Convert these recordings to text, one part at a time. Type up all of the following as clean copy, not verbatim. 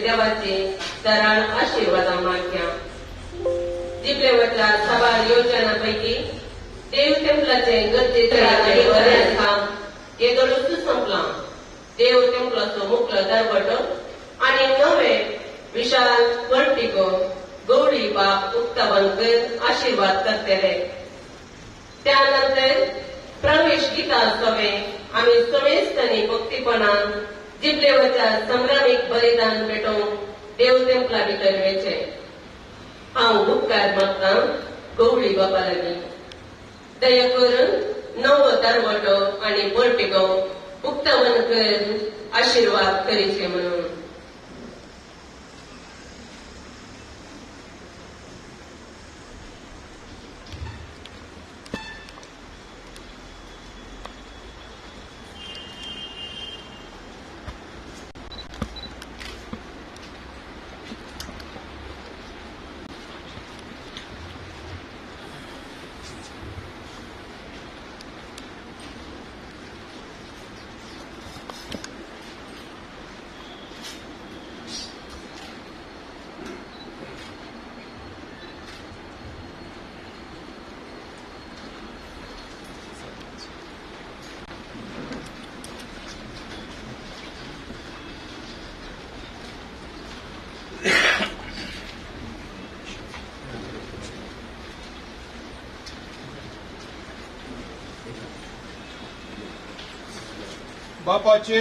देवाची सरळ आशिर्वादां मागया. जिबलेवच्या साबार योजना पैकी देव टेम्पलाचे गरजेचे आनी बरें काम येदोळूच संपलां. देव टेम्पलाचो मुकलो दरवटो आनी नवे विशाल वर्टिको गौडी बाप उक्तावण आशिर्वाद करतले. त्यानंतर प्रवेश गीता सवे आमी समेस्तांनी भक्तीपणान जिबलेवच्या संभ्रमीक बलिदान पेटोवंक देव टेम्पला भितर वेचे. हांव उपकार मागतां गौडी बापा लागीं. दया करून नवो दरवटो आनी पोर्टिको उक्तावण कर आशिर्वाद करीचे म्हणून. बापाचे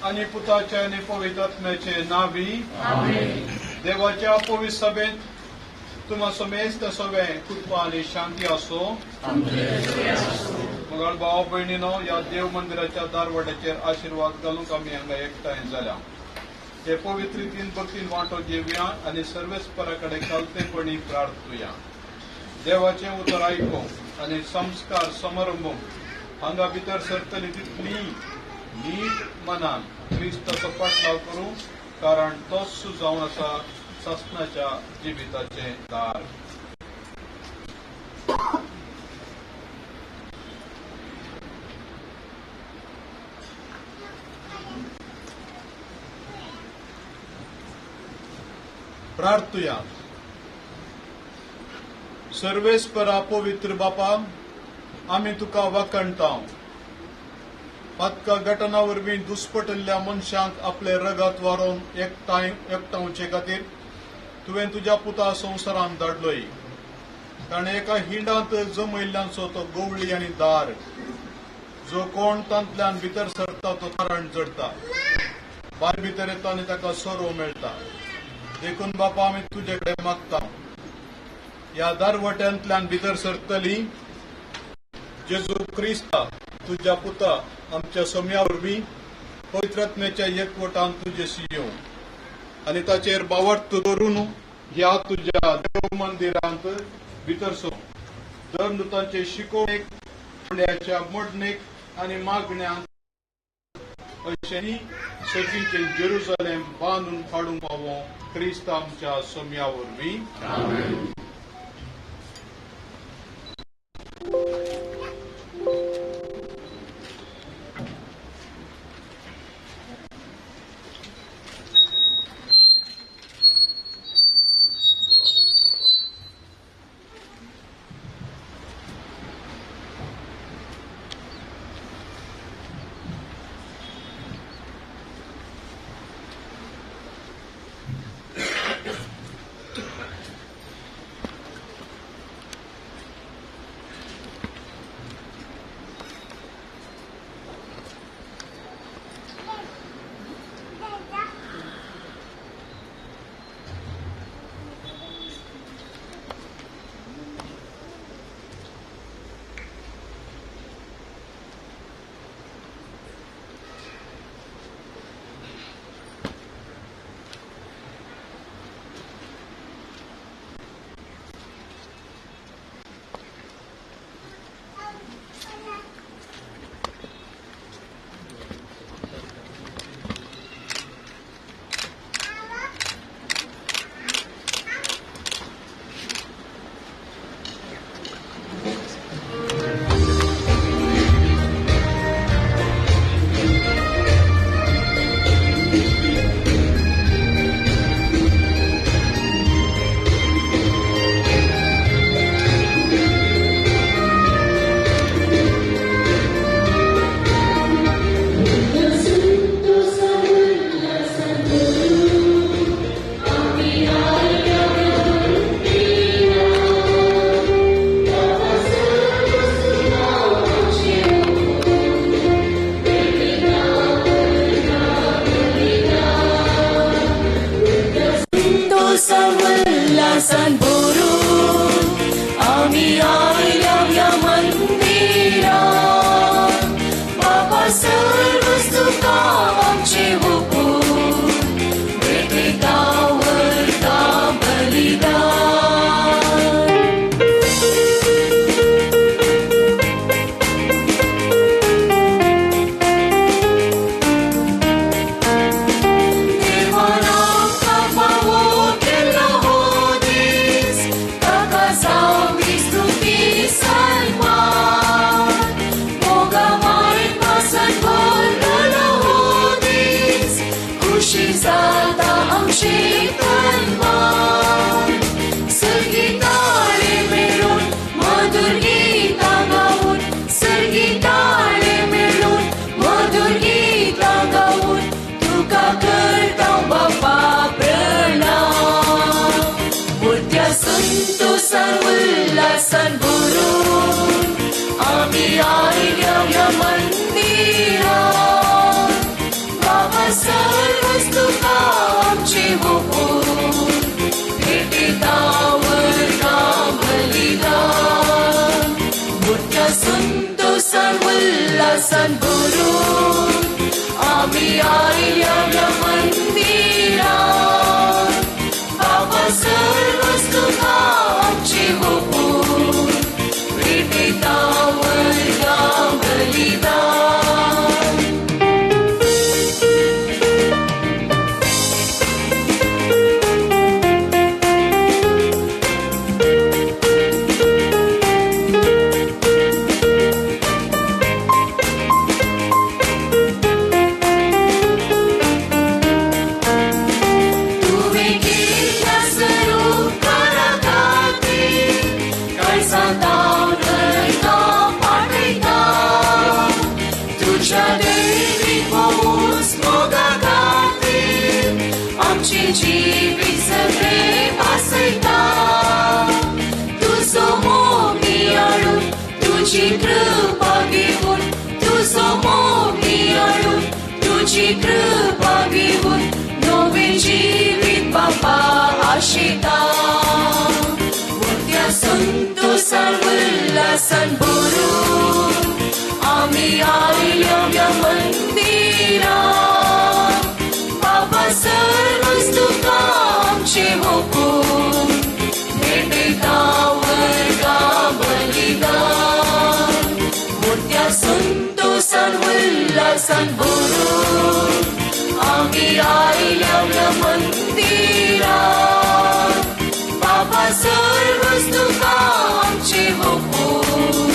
आणि पुताचे आणि पवित्र आत्म्याचे नावी देवाच्या पवित्र सभेत तुम्हा समेस्त सगळे कृपा आणि शांती असो. मगळ भाव भयणीनो, ह्या देव मंदिराच्या दारवाड्याचेर आशिर्वाद घालूंक आमी हांगा एकठांय जाल्या. हे पवित्र रितीन भक्तीन वांटो घेवया आनी सर्वेस्परा कडेन कालतेपणी प्रार्थुया. देवाचें उतर आयकूंक आनी संस्कार समारंभ हांगा भितर सरतली तितली नीट मनान क्रिस्ताचो पाटलाव करूं, कारण तोच जावन आसा सासणाच्या जिविताचें दार. प्रार्थुया. सर्वेस्परा पवित्र बापा, आमी तुका वाखणता. पातका घटना वरवीं दुस्पटल्ल्या मनशांक आपले रगत वारोवन एकठांवचे खातीर तुवें तुज्या पुता संवसारांत धाडलोय. ताणें एका हिंडांत जमयल्ल्यांचो तो गवळी आनी दार, जो कोण तांतल्यान भितर सरता तो तारण चडता, भायर भितर येता आनी ताका सोरो मेळटा. देखून बापा, आमी तुजे कडेन मागता, ह्या दारवट्यांतल्यान भितर सरतली जेजू क्रिस्ता तुज्या पुता आमच्या सम्या वरवीं पवित्र आत्म्याच्या एकवटान तुजेशी येवं आनी ताचेर बावर्त दवरून ह्या तुज्या देव मंदिरांत भितर सरूं. धर्मदूतांचे शिकोवणेक, फुड्याच्या मोडणेक आनी मागण्यांक अशें सर्गीचें जेरुसलेम बांदून हाडूंक पावो क्रिस्त आमच्या सम्या वरवीं. उल्हासान भरून आमी आयल्या ह्या मंदिरात बाबा सर्वच तुका आमचें ओंपून भेटयता व्हरता बलिदान. देवान आमकां फावो केल्लो हो दीस ताका जावं स्तुती सन्मान. मोगा मायपासान भरलेलो हो दीस खुशी जाता आमचें तन्मान. सर्गी ताळे मेळून मधुर गीतां गावन सर्गी ताळे मेळून मधुर गीतां गावन तुका करता बापा प्रणाम. मोठ्या संतोसान उल्हासान भरून आमी आयल्या ह्या मंदिरात बाबा सर्वच तुका आमचें ओंपून भेटयता व्हरता बलिदान. मोठ्या संतोसान उल्हासान भरून आमी आयल्या ह्या मंदिरात बाबा सर्वच तुका आमचें ओंपून भेटयता व्हरता बलिदान. तुवें केल्ल्या सरोकारा खातीर काळजांत हांव पाठयता तुज्या दैवीक भोवूच मोगा खातीर आमचें जिवीत सगळें भासयता. तुजो मोग नियाळून तुजी कृपा घेवन तुजो मोग नियाळून तुजी कृपा घेवन नवें जिवीत बापा आशिता. मोठ्या संतोसान उल्हासान भरून आमी आयल्या ह्या मंदिरात बाबा सर्वच तुका आमचें ओंपून भेटयता व्हरता बलिदान. मोठ्या संतोसान उल्हासान भरून आमी आयल्या ह्या मंदिरात बाबा सर्वच तुका आमचें ओंपून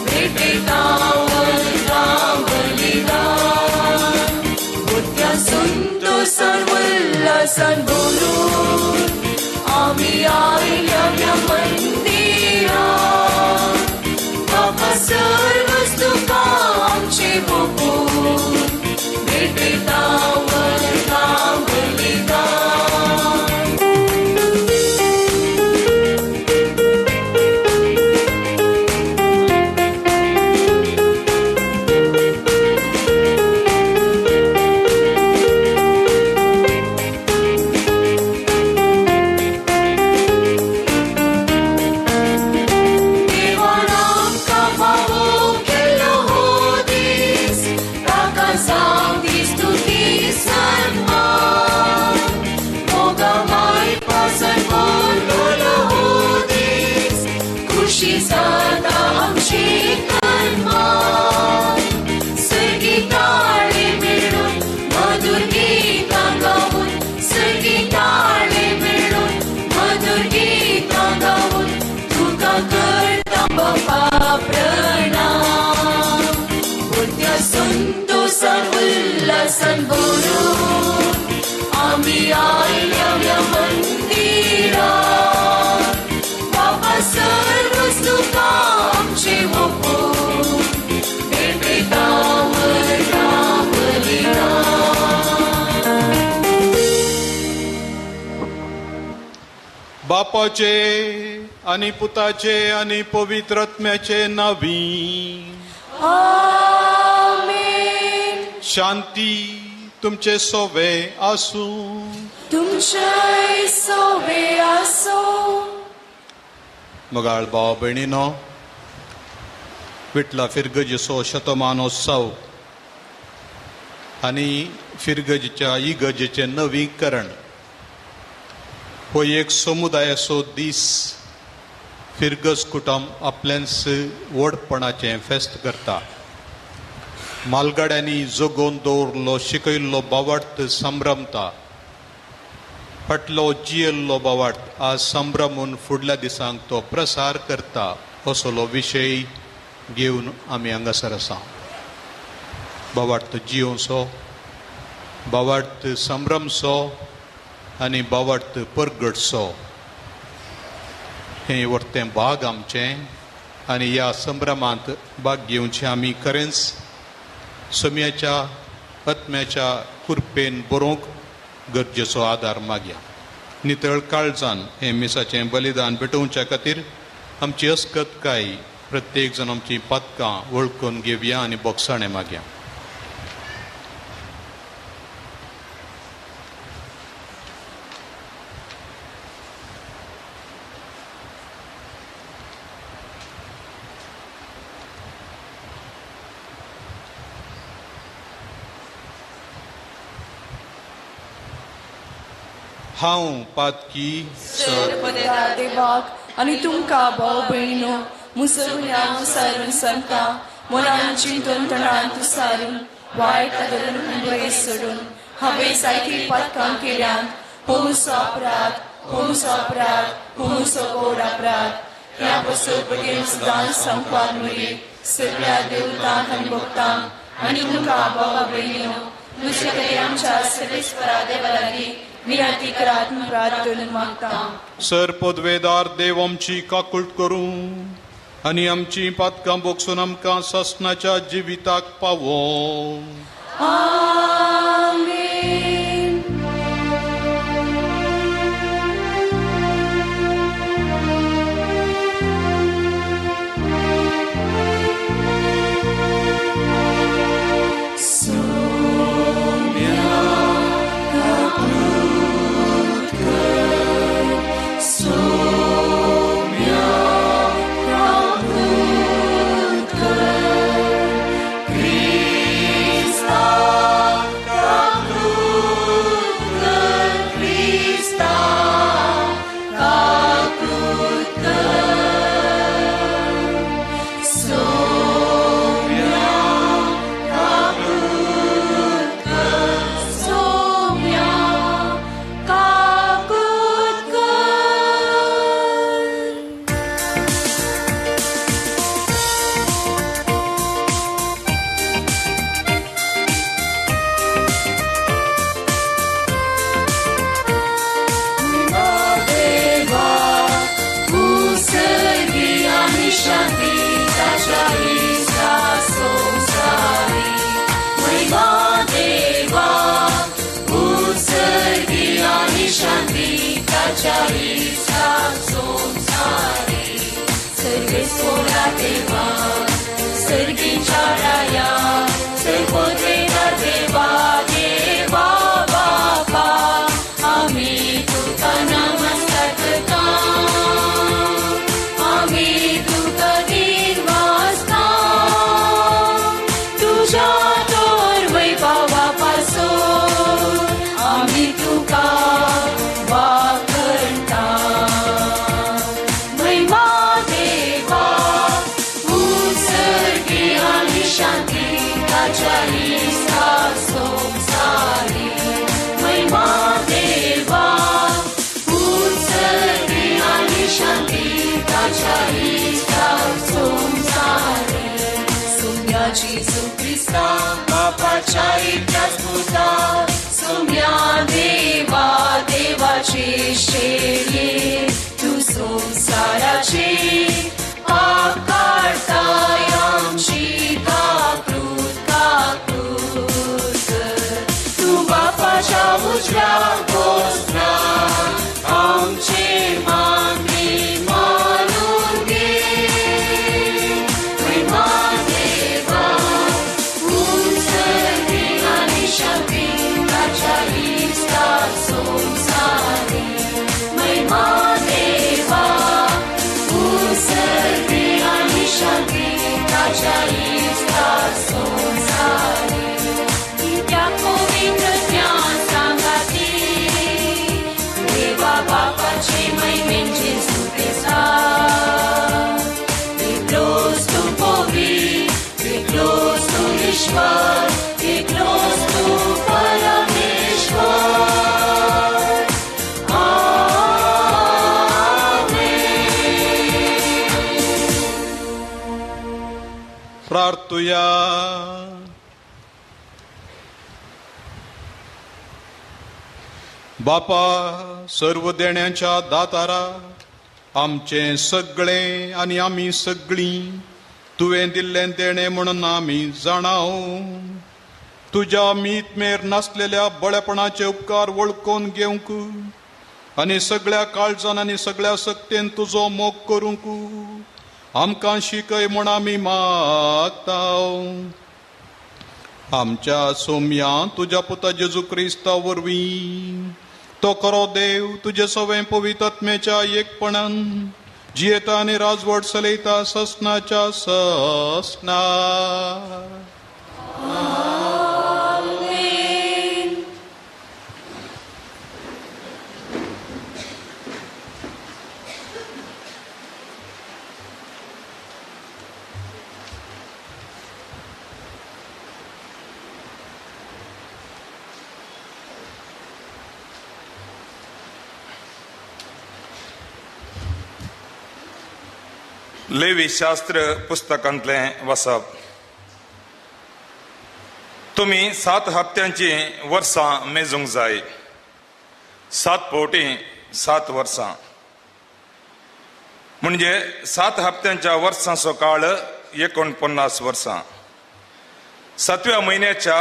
भेटयता व्हरता बलिदान. मोठ्या संतोसान उल्हासान भरून आमी आयल्या ह्या मंदिरात बाबा सर्वच तुका आमचें ओंपून भेटयता व्हरता बलिदान. देवान आमकां फावो केल्लो हो दीस ताका जावं स्तुती सन्मान. मोगा मायपासान भरलेलो हो दीस खुशी जाता आमचें तन्मान. सर्गी ताळे मेळून मधुर गीतां गावन सर्गी ताळे मेळून मधुर गीतां गावन तुका करता बापा प्रणाम. मोठ्या संतोसान उल्हासान भरून आमी आयल्या ह्या मंदिरात बाबा सर्वच तुका आमचें ओंपून भेटयता व्हरता बलिदान. बापाचे आनी पुताचे आनी पवित्र आत्म्याचे नावी आमेन. शांती तुमचे सोवे आसूं. तुमचे सोवे आसूं. मोगाळ भाव भयणीनो, विटला फिरगजीचो शतमानोत्सव आनी फिरगजीच्या इगर्जेचें नवीकरण हो एक समुदायाचो दीस. फिरगज कुटुंब आपलेंच व्हडपणाचें फेस्त करता. मालगाड्यांनी जगोवन दवरलो शिकयल्लो बावार्थ संभ्रमता. फाटलो जियेल्लो बावार्थ आज संभ्रमून फुडल्या दिसांक तो प्रसार करता असलो विशय घेवन आमी हांगासर आसा. बावार्थ जियोवचो, बावार्थ संभ्रमचो आनी बावार्थ परगटचो हें वर्तें भाग आमचें आनी ह्या संभ्रमांत भाग घेवचें आमी खरेंच सम्याच्या आत्म्याच्या कृपेन बरोवंक गरजेचो आदार मागया. नितळ काळजान हें मिसाचें बलिदान भेटोवच्या खातीर आमची अस्कतकाय प्रत्येक जाण आमची पातकां वळखून घेवया आनी बोगसाणें मागया. हांव पातकी सर देवाक आनी तुमकां भाव भयणीनो मुसगुन्यांव सारून सांगता मनान चिंतून तणांत सारून वायट आदरून बरें सोडून हांवें जायतीं पातकां केल्यांत. हो म्हजो अपराध, हो म्हजो अपराध, हो म्हजो गोड अपराध. ह्या पसून पटेल सदांच सांगपाक मुरी सगळ्या देवतांक आनी भक्तांक आनी तुमकां भाव भयणीनो म्हजे कडेन आमच्या सर्वेस्परा देवा लागीं विनंती करात प्रार्थना मागता. सर पदवेदार देव आमची काकूट करूं आनी आमची पातकां बोगसून आमकां सासणाच्या जिविताक पावों. आमेन. तू संसाराची पाप काडताय आमची काकूत काकूत कर. तूं बापाच्या उजव्या बसला आमचे मागणें मानून घे. महिमा देवा, उंच आनी शांती चिंतुया. बापा सर्व देण्याच्या दातारा, आमचें सगळें आनी आमी सगळीं तुवें दिल्लें देणें म्हणून आमी जाणाव. तुज्या मीत मेर नासलेल्या बळेपणाचे उपकार वळखून घेवंक आनी सगळ्या काळजान आनी सगळ्या सक्तेन तुजो मोग करूंक आमकां शिकय म्हूण आमी मागता. आमच्या सोम्या तुज्या पुता जेजू क्रिस्ता वरवीं तो खरो देव तुजे सवें पवित्र आत्म्याच्या एकपणान जियेता आनी राजवट चलयता ससनाच्या ससना. लेवी शास्त्र पुस्तकांतलें वाचप. तुमी 7 हप्त्यांची वर्सां मेजूंक जाय. 7 फावटी 7 वर्सां म्हणजे 7 हप्त्यांच्या वर्सांचो काळ 49 वर्सां. 7व्या म्हयन्याच्या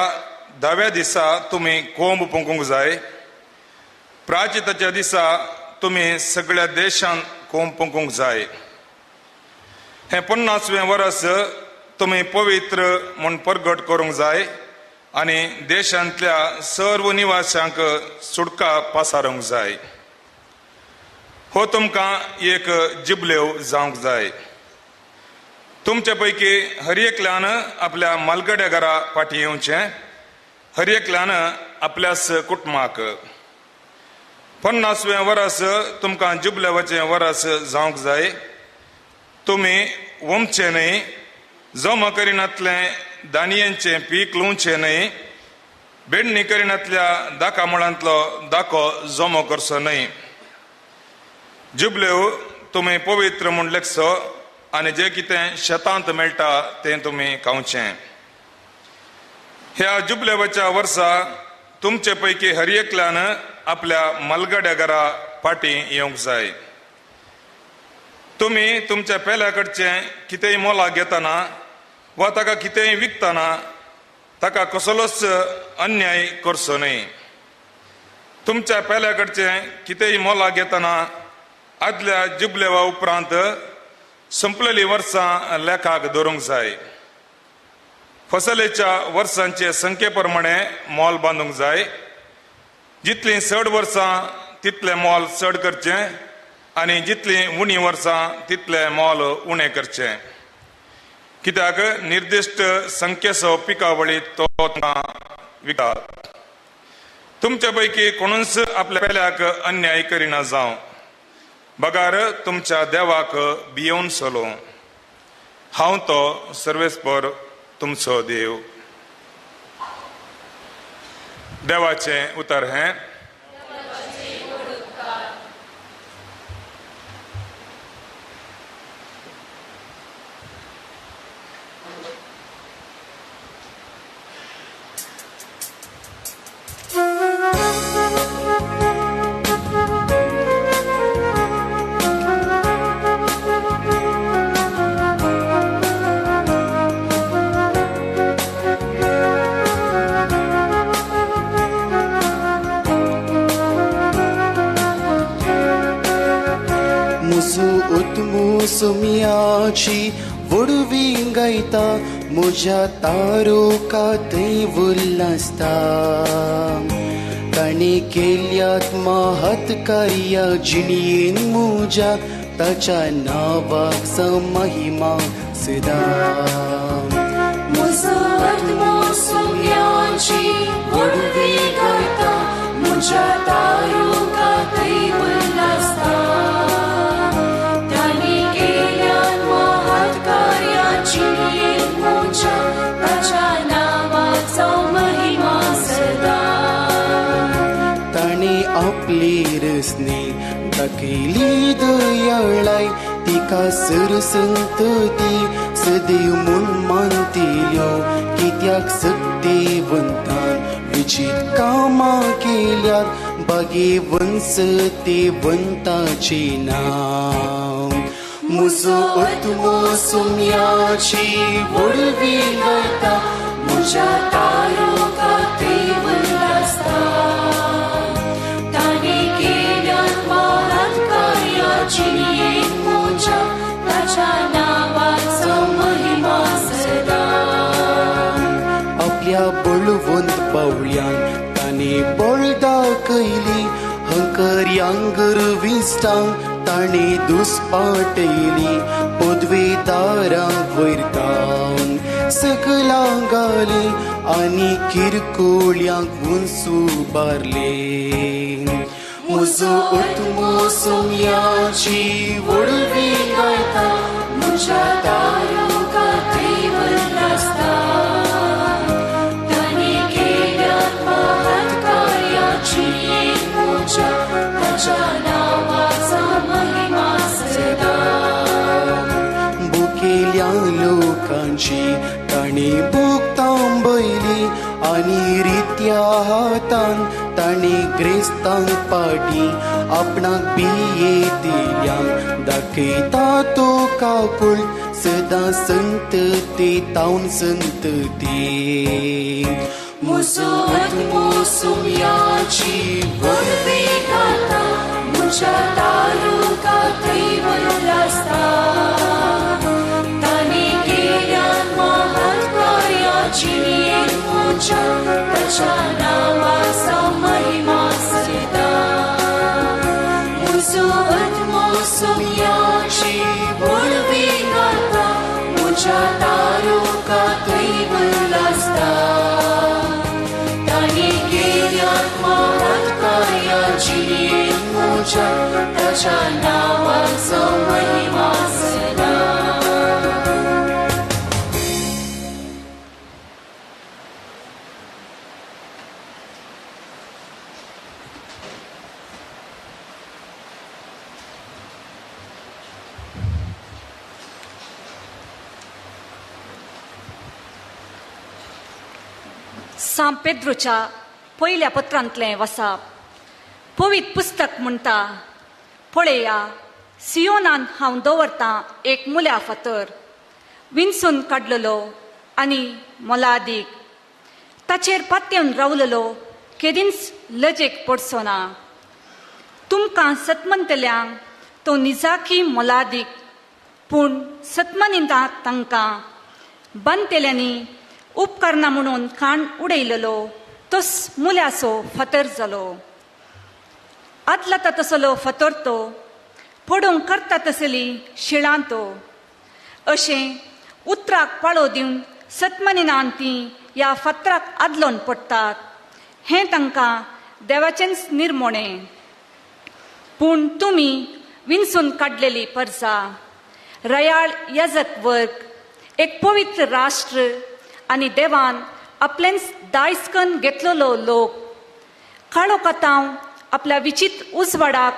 10व्या दिसा तुमी कोंब पुंकूंक जाय. प्राचिताच्या दिसा तुमी सगळ्या देशांत कोंब पुंकूंक जाय. हें 50वें वर्स तुमी पवित्र म्हूण परगट करूंक जाय आनी देशांतल्या सर्व निवाशांक सुटका पासारूंक जाय. हो तुमकां एक जिबलेव जावंक जाय. तुमचे पैकी हर एकल्यान आपल्या मालगड्या घरा फाटीं येवचें, हर एकल्यान आपल्याच कुटुंबाक. 50वें वर्स तुमकां जिबलेवाचें वर्स जावंक जाय. तुमी वमचें न्हय, जमा करिनातलें दानयांचें पीक लुवचें न्हय, बेडणी करिनातल्या दाका मुळांतलो दाको जमो करचो न्हय. जुबलेव तुमी पवित्र म्हूण लेखचो आनी जें कितें शेतांत मेळटा तें तुमी खावचें. ह्या जुबलेवाच्या वर्सा तुमचे पैकी हर एकल्यान आपल्या मालगड्या घरा फाटीं येवंक जाय. तुमी तुमच्या पेल्या कडचें कितेंय मोलाक घेतना वा ताका कितेंय विकतना ताका कसलोच अन्याय करचो न्हय. तुमच्या पेल्या कडचें कितेंय मोलाक घेतना आदल्या जिबलेवा उपरांत संपलेली वर्सां लेखाक धरूंक जाय. फसलेच्या वर्सांचे संख्ये प्रमाणे मोल बांदूंक जाय. जितलीं चड वर्सां तितलें मोल चड करचें आनी जितलीं उणी वर्सां तितलें मोल उणें करचें. कित्याक निर्दिश्ट संख्येचो पिकावळी तो विकता. तुमचे पैकी कोणूच आपल्या पेल्याक अन्याय करिना जावं, बगार तुमच्या देवाक भियोवन चलो. हांव तो सर्वेस्पर तुमचो देव. देवाचें उतर हें. सुमियाची वडवी गायता म्हज्या तारुका थंय उल्लासता. ताणें केल्यात महत् कार्या जिणयेन म्हज्या ताच्या नांवाक महिमा सदा. म्हजो आत्मो सुम्याची वडवी गायता म्हज्या तारुका थंय उल्लासता. ताणें आपली रसनी दाखयली दयाळाय तिका सरसंत ती सदैव म्हूण मानतिल्यो कित्याक सत्तेवंतान विचीत कामां केल्यात भागेवंत सत्तेवंताचें नांव. म्हजो आत्मो सोम्याची व्हडवी गायता म्हज्या तारुका देवून आसता. ताणें केल्यात महान कार्यां जिणेंत म्हज्या ताच्या नांवाचो महिमा सदां. आपल्या बळवंत पावळ्यान ताणें बळ दाखयली हंकर्यांक गर्विश्टांक ताणें दुस्पाटयली पदवेदारांक वयरतावन सकलांक घाली आनी किरकोळ्यांक उंच उबारले. म्हजो आत्मो सोम्याची व्हडवी गायता म्हज्या तारुका देवून आसता. ताणें केल्यात महान कार्यां जिणेंत म्हज्या ताच्या नांवाचो महिमा सदां. भुकेल्या लोकांची ताणें भूक थांबयली आनी रित्या हातान ताणें ग्रेस्तांक पाटी आपणाक भियेतिल्यांक दाखयता तो काकूळ सदां संतते तावन संतते. म्हजो आत्मो सोम्याची व्हडवी गायता म्हज्या तारुका देवून आसता. ताणें केल्यात महान कार्यां जिणेंत म्हज्या ताच्या नांवाचो महिमा सदां. म्हजो आत्मो सोम्याची व्हडवी गायता म्हज्या तारुका देवून आसता. ताणें केल्यात महान कार्यां जिणेंत म्हज्या ताच्या नांवाचो महिमा सदां. सांत पेद्रूच्या पयल्या पत्रांतलें वसाप. पवित्र पुस्तक म्हणटा, पळया सियोनान हांव दवरतां एक मुल्या फातर विंचून काडलेलो आनी मोलादीक, ताचेर पातयेवन रावलेलो केदींच लजेक पडचो ना. तुमकां सतमंतल्यांक तो निजाकी मोलादीक, पूण सतमनिता तांकां बांदतेल्यांनी उपकारना म्हणून खाण उडयलेलो तोच मुल्याचो फातर जालो. आदलाता तसलो फातर तो पडूंक करता तसली शिळां तो. अशें उतराक पाळो दिवन सतमनिनान ती ह्या फातराक आदलोन पडटात हें तांकां देवाचेंच निर्मोणें. पूण तुमी विंचून काडलेली परजा, रयाळ याजक वर्ग, एक पवित्र राष्ट्र आनी देवान आपलेंच दायजकन घेतलेलो लोक, काळो कातांव आपल्या विचित्र उजवाडाक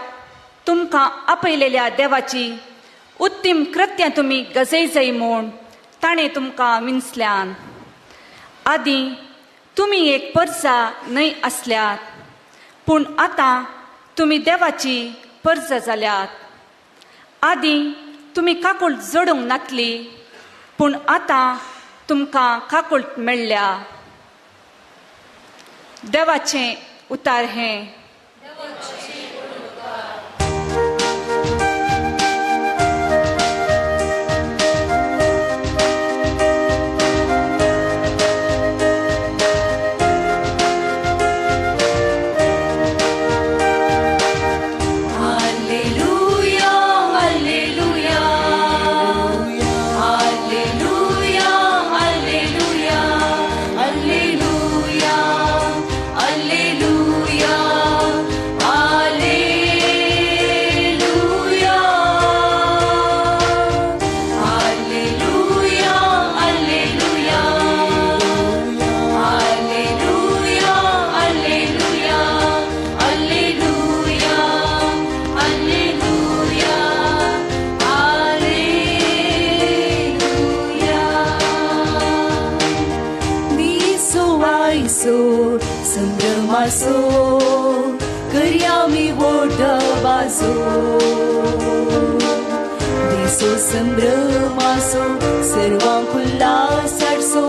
तुमकां आपयलेल्या देवाची उत्तीम कृत्यां तुमी गजयजय म्हूण ताणें तुमकां विंचल्यान. आदीं तुमी एक परजा न्हय आसल्यात, पूण आतां तुमी देवाची परजा जाल्यात. आदीं तुमी काकूळ जोडूंक नातली, पूण आतां तुमकां काकूळ मेळ्ळ्या. देवाचें उतार हें. Alleluia, Alleluia, Alleluia, दैसो संभ्रमासो करया मी वोट बाजो देसो संभ्रमासो सर्वांक उल्हास हाडसो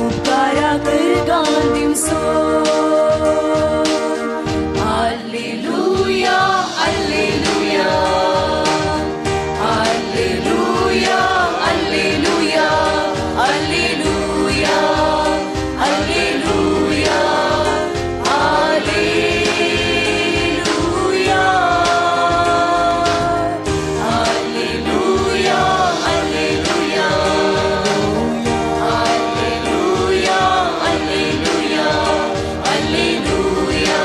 उपकारा करगान दिवसो. Alleluia, alleluia, alleluia, alleluia, alleluia, alleluia, alleluia, alleluia, alleluia, alleluia, alleluia, alleluia,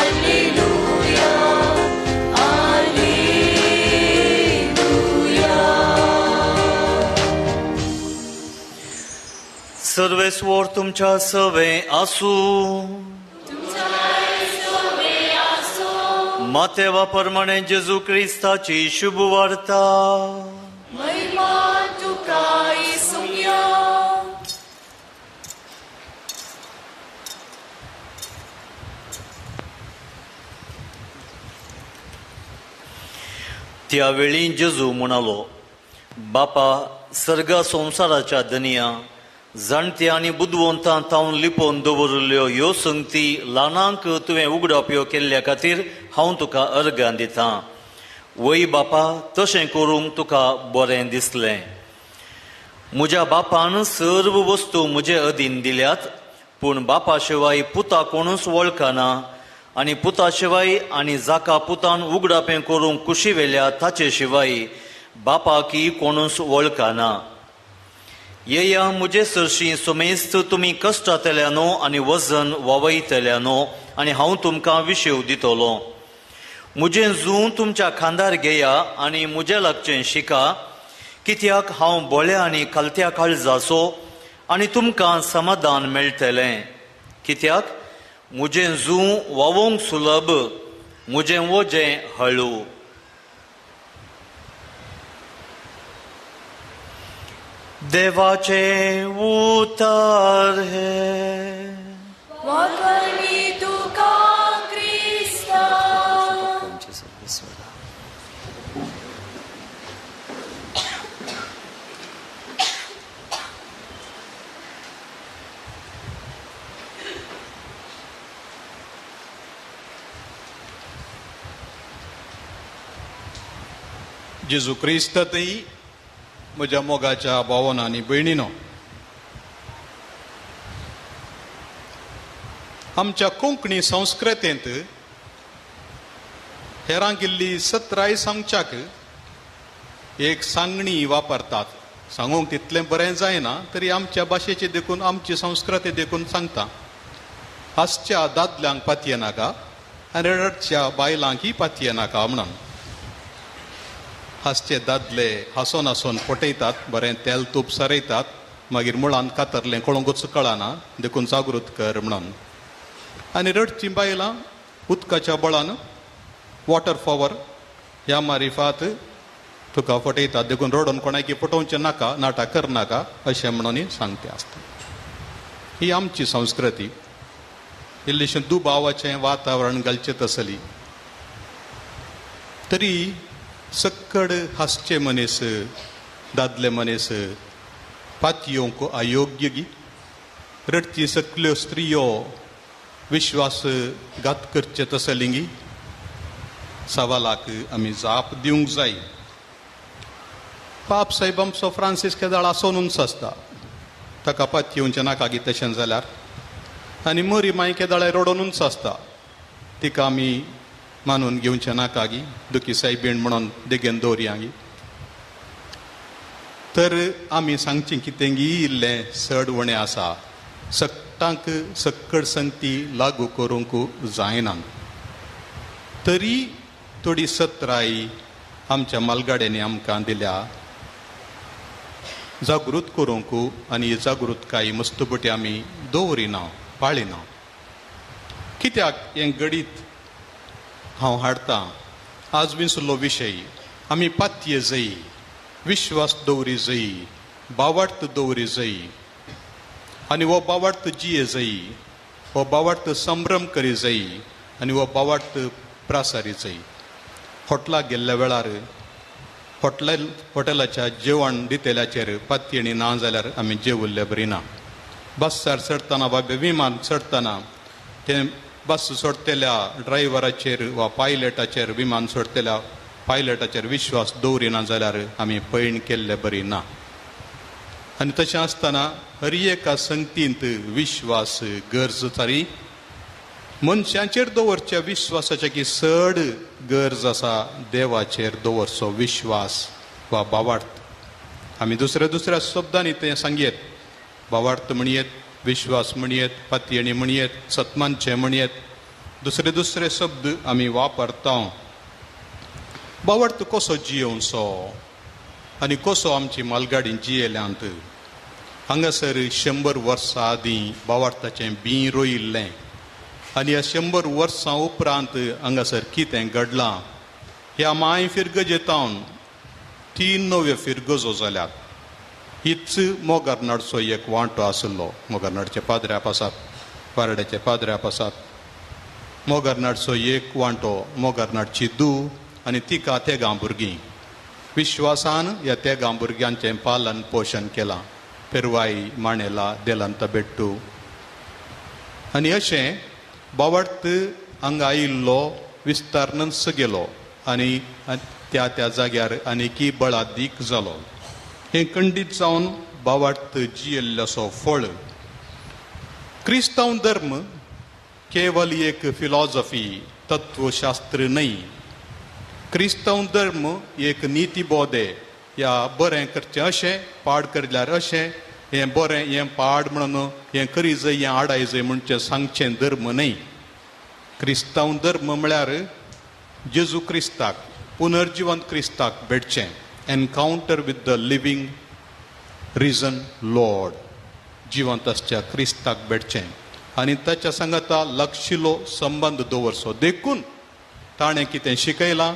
alleluia, alleluia. सर्वेस्वर तुमच्या सवे आसूं. मातेवा प्रमाणे जेजू क्रिस्ताची शुभ वार्ता. महिमा तुका येसुया. त्यावेळी जेजू म्हणालो, बापा सर्गा संवसाराच्या धनया, जाणत्या आनी बुदवंतां तावन लिपोवन दवरिल्ल्यो ह्यो संगती ल्हानांक तुवें उगडाप्यो केल्ल्या खातीर हांव तुका अर्गां दितां. वय बापा, तशें करूंक तुका बरें दिसलें. म्हज्या बापान सर्व वस्तू म्हजे अधीन दिल्यात, पूण बापा शिवाय पुता कोणूच वळखना आनी पुता शिवाय आनी जाका पुतान उगडापें करूंक कुशी वेल्या ताचे शिवाय बापाकी कोणूच वळखना. येया म्हजे सरशी समेस्त तुमी कश्टांतल्या न्हू आनी वजन वावयतल्या न्हू, आनी हांव तुमकां विशेव दितलो. म्हजें जूं तुमच्या खांदार घेया आनी म्हज्या लागचें शिका, कित्याक हांव बोळ्या आनी खालत्या काळजाचो, आनी तुमकां समाधान मेळटलें. कित्याक म्हजें जूं वावोंक सुलभ, म्हजें वजें हळू. देवाचें उतर हें. वाखणी तुका क्रिस्ता. जेजू क्रिस्तांतय म्हज्या मोगाच्या भावान आनी भयणीनो, आमच्या कोंकणी संस्कृतेंत हेरांक इल्ली सत्राय सांगच्याक एक सांगणी वापरतात. सांगूंक तितलें बरें जायना तरी आमच्या भाशेची देखून, आमची संस्कृती देखून सांगता. हांसच्या दादल्यांक पातये नाका आनी रडच्या बायलांकय पातये नाका म्हणून. हांसचे दादले हांसोन हांसोन फटयतात, बरें तेल तूप सारयतात, मागीर मुळान कातरलें कळोंकूच कळना, देखून जागृत कर म्हणून. आनी रडचीं बायलां उदकाच्या बळान वॉटर फॉवर ह्या मारिफात तुका फटयतात, देखून रडोन कोणाकी फटोवचें नाका, नाटक करनाका अशें म्हणून सांगते आसता. ही आमची संस्कृती. इल्लीशें दुबावाचें वातावरण घालचें तसली तरी सक्कड हांसचे मनीस, दादले मनीस पातयोंक अयोग्य गी, रडची सगल्यो स्त्रियो विश्वास घात करचे तसलिंगी. सवालाक आमी जाप दिवंक जाय. पाप साहेब आमचो फ्रांसीस केदाळ आसोनूच आसता, ताका पातयेवचें नाका गी तशें जाल्यार. आनी मरी माय केदाळे रडोनूच आसता, तिका आमी मानून घेवचें नाका गी, दुखी सायबीण म्हणून देगेन दवरया गी. तर आमी सांगचें कितें गी इल्लें चड उणें आसा, सगटांक सक्कड संगती लागू करूंक जायना, तरी थोडी सत्राय आमच्या मालगाड्यांनी आमकां दिल्या जागृत करूंक, आनी जागृतकाय मस्तपटी आमी दवरिना, पाळिना. कित्याक हें घडीत हांव हाडटां आज विसरलो विशय. आमी पातये जाय, विश्वास दवरी जाय, बावार्थ दवरी जाय. आनी हो बावार्थ जिये जायी, हो बावार्थ संभ्रम करी जायी आनी हो बावार्थ प्रासारी जायी. हॉटलाक गेल्ल्या वेळार हॉटेलाच्या जेवण दितेल्याचेर पातयेणी ना जाल्यार आमी जेवल्ले बरी ना. बसार चडटना वा विमान चडटना तें बस सोडटल्या ड्रायव्हराचेर वा पायलटाचेर, विमान सोडटल्या पायलटाचेर विश्वास दवरिना जाल्यार आमी पयण केल्ले बरी ना. आनी तशें आसतना हर एका संगतींत विश्वास गरज सारी. मनशांचेर दवरच्या विश्वासाच्या की चड गरज आसा देवाचेर दवरचो विश्वास वा भावार्थ. आमी दुसऱ्या दुसऱ्या शब्दांनी तें सांगयेत, भावार्थ म्हणयेत, विश्वास म्हणयेत, पातयेणी म्हणयेत, सतमानचें म्हणयेत, दुसरे दुसरे शब्द आमी वापरता. भावार्थ कसो जियोवचो आनी कसो आमची मालगाडी जियेल्यांत. हांगासर 100 वर्सां आदीं भावार्थाचें बीं रोयिल्लें आनी ह्या 100 वर्सां उपरांत हांगासर कितें घडलां. ह्या माय फिरगजेतावन 3 नव्यो फिरगजो जाल्यात. हीच मोगरनाडचो एक वांटो आशिल्लो. मोगरनाडचे पाद्र्याप आसात, वारड्याचे पाद्र्याप आसात. मोगरनाडचो एक वांटो, मोगरनाडची दू आनी तिका तेगां भुरगीं. विश्वासान ह्या तेगां भुरग्यांचें पालन पोशण केलां. पेरवाई, माणेला, देलांत बेट्टू. आनी अशें बावार्थ हांगा आयिल्लो विस्तारनच गेलो आनी त्या त्या जाग्यार आनीकी बळादीक जालो. हें खंडीत जावन बावार्थ जियेल्ल्याचो फळ. क्रिस्तांव धर्म केवल एक फिलॉसॉफी, तत्वशास्त्र न्हय. क्रिस्तांव धर्म एक नितीबोधे. ह्या बरें करचें अशें, पाड करल्यार अशें, हें बरें हें पाड म्हणून हें करी जाय हें आडाय जाय म्हणचें सांगचें धर्म न्हय. क्रिस्तांव धर्म म्हळ्यार जेजू क्रिस्ताक, पुनर्जिवंत क्रिस्ताक भेटचें. Encounter with the living risen Lord. जिवंत आसच्या क्रिस्ताक भेटचें आनी ताच्या सांगाता लक्षिलो संबंद दवरचो. देखून ताणें कितें शिकयलां,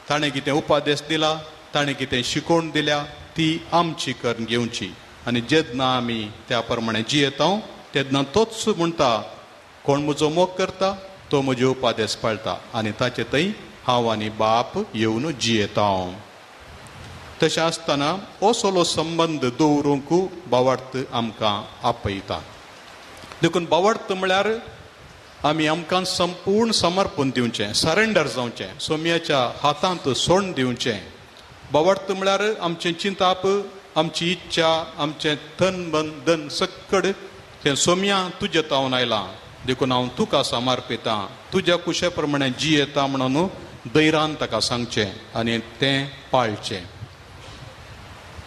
ताणें कितें उपदेश दिला, ताणें कितें शिकोवन दिल्या ती आमची करून घेवची. आनी जेन्ना आमी त्या प्रमाणे जियेता तेन्ना तोच म्हणटा, कोण म्हजो मोग करता तो म्हजे उपादेश पाळटा आनी ताचे थंय हांव आनी बाप येवन जियेता. तशें आसतना असलो संबंद दवरूंक भावार्थ आमकां आपयता. देखून भावार्थ म्हळ्यार आमी आमकां संपूर्ण समर्पण दिवचें, सरेंडर जावचें, सोम्याच्या हातांत सोडून दिवचें. भावार्थ म्हळ्यार आमचें चिंताप, आमची इच्छा, आमचें तन मन धन सक्कड तें सोम्या तुज्या तावन आयलां, देखून हांव तुका समर्पितां, तुज्या कुशे प्रमाणे जियेता म्हणून धैर्यान ताका सांगचें आनी तें पाळचें.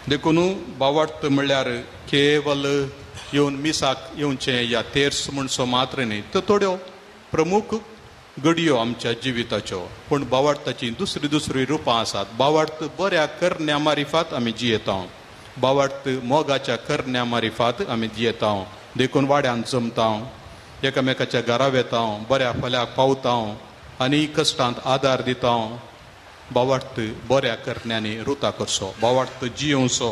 देखून भावार्थ म्हळ्यार केवल येवन मिसाक येवचें या तेर्स म्हणसो मात्र न्हय, तर थोड्यो प्रमुख घडयो आमच्या जिविताच्यो. पूण भावार्थाची दुसरी दुसरी रुपां आसात. भावार्थ बऱ्या करण्या मारिफात आमी जियेता, भावार्थ मोगाच्या करण्या मारिफात आमी जियेता. देखून वाड्यान जमता, एकामेकाच्या घरा वेता, बऱ्या फल्याक पावता आनी कश्टांत आदार दिता. भावार्थ बऱ्या करण्यांनी रुता करचो, भावार्थ जियोवचो.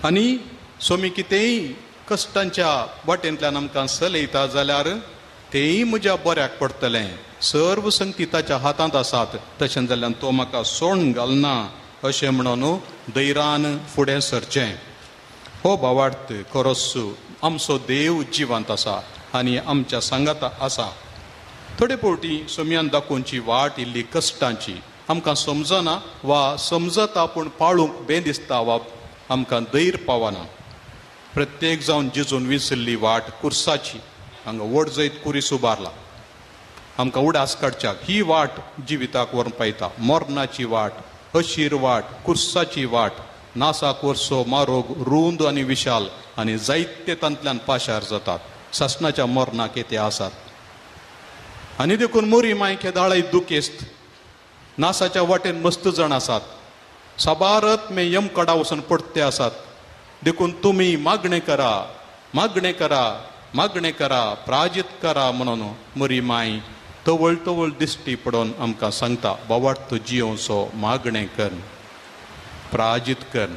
आनी सोमी कितेंय कश्टांच्या वाटेंतल्यान आमकां चलयता जाल्यार तेंय म्हज्या बऱ्याक पडटलें. सर्व संगती ताच्या हातांत आसात, तशें जाल्यार तो म्हाका सोडून घालना अशें म्हणून धैर्यान फुडें सरचें. हो भावार्थ खरोच आमचो देव जिवंत आसा आनी आमच्या सांगाता आसा. थोडे फावटी सोम्यान दाखोवची वाट इल्ली कश्टांची आमकां समजना वा समजता पूण पाळूंक बें दिसता वा आमकां धैर्य पावना. प्रत्येक जावन जेजून विसरली वाट कुर्साची, हांगा व्हड जैत कुरीस उबारला आमकां उडास काडच्याक. ही वाट जिविताक व्हरून पायता. मरणाची वाट, अशीर वाट, कुर्साची वाट, नासाक वरसो मारोग रूंद आनी विशाल आनी जायते तांतल्यान पाशार जातात. सासणाच्या मरणाक ते आसात. आनी देखून मोरी माय केदाळय दुखेस्त. नासाच्या वाटेन मस्त जाण आसात, साबारत मे यमकडा वचून पडते आसात. देखून तुमी मागणें करा, मागणें करा, मागणें करा, प्राजीत करा म्हणून मोरी माय तवळ तवळ दिश्टी पडोवन आमकां सांगता. भावार्थ जियोवचो, मागणें कर, प्राजीत कर,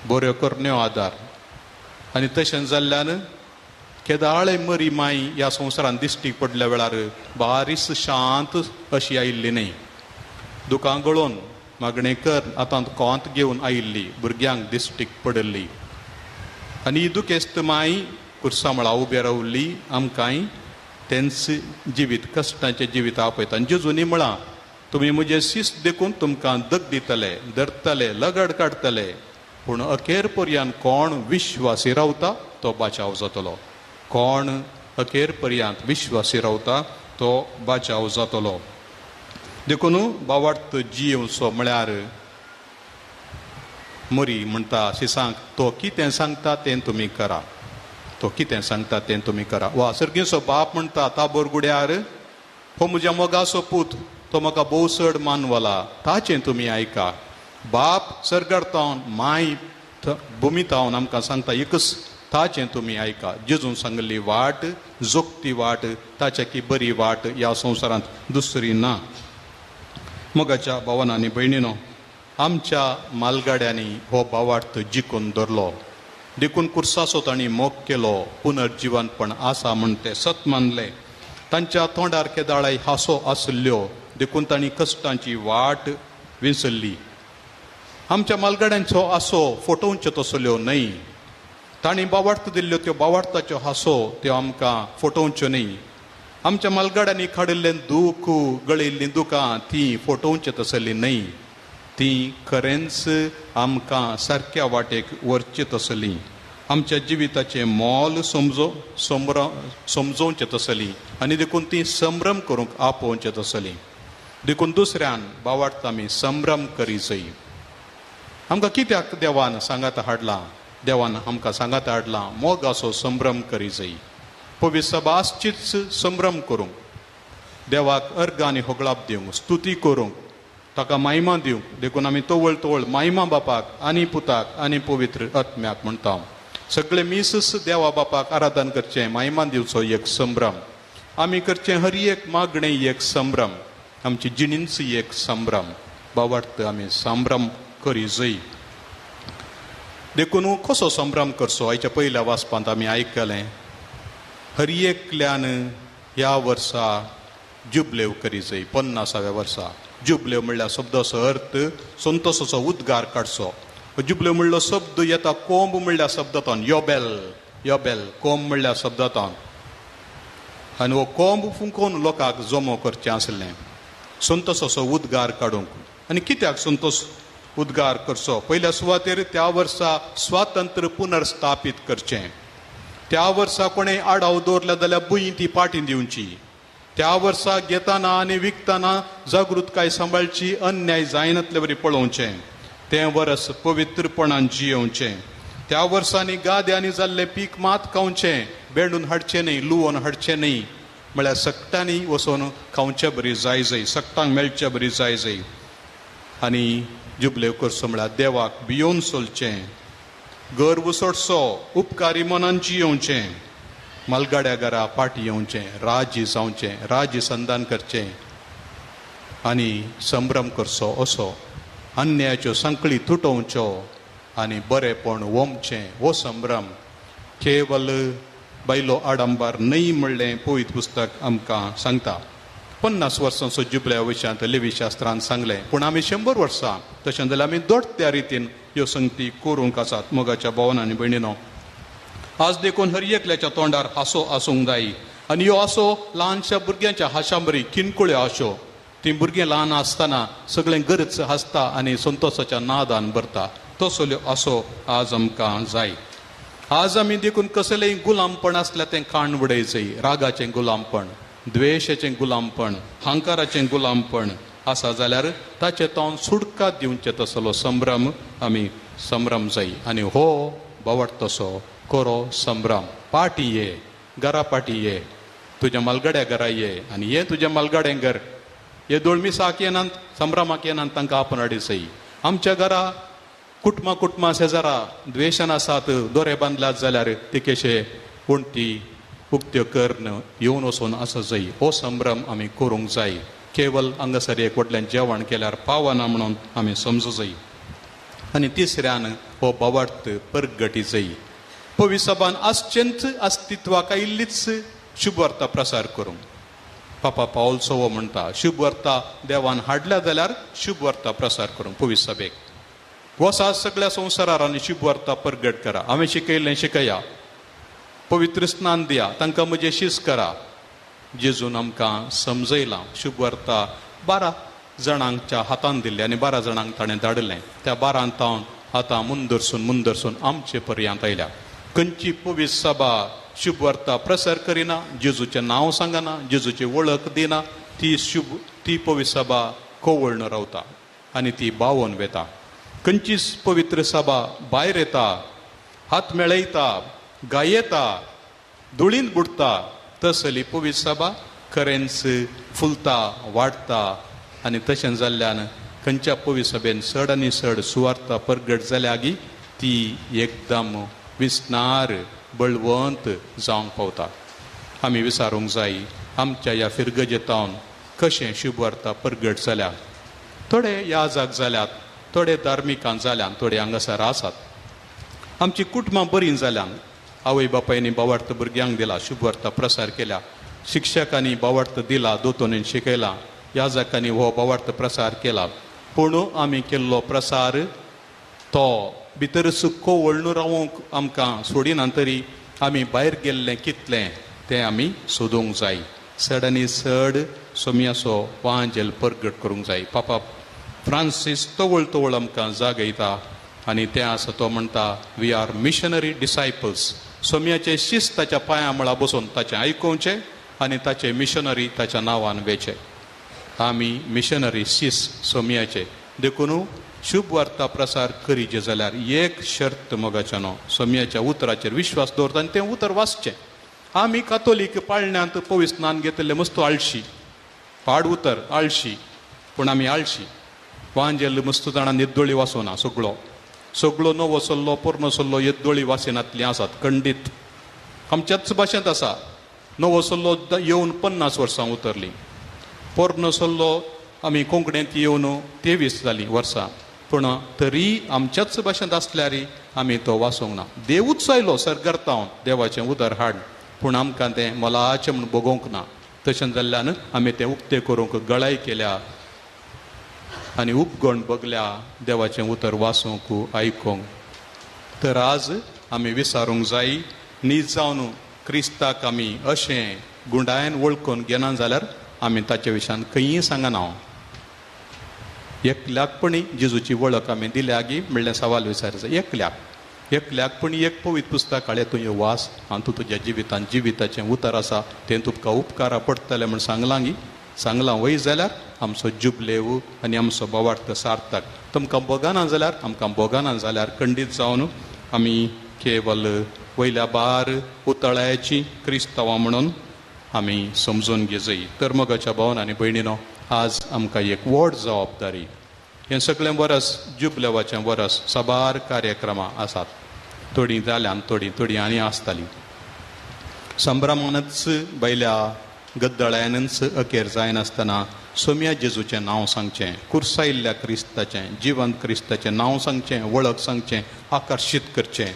बऱ्यो करण्यो आदार. आनी तशें जाल्ल्यान केदाळे मरी माय ह्या संवसारान दिश्टीक पडल्या वेळार बारीस शांत अशी आयिल्ली न्हय. दुकां गळोवन मागणें कर आतां कोंत घेवन आयिल्ली भुरग्यांक दिश्टीक पडिल्ली. आनी ही दुखेस्त माय कुर्सामळा उबे रावली आमकांय तेंच जिवीत कश्टांचें जिवीत आपयता. आनी जेजूनी म्हळां तुमी म्हजें शिस्त देखून तुमकां दग दितले, धरतले, लगड काडटले, पूण अखेर पर्यंत कोण विश्वासी रावता तो बाचाव जातलो. कोण अखेर पर्यंत विश्वासी रावता तो बाचाव जातलो. देखून बावार्थ जियेवचो म्हळ्यार मरी म्हणटा शिसांक तो कितें सांगता तें तुमी करा, तो कितें सांगता तें तुमी करा. वा सर्गीचो बाप म्हणटा ताबोर गुड्यार हो म्हज्या मोगाचो पूत, तो म्हाका भोव चड मानवला, ताचें तुमी आयका. बाप सर्गार तावन माय भुमी तावन आमकां सांगता एकच, ताचें तुमी आयका. जेजून सांगिल्ली वाट जोगती वाट, ताच्या की बरी वाट ह्या संवसारांत दुसरी ना. मोगाच्या भावान आनी भयणीनो, आमच्या मालगाड्यांनी हो भावार्थ जिखून धरलो, देखून कुर्साचो तांणी मोग केलो, पुनर्जिवनपण आसा म्हण ते सत मानले. तांच्या तोंडार केदाळाय हांसो आसल्ल्यो, देखून तांणी कश्टांची वाट विंचल्ली. आमच्या मालगाड्यांचो हांसो फटोवच्यो तसल्यो न्हय, तांणी बावार्थ दिल्ल्यो त्यो बावार्थाच्यो हांसो त्यो आमकां फटोवच्यो न्हय. आमच्या मालगाड्यांनी काडिल्लें दूख, गळयल्लीं दुकां तीं फटोवच्यो तसलीं न्हय, तीं खरेंच आमकां सारक्या वाटेक व्हरची तसलीं. आमच्या जिविताचें मोल समजोवचें तसलीं आनी देखून तीं संभ्रम करूंक आपोवचें तसलीं. देखून दुसऱ्यान बावार्थ आमी संभ्रम करी जाय. आमकां कित्याक देवान सांगात हाडलां, देवान आमकां सांगात हाडलां मोगाचो संभ्रम करी जाय. पवित्र सभा आसचीच संभ्रम करूंक, देवाक अर्घ आनी होगळाप दिवंक, स्तुती करूंक, ताका मायमा दिवंक. देखून आमी तवळ तवळ मायमा बापाक आनी पुताक आनी पवित्र आत्म्याक म्हणटा. सगळे मिसस देवा बापाक आराधन करचें, मायमा दिवचो एक संभ्रम आमी करचें, हर एक मागणें एक संभ्रम, आमची जिणींच एक संभ्रम. बावार्थ आमी संभ्रम करी जाय. देखून कसो संभ्रम करचो आयच्या पयल्या वाचपांत आमी आयकलें, हर एकल्यान ह्या वर्सा जुबलेव करी जाय. 50व्या वर्सा जुबलेव म्हणल्यार शब्दाचो अर्थ संतोसाचो उद्गार काडचो. जुबलेव म्हणलो शब्द येता कोंब म्हणल्या शब्दांतल्यान, योबेल, योबेल कोंब म्हणल्या शब्दांतल्यान. आनी हो कोंब फुंकोवन लोकांक जमो करचें आसलें संतोसाचो उद्गार काडूंक. आनी कित्याक संतोष उद्गार करचो? पयल्या सुवातेर त्या वर्सा स्वातंत्र्य पुनर्स्थापीत करचें. त्या वर्सा कोणें आडाव दवरल्या जाल्यार भूंय ती पाटी दिवची. त्या वर्सा घेताना आनी विकतना जागृतकाय सांबाळची, अन्याय जायनातले वरी पळोवचें. तें वर्स पवित्रपणान जियोवचें. त्या वर्सांनी गाद्यांनी जाल्लें पीक मात खावचें, बेंडून हाडचें न्हय, लुवोन हाडचें न्हय. म्हळ्यार सगटांनी वचोन खावचे बरी जाय जाय, सगटांक मेळचे बरी जाय जाय. आनी जुबलेव करचो म्हळ्यार देवाक भियोवन चलचें, गर्व सोडचो, उपकारी मनान जियोवचें, मालगाड्या घरा पाटी येवचें, राजी जावचें, राजी संदान करचें आनी संभ्रम करचो असो. अन्यायाच्यो सांकळी तुटोवच्यो आनी बरेपण ओमचें. हो संभ्रम केवल बायलो आडंबर न्हय म्हणलें पवित्र पुस्तक आमकां सांगता. 50 वर्सांचो जुबल्या विशयांत लेवी शास्त्रान सांगलें, पूण आमी 100 वर्सां तशें जाल्यार आमी दोट त्या रितीन ह्यो संगती करूंक आसात. मोगाच्या भावान आनी भयणीनो, आज देखून हर एकल्याच्या तोंडार हांसो आसूंक जाय. आनी ह्यो हांसो ल्हानशा भुरग्यांच्या हांशा बरी किणकुळ्यो हांशो. तीं भुरगीं ल्हान आसतना सगळें गरज हांसता आनी संतोसाच्या नादान भरता. तसल्यो हांसो आज आमकां जाय. आज आमी देखून कसलेंय गुलामपण आसल्यार तें काण उडय जाय. रागाचें गुलामपण, द्वेशाचें गुलामपण, हांकाराचें गुलामपण आसा जाल्यार ताचें तोंड सुटका दिवचें तसलो संभ्रम आमी संभ्रम जाय. आनी हो बावट तसो करो संभ्रम. पाटी ये, घरा पाटी ये, तुज्या मालगड्या घरा ये आनी ये तुज्या मालगाड्या घर. हे दोळमिसाक येनात, संभ्रमाक येनात, तांकां आपण हाडी जाय. आमच्या घरा कुटुंबां कुटुंबां शेजारा द्वेशान आसात, दोरे बांदल्यात जाल्यार ते कशे वण्टी उक्त्यो करून येवन वचून आसा जाय. हो संभ्रम आमी करूंक जाय. केवल हांगासर एक व्हडल्यान जेवण केल्यार पावना म्हणून आमी समजू जाय. आनी तिसऱ्यान हो भावार्थ परगटी जाय. पवित्र सभान आसचेंच अस्तित्वाक आयिल्लीच शुभवार्ता प्रसार करूंक. पापा पावल सवो म्हणटा शुभवार्ता देवान हाडल्या जाल्यार शुभवार्ता प्रसार करूंक पवित्र सभेक. वसा सगळ्या संवसारार आनी शुभवार्ता परगट करा. हांवें शिकयल्लें शिकया, पवित्र स्नान दिया, तांकां म्हजें शीस करा. जेजून आमकां समजयलां शुभवार्ता 12 जाणांच्या हातान दिल्ली आनी 12 जाणांक ताणें धाडलें. त्या 12 तावन आतां मुंदरसून मुंदरसून आमचे पर्यंत आयल्या. खंयची पवित्र सभा शुभवार्ता प्रसार करिना, जेजूचें नांव सांगना, जेजूची वळख दिना, ती पवित्र सभा कोवळण रावता आनी ती बावोन वेता. खंयचीच पवित्र सभा भायर येता, हात मेळयता, गायता, धुळींत बुडटा, तसली पवित्र सभा खरेंच फुलता, वाडटा. आनी तशें जाल्ल्यान खंयच्या पवित्र सभेन चड आनी चड सुवार्ता परगट जाल्या ती एकदम विसनार बळवंत जावंक पावता. आमी विचारूंक जाय आमच्या ह्या फिरगजेतावन कशें शुभवार्ता परगट जाल्या. थोडे याजक जाल्यात, थोडे धार्मिकां जाल्यान, थोडे हांगासर आसात. आमची कुटुंबां बरीं जाल्यान, आवय बापायनी बावार्थ भुरग्यांक दिला, शुभवार्ता प्रसार केल्या, शिक्षकांनी बावार्थ दिला, दोतोनी शिकयला, याजकांनी हो बावार्थ प्रसार केला. पूण आमी केल्लो प्रसार तो भितर कोवळणू रावंक आमकां सोडिना तरी आमी भायर गेल्लें कितलें तें आमी सोदूंक जाय. चड आनी चड सोम्याचो वांजेल परगट करूंक जाय. पापा फ्रांसीस तवळ तवळ आमकां जागयता आनी तें आसा तो म्हणटा we are missionary disciples. सोम्याचें शिस्त ताच्या पांया मळा बसून ताचें आयकोवचें आनी ताचे मिशनरी ताच्या नांवान वेचें. आमी मिशनरी शिस्त सोम्याचे. देखून शुभवार्ता प्रसार करीचे जाल्यार एक शर्त मोगाच्यानो, सोम्याच्या उतराचेर विश्वास दवरता आनी तें उतर वाचचें. आमी कातोलीक पाळण्यांत पवित्र स्नान घेतिल्लें मस्त आळशी, पाड उतर आळशी, पूण आमी आळशी. वांजेल मस्त जाणां येद्दोळी वाचोना, सगळो सगळो नवो सल्लो पोरणो सल्लो येद्दोळी वासिनांतलीं आसात खंडीत. आमच्याच भाशेंत आसा नवो सल्लो येवन 50 वर्सां उतरलीं, पोरणो सल्लो आमी कोंकणींत येवन 23 जालीं वर्सां, पूण तरी आमच्याच भाशेंत आसल्यार आमी तो वाचूंक ना. देवूच आयलो सरगर्तावन देवाचें उदर हाड, पूण आमकां तें मोलाचें म्हूण भोगोवंक ना. तशें जाल्ल्यान आमी तें उक्तें करूंक गळाय केल्या आनी उपगण बगल्या देवाचें उतर वाचूंक आयकूंक. तर आज आमी विचारूंक जाय नीज जावन क्रिस्ताक आमी अशें गुंडायन वळखून घेना जाल्यार आमी ताचे विशयान खंयी सांगना. एकल्याकपणी जेजूची वळख आमी दिल्या गी म्हणल्यार सवाल विचारायचो. एकल्याकपणी एक पवित्र पुस्तक हाडलें, तूं हें वास आनी तूं तुज्या जिवितान जिविताचें उतर आसा तें तुमकां उपकारा पडटलें म्हूण सांगलां गी, सांगलां वय जाल्यार आमचो जुबलेव आनी आमचो बावार्थ सार्थक. तुमकां बोगाना जाल्यार आमकां बोगाना जाल्यार खंडीत जावन आमी केवल वयल्या बार उतळायची क्रिस्तांवां म्हणून आमी समजून घेजय. तर मोगाच्या भावन आनी भयणीनो, आज आमकां एक व्हड जबाबदारी. हें सगळें वरस जुबलेवाचें वरस, साबार कार्यक्रमां आसात, थोडीं जाल्यान थोडीं थोडीं आनी आसतालीं. संभ्रमानच भायल्या गद्दळ्यानच अखेर जायनासतना सोम्या जेजूचें नांव सांगचें, कुर्सायल्ल्या क्रिस्ताचें, जिवंत क्रिस्ताचें नांव सांगचें, वळख सांगचें, आकर्शीत करचें,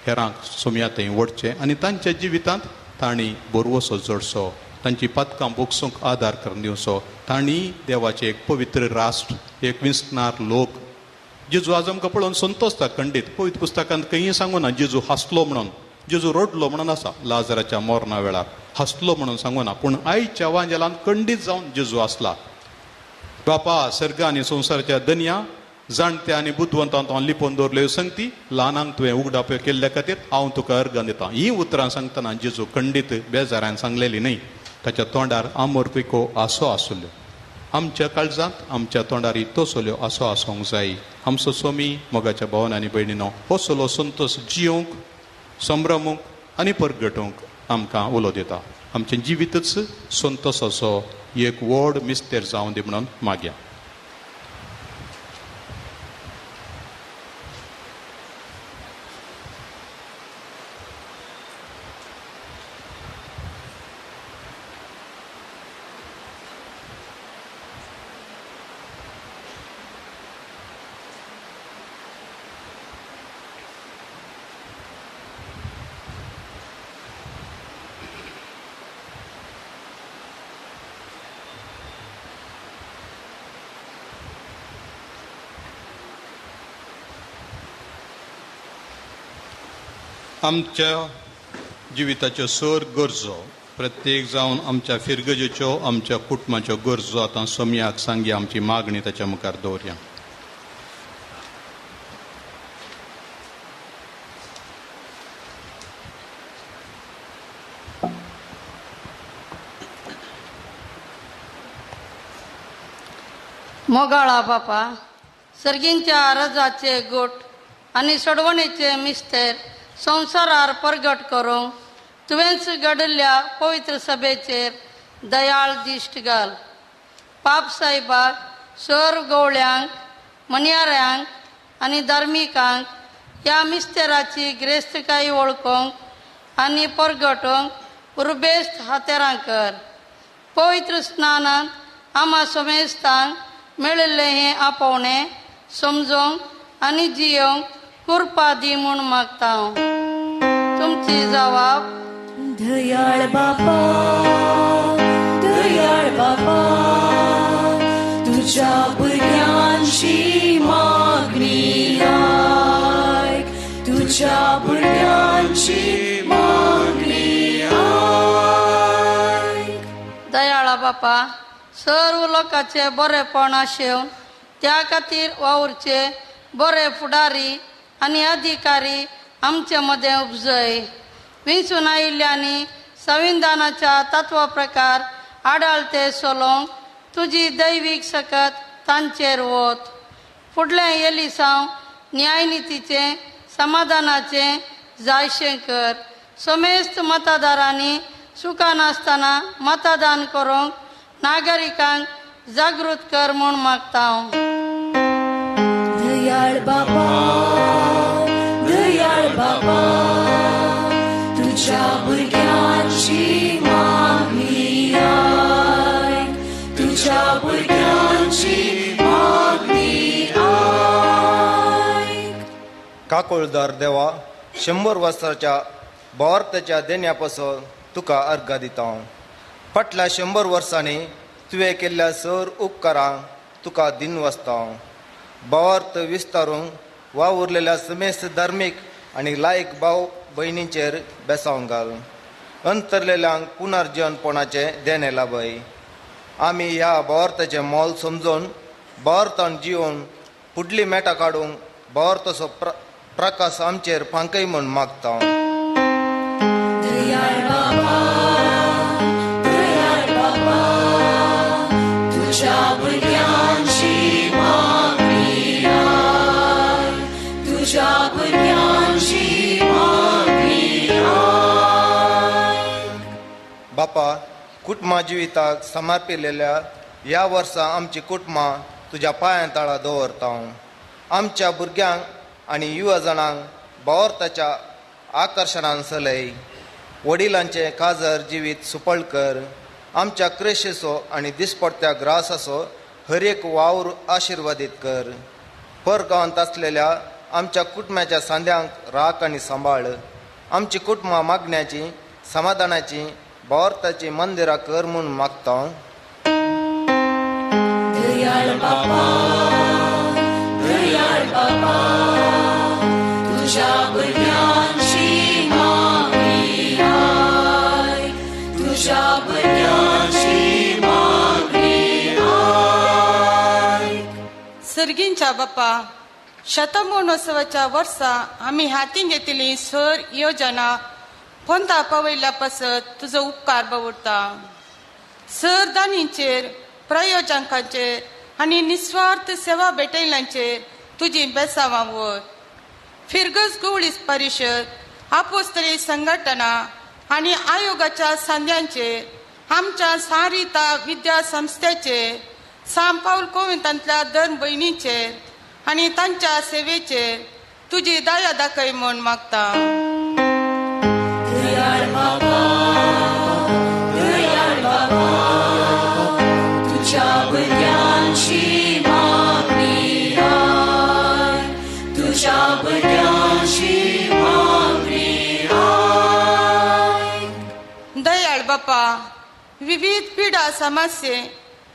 हेरांक सोम्या थंय ओडचें आनी तांच्या जिवितांत तांणी बरवसो जोडचो, तांची पातकां बोगसूंक आदार करून दिवचो. तांणी देवाचें एक पवित्र राष्ट्र, एक विंचणार लोक. जेजू आज आमकां पळोवन संतोषता खंडीत. पवित्र पुस्तकांत खंयी सांगू ना जेजू हांसलो म्हणून, जेजू रडलो म्हणून आसा लाजराच्या मरणा वेळार हांसलो म्हणून सांगू ना, पूण आयच्या वांजेलान खंडीत जावन जेजू आसला. बापा सर्ग आनी संवसाराच्या दनया जाणट्या आनी बुदवंतांत हांव लिपोवन दवरल्यो संगती ल्हानांक तुवें उगडाप्यो केल्ल्या खातीर हांव तुका अर्गां दितां. हीं उतरां सांगतना जेजू खंडीत बेजारान सांगलेली न्हय, ताच्या तोंडार आमोर पिको आसो आसल्यो. आमच्या काळजांत आमच्या तोंडार तसल्यो आसो आसूंक जाय. आमचो स्वामी मोगाच्या भावन आनी भयणीनो, असलो संतोष जियोंक, संभ्रमूंक आनी परगटूंक आमकां उलो दिता. आमचें जिवीतच संतोषाचो एक व्हड मिस्तेर जावं दी म्हणून मागया. आमच्या जिविताच्यो सर गरजो प्रत्येक जावन आमच्या फिरगजेच्यो आमच्या कुटुंबाच्यो गरजो आतां सोमयाक सांगया, आमची मागणी ताच्या मुखार दवरया. मोगाळा बापा, सर्गींच्या रजाचे गोट आनी सोडवणेचे मिस्तेर संवसारार परगट करूंक तुवेंच घडिल्ल्या पवित्र सभेचेर दयाळ दिश्ट घाल. पाप साहेबाक, सर गवळ्यांक, मन्याऱ्यांक आनी धार्मिकांक ह्या मिस्तेराची ग्रेस्तकाय वळखूंक आनी परगटूंक उर्बेस्त हातेरां कर. पवित्र स्नानांत आमा समेस्तांक मेळिल्लें हें आपोवणें समजूंक आनी जियोंक कृपा दी म्हूण मागता हांव. तुमची जवाब. दयाळ बापा, दयाळ बापा, तुझ्या भुरग्यांची मागणी आयक, तुझ्या भुरग्यांची मागणी आयक. दयाळा बापा, सर्व लोकांचे बरेपण आशेवन त्या खातीर वावुरचे बरे फुडारी आनी अधिकारी आमचे मदें उपजय. विंचून आयिल्ल्यांनी संविधानाच्या तत्वा प्रकार आडाळते चलोवंक तुजी दैवीक सकत तांचेर वत. फुडलें येलिसांव न्यायनितीचें समाधानाचें जायशें कर. समेस्त मतदारांनी चुका नासतना मतदान करूंक नागरिकांक जागृत कर म्हूण मागता हांव. दयाळ बाबा, दयाळ बाबा, तुझ्या भुरग्यांची मागणी आयक, तुझ्या भुरग्यांची मागणी आयक. काकोळदार देवा, 100 वर्साच्या भावार्थाच्या देण्या पासून तुका अर्घा दिता. फाटल्या 100 वर्सांनी तुवें केल्ल्या सर उपकारांक तुका दिन वसता. भावार्थ विस्तारूंक वावुरलेल्या समेस्त धार्मीक आनी लायक भाव भयणींचेर बेसावंक घाल. अंतरलेल्यांक पुनर्जीवनपणाचें देणें लाभय. आमी ह्या भावार्थाचें मोल समजून भावार्थान जिवन फुडली मेटां काडूंक भावार्थाचो प्रकाश आमचेर फांकय म्हूण मागता. दयाळ बाबा, दयाळ बाबा, तुझ्या भुरग्यांची मागणी आयक, तुझ्या भुरग्यांची मागणी आयक. बापा, कुटुंबा जिविताक समर्पिलेल्या ह्या वर्सा आमची कुटुंबां तुज्या पांयां तळा दवरता. आमच्या भुरग्यांक आनी युवा जाणांक भावार्थाच्या आकर्शणान सलय. वडिलांचें काजर जिवीत सुपळ कर. आमच्या क्रेशेचो आनी दिसपडत्या ग्रासाचो हर एक वावर आशिर्वादीत कर. परगांवांत आसलेल्या आमच्या कुटुंबाच्या सांद्यांक राख आनी सांबाळ. आमची कुटुंबां मागण्याची, समाधानाची, भावार्थाची मंदिरां कर म्हूण मागता. दयाळ बाबा, दयाळ बाबा, तुझ्या भुरग्यांची मागणी आयक, तुझ्या भुरग्यांची मागणी आयक. सर्गींच्या बापा, शतमहोत्सवाच्या वर्सा आमी हातीन घेतिल्ली सर योजना पंथा पावयल्या पासत तुजो उपकार बावुरता. सर दानींचेर, प्रयोजकांचेर आनी निस्वार्थ सेवा भेटयल्यांचेर तुजी बेसावां वत. फिरगज गवळीस परिशद, आपोस्तरी संघटना आनी आयोगाच्या सांद्यांचेर, आमच्या सारिता विद्या संस्थेचेर, सांत पावल कोविंतांतल्या धर्म भयणीचेर आनी तांच्या सेवेचेर तुजी दया दाखय म्हूण मागता. दयाळ बाबा, दयाळ बाबा, तुझ्या भुरग्यांची मागणी आयक, तुझ्या भुरग्यांची मागणी आयक. दयाळ बापा, विविध पिडा समस्ये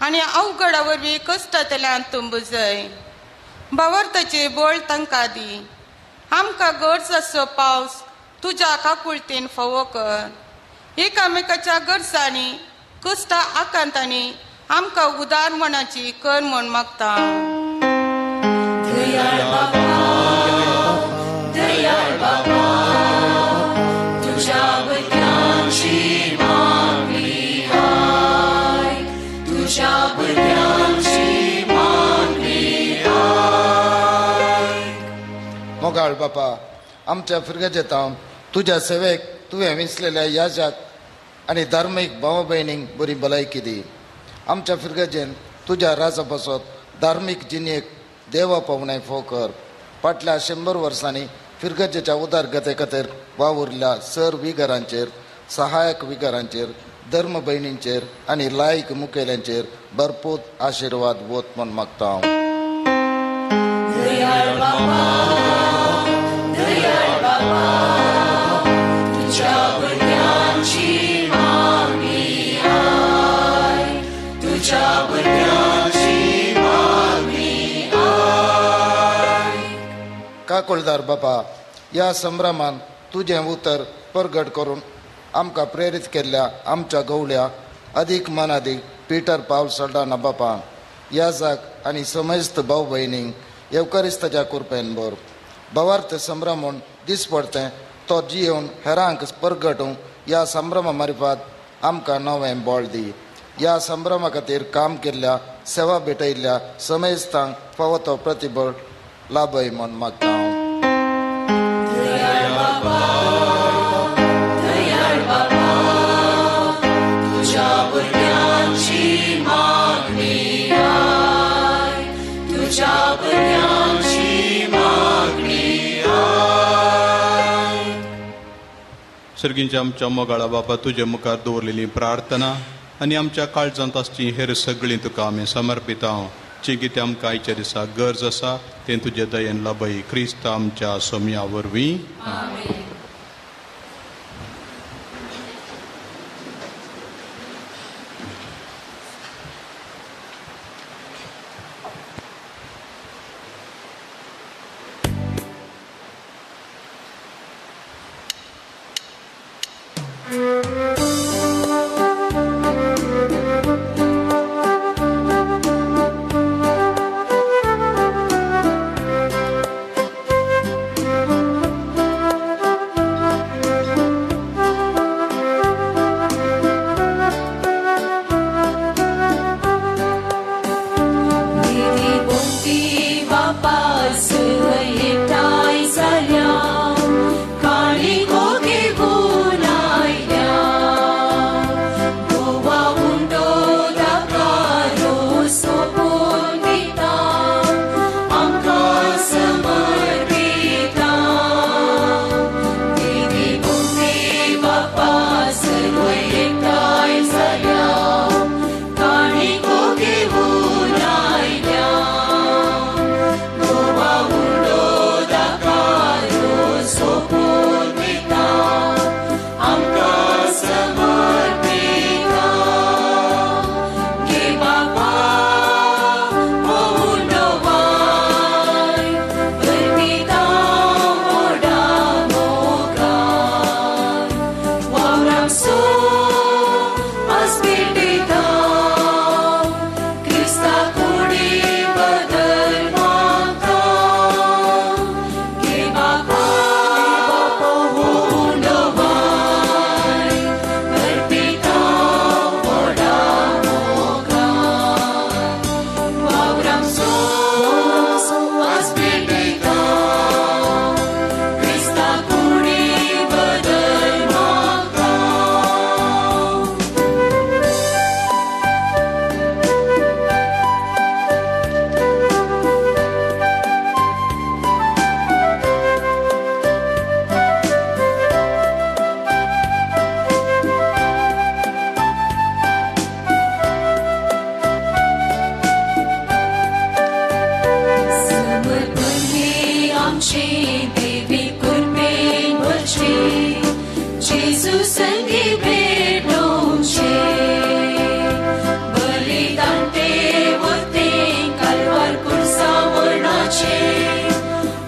आनी अवघडा वरवीं कश्टांतल्यान तूं बुजय. भावार्थाचे बळ तांकां दी. आमकां गरज आसचो पावस तुज्या काकुळतीन फावो कर. एकामेकाच्या गरजांनी कश्टा आकांतांनी आमकां उदार मनाची कर म्हूण मागता. दयाळ बापा, दयाळ बापा, तुझ्या भुरग्यांची मागणी आयक, तुझ्या भुरग्यांची मागणी आयक. मोगाळ बापा, आमच्या फिरगजेतावन तुज्या सेवेक तुवें विंचलेल्या याजाक आनी धार्मीक भाव भयणींक बरी भलायकी दी. आमच्या फिरगजेन तुज्या राजा पासत धार्मीक जिणेक देवा पावणे फोव कर. फाटल्या 100 वर्सांनी फिरगजेच्या उदरगते खातीर वावुरल्या सर विगरांचेर, सहायक विगरांचेर, धर्म भयणींचेर आनी लायक मुखेल्यांचेर भरपूर आशिर्वाद वत म्हूण मागता हांव. दयाळ बापा, दयाळ बापा, तुझ्या भुरग्यांची मागणी आयक, तुझ्या भुरग्यांची मागणी आयक. काकुळदार बापा, ह्या संभ्रमान तुजें उतर परगट करून आमकां प्रेरीत केल्ल्या आमच्या गवळ्या अदीक मनादीक पीटर पावल सल्डाना बापा, याजाक आनी समस्त भाव भयणींक येवकारिस्ताच्या कृपेन भर. भावार्थ संभ्रम म्हूण दिसपडतें तो जियेवन हेरांक परगटूंक ह्या संभ्रमा मार्फत आमकां नवें बळ दी. ह्या संभ्रमा खातीर काम केल्ल्या, सेवा भेटयल्ल्या समेस्तांक फावो तो प्रतिबळ लाभय म्हूण मागता हांव. दयाळ बापा, दयाळ बापा, तुझ्या भुरग्यांची मागणी आयक, तुझ्या भुरग्यांची मागणी आयक. सर्गींच्या आमच्या मोगाळा बापा, तुजे मुखार दवरलेली प्रार्थना आनी आमच्या काळजांत आसची हेर सगळीं तुका आमी समर्पिता. जी कितें आमकां आयच्या दिसा गरज आसा तें तुजे दयेन लाभय. क्रिस्त आमच्या सोम्या वरवीं.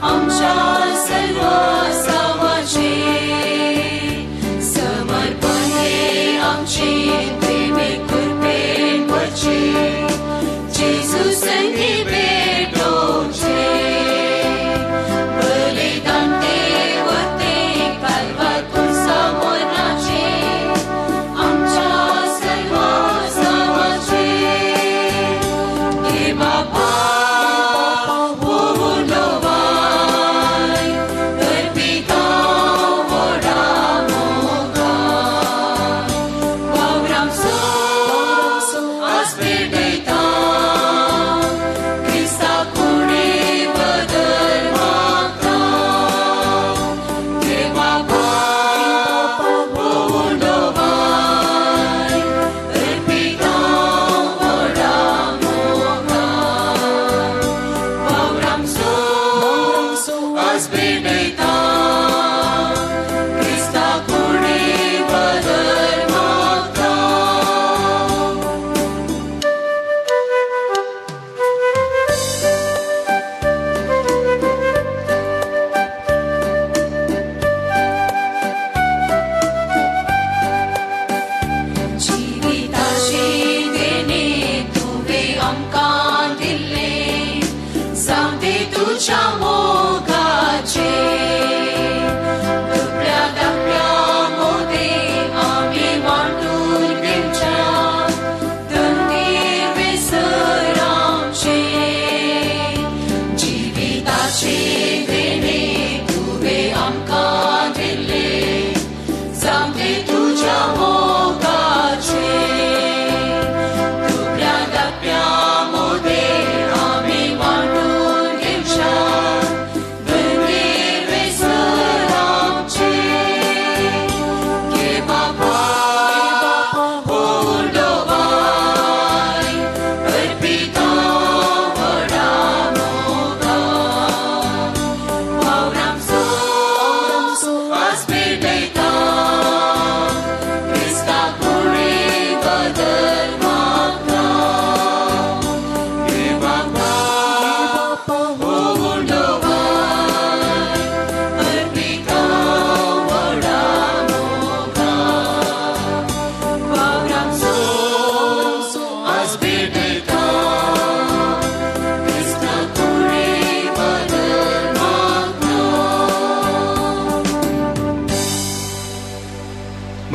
आमच्या सलवा सावाचे.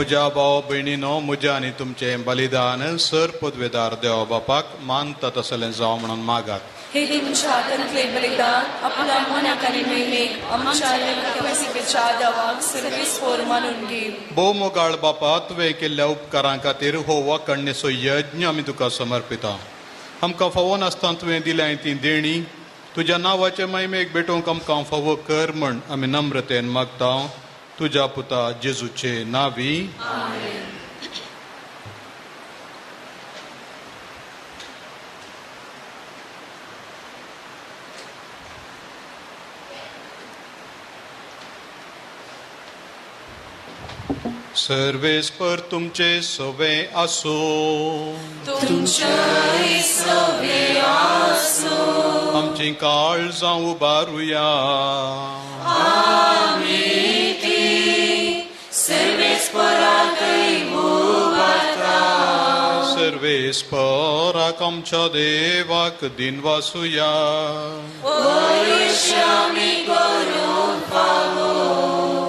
म्हज्या भाव भयणीनो, म्हज्या आनी तुमचें बलिदान सर पदवेदार देवा बापाक मानता तसलें जावं म्हणून मागात. हे तुमच्या हातांतले बलिदान आपल्या मनाक आनी महिमेक आमच्या लेखाच्या देवाक सर्वेस्पोर मानून घेव. भोव मोगाळ बापा, तुवें केल्ल्या उपकारां खातीर हो वाकणणेचो यज्ञ आमी तुका समर्पिता. आमकां फावो नासतना तुवें दिल्या ती देणी तुज्या नांवाचे महिमेक भेटोवंक आमकां फावो कर म्हण आमी नम्रतेन मागता, तुज्या पुता जेजूचे नांवी. सर्वेस्पर तुमचे सवे आसो, तुमचेय सवे आसो. आमची काळजां उबारुया. आमी ती सर्वेस्पराकय उबारता. सर्वेस्पराक आमच्या देवाक दिनवासुया. वयश्य आमी करूंक फावो.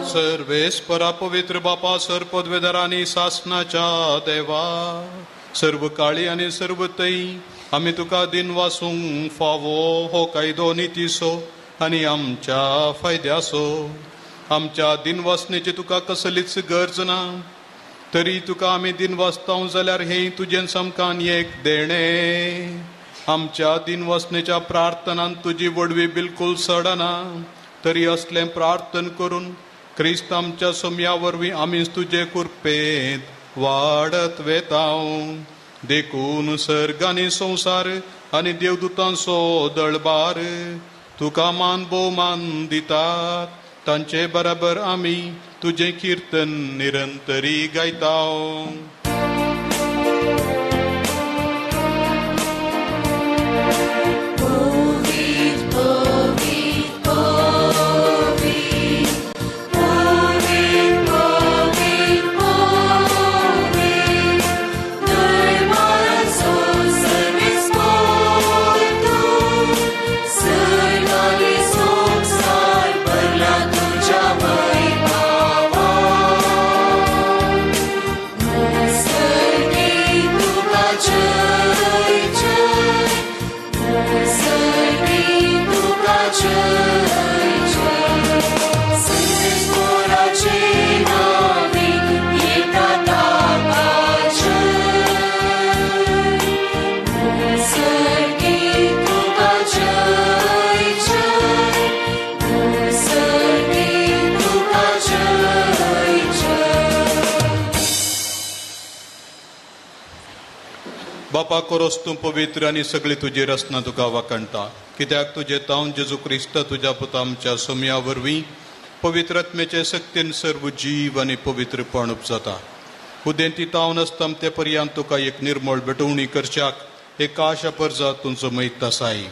सर्वेस्परा पवित्र बापा, सर पदवेदार आनी सासनाच्या देवा, सर्व काळी आनी सर्व तई आमी तुका दिनवासूंक फावो हो कायदो नितीसो आनी आमच्या फायद्यासो. आमच्या दिनवासनेची तुका कसलीच गरज ना, तरी तुका आमी दिनवासताव जाल्यार हें तुजें सामकान एक देणें. आमच्या दिनवासनेच्या प्रार्थनान तुजी वडवी बिलकुल सडना, तरी असलें प्रार्थन करून क्रिस्त आमच्या सोम्या वरवीं आमीच तुजे कृपेंत वाडत वेताव. देखून सर्ग आनी संवसार आनी देवदूतांचो दळबार तुका मान भोवमान दितात, तांचे बराबर आमी तुजें किर्तन निरंतरी गायताव. बापा, कोरोस तूं पवित्र आनी सगळी तुजी रचना तुका वाखणटा, कित्याक तुजे तावन जेजू क्रिस्त तुज्या पुता आमच्या सोम्या वरवीं पवित्र आत्म्याचे शक्तीन सर्व जीव आनी पवित्रपण उपजाता. उदेंती तावन आसता ते पर्यंत तुका एक निर्मळ भेटवणी करच्याक एक आशा परजा तुमचो मैत आसाय.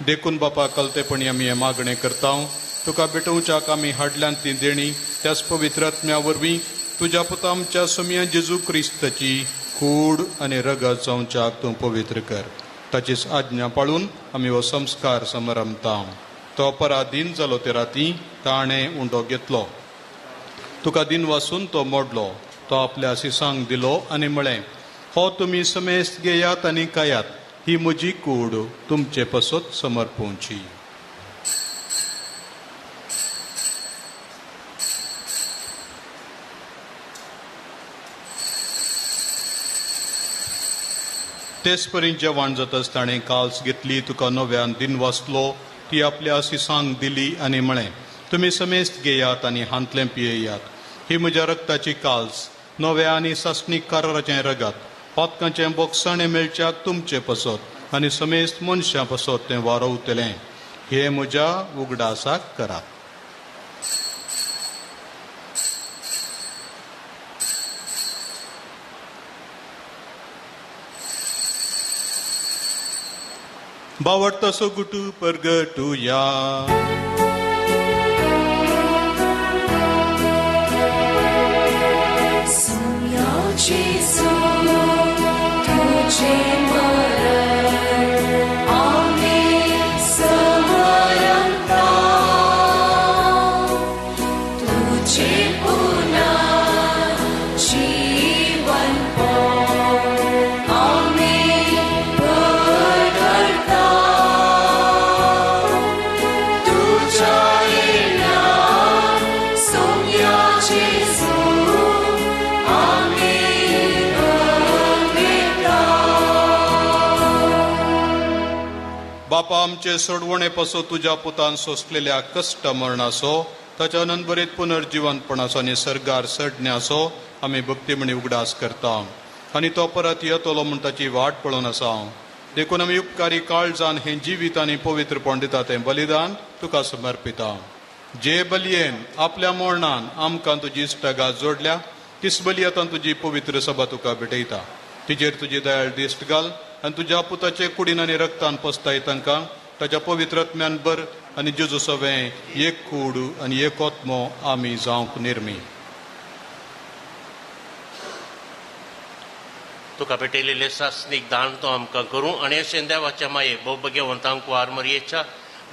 देखून बापा, कलतेपणी आमी हें मागणें करता, तुका भेटोवच्याक आमी हाडल्यान ती देणी त्याच पवित्र आत्म्या वरवीं तुज्या पुता आमच्या सोम्या जेजू क्रिस्ताची कूड आनी रगत जावच्याक तूं पवित्र कर. ताचीच आज्ञा पाळून आमी हो संस्कार समारंभता. तो पराधीन जालो ते राती ताणें उंडो घेतलो, तुका दिन वासून तो मोडलो, तो आपल्या सिसांक दिलो आनी म्हळें, हो तुमी समेस्त घेयात आनी खायात, ही म्हजी कूड तुमचे पसत समर्पोवची. तेच परी जेवण जातच ताणें काल्स घेतली, तुका नव्यान दिन वाचलो, ती आपल्या सिसांक दिली आनी म्हळें, तुमी समेस्त घेयात आनी हांतलें पियेयात, ही म्हज्या रक्ताची काल्स, नव्या आनी सासणीक कराराचें रगत, पातकांचें बोगसाणें मेळच्याक तुमचे पसत आनी समेस्त मनशां पसत तें वारवतलें. हें म्हज्या उगडासाक करात. बावडतो गुटू परगटुया. तुझे मरण आमी समरता, तुझे पुन्हा जीवन. बापा आमचे सोडवणे पासून तुज्या पुतान सोंसलेल्या कश्ट मरणाचो ताच्या अनंतभरीत पुनर्जिवंतपणाचो आनी सर्गार सडण्याचो आमी भक्तीमणी उगडास करता आनी तो परत येतलो म्हूण ताची वाट पळोवन आसा. देखून आमी उपकारी काळजान हें जिवीत आनी पवित्रपण दिता तें बलिदान तुका समर्पिता. जे बलयेन आपल्या मरणान आमकां तुजी इश्टागात जोडल्या तीच बली आतां तुजी पवित्र सभा तुका भेटयता. तिजेर तुजी दयाळ दिश्ट घाल आनी तुज्या पुताचे कुडीन आनी रक्तान पसताय तांकां ताच्या पवित्र आत्म्यान बर आनी जेजू सवें एक कूड आनी एक आत्मो आमी जावंक निर्मी. तुका भेटयलेले सासणीक दान तो आमकां करूं आनी अशें देवाच्या माये भोव भगेवंतांक आरमरयेच्या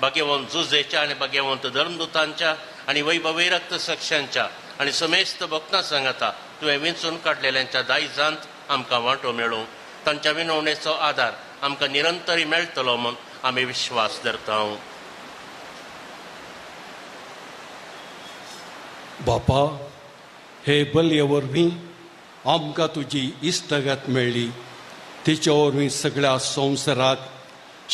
भाग्यवंत जुजेच्या आनी भाग्यवंत धर्मदूतांच्या आनी वैभवी रक्त साक्षांच्या आनी समेस्त भक्तां सांगाता तुवें विंचून काडलेल्यांच्या दायजांत आमकां वांटो मेळूं. तांच्या विनवणेचो आदार आमकां निरंतरी मेळटलो म्हूण आमी विश्वास धरता. बापा, हे बलये वरवीं आमकां तुजी इश्टागत मेळ्ळी. तिचे वरवीं सगळ्या संवसाराक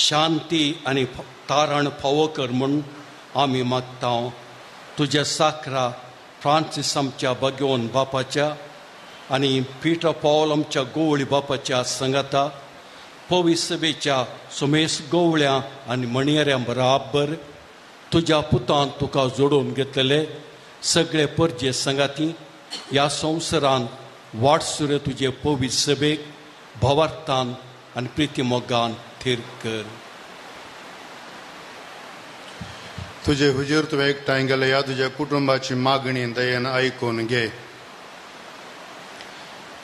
शांती आनी तारण फावो कर म्हूण आमी मागता. तुज्या साकरा फ्रांसीस आमच्या भगवंत बापाच्या आनी पिटर पावल आमच्या गोवळी बापाच्या सांगाता पवी सभेच्या सुमेस गोवळ्या आनी मणयऱ्यां बराबर तुज्या पुतान तुका जोडून घेतलेले सगळे परजे सांगाती ह्या संवसारान वाटसुरे तुजे पवी सभेक भावार्थान आनी प्रितीमोगान थीर कर. तुजे हुजीर तुवें एकठांय गेले ह्या तुज्या कुटुंबाची मागणी दयेन आयकून घे.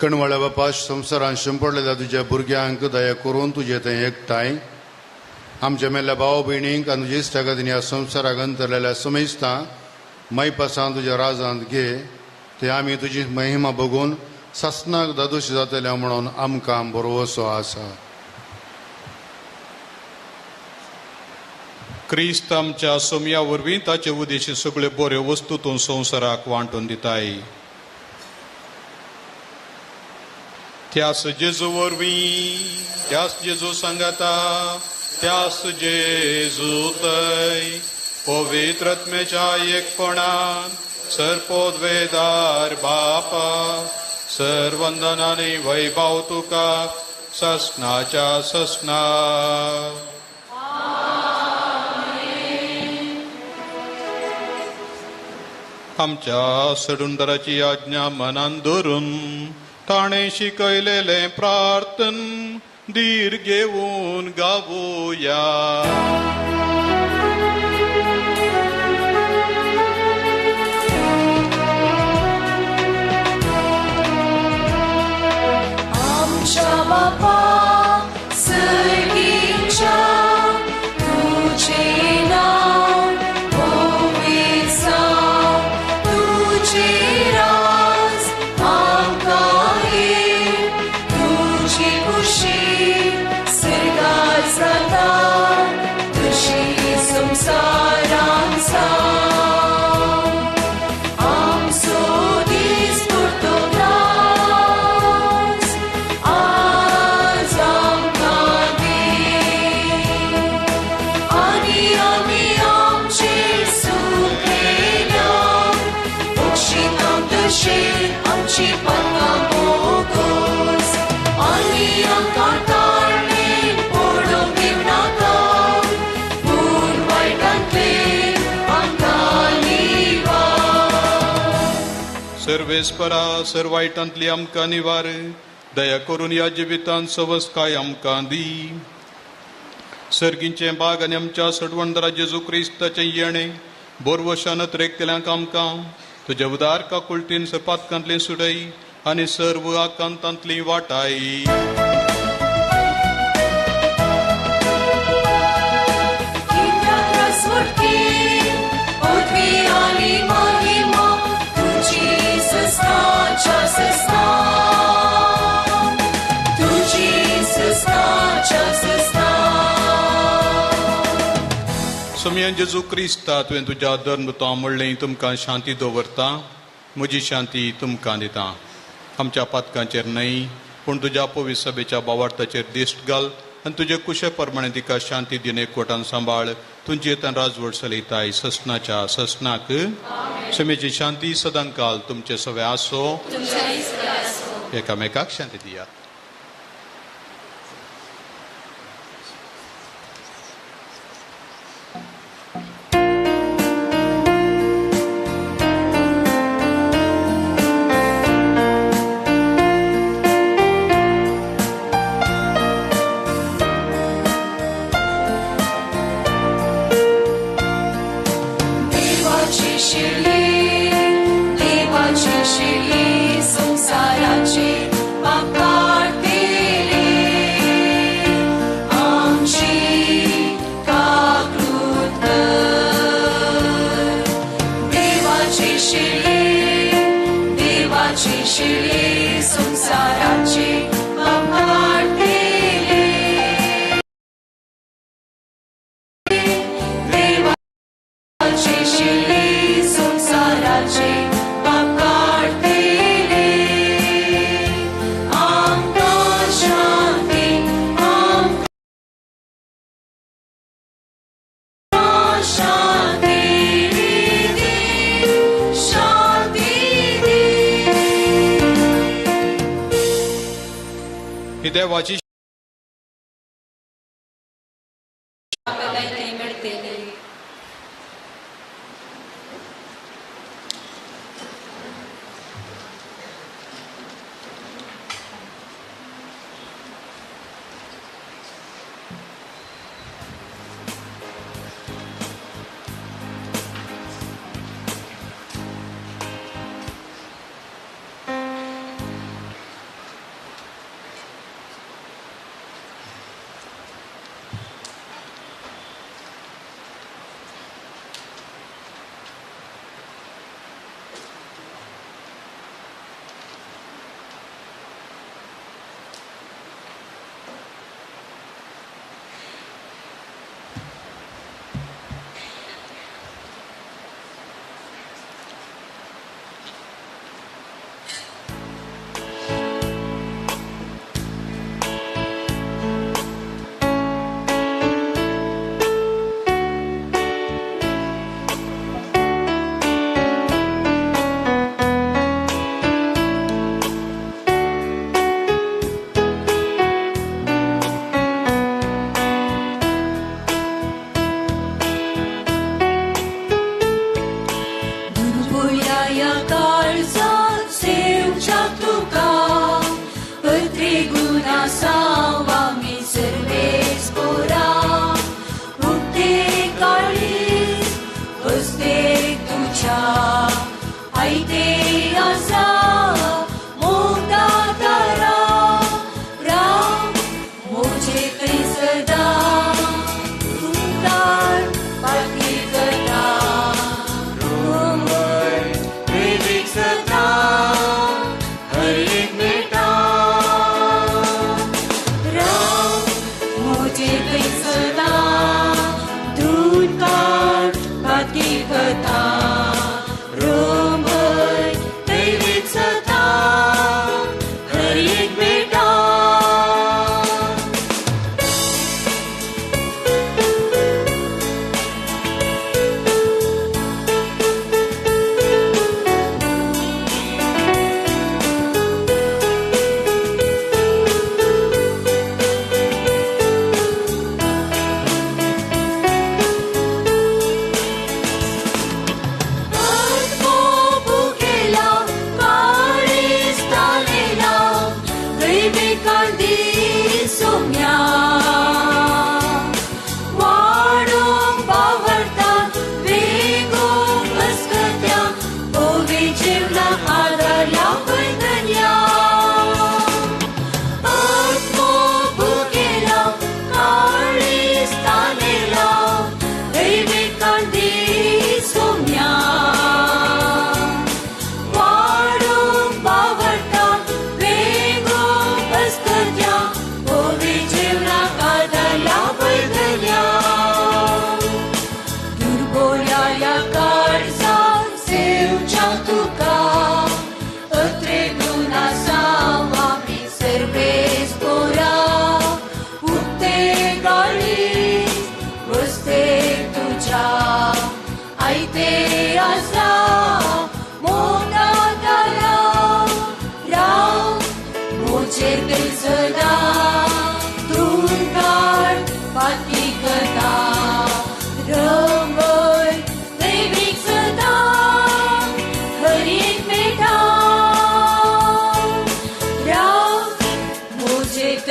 कणवळ्या बापा, संवसारान शिंपडलेल्या तुज्या भुरग्यांक दया करून तुजे थंय एकठांय आमच्या मेल्ल्या भाव भयणींक आनी तुज्या इश्टागतीन ह्या संवसाराक अंतरलेल्या समेस्तां मैपासान तुज्या राजांत घे. ते आमी तुजी महिमा बघून सासनाक दादोशी जातल्या म्हणून आमकां भरवसो आसा. क्रिस्त आमच्या सोमया वरवीं ताचे उदेशी सगळ्यो बऱ्यो वस्तू तूं संवसाराक वांटून दिताय. त्यास जेजू वरवीं, त्यास जेजू सांगाता, त्यास जेजू तय पवित्र आत्म्याच्या एकपणान सर्पोद्वेदार बापा सर्वंदनानी वैभव तुका ससनाच्या ससना. आमच्या सडुंदराची आज्ञा मनान धरून ताणें शिकयलेलें प्रार्थन धीर घेवन गावया. आमच्या बापा सर्गीच्या तुझें नांव पवित्र जावं, तुजें राज आमकां ये, तुजी खुशी सर्गार जाता तशी संवसारांत जावं. आमचो दीस पुरतो ग्रास आज आमकां दी आनी आमी आमचे चुकलेल्यांक बक्षिता तशें आमची पातकां बोगोस आनी आमकां ताळमेळ पडूंक दिवनाका, पूण वायटांतलें आमकां निवार. सर्वेस्परा सर्वायटांतली आमकां निवार, दया करून ह्या जिवितांत सवसकाय आमकां दी. सर्गींचें बाग आनी आमच्या सडवणदारा जेजू क्रिस्ताचें येणें बोरवशान त्रेकतल्यांक आमकां तुज्या उदार काकुळटीन सपातकांतली सुडय आनी सर्व आकांतांतली वाटाय. कित्याक रसवटकी पदवी आनी महिमा तुजी ससनाच्या ससना, तुजी ससनाच्या ससना. सोमयान जेजू क्रिस्ता तुवें तुज्या धर्मदूतां म्हणलें तुमकां शांती दवरता, म्हजी शांती तुमकां दिता. आमच्या पातकांचेर न्हय पूण तुज्या पवित्र सभेच्या बावार्थाचेर दिश्ट घाल आनी तुजे कुशे प्रमाणे तिका शांती दिवन एकवटान सांबाळ. तुमची येतान राजवट चलयताय ससनाच्या ससनाक. समेची शांती सदांकाल तुमचे सवे आसो. एकामेकाक शांती दिया. देवाची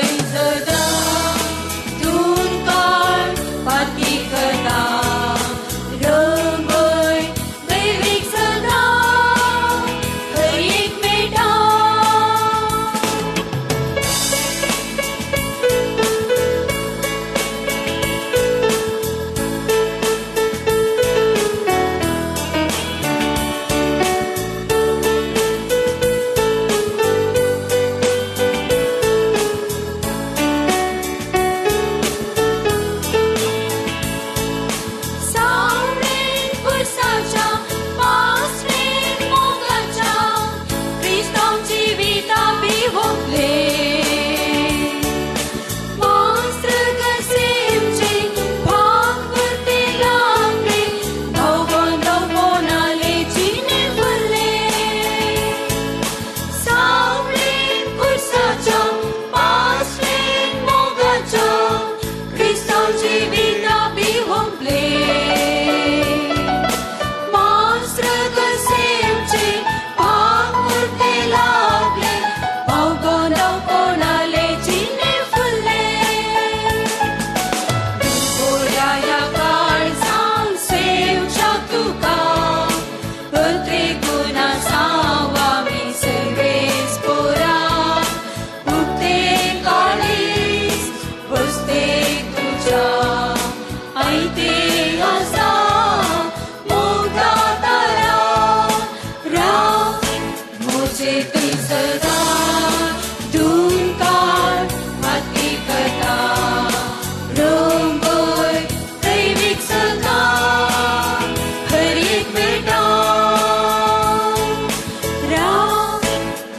थंय सदां धुनकाळ पातिकता रंगय दैवीक सदां हर एक मेळटा. सावळेन पुरसाच्या पासवेन मोगाच्या क्रिस्तांव जिविता बिहोपले मास्त्र कसेमचे भागवते लागले भावबंद कोणाले जिने फुलले. सावळेन पुरसाच्या पासवेन मोगाच्या क्रिस्तांव जिविता बिहोपले मास्त्र कसेमचे भागवते लागले भावबंद कोणाले जिने फुलले. गोऱ्या ह्या काळजान सेवच्या तुका पत्रे गुना सावा मी सर्वेस पोरा उगते काळीज बसते तुझ्या आयते आसा मोगा तारा राव म्हजे थंय सदां धुनकाळ पातिकता रंगय दैवीक सदां हर एक मेळटा. राव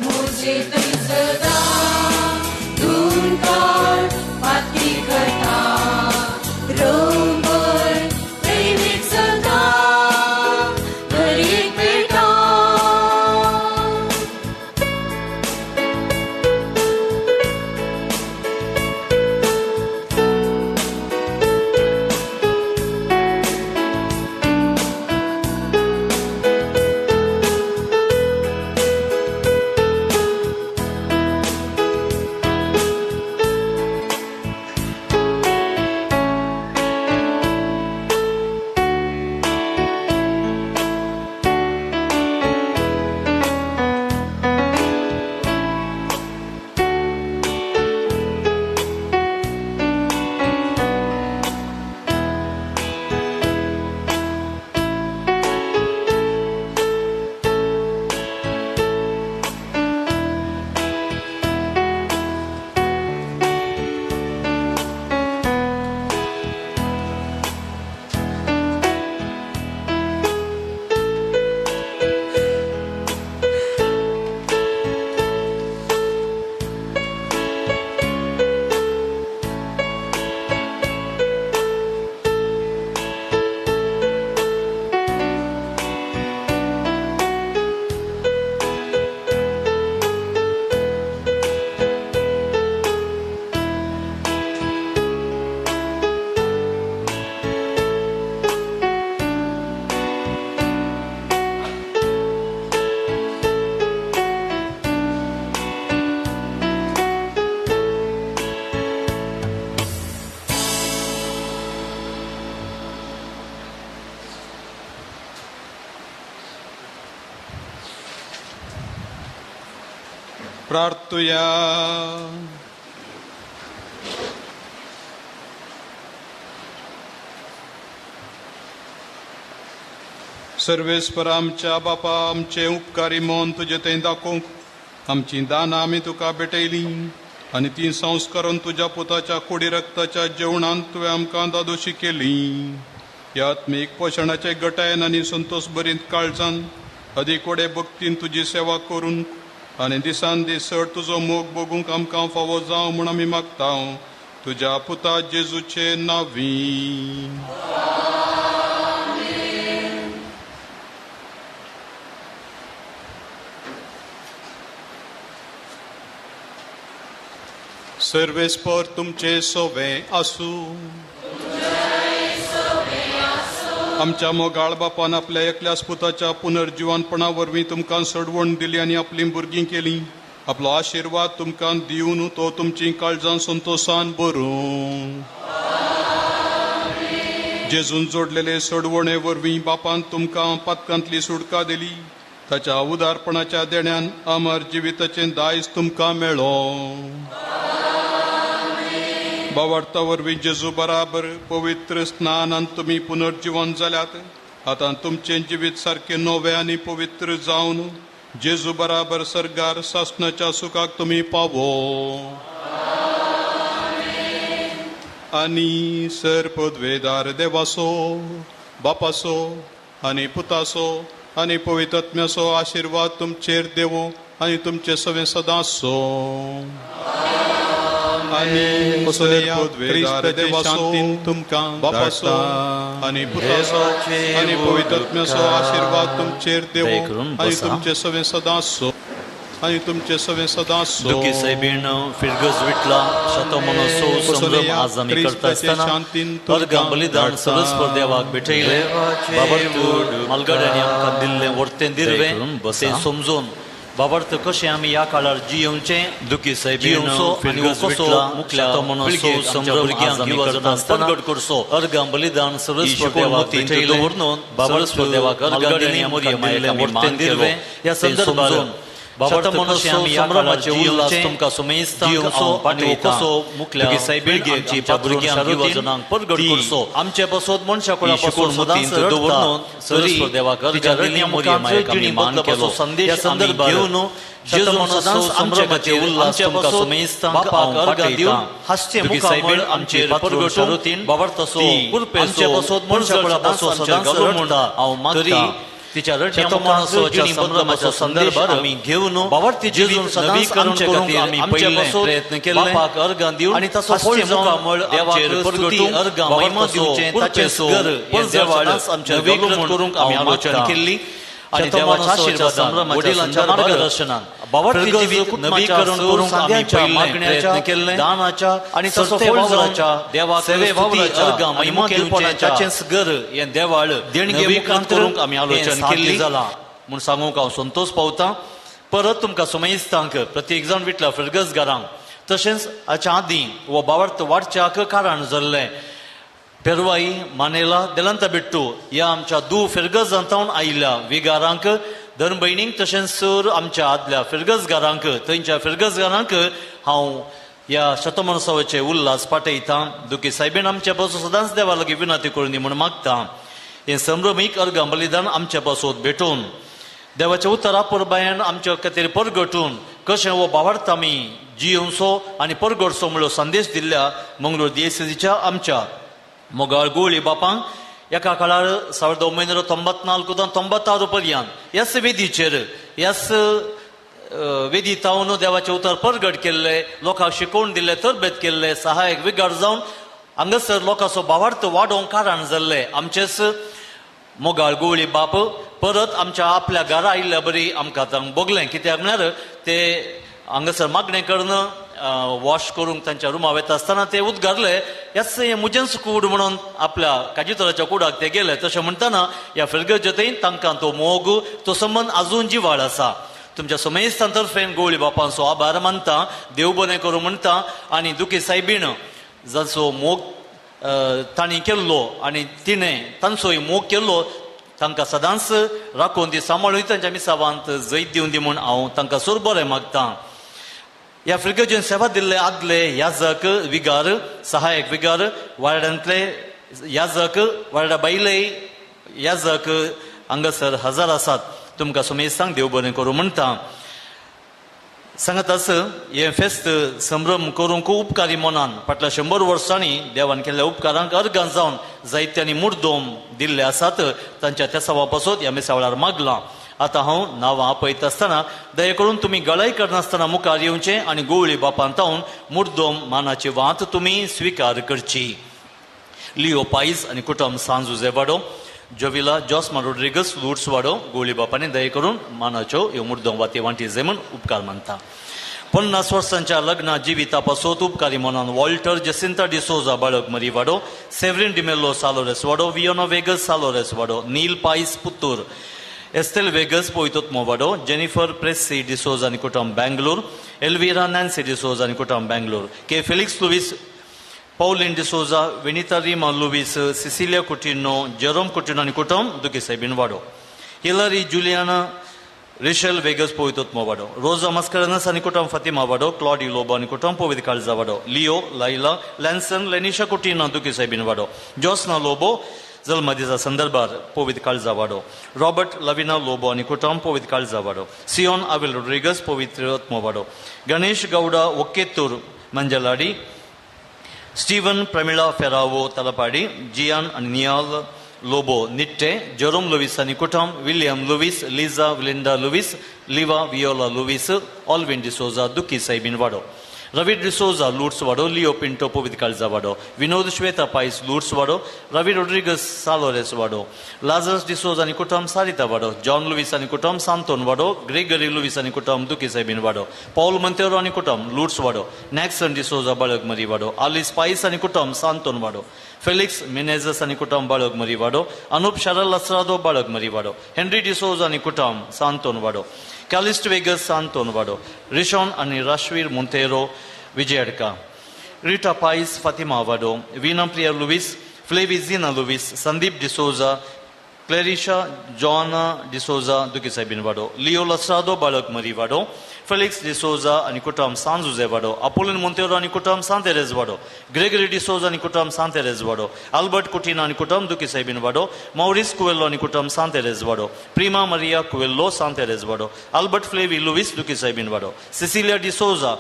म्हजे थंय सदां धुनकाळ पातिकता रंगय दैवीक सदां हर एक मेळटा. प्रार्थुया. सर्वेस्पर आमच्या बापा आमचे उपकारी मन तुजे थंय दाखोवंक आमची दानां आमी तुका भेटयली आनी ती संस्कारून तुज्या पुताच्या कुडी रक्ताच्या जेवणांत तुवें आमकां दादोशी केली. ह्या आत्मीक पोशणाचे गटायन आनी संतोश भरीत काळजान अदीक वडे भक्तीन तुजी सेवा करून आनी दिसान दीस चड तुजो मोग भोगूंक आमकां फावो जावं म्हूण आमी मागता तुज्या पुता जेजूचे नांवी. सर्वेस्पर तुमचे सोवे आसूं. आमच्या मोगाळ बापान आपल्या एकल्याच पुताच्या पुनर्जिवनपणा वरवीं तुमकां सोडवण दिली आनी आपलीं भुरगीं केलीं. आपलो आशिर्वाद तुमकां दिवन तो तुमची काळजां संतोशान भरूं. जेजून जोडलेले सोडवणे वरवीं बापान तुमकां पातकांतली सुटका दिली. ताच्या उदारपणाच्या देण्यान अमर जिविताचें दायज तुमकां मेळो. बावार्ता वरवीं जेजू बराबर पवित्र स्नानान तुमी पुनर्जिवन जाल्यात. आतां तुमचें जिवीत सारकें नवें आनी पवित्र जावन जेजू बराबर सर्गार सासणाच्या सुखाक तुमी पावो. आनी सर पदवेदार देवासो बापासो आनी पुतासो आनी पवित्रात्म्याचो आशिर्वाद तुमचेर देवो आनी तुमचे सवें सदांचो. आनी पदवेदार तुमकां बापासो आनी पुतासो आनी पवित्रात्म्याचो आशिर्वाद तुमचेर देवो आनी तुमचे सवें सदांचो आनी तुमचे सवें सदांचो. दुखी सायबीण फिरगज विटला शतमनसो संभ्रम आज आमी करता आसतना अर्घां बलिदान सरस्वर देवाक भेटयले. बाबर्थ मालगाड्यांनी आमकां दिल्लें वर्तें दिर्वें तें समजून बाबर्थ कशें आमी ह्या काळार जियेवचें दुखी सायबीण फिरगज विटला मुखल्या संभ्रम आज आमी करता आसतना करचो अर्घां बलिदान सरस्वर देवाक भेटयले. बाबर्थ देवाक मालगाड्यांनी आमकां दिल्लें वर्तें दिर्वें ह्या संदर्भार संभ्रमाचे उल्हास तुमकां परगट करचो आमचे पासत मनशा कुळा पासून सदांच दवरून देवाक संदेश घेवन तिच्या रडण्या संदर्भ आमी घेवन नवीकरण करूंक आमी पयलें प्रयत्न केले. बापाक अर्घां दिवन आनी ताचो फळ मुखामळ देवाक परगटूंक अर्घां महिमा दिवचें ताचें घर हें देवाळ नवीकरण करूंक आमी आलोचना केल्ली आनी देवाच्या आशिर्वादान वडिलांच्या मार्गदर्शनान बाबार्थी जिवीत नवीकरण करूंक आमी पयलें प्रयत्न केल्ले. दानाच्या आनी सरते वावराच्या देवाक सेवे वावराच्या अर्घां महिमा दिवचें ताचेंच घर हें देवाळ देणगे मुखार करूंक आमी आलोचना केल्ली जाला म्हूण सांगूंक हांव संतोश पावता. परत तुमकां सुमेस्तांक प्रत्येक जाण विटला फिरगजगारांक तशेंच हाच्या आदीं हो बाबार्थ वाडच्याक कारण जाल्लें पेरवाई मानेला देलांता बिट्टू ह्या आमच्या दू फिरगजांतावन आयिल्ल्या विगारांक धर्मभयणींक तशेंच सर आमच्या आदल्या फिरगजगारांक थंयच्या फिरगजगारांक हांव ह्या शतमहोत्सवाचे उल्हास पाठयतां. दुखी सायबीण आमच्या पासून सदांच देवा लागीं विनंती करून दी म्हूण मागता. हें संभ्रमीक अर्घां बलिदान आमच्या पासून भेटून देवाच्या उतरा परबायान आमच्या खातीर परगटून कशें हो भावार्थ आमी जियेवचो आनी परगटचो म्हणलो संदेश दिल्ल्या मंगळूर दियेसेजीच्या आमच्या मोगाळ गोळी बापांक एका काळार 1994 96 पर्यंत ह्याच वेदीचेर ह्याच वेदी तावन देवाचें उतर परगट केल्लें, लोकांक शिकोवन दिल्लें, तरबेत केल्लें, सहायक विगार जावन हांगासर लोकांचो भावार्थ वाडोवंक कारण जाल्लें आमचेच मोगाळ गोवळी बाप परत आमच्या आपल्या घरा आयिल्ल्या बरी आमकां आतां भोगलें. कित्याक म्हळ्यार ते हांगासर मागणें करून वॉश करूंक तांच्या रुमा वता आसतना ते उद्गारले ह्याच हें म्हजेंच कूड म्हणून आपल्या काजितोराच्या कुडाक ते गेले. तशें म्हणटना ह्या फिरगजतेन तांकां तो मोग तो संबंद अजून जिवाळ आसा. तुमच्या सुमेस्तां तर्फेन गोवळी बापांचो आभार मानता, देव बरें करूं म्हणटा आनी दुखी सायबीण जाचो मोग तांणी केल्लो आनी तिणें तांचोय मोग केल्लो तांकां सदांच राखून ती सांबाळून तांच्या मिसावांत जैत दिवन दी म्हूण हांव तांकां सूर बरें मागता. ह्या फिरगजेन सेवा दिल्ले आदले याजक विगार सहायक विगार वार्डांतले याजक वार्डा बायले याजक हांगासर हजार आसात. तुमकां सुमेस्तांक देव बरें करूं म्हणटा. सांगत आस हें फेस्त संभ्रम करूंक उपकारी मनान फाटल्या 100 वर्सांनी देवान केल्ल्या उपकारांक अर्गां जावन जायत्यांनी मुर्दोम दिल्ले आसात तांच्या तेसावा पासत ह्या मिसावळार मागलां. आतां हांव नांवां आपयता आसतना दया करून तुमी गळाय करनासतना मुखार येवचें आनी गोवळी बापान तावन मुर्दोम मानाची वात तुमी स्विकार करची. लिओ पायस आनी कुटुंब सांजुजे वाडो, जोविला जॉस्मा रोड्रिगस लुट्स वाडो, गोवळी बापांनी दया करून मानाच्यो ह्यो मुर्दोम वाती वांटी जाय म्हूण उपकार मानता. 50 वर्सांच्या लग्ना जिविता पासत उपकारी मनान वॉल्टर जसिंता डिसोजा बाळक मरी वाडो, सेवरीन डिमेलो सालोरेस वाडो, वियोनो वेगस सालोरेस वाडो, नील पायस पुत्तूर एस्तेल वेगस पोयतोत्मो वाडो, जेनिफर प्रेसी डिसोज आनी कुटुंब बेंगलोर, एल्विरा नॅन्सी डिसोज आनी कुटुंब Bangalore, K Felix Luis, Pauline D'Souza, Vinita Rima Luis, Cecilia Coutinho, Jerome Coutinho आनी कुटुंब दुखी सायबीन वाडो, हिलरी जुलियाना रिशल वेगस पोयतोत्मो वाडो, रोजा मस्करनस आनी कुटुंब फातिमा वाडो, क्लॉडी लोबो आनी कुटुंब पोविद काळजा वाडो, लिओ लायला लॅन्सन लेनिशा कुटिनो दुखी सायबीन वाडो, जोस्ना लोबो जल्मदिसा संदर्भार पोविद काळजा वाडो, रॉबर्ट लविना लोबो आनी कुटुंब पोविद काळजा वाडो, सियोन आविल रोड्रिगस पवित्र वाडो, गणेश गौडा ಒಕ್ಕೆತ್ತೂರು ಮಂಜಲಾಡಿ, स्टीवन प्रमिळा फेरावो तलपाडी, जियान आनी नियाल लोबो निट्टे, जेरोम लुवीस आनी कुटुंब, William Luis, Liza Linda Luis, Liva Viola Luis, Alvin D'Souza दुखी सायबीन वाडो, रवी डिसोजा लूट्स वाडो, लिओ पिंटो पोविद काळजा वाडो, विनोद श्वेता पायस लूट्स वाडो, रवी रोड्रिगस सालोरेस वाडो, लाजरस डिसोजा आनी कुटुंब सारिता वाडो, जॉन लुवीस आनी कुटुंब सांतोन वाडो, ग्रेगरी लुवीस आनी कुटुंब दुखी सायबीन वाडो, पॉल मंतेरो आनी कुटुंब लूट्स वाडो, नॅक्सन डिसोजा बाळगमरी वाडो, आलिस पायस आनी कुटुंब सांतोन वाडो, फेलिक्स मिनेजस आनी कुटुंब बाळगमरी वाडो, अनुप शरल असरादो बाळगमरी वाडो, हेनरी डिसोजा आनी कुटुंब सांतोन वाडो, कॅलिस्ट वेगस सांतोन वाडो, रिशॉन आनी राशवीर मोंतेरो विजयडका, रिटा पायस फातिमा वाडो, वीना प्रिया लुवीस, फ्लेवी झिना लुवीस, संदीप डिसोजा, क्लेरिशा जॉना डिसोजा दुखी सायबीन वाडो, लिओ लस्रादो बाळगमरी वाडो, फेलिक्स डिसोजा आनी कुटुंब सांजुजे वाडो, अपोलिन मोंतेरो आनी कुटुंब सांतेरेज वाडो, ग्रेगरी डिसोजा आनी कुटुंब सांतेरेज वाडो, अल्बर्ट कुटिना आनी कुटुंब दुखी सायबीन वाडो, मॉरिस कुवेल्लो आनी कुटुंब सांतेरेज वाडो, प्रिमा मरिया कुवेल्लो सांतेरेज वाडो, अल्बर्ट फ्लेवी लुवीस दुखी सायबीन वाडो, सिसिलिया डिसोजा,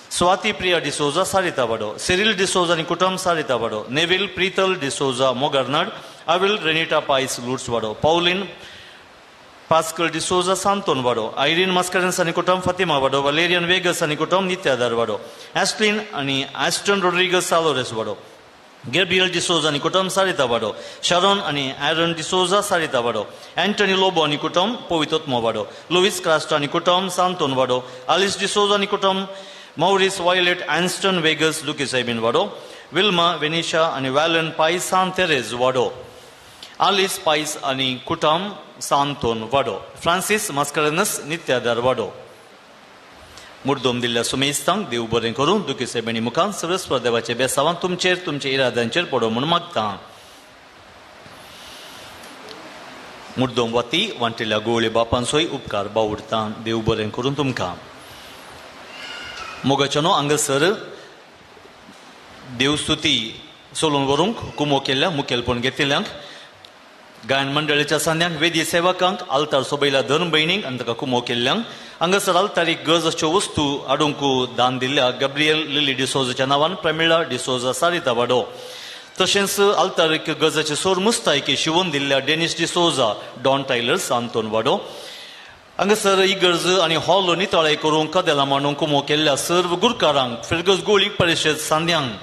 स्वाती प्रिया डिसोजा सारिता वाडो, सिरिल डिसोजा आनी कुटुंब सारिता वाडो, नेविल प्रीतल डिसोजा मोगरनाड, अविल रेनिटा पायस लुट्स वाडो, पौलिन पास्कल डिसोजा सांतोन वाडो, आयरीन मस्करन्स आनी कुटुंब फातिमा वाडो, वलेरियन वेगस आनी कुटुंब नित्यादार वाडो, एस्लिन आनी एस्टन रोड्रिगस सालोरेस वाडो, गेब्रियल डिसोजा आनी कुटुंब सारिता वाडो, शरोन आनी एरन डिसोजा सारिता वाडो, एंटनी लोबो आनी कुटुंब पोवितोत्मो वाडो, लुवीस क्रास्ट आनी कुटुंब सांतोन वाडो, आलिस डिसोजा आनी कुटुंब मॉरिस वायलेट एन्स्टन वेगस दुखी सायबीन वाडो, विल्मा वेनिशा आनी वॅलन पायस सांतेरेज वाडो, आलिस पायस आनी कुटुंब सांतोन वाडो, फ्रांसीस मस्करनस नित्यादार वाडो. मुर्दोम दिल्ल्या सुमेस्तांक देव बरें करूं दुखी सायबिणी मुखान सर्वस्वर देवाचे बेसावान तुमचेर तुमच्या इराद्यांचेर पडो म्हूण मागता. मुर्दोम वाती वांटिल्ल्या गोवळे बापांचोय उपकार बावुडता. देव बरें करूं तुमकां. मोगाच्यानो हांगासर देवस्तुती सोलून व्हरूंक कुमो केल्ल्या मुखेलपण घेतिल्ल्यांक, गायन मंडळाच्या सांद्यांक, वेदी सेवकांक, आल्तार सोबयल्या धर्म भयणींक आनी ताका कुमो केल्ल्यांक, हांगासर आल्तारीक गरज आसच्यो वस्तू हाडूंक दान दिल्ल्या गब्रियल लिली डिसोजाच्या नांवान प्रमिळा डिसोजा सारिता वाडो, तशेंच आल्तारीक गरजाचे सोर मुस्तायकी शिवोन दिल्ल्या डेनिस डिसोजा डॉन टायलर सांतोन वाडो, हांगासर इगर्ज आनी हॉल नितळाय करूंक कदेलां मांडूंक कुमो केल्ल्या सर्व गुरकारांक, फिरगज गोळी परिशद सांद्यांक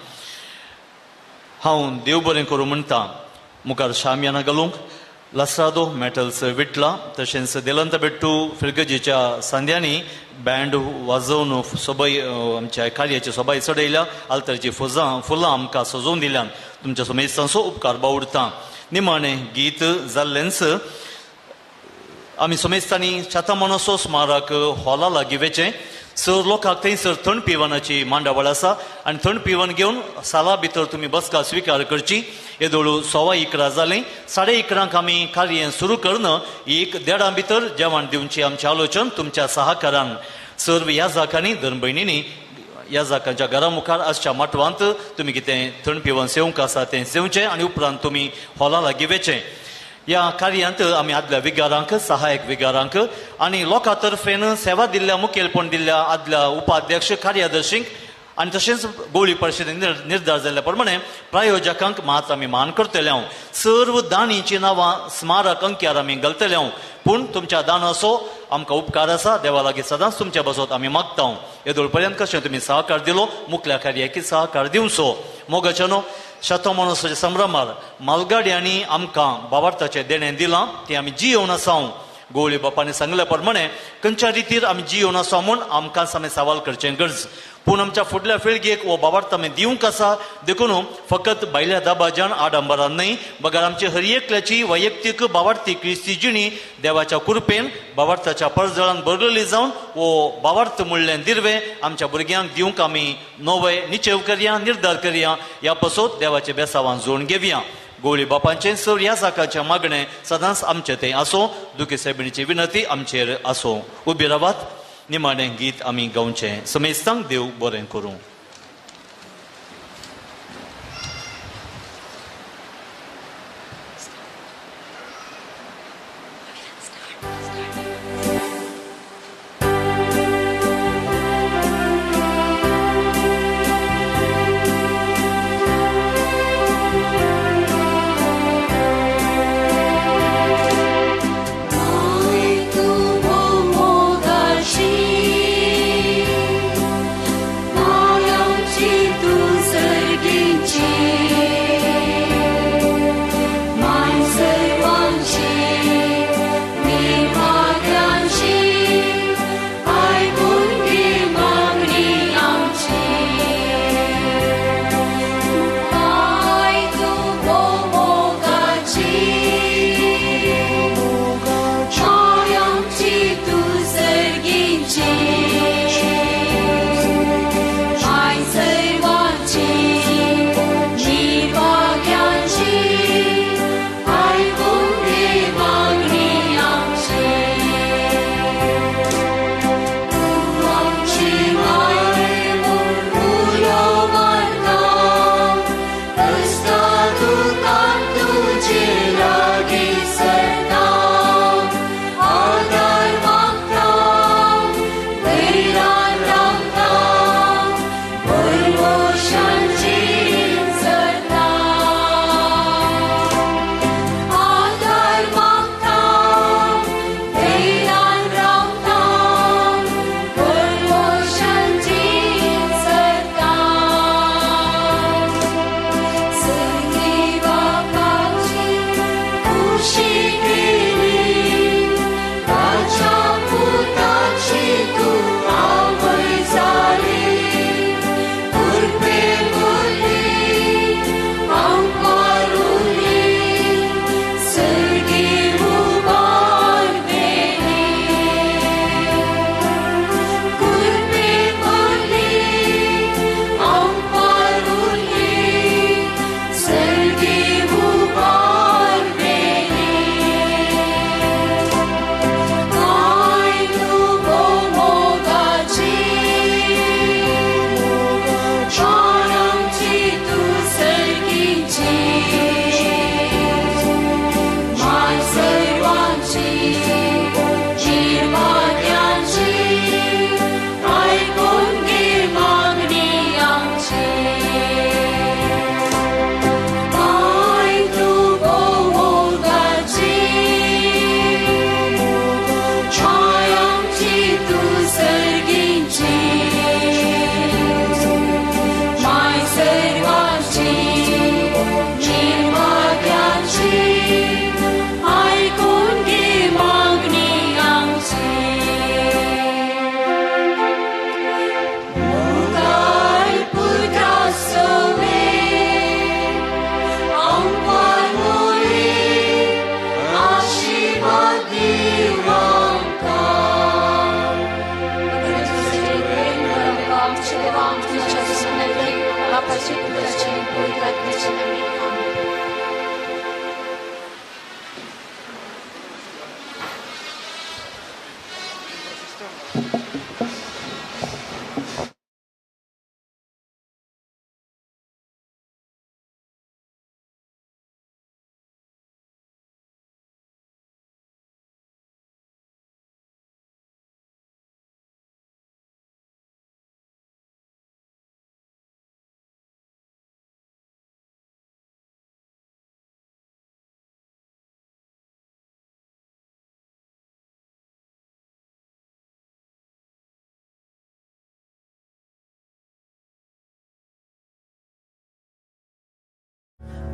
हांव देव बरें करूं म्हणटा. मुखार शामियाना घालूंक लासादो मेटल्स विटला, तशेंच देलंत बेट्टू फिरगजीच्या सांद्यांनी बँड वाजोवन सोबाय आमच्या कार्याची सोबाय चडयल्या, आल्तारची फुलां आमकां सजोवन दिल्यान तुमच्या सुमेस्तांचो उपकार बावडता. निमाणें गीत जाल्लेंच आमी सुमेस्तांनी छातामोनोसो स्मारक हॉला लागीं वेचें. सर लोकांक थंयसर थंड पिवनाची मांडावळ आसा आनी थंड पिवन घेवन साला भितर तुमी बसका स्विकार करची. येदोळू 10:15 जालें, 11:30 आमी कार्य सुरू करून 1:30 भितर जेवण दिवची आमचें आलोचन तुमच्या सहकारान. सर्व याजाकांनी धर्मभयणींनी याजाकांच्या घरा मुखार आसच्या माटवांत तुमी कितें थंड पिवन सेवंक आसा तें सेवचें आनी उपरांत तुमी हॉला लागीं वेचें. ह्या कार्यांत आमी आदल्या विगारांक, सहायक विगारांक आनी लोकां तर्फेन सेवा दिल्ल्या मुखेलपण दिल्ल्या आदल्या उपाध्यक्ष कार्यादर्शींक आनी तशेंच गोळी परिशदेन निर्धार जाल्ल्या प्रमाणे प्रायोजकांक मात आमी मान करतले हांव. सर्व दानीचीं नांवां स्मारक अंक्यार आमी घालतले हांव, पूण तुमच्या दानाचो आमकां उपकार आसा. देवा लागीं सदांच तुमच्या बसत आमी मागता. येदोळ पर्यंत कशें तुमी सहकार दिलो, मुखल्या कार्याक सहकार दिवचो. मोगाच्यानो शतमानोत्सवाच्या संभ्रमार मालगाड्यांनी आमकां बाबार्थाचें देणें दिलां तें आमी जियोवन आसा. गोवळी बापांनी सांगल्या प्रमाणे खंयच्या रितीर आमी जियोन आसा म्हूण आमकांच आमी सवाल करचें गरज. पूण आमच्या फुडल्या पिळगेक हो बाबार्थ आमी दिवंक आसा. देखून फकत भायल्या दबाज्यान आडंबरान न्हय बगर आमची हर एकल्याची वैयक्तीक बाबार्थी क्रिस्ती जिणी देवाच्या कृपेन बाबार्थाच्या परजळान भरलेली जावन हो बाबार्थ म्हणलें दिर्वें आमच्या भुरग्यांक दिवंक आमी नवे निचेव करया, निर्धार करया. ह्या पसत देवाच्या बेसावान जोडून घेवया. गोवळी बापांचें सर ह्या जाकाचें मागणें सदांच आमचें तें आसूं. दुखी सायबिणीची विनंती आमचेर आसूं. उबी रावात, निमाणें गीत आमी गावचें. समेस्तांक देव बरें करूं.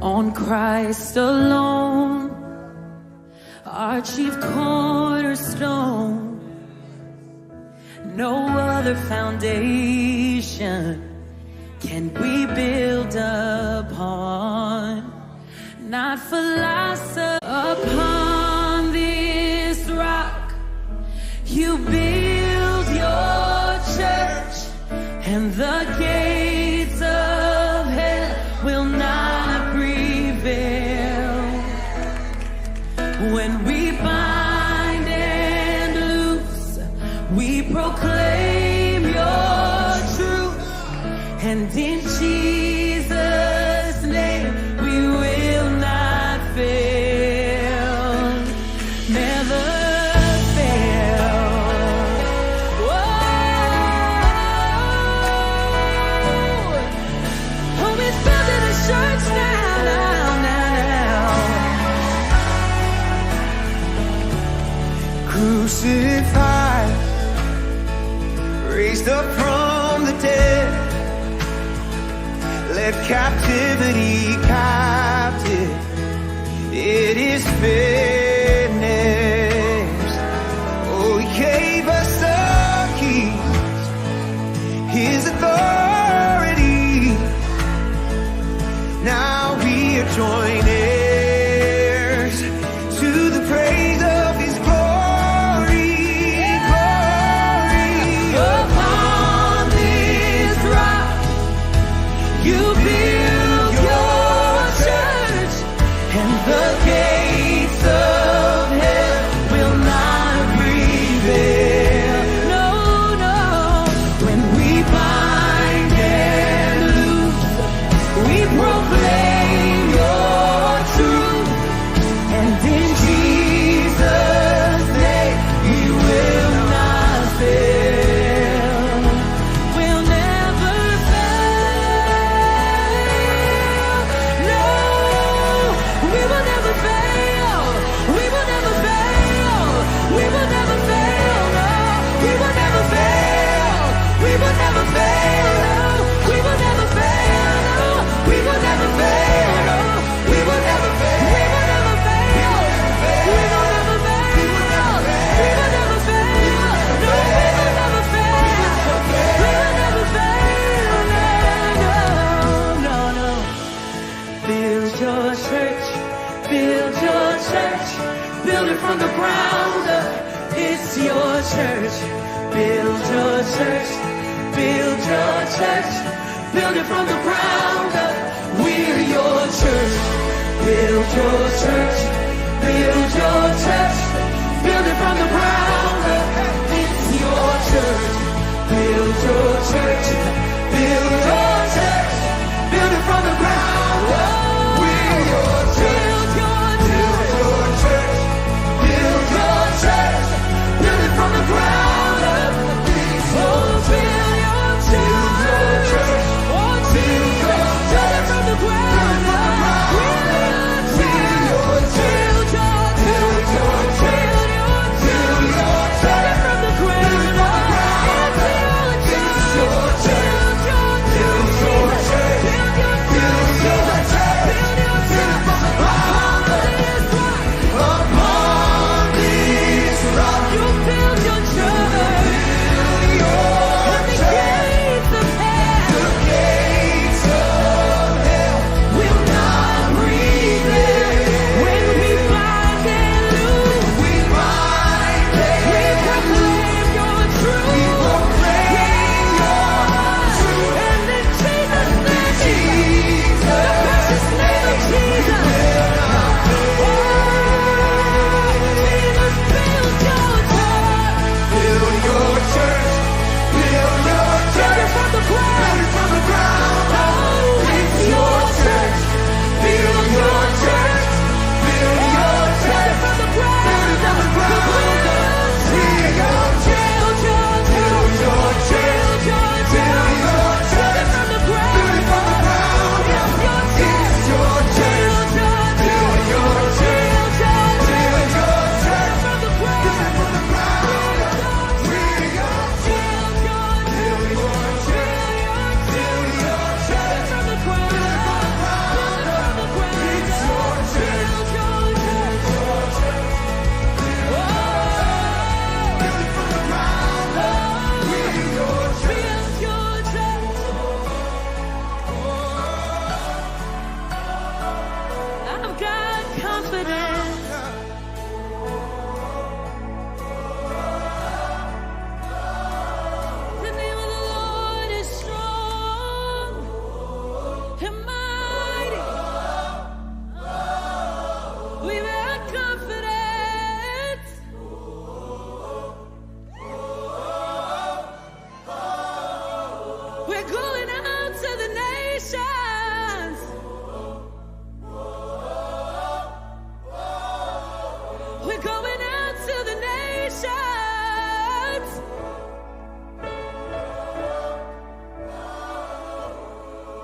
On Christ alone, our chief cornerstone. No other foundation can we build upon. Not philosophy. Upon this rock you build your church, and the gates of hell will not prevail. When we bind and loose, we proclaim your truth, and in Jesus' name we will not fail, never fail. Whoa. Oh, he's building a church now, now, now, now. Crucified, raised up from the dead, let captivity captive. It is finished. Oh, he gave us the keys, his authority. Now we are joint heirs to the praise of his glory, glory. Upon this rock you build your church, and the gates of hell will not prevail. No, no. When we bind and loose, we proclaim your truth, and in Jesus' name we will not fail. We'll never fail. No, we will never fail. We will never fail. We will never fail. No, we will never fail. We will never fail. No, we will never fail. No, we will never fail. No, we will never fail. We will never fail. We will never fail. We will never fail. No, we will never fail. We will never fail. No, no, no. Build your church, build your church, build it from the ground up. It's your church. Build your church, build your church, build it from the ground up. We're your church. Build your church, build your church, build it from the ground up. It's your church. Build your church, build your church, build it from the ground up. We're your church. Build your church, Build your church, build your church, build it from the ground up. Oh, build your church. Oh, Jesus, build it from the ground up. We're your church. Build your church. Build your church, Build your church. build it from the ground up. Build it from the ground up. It's your church.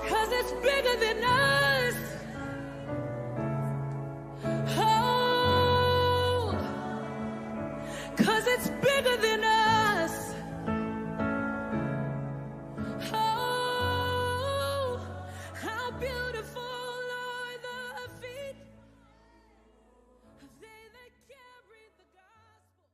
'Cause it's bigger than us. Oh, 'cause it's bigger than us. Oh, how beautiful are the feet of they that carry the gospel.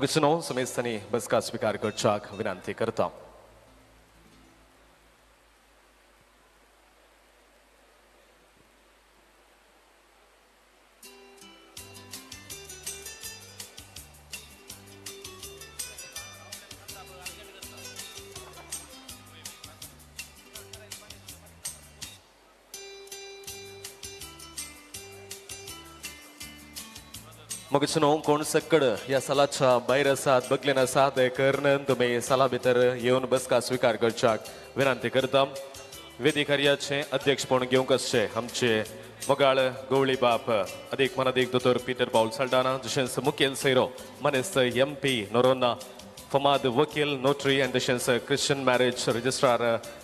मग समेस्तांनी बसका स्वीकार करच्याक विनंती करता. मग कोण सक्कड या सालाच्या भायर आसात बगलेन आसात कर्ण तुमी साला भितर येवन बसका स्वीकार करच्याक विनंती करता. वेदी कार्याचे अध्यक्षपण घेवंक आसचे आमचे मोगाळ गवळी बाप अदीक मनादीक दोतोर पीटर पावल साल्डाना, तशेंच मुखेल सैरो मानेस्त एम पी नोरोना, फमाद वकील नोटरी आनी तशेंच क्रिश्चन मॅरेज रजिस्ट्रार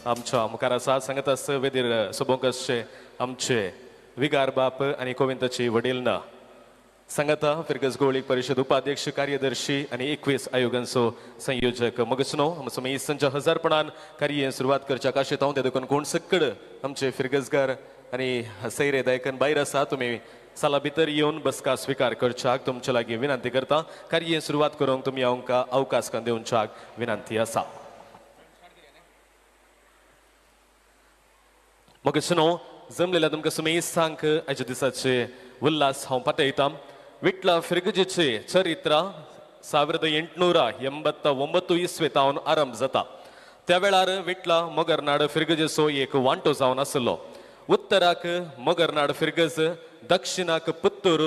आमच्या मुखार आसा. सांगत आस वेदीर सोबोवंक आसचे आमचे विगार बाप आनी गोविंदाची वडील ना. सांगाता फिरगज गोवळी परिषद उपाध्यक्ष कार्यदर्शी आनी 21 आयोगांचो संयोजक. मगसनो आमचो संच्या हजारपणान कार्य सुरवात करच्या आशेत हांव ते देखून कोण सक्कड आमचे फिरगजगार आनी सैरे दायकन भायर आसा तुमी साला भितर येवन बसका स्वीकार करच्याक तुमचे लागीं विनंती करता. कार्य सुरवात करूंक तुमी आमकां अवकाश दिवच्याक विनंती आसा. मगसनो जमलेल्या तुमकां सुमेस्तांक आयच्या दिसाचे उल्हास हांव पाठयतां. ವಿಟ್ಲ ಫಿರ್ಗಜಿಚೆ ಚರಿತ್ರ 1889 इस्वे तावन आरंभ जाता. त्या वेळार विटला मोगरनाड फिरगजेचो एक वांटो जावन आसलो. उत्तराक मोगरनाड फिरगज, दक्षिणाक पुत्तूर,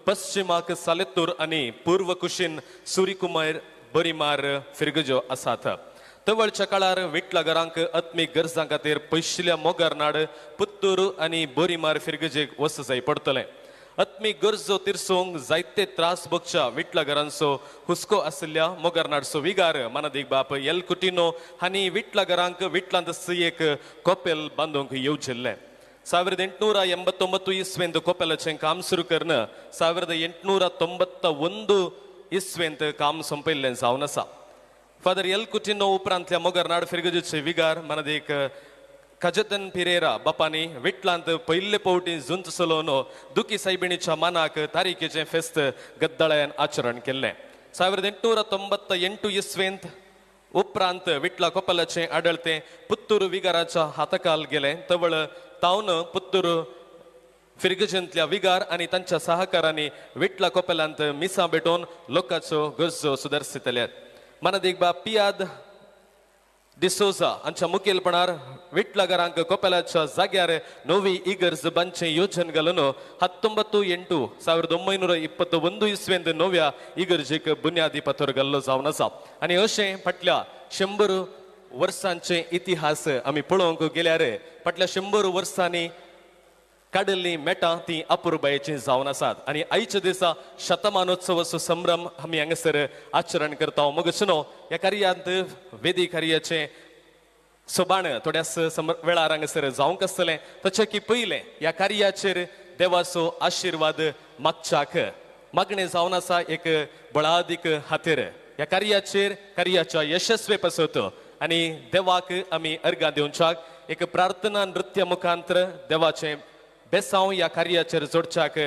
पश्चिमाक सालेत्तूर आनी पूर्व कुशीन सूर्यकुमार बरीमार फिरगजो आसात. तवळच्या काळार विटला घरांक आत्मीक गरजां खातीर पयशिल्ल्या मोगरनाड, पुत्तूर आनी बोरीमार फिरगजेक वच जाय पडटलें. आत्मीक गरजो तिरसूंक जायते त्रास भोगच्या विटला घरांचो हुस्को आशिल्ल्या मोगरनाडचो विगार मानादीक बाप एल कुटिनो हांणी विटला घरांक विटलांत एक कोपेल बांदूंक येवजिल्लें. 1889 इस्वेंत कोपेलाचें काम सुरू करून 1891 इस्वेंत काम सोंपयल्लें जावन आसा. फादर एल कुटिनो उपरांतल्या मोगरनाड फिरगजेचे विगार मानादीक खजतन पिरेरा बापानी विटलांत पयले पावटी झुंज चलोवन दुखी सायबिणीच्या मानाक तारीखेचें फेस्त गद्दाळ्यान आचरण केल्लें. 1898 इस्वेंत उपरांत विटला कोपलाचें आडळतें पुत्तूर विगाराच्या हाताखाल गेलें. तवळ तावन पुत्तूर फिरगजेंतल्या विगार आनी तांच्या सहकारांनी विटला कोपेलांत मिसां भेटोवन लोकांचो गरजो सुदारसितल्यात. मानादीक बाप पियाद डिसोजा हांच्या मुखेलपणार विटला घरांक कोपेलाच्या जाग्यार नवी इगर्ज बांदचें योजन घालून 19/8/1921 इस्वेंत नव्या इगर्जेक बुन्यादी पथर घाल्लो जावन आसा. आनी अशें फाटल्या 100 वर्सांचे इतिहास आमी पळोवंक गेल्यार फाटल्या 100 वर्सांनी काडिल्लीं मेटां तीं अपुरबायेचीं जावन आसात. आनी आयच्या दिसा शतमानोत्सवाचो संभ्रम आमी हांगासर आचरण करता. मग सुनो ह्या कार्यांत वेदी कार्याचें सोबाण थोड्याच वेळार हांगासर जावंक आसतलें. तशें की पयलें ह्या कार्याचेर देवाचो आशिर्वाद मागच्याक मागणें जावन आसा एक बळादीक खातीर ह्या कार्याचेर कार्याच्या यशस्वी पासत आनी देवाक आमी अर्गां दिवच्याक एक प्रार्थना नृत्य मुखांतर देवाचें बेसांव ह्या कार्याचेर जोडच्याक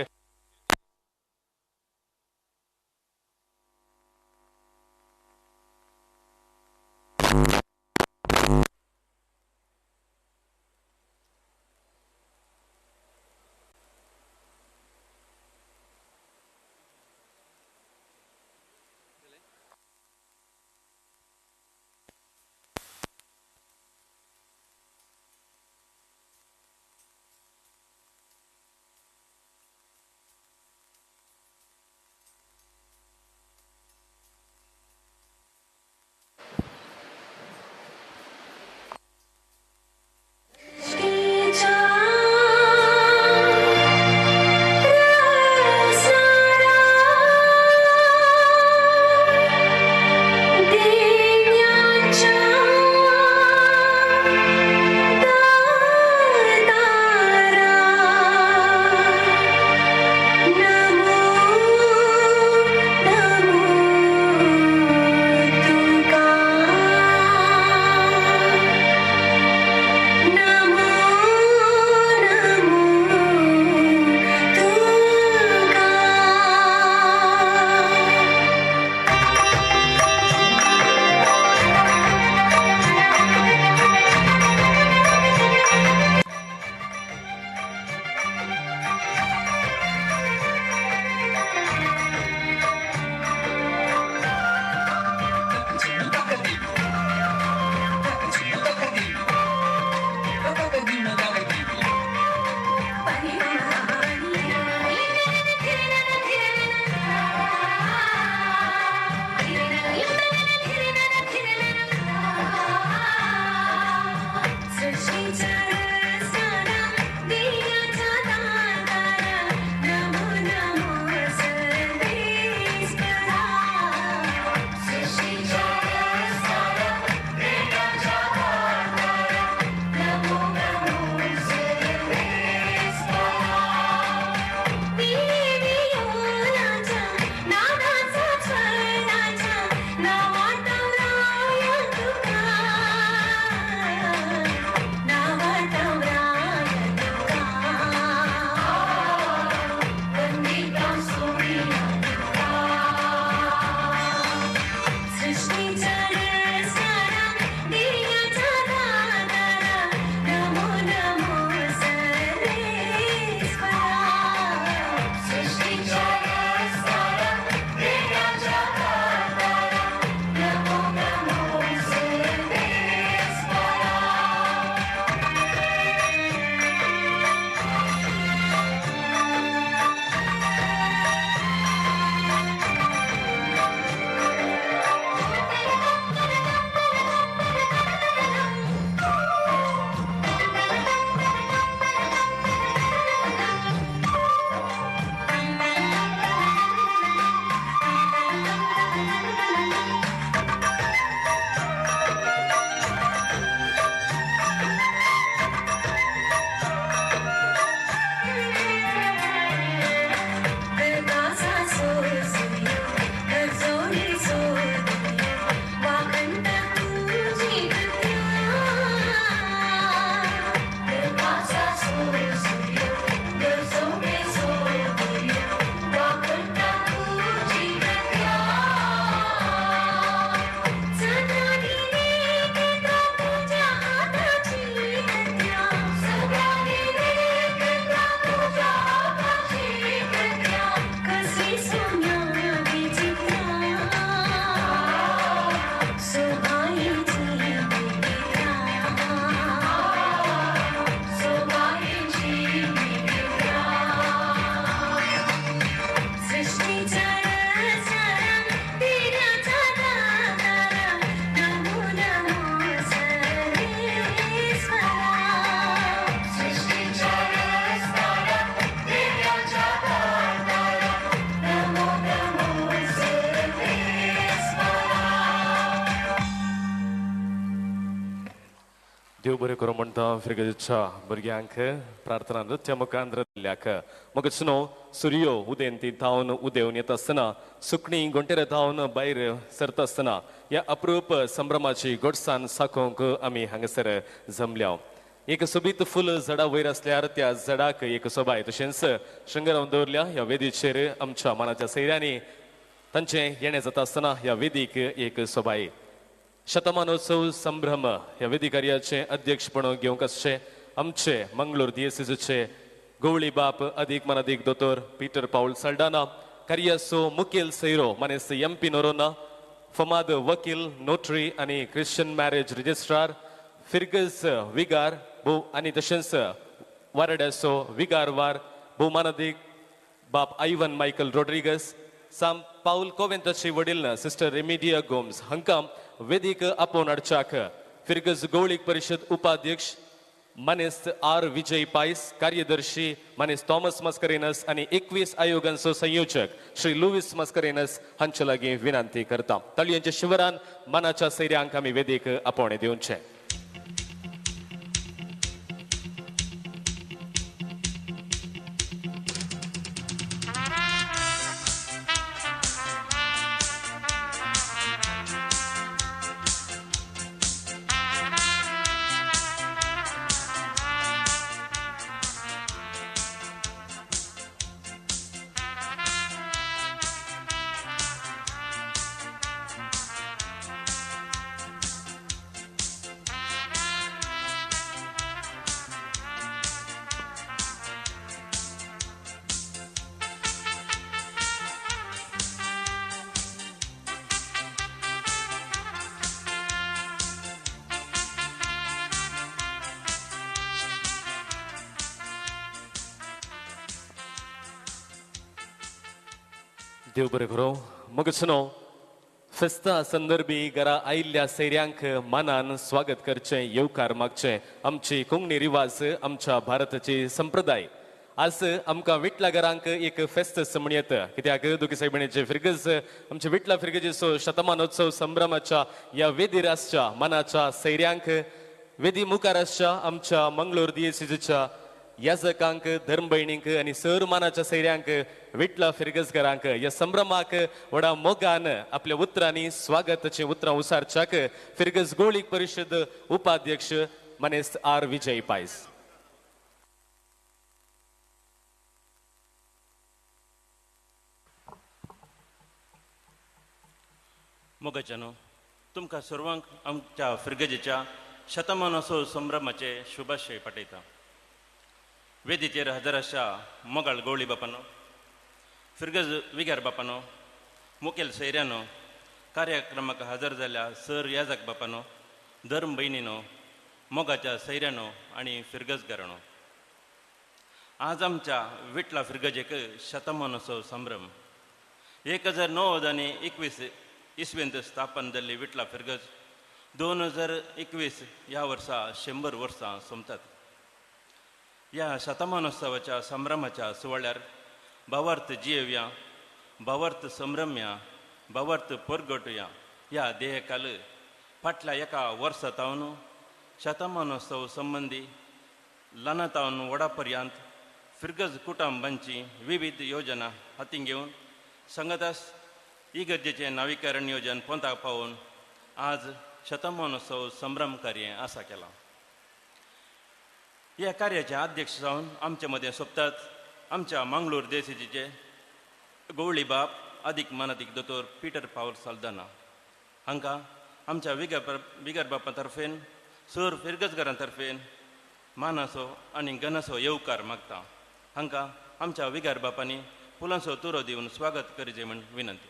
देव बरें करूं म्हणटा फिर्गजेच्या भुरग्यांक प्रार्थना नृत्य मुखांत दिल्ल्याक. मगच न्हू सुर्यो उदेंती धांवन उदेवन येता आसतना, सुकणी घोंटेर धांवन भायर सरता आसतना ह्या अप्रूप संभ्रमाची गोडसान साकोवंक आमी हांगासर जमल्या. एक सोबीत फूल झाडा वयर आसल्यार त्या झाडाक एक सोबाय तशेंच शृंगारावन दवरल्या ह्या वेदीचेर आमच्या मनाच्या सैऱ्यांनी तांचें येणें जाता आसतना ह्या वेदीक एक सोबाय. शतमानोत्सव संभ्रम ह्या वेदी कार्याचे अध्यक्षपण घेवंक आसचे आमचे मंगळूर दियेसीचे गवळी बाप अदीक मनादीक दोतोर पीटर पावल सल्डाना, कार्याचो मुखेल सैरो मानेस्त एम पी नोरोना, फमाद वकील नोटरी आनी क्रिश्चन मॅरेज रजिस्ट्रार फिर्गज विगार भोव आनी तशेंच वारड्याचो विगारवार भोवमानादीक बाप आयवन मायकल रोड्रिगस, साम पावल कोवेंताची वडील सिस्टर रेमिडिया गोम्स हांकां वेदीक आपोवन हाडच्याक फिर्गज गवळीक परिशद उपाध्यक्ष मानेस्त आर विजय पायस, कार्यदर्शी मानेस्त थॉमस मस्करेनस आनी 21 आयोगांचो संयोजक श्री लुवीस मस्करेनस हांचे लागीं विनंती करता. ताळयांच्या शिवरान मानाच्या सैऱ्यांक आमी वेदीक आपोवणें दिवचें. देव बरें करूं. मगच न्हू फेस्ता संदर्भी घरा आयिल्ल्या सैऱ्यांक मानान स्वागत करचें, येवकार मागचें आमची कोंकणी रिवाज, आमच्या भारताची संप्रदाय. आज आमकां विटला घरांक एक फेस्त म्हणयत, कित्याक दुखी सायबिणीचे फिर्गज आमच्या विटला फिर्गजेचो शतमानोत्सव संभ्रमाच्या ह्या वेदीर आसच्या मानाच्या सैऱ्यांक, वेदी मुखार आसच्या आमच्या मंगळूर दियेसीच्या याजकांक, धर्मभयणींक आनी सर मानाच्या सैऱ्यांक, विटला फिर्गजकारांक ह्या संभ्रमाक व्हडा मोगान आपल्या उतरांनी स्वागताचीं उतरां उसारच्याक फिर्गज गोळीक परिशद उपाध्यक्ष मानेस्त आर विजय पायस. मोगाच्यानो, तुमकां सर्वांक आमच्या फिर्गजेच्या शतमानोत्सव संभ्रमाचे शुभाशय पाठयता. वेदीचेर हजर आशा मोगाळ गवळी बापानो, फिर्गज विगार बापानो, मुखेल सैऱ्यानो, कार्यक्रमाक हजर जाल्या सर याजक बापानो, धर्म भयणीनो, मोगाच्या सैऱ्यानो आनी फिर्गजगारानो, आज आमच्या विटला फिर्गजेक शतमानोत्सव संभ्रम. 1921 इसवेंत स्थापन जाल्ली विटला फिर्गज 2021 ह्या वर्सा 100 वर्सां सोंपतात. ह्या शतमानोत्सवाच्या संभ्रमाच्या सुवाळ्यार भावार्थ जियेवया, भावार्थ संभ्रमया, भावार्थ परगटुया ह्या ध्येयकाल फाटल्या एका वर्सा तावन शतमानोत्सव संबंदी ल्हाना तावन व्हडा पर्यंत फिर्गज कुटुंबांची विविध योजना हातीं घेवन संगतास इगर्जेचें नवीकरण नियोजन पोंताक पावोवन आज शतमानोत्सव संभ्रम कार्य आसा केलां. ह्या कार्याचे अध्यक्ष जावन आमचे मदें सोबतात आमच्या मंगळूर देसीचे गवळी बाप अदीक मानादीक दोतोर पीटर पावल साल्दाना हांकां आमच्या विगर बापां तर्फेन, सर फिर्गजगारां तर्फेन मानाचो आनी गनाचो येवकार मागता. हांकां आमच्या विगार बापांनी फुलांचो तुरो दिवन स्वागत करचें म्हूण विनंती.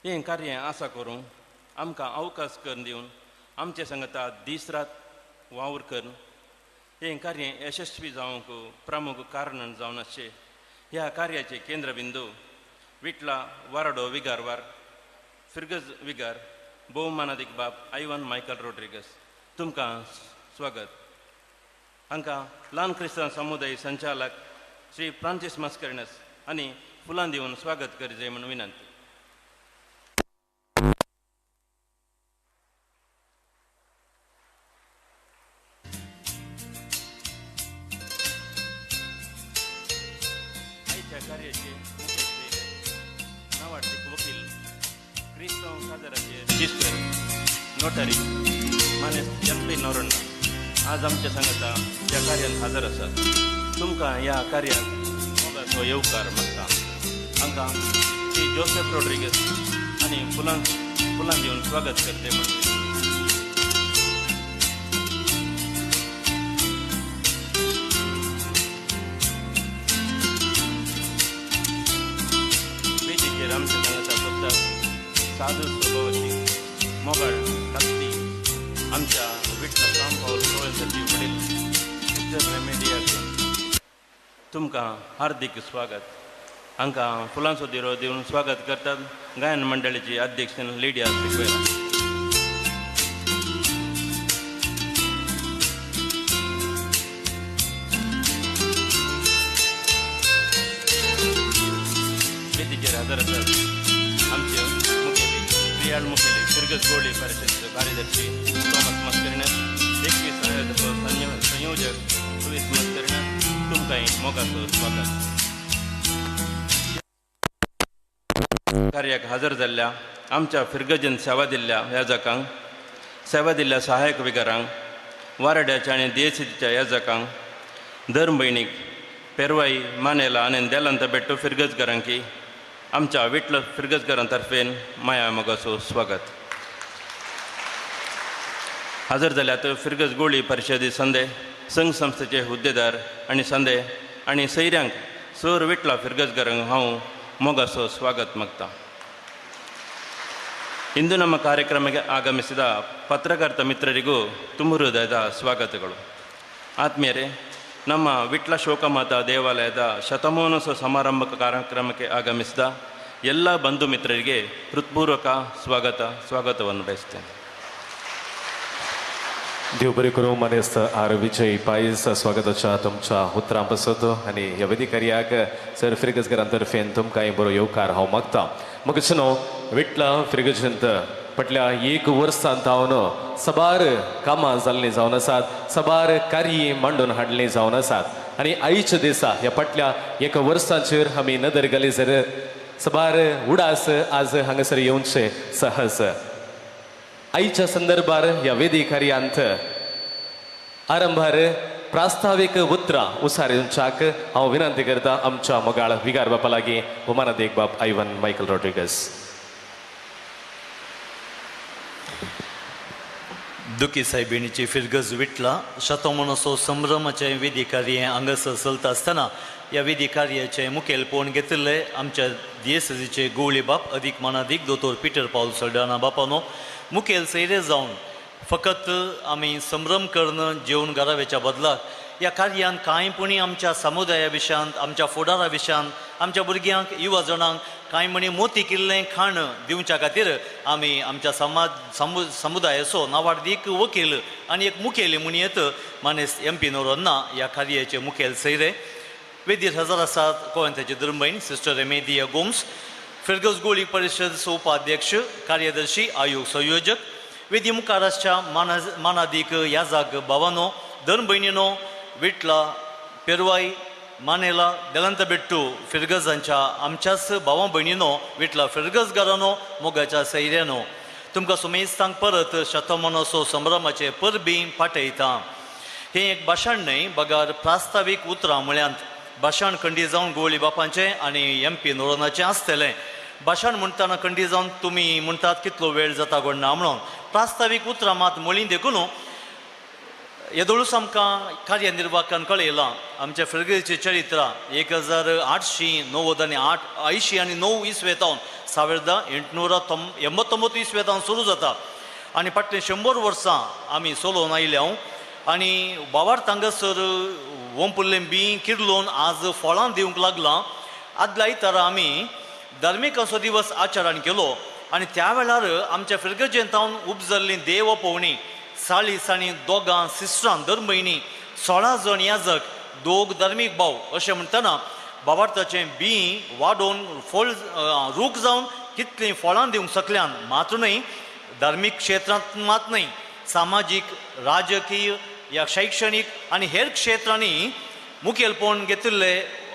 हें कार्य आसा करूं आमकां अवकाश करून दिवन आमचे संगता दीस रात वावर करून हें कार्य यशस्वी जावंक प्रमुख कारण जावन आसचें. ह्या कार्याचे केंद्रबिंदू विटला वारडो विगारवार फिर्गज विगार भोवमानादीक बाप आयवन मायकल रोड्रिगस, तुमकां स्वागत. हांकां ल्हान क्रिस्तांव समुदाय संचालक श्री फ्रांसीस मस्करिनस आनी फुलां दिवन स्वागत करचें म्हूण विनंती. सिस्टर नोटरी मानेस्त एम पी नोरोन्हा आज आमच्या सांगाता ह्या कार्यान हजर आसात. तुमकां ह्या कार्याक मोगाचो येवकार मागता. हांकां श्री जोसेफ रॉड्रिगस आनी फुलां फुलां दिवन स्वागत करते म्हणटा. वेदिकेर आमच्या सांगाता फक्त साधू स्वभावाची मोगाळ धाकटी आमच्या विठ्ठल सांव पावल गोव्यासाठी वडील सिस्टर रेमेडियाक तुमकां हार्दिक स्वागत. हांकां फुलांचो दिरो दिवन स्वागत करतात गायन मंडळीची अध्यक्ष लिडिया सिक्वेरा. वेदिकेर हजर आसात आमचे मुखेली प्रियाळ मुखेली फिरगज गोळी परिषदेचो कार्यदर्शी थॉमस मस्करिणस, 21 संयोजक लुईस मस्करिणस, तुमकांय मोगाचो स्वागत. कार्याक हजर जाल्ल्या आमच्या फिरगजन सेवा दिल्ल्या याजकांक, सेवा दिल्ल्या सहायक विगारांक, वारड्याच्या आनी दियेसीच्या याजकांक, धर्म भयणीक पेरवाई मानेला आनी देलांत बेट्टो फिरगजगारांकी आमच्या विठ्ठल फिरगजगारां तर्फेन माया मोगाचो स्वागत. हजर जाल्यात फिरगज गोळी परिशदे संदे संघ संस्थेचे हुद्देदार आनी संदे आनी सैऱ्यांक सर विठ्ठला फिरगजगारांक हांव मोगाचो स्वागत मागता. ಇಂದು ನಮ್ಮ ಕಾರ್ಯಕ್ರಮಕ್ಕೆ ಆಗಮಿಸಿದ ಪತ್ರಕರ್ತ ಮಿತ್ರರಿಗೂ ತುಂಬ ಹೃದಯದ ಸ್ವಾಗತಗಳು. ಆತ್ಮೀಯರೇ, ನಮ್ಮ ವಿಟ್ಲ ಶೋಕಮಾತಾ ದೇವಾಲಯದ ಶತಮಾನೋತ್ಸವ ಸಮಾರಂಭ ಕಾರ್ಯಕ್ರಮಕ್ಕೆ ಆಗಮಿಸಿದ ಎಲ್ಲ ಬಂಧು ಮಿತ್ರರಿಗೆ ಹೃತ್ಪೂರ್ವಕ ಸ್ವಾಗತವನ್ನು ಬಯಸ್ತೇನೆ. देव बरें करूं मानेस्त आर विजय पायस स्वागताच्या तुमच्या उतरां पासत आनी ह्या वेदिकार्याक सर फिरगजगारां तर्फेन तुमकांय बरो येवकार हांव मागता. मग न्हू विटला फिरगजंत फाटल्या एक वर्सान जावन सबार कामां जाल्लीं जावन आसात, सबार कार्य मांडून हाडलीं जावन आसात आनी आयच्या दिसा ह्या फाटल्या एका वर्साचेर आमी नदर घाली जर सबार उडास आज हांगासर येवचे सहज. आयच्या संदर्भार ह्या वेदी कार्यांत आरंभार प्रास्तावीक उतरां उसार हांव विनंती करता आमच्या मोगाळ विगार बापा लागीं भोवमानादेक बाप आयवन मायकल रॉड्रिगस. दुखी सायबिणीची फिरगज विटला शतमानोत्सव संभ्रमाचें विधी कार्य हांगासर चलता आसतना ह्या विधी कार्याचें मुखेलपण घेतिल्लें आमच्या दियेसजीचे गोवळी बाप अदीक मानादीक दोतोर पिटर पावल सल्डाना बापानो मुखेल सैरे जावन फकत आमी संभ्रम करून जेवन घराव्याच्या बदलाक ह्या कार्यान कांय पुणी आमच्या समुदाया विशयांत, आमच्या फुडारा विशयांत, आमच्या भुरग्यांक युवा जाणांक कांय म्हणी मोती किल्लें खाण दिवच्या खातीर आमी आमच्या समाज समुदायाचो नावाडदीक वकील आनी एक मुखेली म्हणयेत मानेस्त एम पी नोरोन्ना ह्या कार्याचे मुखेल सैरे. वेदीर हजर आसात गोंयांताची धर्मभयण सिस्टर रेमेदिया गोम्स, फिरगज गोळी परिशद उपाध्यक्ष कार्यदर्शी आयोग संयोजक, वेदी मुखार आसच्या मानादीक याजाक भावानो, धर्म भयणीनो, विटला पेरवाई मानेला देलांत बेट्टू फिरगजांच्या आमच्याच भावां भयणीनो, विटला फिरगजगारानो, मोगाच्या सैऱ्यानो, तुमकां सुमेस्तांक परत शतमानोत्सव संभ्रमाचे परबीं पाठयता. हें एक भाशण न्हय बगर प्रास्तावीक उतरां म्हळ्यांत भाशण खंडी जावन गोवळी बापांचें आनी एम पी नोरोनाचें आसतलें. भाशण म्हणटना खंडी जावन तुमी म्हणटात कितलो वेळ जाता गोड ना म्हणून प्रास्तावीक उतरां मात म्हळीं देखून येदोळूच आमकां कार्यनिर्वाहकान कळयलां आमच्या फिरगेचे चरित्र 1898 आनी 89 इस्वेतावन 1889 इस्वेतावन सुरू जाता आनी फाटलीं 100 वर्सां आमी चलोवन आयल्या आनी बावार तांगासर वंपुल्लें बी किर्लोन आज फळां दिवंक लागलां. आदल्या आयतारा आमी धार्मिकाचो दिवस आचरण केलो आनी त्या वेळार आमच्या फिरगजेंतावन उपजल्लीं देव पवणी 40 आनी 2 सिस्टरां दर म्हयनी 16 जण याजक 2 धार्मीक भाव अशें म्हणटना बाबार्थाचें बी वाडोवन फळ रूख जावन कितलीं फळां दिवंक शकल्यान मात्र न्हय धार्मीक क्षेत्रांत मात न्हय सामाजीक राजकीय या शैक्षणीक आनी हेर क्षेत्रांनी मुखेलपण घेतिल्ले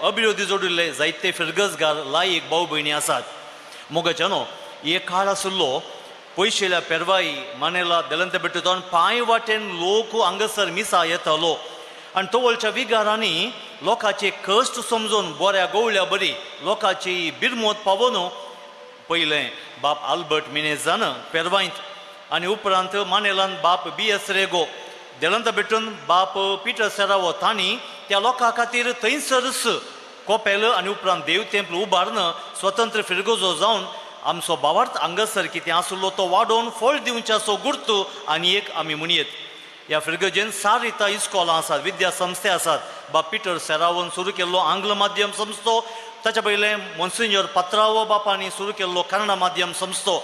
अभिवृद्धी जोडिल्ले जायते फिरगजगार लायक भाव भयणी आसात. मोगाच्यानो एक काळ आशिल्लो पयशिल्या पेरवाई मानेला देलंत बेटू पांय वाटेन लोक हांगासर मिसा येतालो आनी तवळच्या विगारांनी लोकांचे कश्ट समजून बऱ्या गोवल्या बरी लोकांची बिरमोत पावोन पयलें बाप आल्बर्ट मिनेजान पेरवायंत आनी उपरांत मानेलान बाप बी एस रेगो देलंत बेटून बाप पिटर सेरावो तांणी त्या लोकां खातीर थंयसरच कोपेल आनी उपरांत देव तेंपल उबारून स्वतंत्र फिरगोजो जावन आमचो भावार्थ हांगासर कितें आसलो तो वाडोवन फळ दिवच्याचो गुर्त आनी एक आमी म्हणयेत. ह्या फिरगजेन सारिता इस्कॉलां आसात, विद्या संस्थे आसात. बाप पिटर सेरावोन सुरू केल्लो आंग्ल माध्यम संस्थो, ताच्या पयलें मोन्सिंजोर पात्रावो बापांनी सुरू केल्लो कन्नडा माध्यम संस्थो.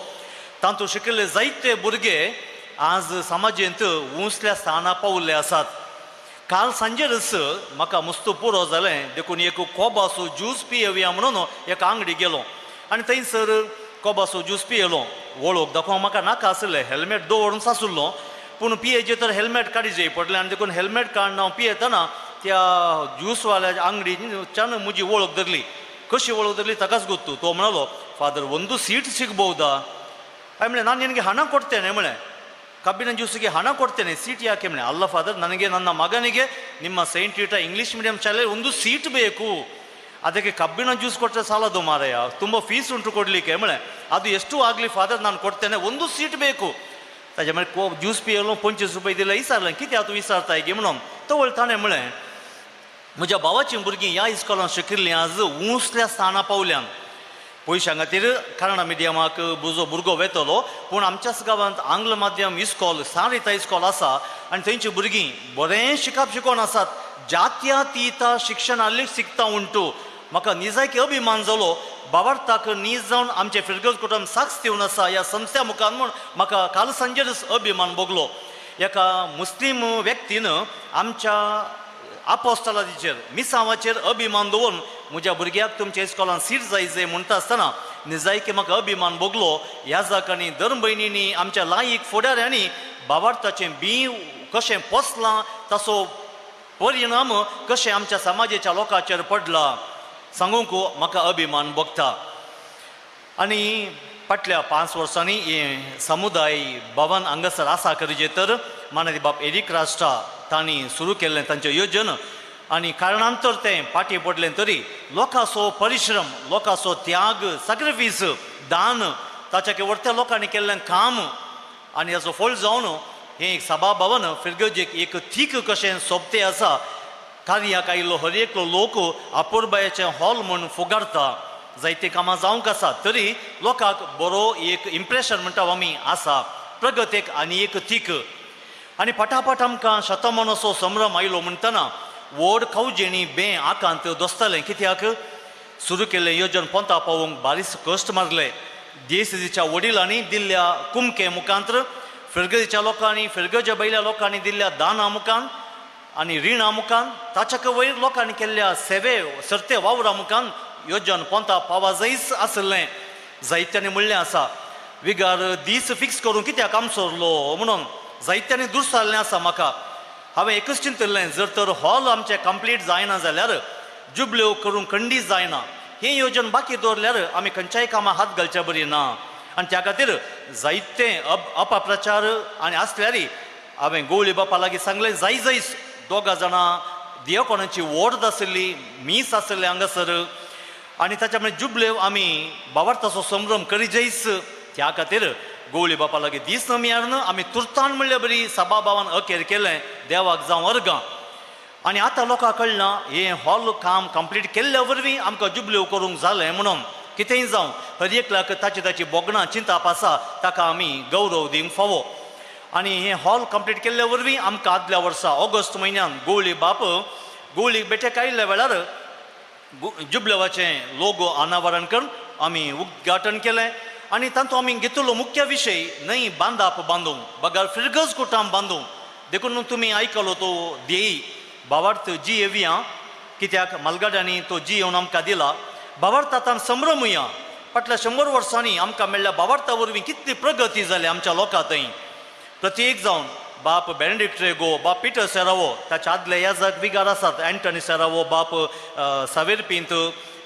तातूंत शिकिल्ले जायते भुरगे आज समाजेंत उंचल्या स्थाना पावल्ले आसात. काल सांजेरच म्हाका मस्त पुरो जालें देखून एक कोबासो ज्यूस पियेवया म्हणून एका आंगडी गेलो आनी थंयसर कोबासो ज्यूस पियेलो. वळख दाखोवंक म्हाका नाका आसलें, हेल्मेट दवरून आसलो पूण पियेचे तर हेल्मेट काडीचे पडलें आनी देखून हेल्मेट काडून हांव पियेतना त्या ज्यूसवाल्या आंगडीच्यान म्हजी वळख धरली. कशी वळख धरली ताकाच गोत्तू. तो म्हणालो, फादर ಒಂದು ಸೀಟ್ ಸಿಗ್ಬಹುದಾ? ಆಮೇಲೆ ನಾನು ನಿನಗೆ ಹಣ ಕೊಡ್ತೇನೆ म्हळें, ಕಬ್ಬಿನ ಜ್ಯೂಸಿಗೆ ಹಣ ಕೊಡ್ತೇನೆ, ಸೀಟ್ ಯಾಕೆ म्हळें. ಅಲ್ಲ ಫಾದರ್, ನನಗೆ ನನ್ನ ಮಗನಿಗೆ ನಿಮ್ಮ ಸೈಂಟ್ ರೀಟಾ ಇಂಗ್ಲೀಷ್ ಮೀಡಿಯಂ ಶಾಲೆಯಲ್ಲಿ ಒಂದು ಸೀಟ್ ಬೇಕು, ಅದಕ್ಕೆ ಕಬ್ಬಿನ ಜ್ಯೂಸ್ ಕೊಟ್ಟರೆ ಸಾಲದು ಮಾರಾಯ, ತುಂಬ ಫೀಸ್ ಉಂಟು ಕೊಡಲಿಕ್ಕೆ म्हळें. ಅದು ಎಷ್ಟು ಆಗಲಿ ಫಾದರ್, ನಾನು ಕೊಡ್ತೇನೆ, ಒಂದು ಸೀಟ್ ಬೇಕು. ताजे मागीर को ज्यूस पियेलो 25 रुपये दिले विचारलें कित्याक तूं विचारताय गे म्हणून. तो ताणें म्हळें, म्हज्या भावाचीं भुरगीं ह्या इस्कॉलान शिकिल्लीं आज उंचल्या स्थाना पावल्यान. पयशां खातीर कन्नडा मिडियमाक भुरगो वेतलो, पूण आमच्याच गांवांत आंग्ल माध्यम इस्कॉल सारिता इस्कॉल आसा आनी थंयचीं भुरगीं बरें शिकप शिकोवन आसात, जात्यातीता शिक्षण शिकता उंटू. म्हाका निजायकी अभिमान जालो बाबार्थाक नीज जावन आमचे फिरगज कुटुंब साक्ष दिवन आसा ह्या संस्था मुखार म्हूण म्हाका काल सांजेरच अभिमान भोगलो. एका मुस्लीम व्यक्तीन आमच्या आपोस्तलाचेर मिसांवाचेर अभिमान दवरून म्हज्या भुरग्याक तुमच्या इस्कॉलान सीट जाय जाय म्हणटा आसतना निजायकी म्हाका अभिमान भोगलो. ह्या जाकांनी धर्म भयणींनी आमच्या लायक फुडाऱ्यांनी बाबार्थाचें बी कशें पोसलां ताचो परिणाम कशें आमच्या समाजाच्या लोकांचेर पडला सांगूंक म्हाका अभिमान भोगता. आनी फाटल्या 5 वर्सांनी हें समुदाय भवन हांगासर आसा करचें तर मानादी बाप एरीक राष्ट्रा तांणी सुरू केल्लें तांचें योजन आनी कारणांतर तें फाटीं पडलें तरी लोकांचो परिश्रम, लोकांचो त्याग, सॅक्रिफीस, दान, ताच्या वरत्या लोकांनी केल्लें काम आनी हाचो फळ जावन हें एक सभा भवन फिरगजेक एक थीक कशें सोबतें आसा. कार्याक आयिल्लो हर एकलो लोक अपुरबायेचें हॉल म्हूण फुगारता. जायतीं कामां जावंक आसा तरी लोकांक बरो एक इम्प्रेशन म्हणटा आमी आसा प्रगतेक आनी एक थीक. आनी पटापट आमकां शतमानाचो संभ्रम आयलो म्हणटना व्हड खवजेणी बें आकांत दोसतालें. कित्याक सुरू केल्लें योजन पोंता पावोवंक बारीस कश्ट मारले. देसीच्या वडिलांनी दिल्ल्या कुमके मुखांत्र, फिरगजेच्या लोकांनी, फिरगजे बैल्या लोकांनी दिल्ल्या दाना मुखान आनी रिणा मुखान, ताच्या वयर लोकांनी केल्ल्या सेवे सरते वावरा मुखान योजन पोंता पावा जायच आसलें. जायत्यांनी म्हणलें आसा विगार दीस फिक्स करून कित्याक आम सोरलो म्हणून जायत्यांनी दुर्सारलें आसा म्हाका. हांवें एकच चिंतलें, जर तर हॉल आमचें कंप्लीट जायना जाल्यार जुबल्यो करूंक खंडीत जायना, हें योजन बाकी दवरल्यार आमी खंयच्याय कामां हात घालच्या बरी ना. आनी त्या खातीर जायते अपप्रचार आनी आसल्यार हांवें गोवळी बापा लागीं सांगलें, जाय जायच दोगां जाणां दियकोणाची वॉर्ड आसली, मीस आसलें हांगासर आनी ताच्या मुळे जुबल्यो आमी बावार्थाचो संभ्रम करी जायच. त्या खातीर गोवळी बापा लागीं दीस नमियारन आमी तुर्तान म्हणल्यार बरी सभा भावान अखेर केलें, देवाक जावं अर्गां. आनी आतां लोकांक कळना हें हॉल काम कंप्लीट केल्ल्या वरवीं आमकां जुबल्यो करूंक जालें म्हणून. कितेंय जावं हर एकल्याक ताची ताची भोगणां चिंताप आसा ताका आमी गौरव दिवंक फावो. आनी हें हॉल कंप्लीट केल्ल्या वरवीं आमकां आदल्या वर्सा ऑगस्ट म्हयन्यान गोवळी बाप गोवळीक बेठेक आयिल्ल्या वेळार जुबलेवाचें लोगो अनावरण करून आमी उद्घाटन केलें. आनी तातूंत आमी घेतलो मुख्य विशय न्हय बांदाप बांदूंक बगर फिरगज कुटाम बांदूंक. देखून तुमी आयकलो तो ध्येय भावार्थ जी येवया, कित्याक मालगाड्यांनी तो जी येवन आमकां दिला. भावार्थ आतां संभ्रमुया. फाटल्या 100 वर्सांनी आमकां मेळ्ळ्या भावार्था वरवीं कितली प्रगती जाली आमच्या लोकां थंय. प्रत्येक जावन बाप बेनेडिक्ट रेगो, बाप पिटर सेरावो, ताच्या आदले याजक विगार आसात एंटनी सेरावो, बाप सावेर पिंत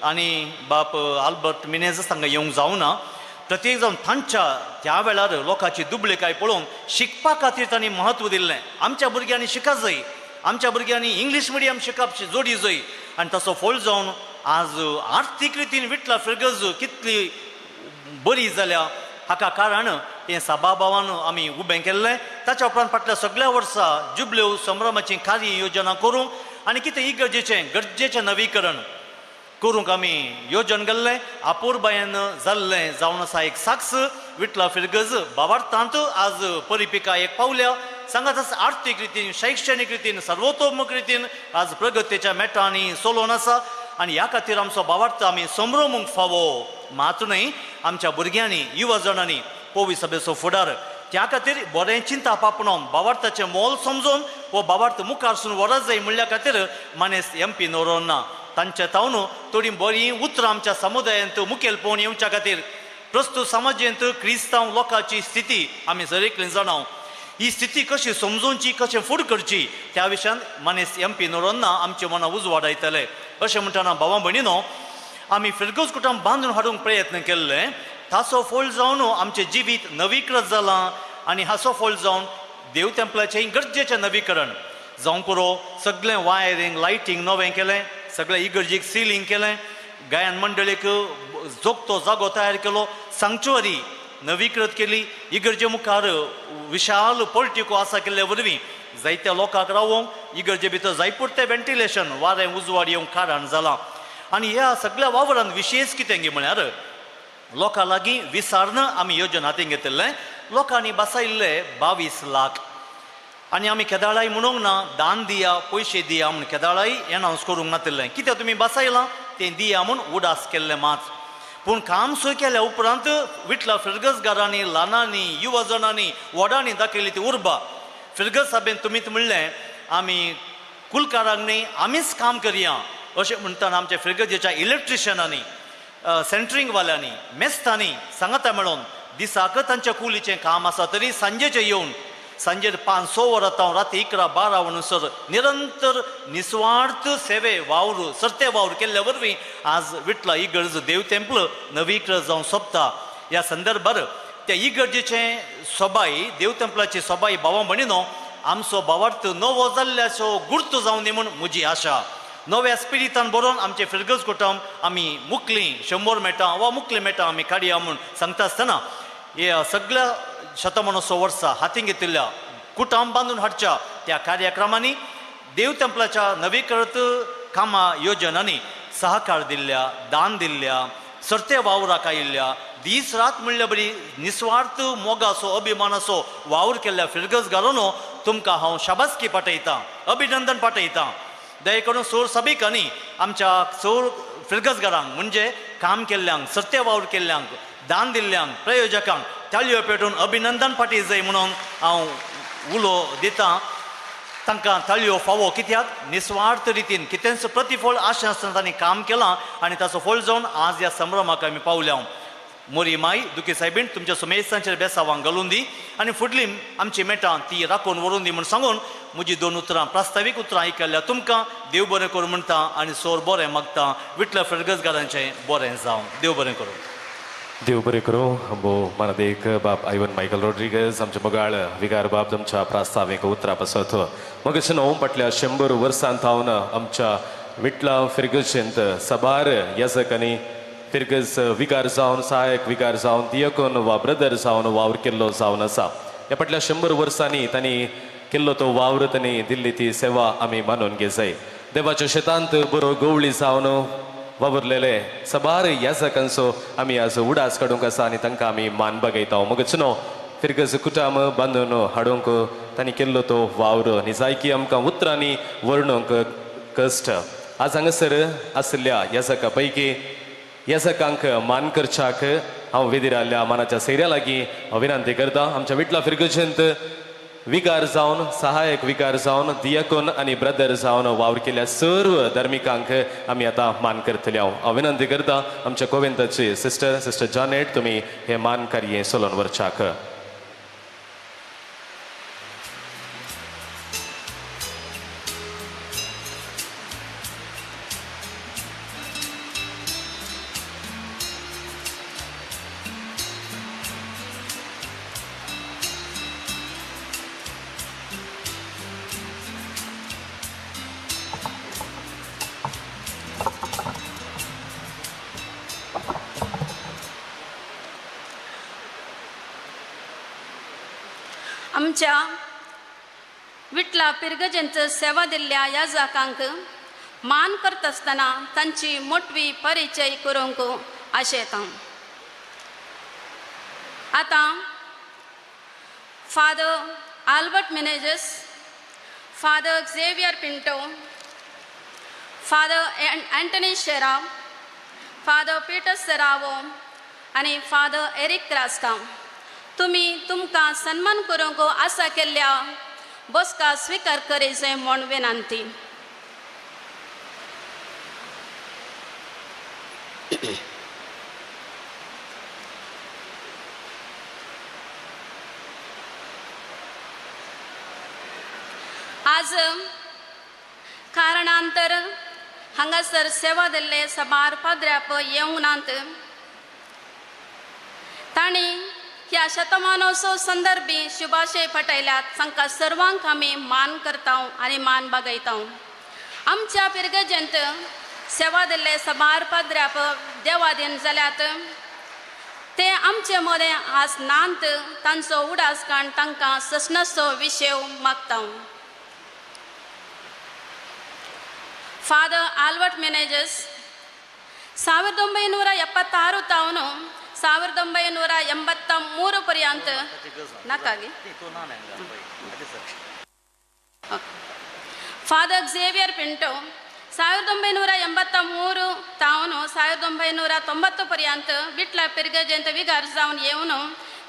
आनी बाप आल्बर्ट मिनेझ हांगा येवंक जावना. प्रत्येक जावन तांच्या त्या वेळार लोकांची दुबळेकाय पळोवन शिकपा खातीर तांणी म्हत्व दिल्लें. आमच्या भुरग्यांनी शिका जाय, आमच्या भुरग्यांनी इंग्लीश मिडियम शिकप जोडी जाय आनी ताचो फळ जावन आज आर्थीक रितीन विटला फिरगज कितली बरी जाल्या हाका कारण हें सभाभावान आमी उबें केल्लें. ताच्या उपरांत फाटल्या सगळ्या वर्सा जुबल्यो संभ्रमाची कार्य योजना करूंक आनी कितें इगर्जेचें गरजेचें नवीकरण करूंक आमी योजन केल्लें. आपुरबायेन जाल्लें जावन आसा एक साक्ष विटला फिरगज बाबार्थांत आज परिपिका एक पावल्या सांगात आसा आर्थीक रितीन शैक्षणीक रितीन सर्वतोमुख रितीन आज प्रगतीच्या मेटांनी चलोवन आसा आनी ह्या खातीर आमचो बाबार्थ आमी संभ्रमूंक फावो. मात न्हय आमच्या भुरग्यांनी युवा जाणांनी पोवी सभेचो फुडार त्या खातीर बरें चिंताप आपणावन बाबार्थाचें मोल समजून हो बाबार्थ मुखार सून व्हरत जाय म्हणल्या खातीर मानेस्त एम पी नोरोन्हा तांच्या तावन थोडी बरीं उतरां आमच्या समुदायांत मुखेलपण येवच्या खातीर प्रस्तुत समाजेंत क्रिस्तांव लोकांची स्थिती आमी जरेकली जाणाव ही स्थिती कशी समजोवची कशें फुड करची त्या विशयान मानेस्त एम पी नोरोन्हा आमच्या मनां उजवाडायतले. अशें म्हणटना भावा भयणीनो आमी फिरगज कुटुंब बांदून हाडूंक प्रयत्न केल्ले ताचो फळ जावन आमचें जिवीत नवीकृत जालां आनी हाचो फळ जावन देव तेंपलाचें गरजेचें नवीकरण जावंक पुरो. सगळें वायरींग लायटींग नवें केलें, सगळें इगर्जीक सिलींग केलें, गायन मंडळीक जोगतो जागो तयार केलो, सांक्चुअरी नवीकृत केली, इगर्जे मुखार विशाल पोर्टिको आसा केल्ले वरवीं जायत्या लोकांक रावोंक इगर्जे भितर जाय पुरतें वेंटिलेशन वारें उजवाड येवंक कारण जालां. आनी ह्या सगळ्या वावरान विशेश कितें गी म्हळ्यार लोकां लागीं विसारन आमी योजन हातीन घेतिल्लें. लोकांनी बसायिल्ले 22 लाख आनी आमी केदाळाय म्हणूंक ना दान दिया पयशे दिया म्हूण केदाळाय एनावन्स करूंक नातिल्लें. कित्याक तुमी बसायलां तें दिया म्हूण उडास केल्लें मात. पूण काम सुरू केल्या उपरांत विटला फिरगजगारांनी ल्हानांनी युवा जाणांनी व्हडांनी दाखयली ती उर्बा. फिरगज साबेन तुमीच म्हणलें आमी कुलकारांक न्ही आमीच काम करया अशें म्हणटना आमच्या फिरगजेच्या इलेक्ट्रिशियनांनी सेंटरींगवाल्यांनी मेस्तांनी सांगाता मेळोवन दिसाक तांच्या कुलीचें काम आसा तरी सांजेचें येवन सांजेर 5-6 वरां तावन राती 11-12 म्हणसर निरंतर निस्वार्थ सेवे वावर सरते वावर केल्ल्या वरवीं आज विटला इगर्ज देव तेंपल नवीकृत जावन सोंपता. ह्या संदर्भार त्या इगर्जेचें सोबाय देव तेंपलाची सोबाय भावा भयणीनो आमचो भावार्थ नवो जाल्ल्याचो गुर्त जावं दी म्हूण म्हजी आशा. नव्या स्पिरितान बरोवन आमचें फिरगज कुटुंब आमी मुकलीं 100 मेटां वा मुकलीं मेटां आमी काडया म्हूण सांगता आसतना ह्या सगळ्या शतमानोत्सव वर्सा हातीन घेतिल्ल्या कुटुंब बांदून हाडच्या त्या कार्यक्रमांनी देव तेंपलाच्या नवीकृत कामां योजनांनी सहकार दिल्ल्या दान दिल्ल्या सरते वावराक आयिल्ल्या दीस रात म्हणल्या बरी निस्वार्थ मोगाचो अभिमानाचो वावर केल्ल्या फिरगज घालून तुमकां हांव शाबासकी पाठयतां, अभिनंदन पाठयतां. दया करून सोर सभिकांनी आमच्या सोर फिरगजगारांक म्हणजे काम केल्ल्यांक सरते वावर केल्ल्यांक दान दिल्ल्यांक प्रयोजकांक ताळयो पेटून अभिनंदन पाठी जाय म्हणून हांव उलो दितां. तांकां ताळयो फावो कित्याक निस्वार्थ रितीन कितेंच प्रतिफळ आशा आसतना तांणी काम केलां आनी ताचो फळ जावन आज ह्या संभ्रमाक आमी पावल्या. मोरी माय दुखी सायबीण तुमच्या सुमेस्तांचेर बेसावांक घालून दी आनी फुडली आमची मेटां ती राखून व्हरून दी म्हूण सांगून म्हजी 2 उतरां प्रास्तावीक उतरां आयकल्ल्या तुमकां देव बरें करूं म्हणटा आनी सोर बरें मागता. विटला फिरगजगारांचें बरें जावं. देव बरें करूं. देव बरें करूं. भो मानादेक बाब आयवन मायकल रॉड्रिगज आमचे मोगाळ विगार बाब तुमच्या प्रास्तावीक उतरां पासत मगच न्हू फाटल्या 100 वर्सां थावन आमच्या विटला फिरगजेंत साबार याजकांनी फिरगज विगार जावन सहायक विगार जावन दियकून वा ब्रदर जावन वावर केल्लो जावन आसा. ह्या फाटल्या 100 वर्सांनी तांणी केल्लो तो वावर तांणी दिल्ली ती सेवा आमी मानून घेजाय. देवाच्या शेतांत बरो गवळी जावन वावुरलेले साबार याजकांचो आमी आज उडास काडूंक आसा आनी तांकां आमी मान बगयता. मगच न्हू फिरगज कुटाम बांदून हाडूंक तांणी केल्लो तो वावर निजायकी आमकां उतरांनी वर्णूंक कश्ट. आज हांगासर आशिल्ल्या याजका पैकी याजकांक मान करच्याक हांव वेदीर आयिल्ल्या मानाच्या सैऱ्या लागीं विनंती करता. आमच्या विटला फिरगजेंत विगार जावन सहायक विगार जावन दियकून आनी ब्रदर जावन वावर केल्ल्या सर्व धार्मिकांक आमी आतां मान करतले. हांव विनंती करता आमच्या कोवेंताची सिस्टर सिस्टर जॉनेट तुमी हे मान कार्य सोलोन व्हरच्याक. आमच्या विटला पिरगजेंत सेवा दिल्ल्या याजकांक मान करता आसतना तांची मोटवी परिचय करूंक आशेता. आतां Father Albert Menezes, Father Xavier Pinto, Father Antony Shera, Father Peter Serrao आनी फादर एरिक क्रास्ता तुमी तुमकां सन्मान करूंक आसा केल्ल्या बसका स्विकार करीजे म्हूण विनंती. आज कारणांतर हांगासर सेवा दिल्ले साबार पाद्र्याप येवंक नात. तांणी ह्या शतमानोत्सव संदर्भी शुभाशय पटयल्यात. तांकां सर्वांक आमी मान करता आनी मान बागयता. आमच्या पिरगजेंत सेवा दिल्ले साबार पाद्र्याप देवाधीन जाल्यात. ते आमचे मदें आज नात. तांचो उडास काण तांकां ससनाचो विशय मागता. ಫಾದರ್ ಆಲ್ಬರ್ಟ್ ಮೆನೇಜಸ್ 1976 ತಾವನು 1983 ಪರ್ಯಂತ ನಾಕಾಗಿ. ಫಾದರ್ ಕ್ಸೇವಿಯರ್ ಪಿಂಟೋ 1983 ತಾವನು 1990 ಪರ್ಯಂತ ವಿಟ್ಲ ಪಿರ್ಗಜಂತ ವಿಗಾರ್ जावन येवन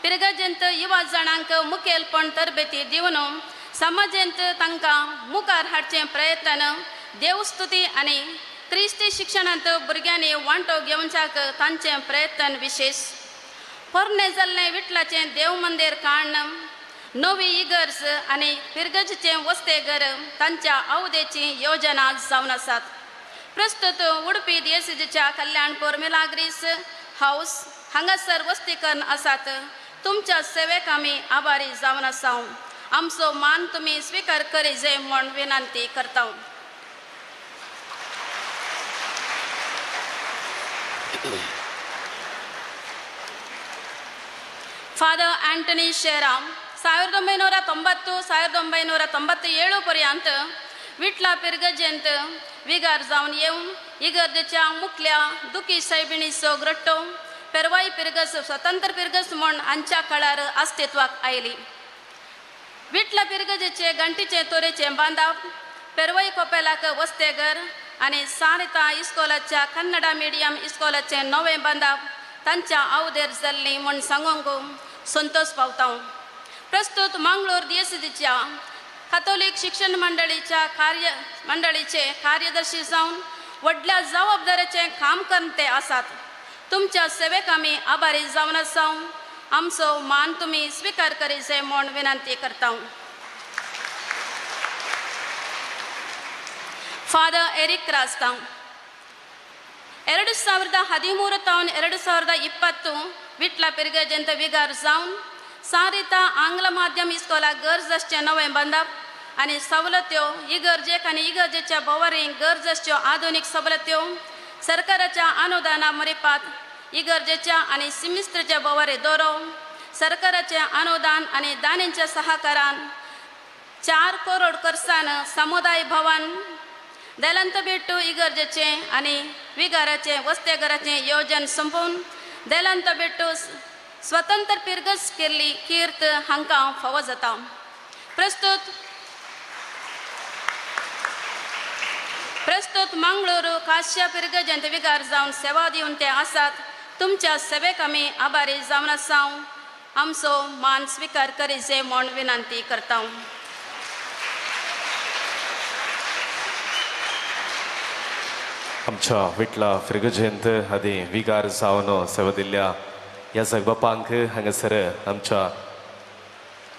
पिरगजेंत युवा जाणांक मुखेलपण तरबेती दिवन समाजेंत तांकां मुखार हाडचें प्रयत्न देवस्तुती आनी क्रिस्ती शिक्षणांत भुरग्यांनी वांटो घेवच्याक तांचें प्रयत्न विशेष. पोरणें जाल्लें विटलाचें देव मंदीर काण्ण नवी इगर्ज आनी पिरगजेचें वस्तेघर तांच्या अवधेची योजना जावन आसात. प्रस्तुत उडपी दियेसीच्या कल्याणपूर मिलाग्रीस हावस हांगासर वस्तीकरण आसात. तुमच्या सेवेक आमी आभारी जावन आसा. आमचो मान तुमी स्विकार करीजे म्हूण विनंती करता. ಫಾದರ್ ಆಂಟನಿ ಶೇರಾ 1990 1997 पर्यंत विटला पिरगजेंत विगार जावन येवन इगर्जेच्या मुखल्या दुखी सायबिणीचो ग्रट्टो पेरवाई पिरगज स्वतंत्र पिरगज म्हूण हांच्या काळार अस्तित्वाक आयली. विटला पिरगजेचे घंटीचे तोरेचें बांदाप पेरवाई कोपेलाक वस्तेघर आनी सारिता इस्कोलाच्या कन्नडा मिडियम इस्कोलाचें नवें बांदाप तांच्या अवधेर जाल्ली म्हूण सांगूंक संतोष पावता. प्रस्तुत मंगळूर दियेसीच्या कातोलीक शिक्षण मंडळीच्या मंडळीचे कार्यदर्शी जावन व्हडल्या जबाबदारीचें काम करून ते आसात. तुमच्या सेवेक आमी आभारी जावन आसा. आमचो मान तुमी स्विकार करीजे म्हूण विनंती करता. ಫಾದರ್ ಎರಿಕ್ ಕ್ರಾಸ್ತಾ 2013 ತಾವನ್ 2020 ವಿಟ್ಲ पिरगजेंत विगार जावन सारिता आंग्ल माध्यम इस्कोला गरज आसचें नवें बांदप आनी सवलत्यो इगर्जेक आनी इगर्जेच्या भोंवरींक गरज आसच्यो आधुनीक सवलत्यो सरकाराच्या अनुदाना मरिपात इगर्जेच्या आनी सिमिस्त्रच्या भोंवरी दोरो सरकाराचें अनुदान आनी दानींच्या सहकारान 4 करोड खर्चान समुदाय भवन देलांत बेट्टू इगर्जेचें आनी विगाराचें वस्तेघराचें योजन संपोवन देलांत बेट्टू स्वतंत्र पिरगज केल्ली कीर्त हांकां फावो जाता. प्रस्तुत मंगळुरू काश्या पिरगजेंत विगार जावन सेवा दिवन ते आसात. तुमच्या सेवेक आमी आभारी जावन आसा. आमचो मान स्विकार करीजे म्हूण विनंती करता. आमच्या विटला फिरगजेंत आदी विगार जावन सेवा दिल्ल्या ह्या जगबापांक हांगासर आमच्या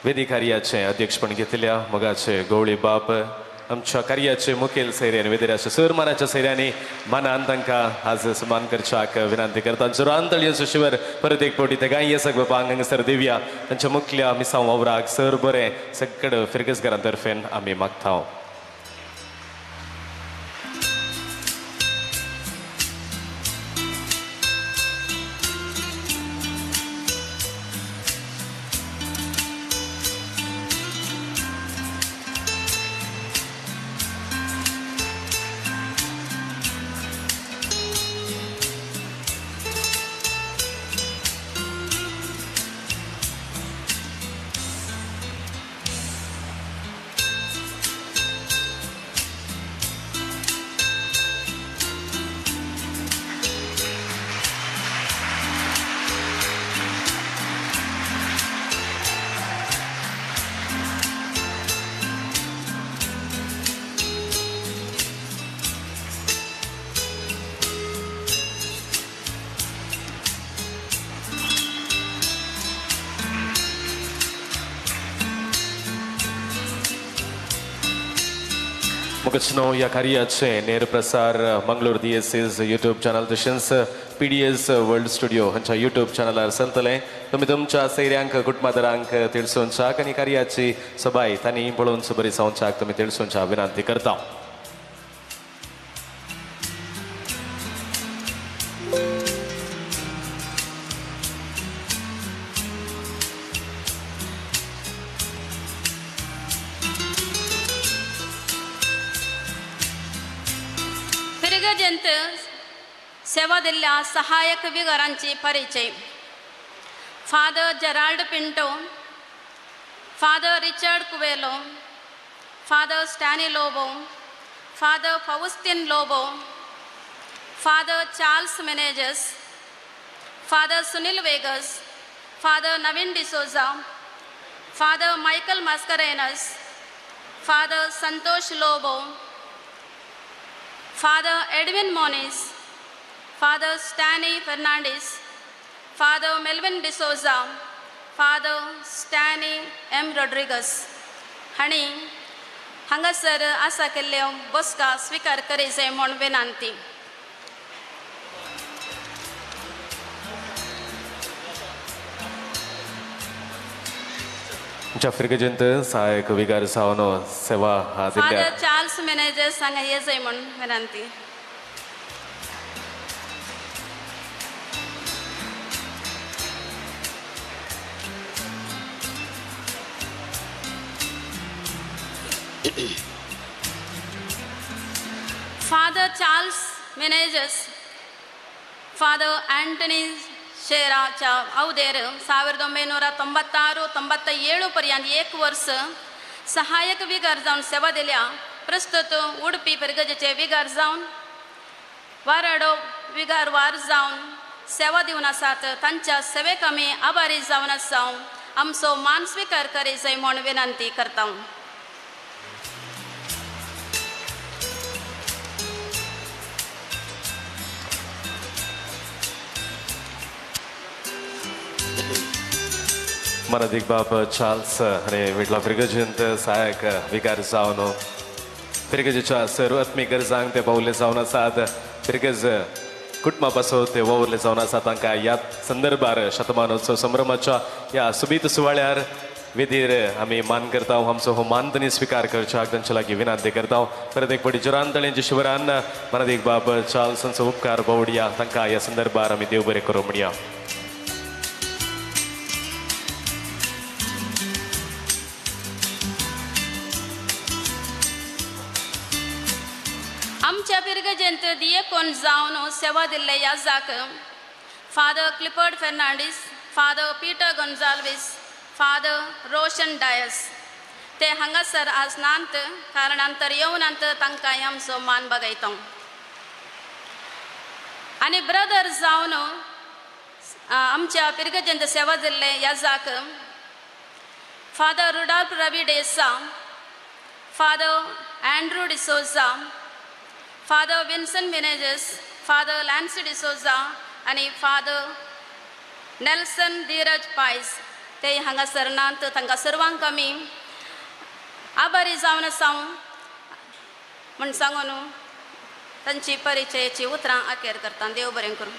वेदी कार्याचें अध्यक्षपण घेतिल्ल्या मोगाचे गवळी बाप आमच्या कार्याचे मुखेल सैऱ्यांनी वेदऱ्याच्या सरमानाच्या सैऱ्यांनी मानान तांकां आज सन्मान करच्याक विनंती करता. जोरान तळयेचो शिवर परत एक फावटी तेगाय ह्या जगबापांक हांगासर दिवया. तांच्या मुखल्या मिसांव वावराक सर बरें सगळे फिरगजगारां तर्फेन आमी मागता. मुखचनो ह्या कार्याचे नेर प्रसार मंगलोर दियेसीस यूट्यूब चॅनल तशेंच PDS world studio हांच्या यूट्यूब चॅनलार चलतलें. तुमी तुमच्या सैऱ्यांक कुटुंबादारांक तिळसोवच्याक आनी कार्याची सबाय तांणी पळोवन बरी जावच्याक तुमी तिळसोवच्या विनंती करता. फिरगजंत सेवा दिल्ल्या सहायक विगारांची परिचय. Father Gerald Pinto, father Richard Coelho, father Stany Lobo, father Faustin Lobo, father Charles Menezes, father Sunil Vegas, father Naveen D'Souza, father Michael Mascarenhas, father Santosh Lobo, father Edwin Moniz, father Stany Fernandes, father Melvin D'Souza, father Stany M Rodrigues हांणी हांगासर आसा केल्ल्यो बसका स्विकार करीजे म्हूण विनंती. आमच्या फिरगजंत सहायक विगार जावन सेवा दिल्ल्या फादर चार्ल्स मेनेजर्स हांगा येजय म्हूण विनंती. Father Charles Menezes, father Antony शेराच्या अवदेर 1996-97 पर्यंत एक वर्स सहायक विगार जावन सेवा दिल्या. प्रस्तुत उडपी फिरगजेचे विगार जावन वाराडो विगार वार जावन सेवा दिवन आसात. तांच्या सेवेक आमी आभारी जावन आसा. आमचो मान स्विकार करीजय म्हूण विनंती करता. मनादीक बाब चार्ल्स आनी विटला फिरगजंत सहायक विगार जावन फिरगजेच्या सर्व आत्मीक गरजांक ते पावले जावन आसात. फिरगज कुटुंबा पासून ते वावुरले जावन आसात. तांकां ह्या संदर्भार शतमानोत्सव संभ्रमाच्या ह्या सुबीत सुवाळ्यार वेदीर आमी मान करता. आमचो हो मान तांणी स्विकार करच्याक तांचे लागीं विनंती करता. परत एक फावटी जोरान ताळ्यांच्या शिवरान मनादीक बाब चार्ल्स हांचो उपकार बावडया. तांकां ह्या संदर्भार आमी देव बरें करूं म्हणया. आमच्या फिरगजेंत दियेकोन जावन सेवा दिल्ले याजाक father Clifford Fernandes, father Peter Gonsalves, father Roshan Dias ते हांगासर आज नात कारणान तर येवनात तांकां आमचो मान बगयता. आनी ब्रदर जावन आमच्या फिरगजेंत सेवा दिल्ले याजाक father Rudolph Ravi D'Sa, father Andrew D'Souza, father Vinson Menezes, father Lancy D'Souza आनी फादर नेल्सन धीरज पायस ते हांगासर नात. तांकां सर्वांक आमी आभारी जावन आसा म्हूण सांगून तांची परिचयाची उतरां अखेर करता. देव बरें करूं.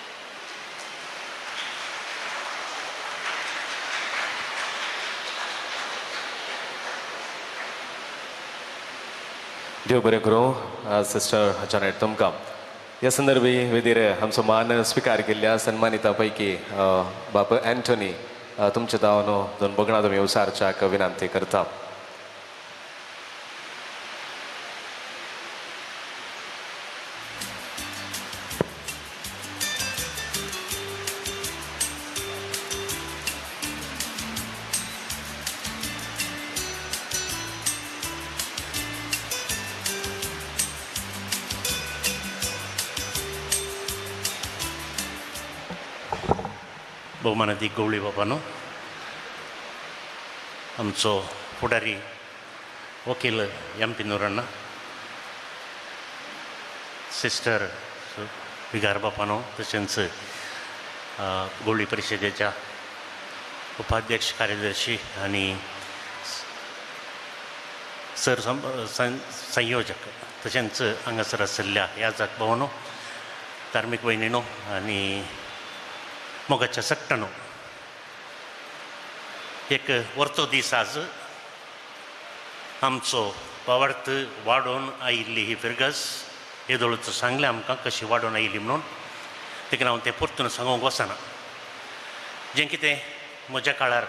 देव बरें करूं सिस्टर जॅनेट तुमकां. ह्या संदर्भी वेदीर आमचो मान स्विकार केल्ल्या सन्मानिता पैकी बाप अँटनी तुमचे दावन दोन बगणां तुमी उसारच्याक विनंती करता. भोवमानादीक गवळी बाबानो, आमचो फुडारी वकील एम पी नुरण्णा, सिस्टर विगार बापानो, तशेंच गवळी परिशदेच्या उपाध्यक्ष कार्यदर्शी आनी सर संयोजक तशेंच हांगासर आशिल्ल्या ह्या जाक भावनो, धार्मीक भयणीनो आनी मोगाच्या सट्टानो, एक वर्तो दीस आज आमचो भावार्थ वाडोवन आयिल्ली ही फिरगज. येदोळच सांगलें आमकां कशी वाडोवन आयिल्ली म्हणून, देखून हांव तें परतून सांगूंक वचना. जें कितें म्हज्या काळार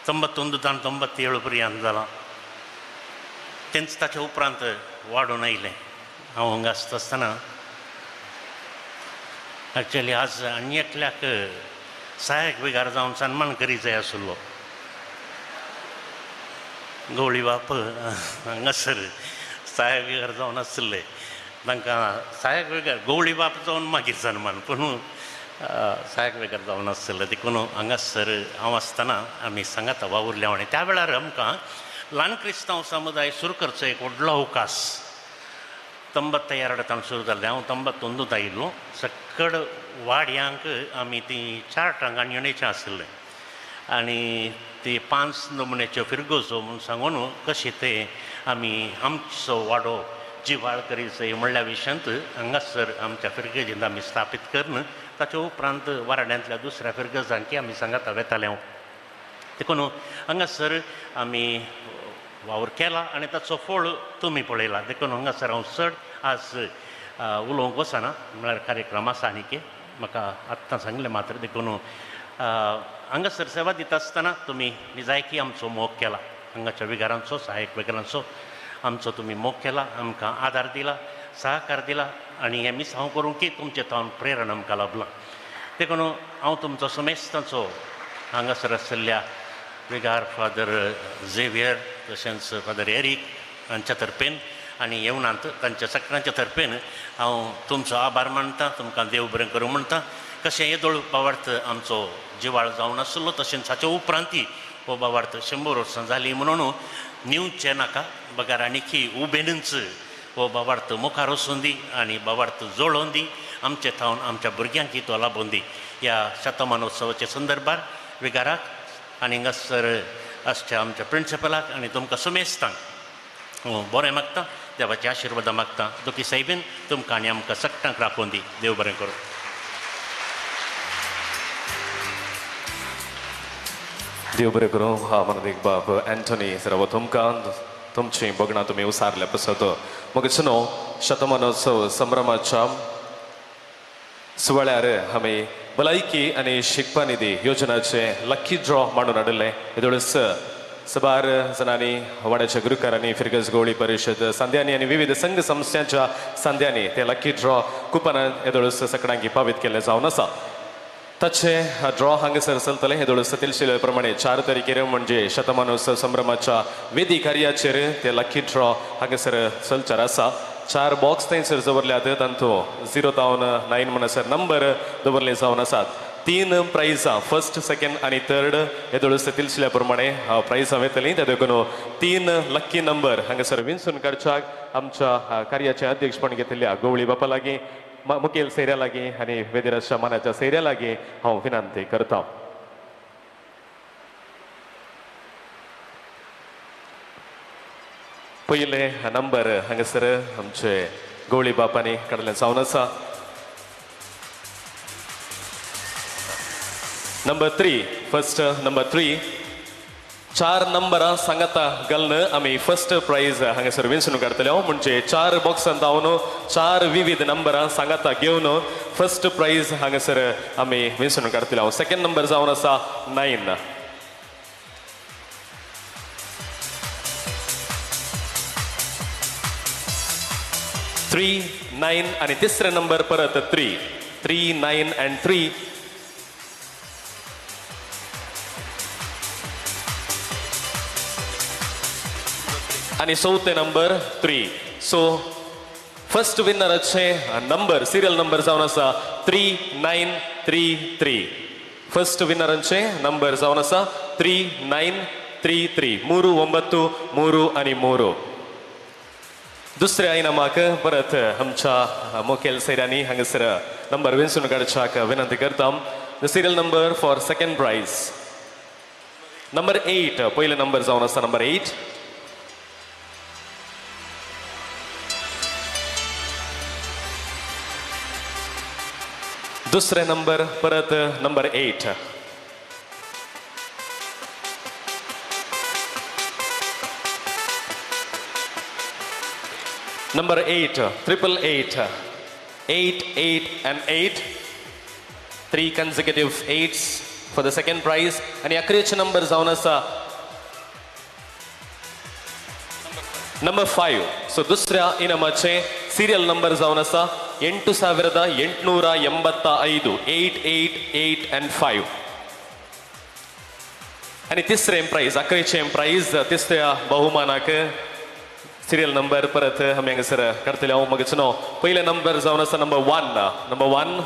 91 97 पर्यंत जालां तेंच ताच्या उपरांत वाडोवन आयलें. हांव हांगा आसता आसतना एक्चुअली आज आनी एकल्याक सहायक विगार जावन सन्मान करी जाय आशिल्लो. गवळी बाप हांगासर सहायक विगार जावन आशिल्ले, तांकां सहायक विगार गवळी बाप जावन मागीर सन्मान, पूण सहायक विगार जावन आशिल्ले. देखून हांगासर हांव आसतना आमी सांगाता वावुरल्या आनी त्या वेळार आमकां ल्हान क्रिस्तांव समुदाय सुरू करचो एक व्हडलो अवकाश 92 सुरू जालें. हांव 91 आयिल्लो. सकड वाड्यांक आमी ती 4 टांगां आशिल्लें आनी ती 5 नमुन्याच्यो फिरगोजो म्हूण सांगून कशें ते आमी आमचो वाडो जिवाळ करी जाय म्हणल्या विशयांत हांगासर आमच्या फिरगजेंत आमी स्थापीत करून ताच्या उपरांत वाराड्यांतल्या दुसऱ्या फिरगजांकी आमी सांगाता वेताले. हांव देखून हांगासर आमी वावर केला आनी ताचो फळ तुमी पळयला. देखून हांगासर हांव चड आज उलोवंक वचना, म्हळ्यार कार्यक्रम आसा आनीक म्हाका आत्तां सांगलें मात्र. देखून हांगासर सेवा दिता आसतना तुमी निजायकी आमचो मोग केला, हांगाच्या विगारांचो, सहायक विगारांचो आमचो तुमी मोग केला, आमकां आदार दिला, सहकार दिला आनी हें मिसांव करूंक की तुमचे तावन प्रेरणा आमकां लाभलां. देखून हांव तुमचो समेस्तांचो हांगासर आशिल्ल्या विगार फादर झेवियर तशेंच फादर एरीक हांच्या तर्फेन आनी येवनांत तांच्या सगळ्यांच्या तर्फेन हांव तुमचो आभार मानता, तुमकां देव बरें करूं म्हणटा. कशें येदोळ भावार्थ आमचो जिवाळ जावन आशिल्लो तशेंच हाच्या उपरांती हो भावार्थ 100 वर्सां जालीं म्हणून निवचें नाका, बगर आनीकी उबेनूच हो भावार्थ मुखार वचून दी आनी भावार्थ जोडोवन दी, आमचे थावन आमच्या भुरग्यांक तो लाबोवन दी. ह्या शतमानोत्सवाच्या संदर्भार विगाराक आनी हांगासर आसच्या आमच्या प्रिंसिपलाक आनी तुमकां समेस्तांक बरें मागता, देवाचे आशिर्वाद मागता. दोकी सायबीन तुमकां आनी आमकां सगळ्यांक राखून दी. देव बरें करूं. देव बरें करूं. हा मनदीक बाब एंटनी सर तुमकां तुमची बगणां तुमी उसारल्या पसत मग न्हू शतमानोत्सव संभ्रमाच्या सुवाळ्यार आमी भलायकी आनी शिकपा निधी योजनाचे लकी ड्रॉ मांडून हाडिल्लें. येदोळच सबार जणांनी वाड्याच्या गुरुकारांनी फिरगज गोवळी परिशद सांद्यांनी आनी विविध संघ संस्थांच्या सांद्यांनी ते लकी ड्रॉ कुपनान येदोळच सगळ्यांकी पावीत केल्लें जावन आसा. ताचे ड्रॉ हांगासर चलतले. येदोळच सतिलशिले प्रमाणे 4 तारखेर म्हणजे शतमानोत्सव संभ्रमाच्या वेदी कार्याचेर ते लकी ड्रॉ हांगासर चलचार आसा. 4 बॉक्स थंयसर दवरल्यात, तांतूं 0 तावन 9 म्हणसर नंबर दवरले जावन आसात. 3 प्रायजां फर्स्ट, सेकंड आनी थर्ड येदोळच तिलशिल्या प्रमाणे प्रायजां वेतलीं. ते देखून 3 लक्की नंबर हांगासर विंचून काडच्याक आमच्या कार्याचें अध्यक्षपण घेतिल्ल्या गोवळी बापा लागीं, मुखेल सैऱ्या लागीं आनी वेदिराच्या मानाच्या सैऱ्या लागीं हांव विनंती करता. पयले नंबर हांगासर आमचे गोवळी बापांनी काडले जावन आसा. नंबर 3, फर्स्ट नंबर 3, 4 नंबरां सांगाता घालून आमी फर्स्ट प्रायज हांगासर विंचून काडटले. म्हणजे 4 बॉक्सांत धांवन 4 विविध नंबरां सांगाता घेवन फर्स्ट प्रायज हांगासर आमी विंचून काडटले. सेकंड नंबर जावन आसा 9. 3, 9 आनी तिसरे नंबर परत 3, 3, 9 आनी 3. आनी चवथे नंबर 3. सो फर्स्ट विनराचे नंबर सिरियल नंबर जावन आसा 3 9 3 3. फर्स्ट विनरांचे नंबर जावन आसा 3 9 3 3, 3 9 3 आनी 3. दुसऱ्या इनामाक परत आमच्या मुखेल सैऱ्यांनी हांगासर नंबर विंचून काडच्याक विनंती करता. The serial number for second prize number 8. पयले नंबर जावन आसा नंबर 8. दुसरे नंबर परत number 8. Number 8, 888, 8, 8 and 8, 3 consecutive 8s for the second prize. आणि अखेरचे नंबर जावन आसा नंबर 5. सो दुसऱ्या इनामाचे सिरियल नंबर जावन आसा 8885, 8, 8, 8 and 5. आणि तिसरें प्राइज, अखेरचें प्राइज तिसऱ्या बहुमानाक सिरियल नंबर परत आमी हांगासर काडटले. हांव मागीर न्हू पयले नंबर जावन आसा number 1, number 1.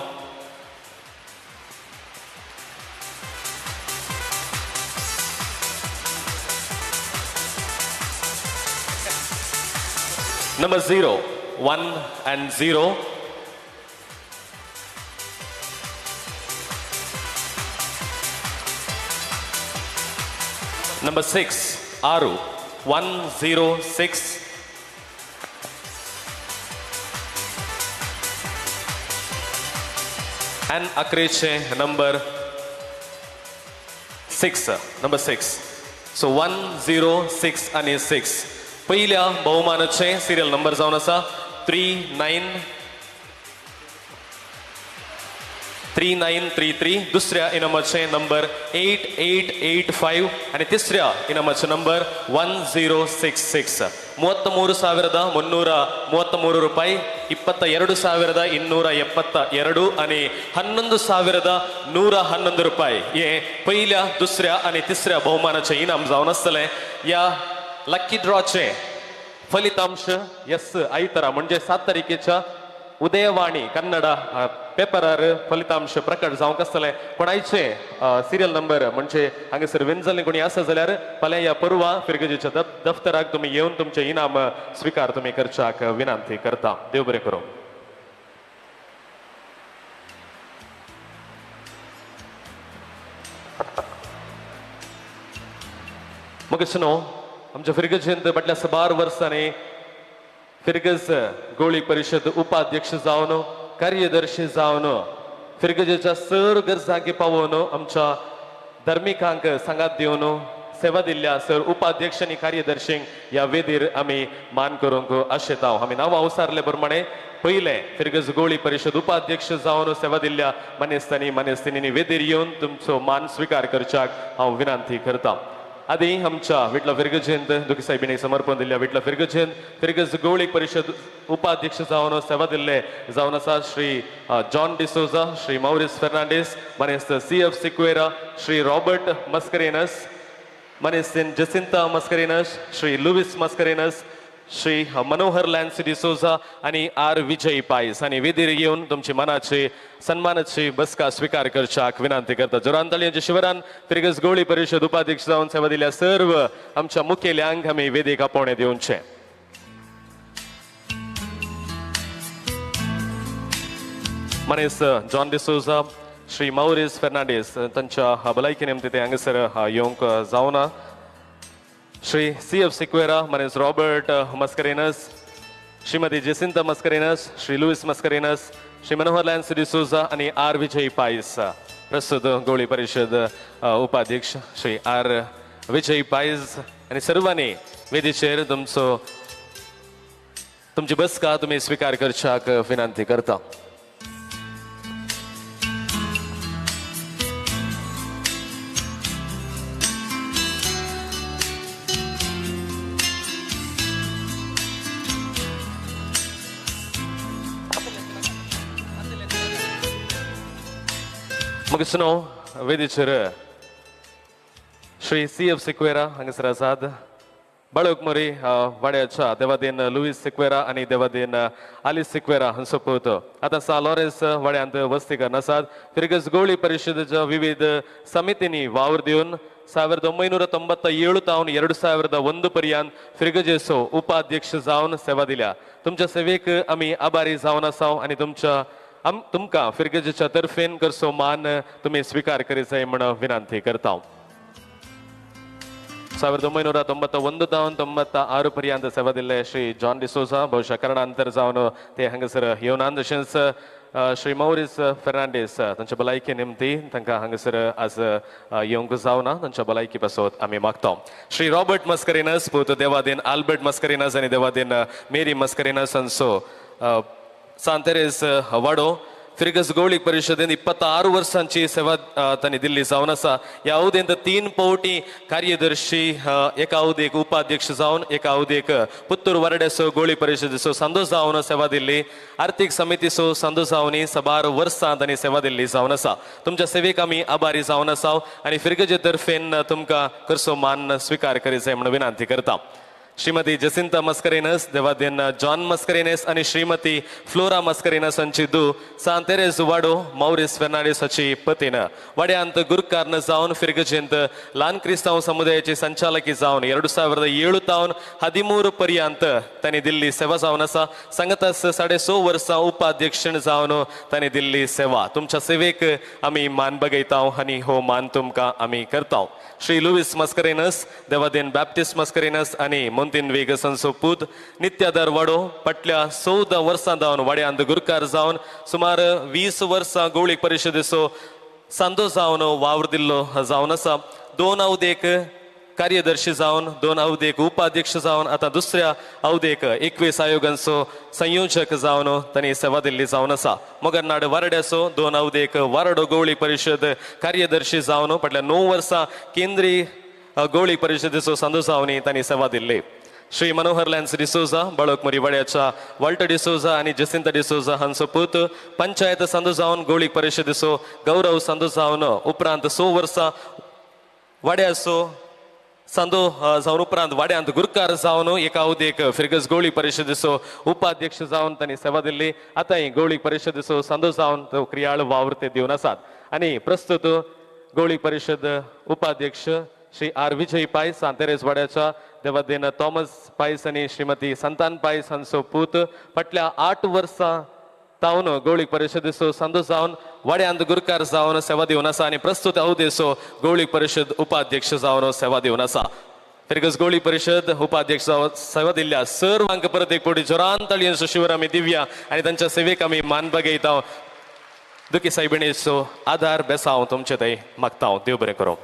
Number 0, 1 and 0. Number 6, 6, 1, 0, 6. And अकरेचे number 6, number 6. So 1, 0, 6 आणि 6. पहिल्या बहुमानाचे सिरियल नंबर जावन आसा 3 9 3 9 3 3. दुसऱ्या इनामाचे नंबर 8 8 8 5 आणि तिसऱ्या इनामाचे नंबर 1 0 6 6. 33,333 ರೂಪಾಯಿ, 22,272 आणि 11,111 रुपये हे पहिल्या, दुसऱ्या आणि तिसऱ्या बहुमानाचे इनाम जावन आसतलें. या लकी ड्रॉचे फलितांश एस आयतारा म्हणजे 7 तारखेच्या उदयवाणी कन्नड पेपरार फलितांश प्रकट जावंक आसतलें. कोणायचे सिरियल नंबर म्हणजे हांगासर विन जाल्ले कोणी आसा जाल्यार फाल्यां ह्या परवा फिरगजेच्या दफ्तराक तुमी येवन तुमचें इनाम स्विकार तुमी करच्याक विनंती करता. देव बरें करूं. मग न्हू आमच्या फिरगजेंत फाटल्या साबार वर्सांनी फिरगज गोळी परिषद उपाध्यक्ष जावन, कार्यदर्शी जावन, फिरगजेच्या सर गरजांक पावोवन आमच्या धर्मिकांक सांगात दिवन सेवा दिल्ल्या सर उपाध्यक्ष आनी कार्यदर्शींक ह्या वेदीर आमी मान करूंक आशेता. आमी नांवां उसारले प्रमाणे पयले फिरगज गोळी परिषद उपाध्यक्ष जावन सेवा दिल्ल्या मानेस्तांनी मानेस्तिनींनी वेदीर येवन तुमचो मान स्विकार करच्याक हांव विनंती करता. आदी आमच्या विटला फिरगजेंत दुखी साहेबीने समर्पण दिल्या विटला फिरगजेंत फिरगज गोळी परिषद उपाध्यक्ष जावन सेवा दिल्ले जावन आसा श्री जॉन डिसोजा, श्री मौरिस फेर्नांडीस, मानेस्त CF Sequeira, Shri Robert Mascarenhas, मानेस्तीन Jacinta Mascarenhas, Shri Louis Mascarenhas, Shri Manohar Lancy D'Souza आनी आर विजय पायस. आनी वेदीर येवन तुमची मनाची सन्मानाची बसका स्विकार करच्याक विनंती करता. जोरान ताळयांच्या शिवरान फिरगज गोळी परिषद उपाध्यक्ष जावन सेवा दिल्या सर्व आमच्या मुखेल्यांक आमी वेदीक आपोवणें दिवचें. मानेस्त जॉन डिसोजा, श्री मौरिस फेर्नांडीस तांच्या भलायकी निमतीं ते हांगासर येवंक जावना. श्री CF Sequeira, मानेस्त रॉबर्ट मस्करेनस, श्रीमती जेसिंता मस्करेनस, श्री लुईस मस्करेनस, श्री मनोहर लॅन्सी डिसोजा आनी आर विजय पायस. प्रस्तुत गोळी परिषद उपाध्यक्ष श्री आर विजय पायस आनी सर्वांनी वेदीचेर तुमचो तुमची बसका तुमी स्विकार करच्याक विनंती करता. मग सुनो वेदीचेर श्री CF Sequeira हांगासर आसात. बाळक मोरी वाड्याच्या देवादेन लुईस सिक्वेरा आनी देवादेन आलिस सिक्वेरा हांचो पूत आतां सा लॉरेन्स वाड्यांत वस्ती करून आसात. फिरगज गोळी परिषदेच्या विविध समितींनी वावर दिवन 1997 तावन 2001 पर्यंत फिरगजेचो उपाध्यक्ष जावन सेवा दिल्या. तुमच्या सेवेक आमी आभारी जावन आसाव आनी तुमच्या तुमकां फिरगजेच्या तर्फेन करचो मान तुमी स्विकार करीत जाय म्हण विनंती करता. 1991 तावन 96 पर्यंत सेवा दिल्ले श्री जॉन डिसोजा बहुशा कारणांतर जावन ते हांगासर येवनात. तशेंच श्री मौरीस फेर्नांडीस तांच्या भलायकी निमती तांकां हांगासर आज येवंक जावना, तांच्या भलायकी पासत आमी मागता. श्री रॉबर्ट मस्करिनस पूत देवादीन आल्बर्ट मस्करिनस आनी देवादीन मेरी मस्करिनस हांचो सांतेरेस वाडो फिरगस गौळीक परिशदेन 26 वर्सांची सेवा तांणी दिल्ली जावन आसा. ह्या अवधेंत 3 पवटी कार्यदर्शी, एका अवधेक उपाध्यक्ष जावन, एका अवधेक पुत्तूर वारड्याचो गोळी परिशदेचो सांदो जावन सेवा दिल्ली, आर्थीक समितीचो सांदो जावन साबार वर्सां तांणी सेवा दिल्ली जावन आसा. तुमच्या सेवेक आमी आभारी जावन आसा आनी फिरगजे तर्फेन तुमकां करसो मान स्विकार करीत जाय म्हणून विनंती करता. श्रीमती जसिंता मस्करेनस, देवादेन जॉन मस्करेनस आनी श्रीमती फ्लोरा मस्करेनस हांची दू सांतेरेज वाडो मौरीस फेर्नांडीस हाची पतीन वाड्यांत गुरकारन जावन फिरगजेंत ल्हान क्रिस्तांव समुदायाची संचालकी जावन 2007 तावन 13 पर्यंत तांणी दिल्ली सेवा जावन आसा. सांगतास 6.5 वर्सां उपाध्यक्ष जावन तांणी दिल्ली सेवा. तुमच्या सेवेक आमी मान बगयता आनी हो मान तुमकां आमी करता. श्री लुईस मस्करेनस, देवादेन बॅप्टिस्ट मस्करेनस आनी मोंतीन वेगस हांचो पूत नित्यादार वाडो फाटल्या 14 वर्सां जावन वाड्यांत गुरकार जावन सुमार 20 वर्सां गौळीक परिशदेचो सांदो जावन वावर दिल्लो जावन आसा. 2 अवधेक कार्यदर्शी जावन, 2 अवधेक उपाध्यक्ष जावन, आतां दुसऱ्या अवधेक 21 आयोगांचो संयोजक जावन तांणी सेवा दिल्ली जावन आसा. मोगरनाड वारड्याचो 2 अवधेक वारडो गौळी परिशद कार्यदर्शी जावन फाटल्या 9 वर्सां केंद्रीय गौळी परिशदेचो सांदो जावन तांणी सेवा दिल्ली. श्री मनोहर लॅन्स डिसोजा बाळकमुरी वाड्याच्या वाल्टर डिसोजा आनी जसिंता डिसोजा हांचो पूत पंचायत सांदो जावन गौळीक परिशदेचो गौरव सांदो जावन उपरांत 6 वर्सां वाड्याचो सांदो जावन उपरांत वाड्यांत गुरकार जावन एका अवधेक फिरगस गौळी परिशदेचो उपाध्यक्ष जावन तांणी सेवा दिल्ली. आतांय गौळी परिशदेचो सांदो जावन तो क्रियाळ वावर ते दिवन आसात. आनी प्रस्तुत गौळी परिशद उपाध्यक्ष श्री आर विजय पायस सांतेरेज वाड्याच्या देवादेन थॉमस पायस आनी श्रीमती संतान पायस हांचो पूत फाटल्या 8 वर्सां तावन गौळीक परिशदेचो सांदो जावन वाड्यांत गुरकार जावन सेवा दिवन आसा आनी प्रस्तुत अवधेचो गौळीक परिशद उपाध्यक्ष जावन सेवा दिवन आसा. फिरगस गौळी परिशद उपाध्यक्ष सेवा दिल्ल्या सर्वांक परत एक कोटी जोरान ताळयांचो शिवर आमी दिव्या आनी तांच्या सेवेक आमी मान बगयता. दुखी सायबिणीचो आदार बेसांव तुमचे थंय मागता. देव बरें करूं.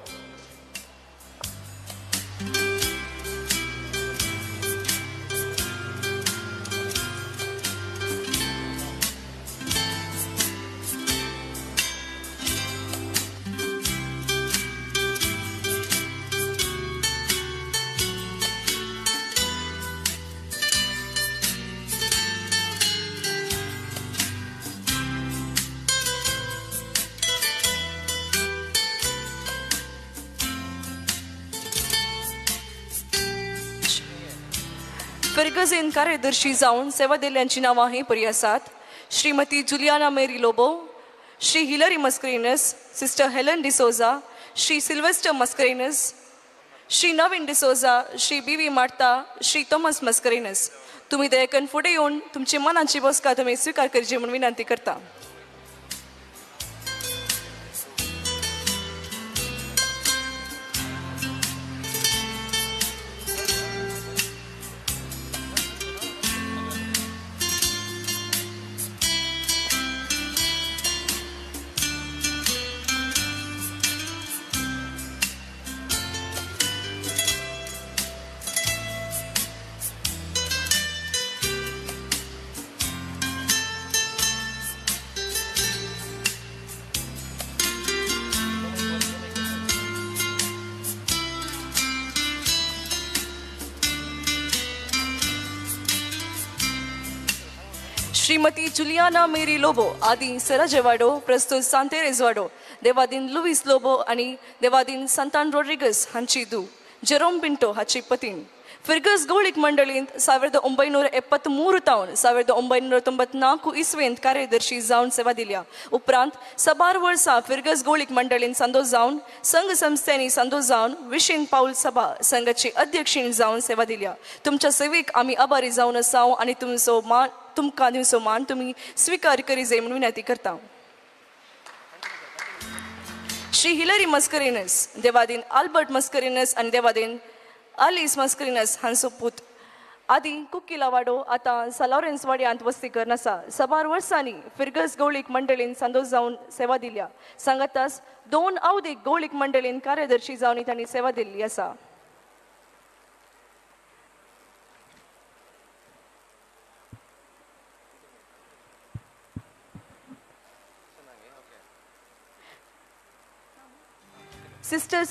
फिरगजेन कार्यदर्शी जावन सेवा दिल्ल्यांची नांवां ही परी आसात. Shrimati Juliana Mary Lobo, Shri Hillary Mascarenhas, sister Helen D'Souza, Shri Sylvester Mascarenhas, Shri Naveen D'Souza, Shri B V Marta, Shri Thomas Mascarenhas. तुमी दयेकन फुडें येवन तुमची मनाची बसका तुमी स्विकार करची म्हूण विनंती करता. श्रीमती जुलियाना मेरी लोबो आदी सराजेवाडो प्रस्तुत सांतेरेजवाडो देवादीन लुईस लोबो आनी देवादीन संतान रॉड्रिगस हांची दू जेरोम पिंटो हाची पतीन फिरगस गौळीक मंडळींत 1973 तावन 1994 इस्वेंत कार्यदर्शी जावन सेवा दिल्या. उपरांत साबार वर्सां फिरगस गौळीक मंडळींत सांदो जावन संघ संस्थांनी सांदो जावन विशीन पाऊल सभा संघाची अध्यक्षीण जावन सेवा दिल्या. तुमच्या सेवेक आमी आभारी जावन आसाव आनी तुमचो मान तुमकां दिवचो मान तुमी स्विकार करी जाय म्हणून विनंती करता. श्री हिलरी मस्करेनस देवादीन आल्बर्ट मस्करेनस आनी देवादीन आलिस मस्करेनस हांचो पूत आदी कुक्किला वाडो आतां सा लॉरेन्स वाड्यांत वस्ती करून आसा. साबार वर्सांनी फिरगज गवळीक मंडळीन सांदोस जावन सेवा दिल्या. सांगातास 2 अवधीक गवळीक मंडळीन कार्यदर्शी जावन तांणी सेवा दिल्ली आसा. Sister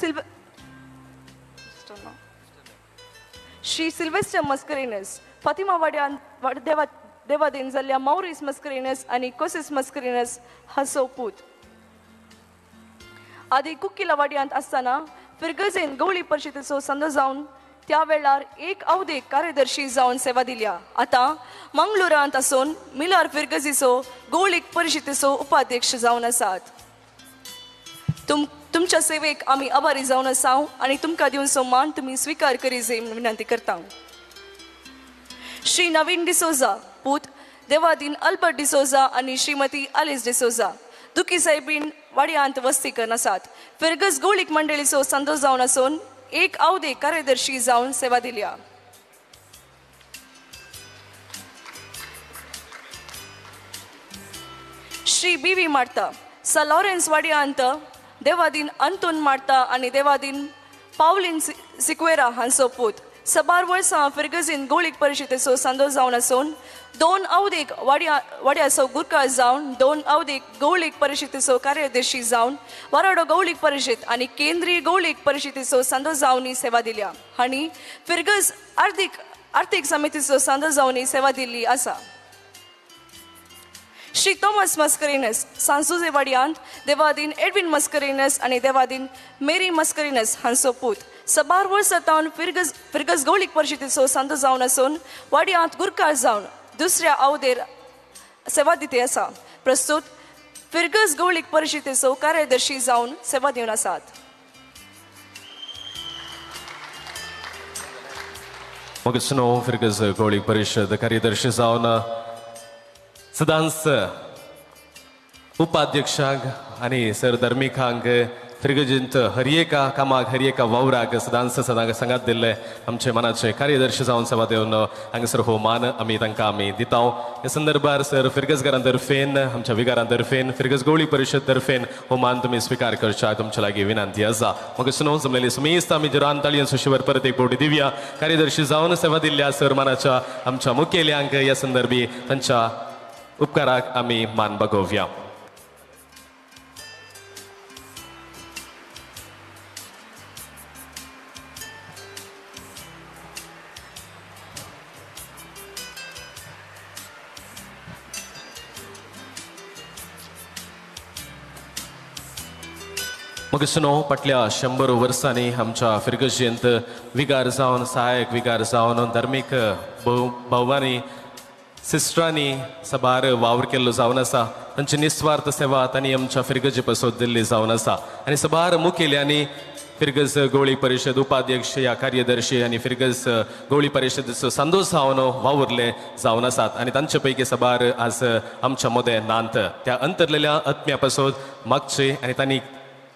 Shri Sylvester Mascarenhas Fatima वाड्यान Devadin जाल्ल्या मॉरिस मस्करेनस आनी कोसिस मस्करेनस हाचो पूत. आदी कुक्किला वाड्यांत आसतना फिरगजेन गवळी परिशदेचो संदो जावन त्या वेळार एक अवधीक कार्यदर्शी जावन सेवा दिल्या. आतां मंगळुरांत आसून मिलार फिरगजीचो गवळीक परिशदेचो उपाध्यक्ष जावन आसात. तुमच्या सेवेक आमी आभारी जावन आसा आनी तुमकां दिवचो मान तुमी स्विकार करी जाय म्हूण विनंती करता. श्री नवीन डिसोजा पूत देवादीन अल्बर्ट डिसोजा आनी श्रीमती आलिस डिसोजा दुखी साहेबीन वाड्यांत वस्ती करून आसात. फिरगज गवळीक मंडळीचो संदो जावन आसून एक अवधीक कार्यदर्शी जावन सेवा दिल्या. श्री बी व्ही मार्ता सा लॉरेन्स वाड्यांत देवादीन अंतून मार्ता आनी देवादीन पावलीन सिक्वेरा हांचो पूत. साबार वर्सां फिरगजीन गवळीक परिशदेचो सांदो जावन आसून 2 अवधीक वाड्याचो गुरकार जावन 2 अवधीक गवळीक परिशदेचो कार्यदर्शी जावन वाराडो गवळीक परिशद आनी केंद्रीय गवळीक परिशदेचो सांदो जावन सेवा दिल्या. आनी फिरगज आर्थीक समितीचो सांदो जावन सेवा दिल्ली आसा. श्री थॉमस मस्करेनस सांसुजे वाड्यांत देवादीन एडविन मस्करेनस आनी देवादीन मेरी मस्करेनस हांचो पूत. साबार वर्सां तावन फिरगज गवळीक परिशदेचो सांदो जावन आसून वाड्यांत गुरकार जावन दुसऱ्या अवधेर सेवा दिते आसा. प्रस्तुत फिरगज गवळीक परिशदेचो कार्यदर्शी जावन सेवा दिवन आसात. मग फिरगज गवळीक परिशद कार्यदर्शी जावन सदांच उपाध्यक्षांक आनी सर धर्मिकांक फिरगजींत हर एका कामाक हर एका वावराक सदांच सदांक सांगात दिल्ले आमचे मनाचे कार्यदर्शी जावन सेवा दिवन हांगासर हो मान आमी तांकां आमी दिता. ह्या संदर्भार सर फिरगजगारां तर्फेन आमच्या विगारां तर्फेन फिरगज गवळी परिशद तर्फेन हो मान तुमी स्विकार करच्या तुमच्या लागीं विनंती आसा. म्हाका सुनो जमलेली समेस्त आमी जोरान ताळयांचो शिवर परत एक फावटी दिवया. कार्यदर्शी जावन सेवा दिल्ल्या सर मानाच्या आमच्या मुखेल्यांक ह्या संदर्भी तांच्या उपकाराक आमी मान बागोवया. मग सुनो फाटल्या 100 वर्सांनी आमच्या फिरगजेंत विगार जावन सहायक विगार जावन धार्मीक भोवांनी सिस्टरांनी साबार वावर केल्लो जावन आसा. तांची निस्वार्थ सेवा तांणी आमच्या फिरगजे पासत दिल्ली जावन आसा. आनी साबार मुखेल्यांनी फिरगज गवळी परिशद उपाध्यक्ष या कार्यदर्शी आनी फिरगज गवळी परिशदेचो सांदो जावन वावुरले जावन आसात. आनी तांचे पैकी साबार आज आमच्या मदें नांत. त्या अंतरलेल्या आत्म्या पासत मागचे आनी तांणी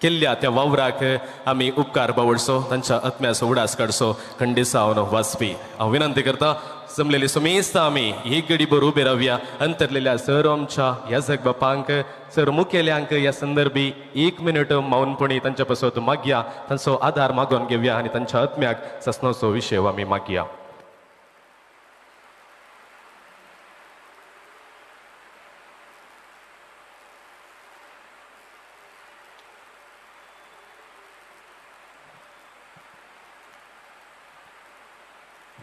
केल्ल्या त्या वावराक आमी उपकार बावडचो, तांच्या आत्म्याचो उडास काडचो खंडीत जावन वाचपी. हांव विनंती करता जमलेली समेस्त आमी एक गडी भर उबे रावया. अंतरलेल्या सर आमच्या याजक बापांक सर मुखेल्यांक ह्या संदर्भी 1 मिनट मौनपणी तांच्या पासत मागया, तांचो आदार मागोवन घेवया आनी तांच्या आत्म्याक सासणाचो विशय आमी मागया.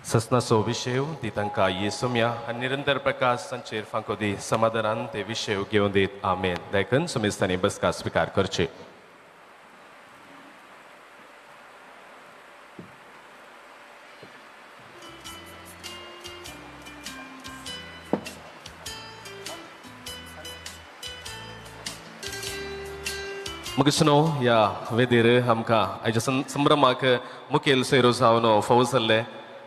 ससनाचो विशय ती तांकां येसुम्या आनी निरंतर प्रकाश तांचेर फांको दी, समाधानान ते विशय घेवन दीत. आमेन. देखून समेस्तांनी बसका स्विकार करचे. मग सुनो ह्या वेदीर आमकां आयच्या संभ्रमाक मुखेल सोयरो जावन फावो जाल्ले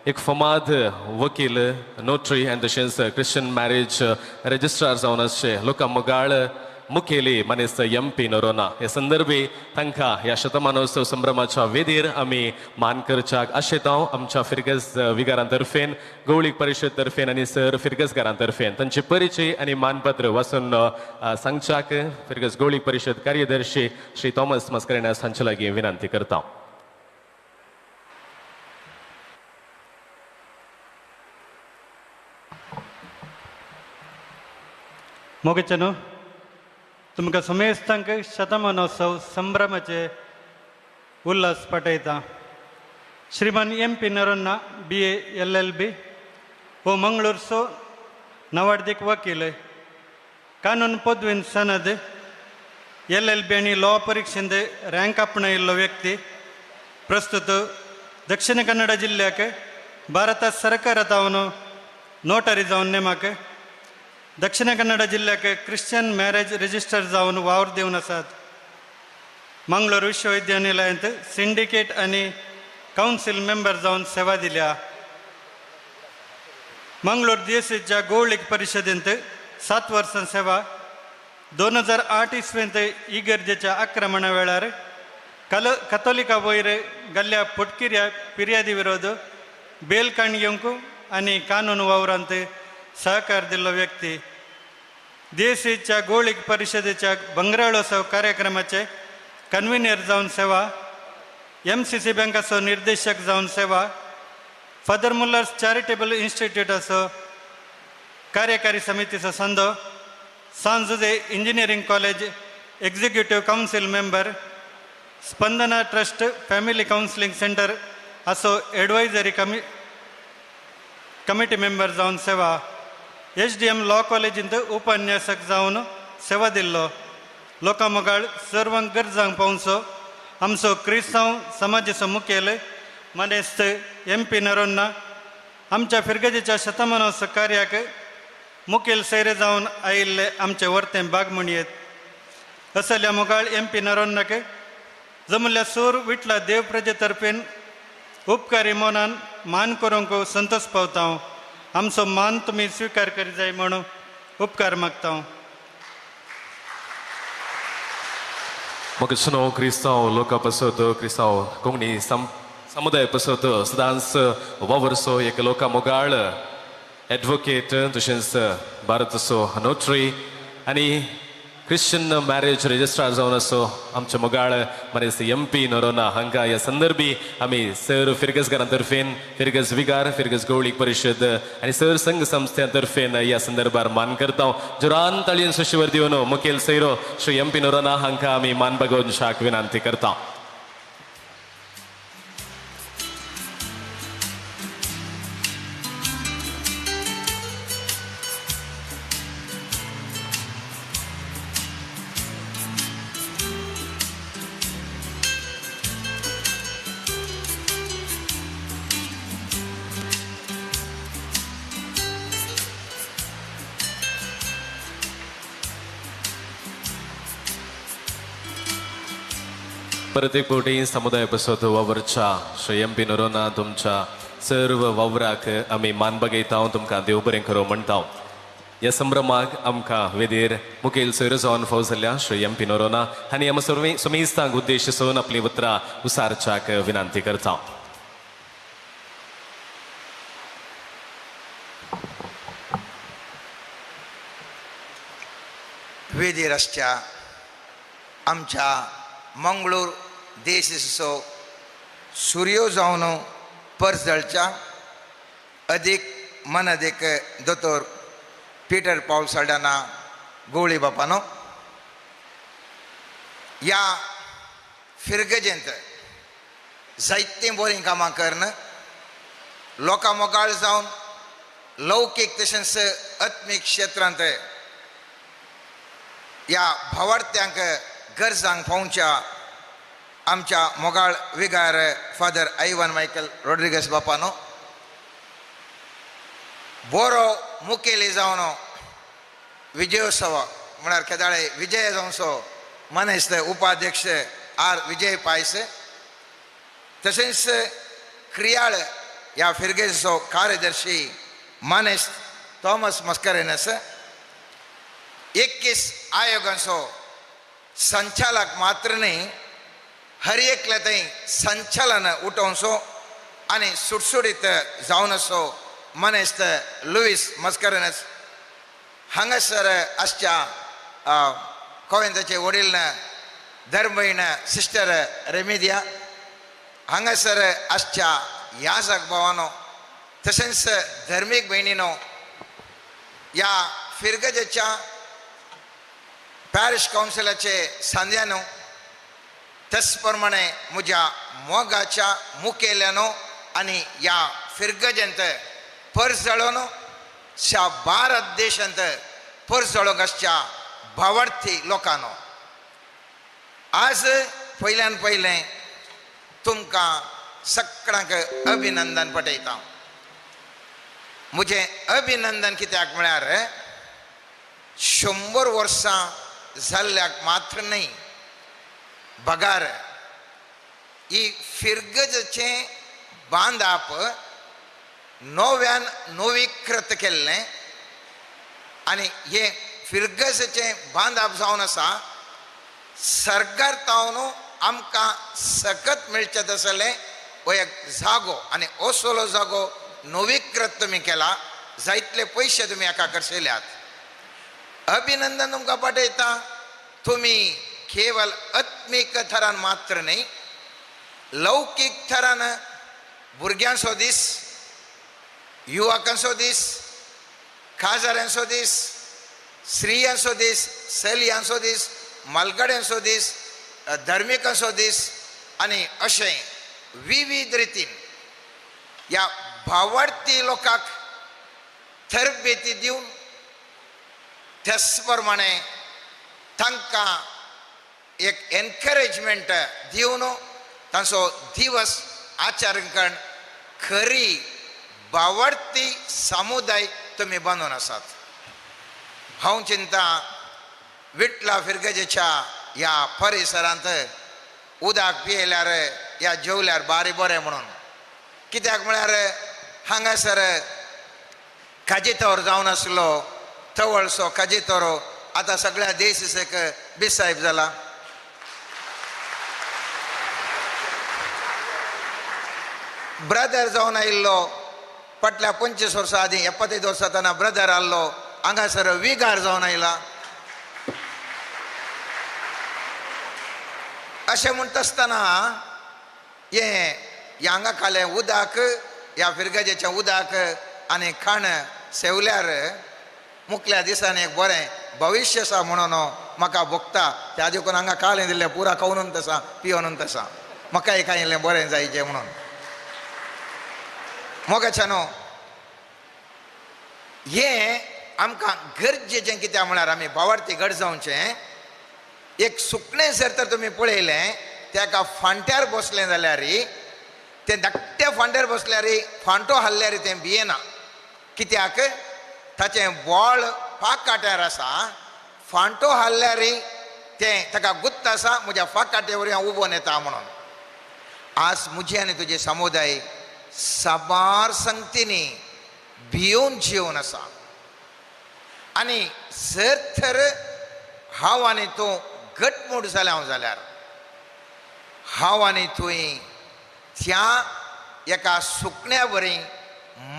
एक फमाद वकील नोटरी आनी तशेंच क्रिश्चन मॅरेज रजिस्ट्रार जावन आसचे लोकां मोगाळ मुखेली मानेस्त एम पी नोरोना हे संदर्भी तांकां ह्या शतमानोत्सव संभ्रमाच्या वेदीर आमी मान करच्याक आशेतां आमच्या फिरगज विगारां तर्फेन गवळीक परिशद तर्फेन आनी सर फिरगजगारां तर्फेन तांचे परिचय आनी मानपत्र वाचून सांगच्याक फिरगज गवळीक परिशद कार्यदर्शी श्री थॉमस मस्करेन्हास हांचे लागीं विनंती करता. मोगेचें तुमकां समेस्तांक शतमानोत्सव संभ्रमाचे उल्हास पाठयता. श्रीमान M P Noronha B A L L B हो मंगळूरचो नवार्दीक वकील, कानून पदवीन सनद, एल एल बी आनी लॉ परिक्षेंत रँक आपणायिल्लो व्यक्ती. प्रस्तुत दक्षिण कन्नड जिल्ल्याक भारत सरकारा जावन नोटरी जावन नेमक, दक्षिण कन्नड जिल्ल्याक क्रिश्चन मॅरेज रजिस्टर जावन वावर दिवन आसात. मंगळूर विश्वविद्यालयांत सिंडिकेट आनी कावन्सील मेंबर जावन सेवा दिल्या. मंगळूर दियसीच्या गोवळीक परिशदेंत 7 वर्सां सेवा. 2008 इस्वेंत इगर्जेच्या आक्रमणा वेळार कथोलिका वयर गल्ल्या पोटकिऱ्या फिर्यादी विरोध बेल काण घेवंक आनी कानून वावरांत सहकार दिल्लो व्यक्ती. देसीच्या गोळीक परिशदेच्या बंगराळोत्सव कार्यक्रमाचे कन्व्हिनियर जावन सेवा, एम सी सी बँकाचो निर्देशक जावन सेवा, फादर मुल्लर्स चॅरिटेबल इन्स्टिट्यूटाचो कार्यकारी समितीचो संदो, San Jose engineering college executive council member, Spandana trust family counselling centre असो एडवायजरी कमिटी मेंबर जावन सेवा, एच डी एम लॉ कॉलेजींत उपन्यासक जावन सेवा दिल्लो. लोकां मोगाळ सर्वांक गरजांक पावचो आमचो क्रिस्तांव समाजाचो मुखेल मानेस्त एम पी नरोन्ना आमच्या फिरगजेच्या शतमानोत्सव कार्याक मुखेल सैरे जावन आयिल्ले आमचे वर्तें बाग म्हणयेत. असल्या मोगाळ एम पी नरोन्नाक जमुल्ल्या सूर विटला देवप्रजे तर्फेन उपकारी मनान मान करूंक संतोष पावता. आमचो मान तुमी स्विकार करी जाय म्हणून उपकार मागता. म्हाका सुनो क्रिस्तांव लोकां पासत क्रिस्तांव कोंकणी समुदाय पासत सदांच वावरसो एक लोकां मोगाळ एडवोकेट तशेंच भारताचो नोटरी आनी क्रिश्चन मॅरेज रजिस्ट्रार जावन आसो आमचे मोगाळ मानेस्त एम पी नोरोना हांकां ह्या संदर्भी आमी सर फिरगजगारां तर्फेन फिरगज विगार फिरगज गवळीक परिशद आनी सर संघ संस्थ्यां तर्फेन ह्या संदर्भार मान करता. जोरान ताळयेन सुशीवर दिवन मुखेल serow Shri M P Noronha हांकां आमी मान बागोवच्याक विनंती करता. परत एक फावटी समुदाय पासत वावरच्या श्री एम पी नोरोना तुमच्या सर्व वावराक आमी मान बगयता, तुमकां देव बरें करूं म्हणटा. ह्या संभ्रमाक आमकां वेदीर मुखेल सोयरो जावन फाव जाल्ल्या श्री एम पी नोरोना आनी आमकां समेस्तांक उद्देश सोन आपलीं उतरां उसारच्याक विनंती करता. वेदीर आसच्या आमच्या मंगळूर देशाचो सुर्यो जावन परजळच्या अदीक मनादीक दोतोर पीटर पावल साल्डाना गोवळी बापानो ह्या फिरगजेंत जायतीं बरीं कामां करून लोकां मोगाळ जावन लौकीक तशेंच आत्मीक क्षेत्रांत ह्या भावार्थ्यांक गरजांक पावच्या आमच्या मोगाळ विगार फादर आयवन मायकल रॉड्रिगस बापानो बरो मुखेली जावन विजयोत्सव म्हळ्यार केदाळे विजय जावचो मानेस्त उपाध्यक्ष आर विजय पायस तशेंच क्रियाळ ह्या फिरगेचो कार्यदर्शी मानेस्त थॉमस मस्करेनस 21 आयोगांचो संचालक मात्र न्ही हर एकल्या थंय संचालन उठोवचो आनी सुटसुटीत जावन असो मनेस्त लुईस मस्करनस हांगासर आसच्या कोवेंताचे वडील धर्मभयण सिस्टर रेमेदिया हांगासर आसच्या याजक भावानो तशेंच धर्मीक भयणीनो ह्या फिरगजेच्या पॅरिश कावन्सिलाचे सांद्यानो तेच प्रमाणे म्हज्या मोगाच्या मुखेल्यानो आनी ह्या फिरगजेंत परजळोन ह्या भारत देशांत परजळोंक आसच्या भावार्थी लोकांनो आज पयल्यान पयलें तुमकां सगळ्यांक अभिनंदन पटयता. म्हजें अभिनंदन कित्याक म्हळ्यार 100 वर्सां जाल्ल्याक मात्र न्हय बगार ही फिरगजेचें बांदाप नव्यान नवीकृत केल्लें आनी हें फिरगजेचें बांदाप जावन आसा सरकार तावन आमकां सकत मेळचें तसलें हो एक जागो आनी असलो जागो नवीकृत तुमी केला जायतले पयशे तुमी हाका खर्चयल्यात. अभिनंदन तुमकां पाठयता. तुमी केवल आत्मीक थरान मात्र न्हय लौकीक थरान भुरग्यांचो दीस युवकांचो दीस काजाऱ्यांचो दीस स्त्रियांचो दीस चलयांचो दीस मालगाड्यांचो दीस धार्मिकांचो दीस आनी अशें विविध रितीन ह्या भावार्थी लोकांक तरबेती दिवन त्याच प्रमाणे तांकां एक एनकरेजमेंट दिवन तांचो दिवस आचरण करून खरी भावार्थी समुदाय तुमी बांदून आसात. हांव चिंता विटला फिरगजेच्या ह्या परिसरांत उदक पियेल्यार या जेवल्यार बारी बरें म्हणून कित्याक म्हळ्यार हांगासर काजितोर जावन आसलो तवळसो काजितोर आतां सगळ्या देश बेसायब जाला. ब्रदर जावन आयिल्लो फाटल्या 25 वर्सां आदीं 75 वर्सां तेन्ना ब्रदर आहलो हांगासर विगार जावन आयला. अशें म्हणटा आसतना हें ह्या हांगा खालें उदक ह्या फिरगजेचें उदक आनी खाण सेवल्यार मुखल्या दिसांनी एक बरें भविश्य आसा म्हणून म्हाका भोगता. त्या देखून हांगा कालें दिल्लें पुरा खावनून तसा पिवनून तसा म्हाकाय कांय इल्लें बरें जायचें म्हणून. मोगाच्यानो हें आमकां गरजेचें कित्याक म्हळ्यार आमी भावार्थी घट जावचें. एक सुकणें जर तर तुमी पळयलें तेका फांट्यार बसलें जाल्यार तें धाकट्या फांट्यार बसल्यार फांटो हाडल्यार तें भियेना कित्याक ताचें बोळ फाकाट्यार आसा फांटो हाडल्यार तें ताका गुत्त आसा म्हज्या फाकाट्या वरवीं हांव उबोन येता म्हणून. आज म्हजी आनी तुजे समुदाय साबार संगतींनी भियोवन जिवन आसा आनी जर तर हांव आनी तूं घटमूट जालें हांव जाल्यार हांव आनी तुवें त्या एका सुकण्या वरी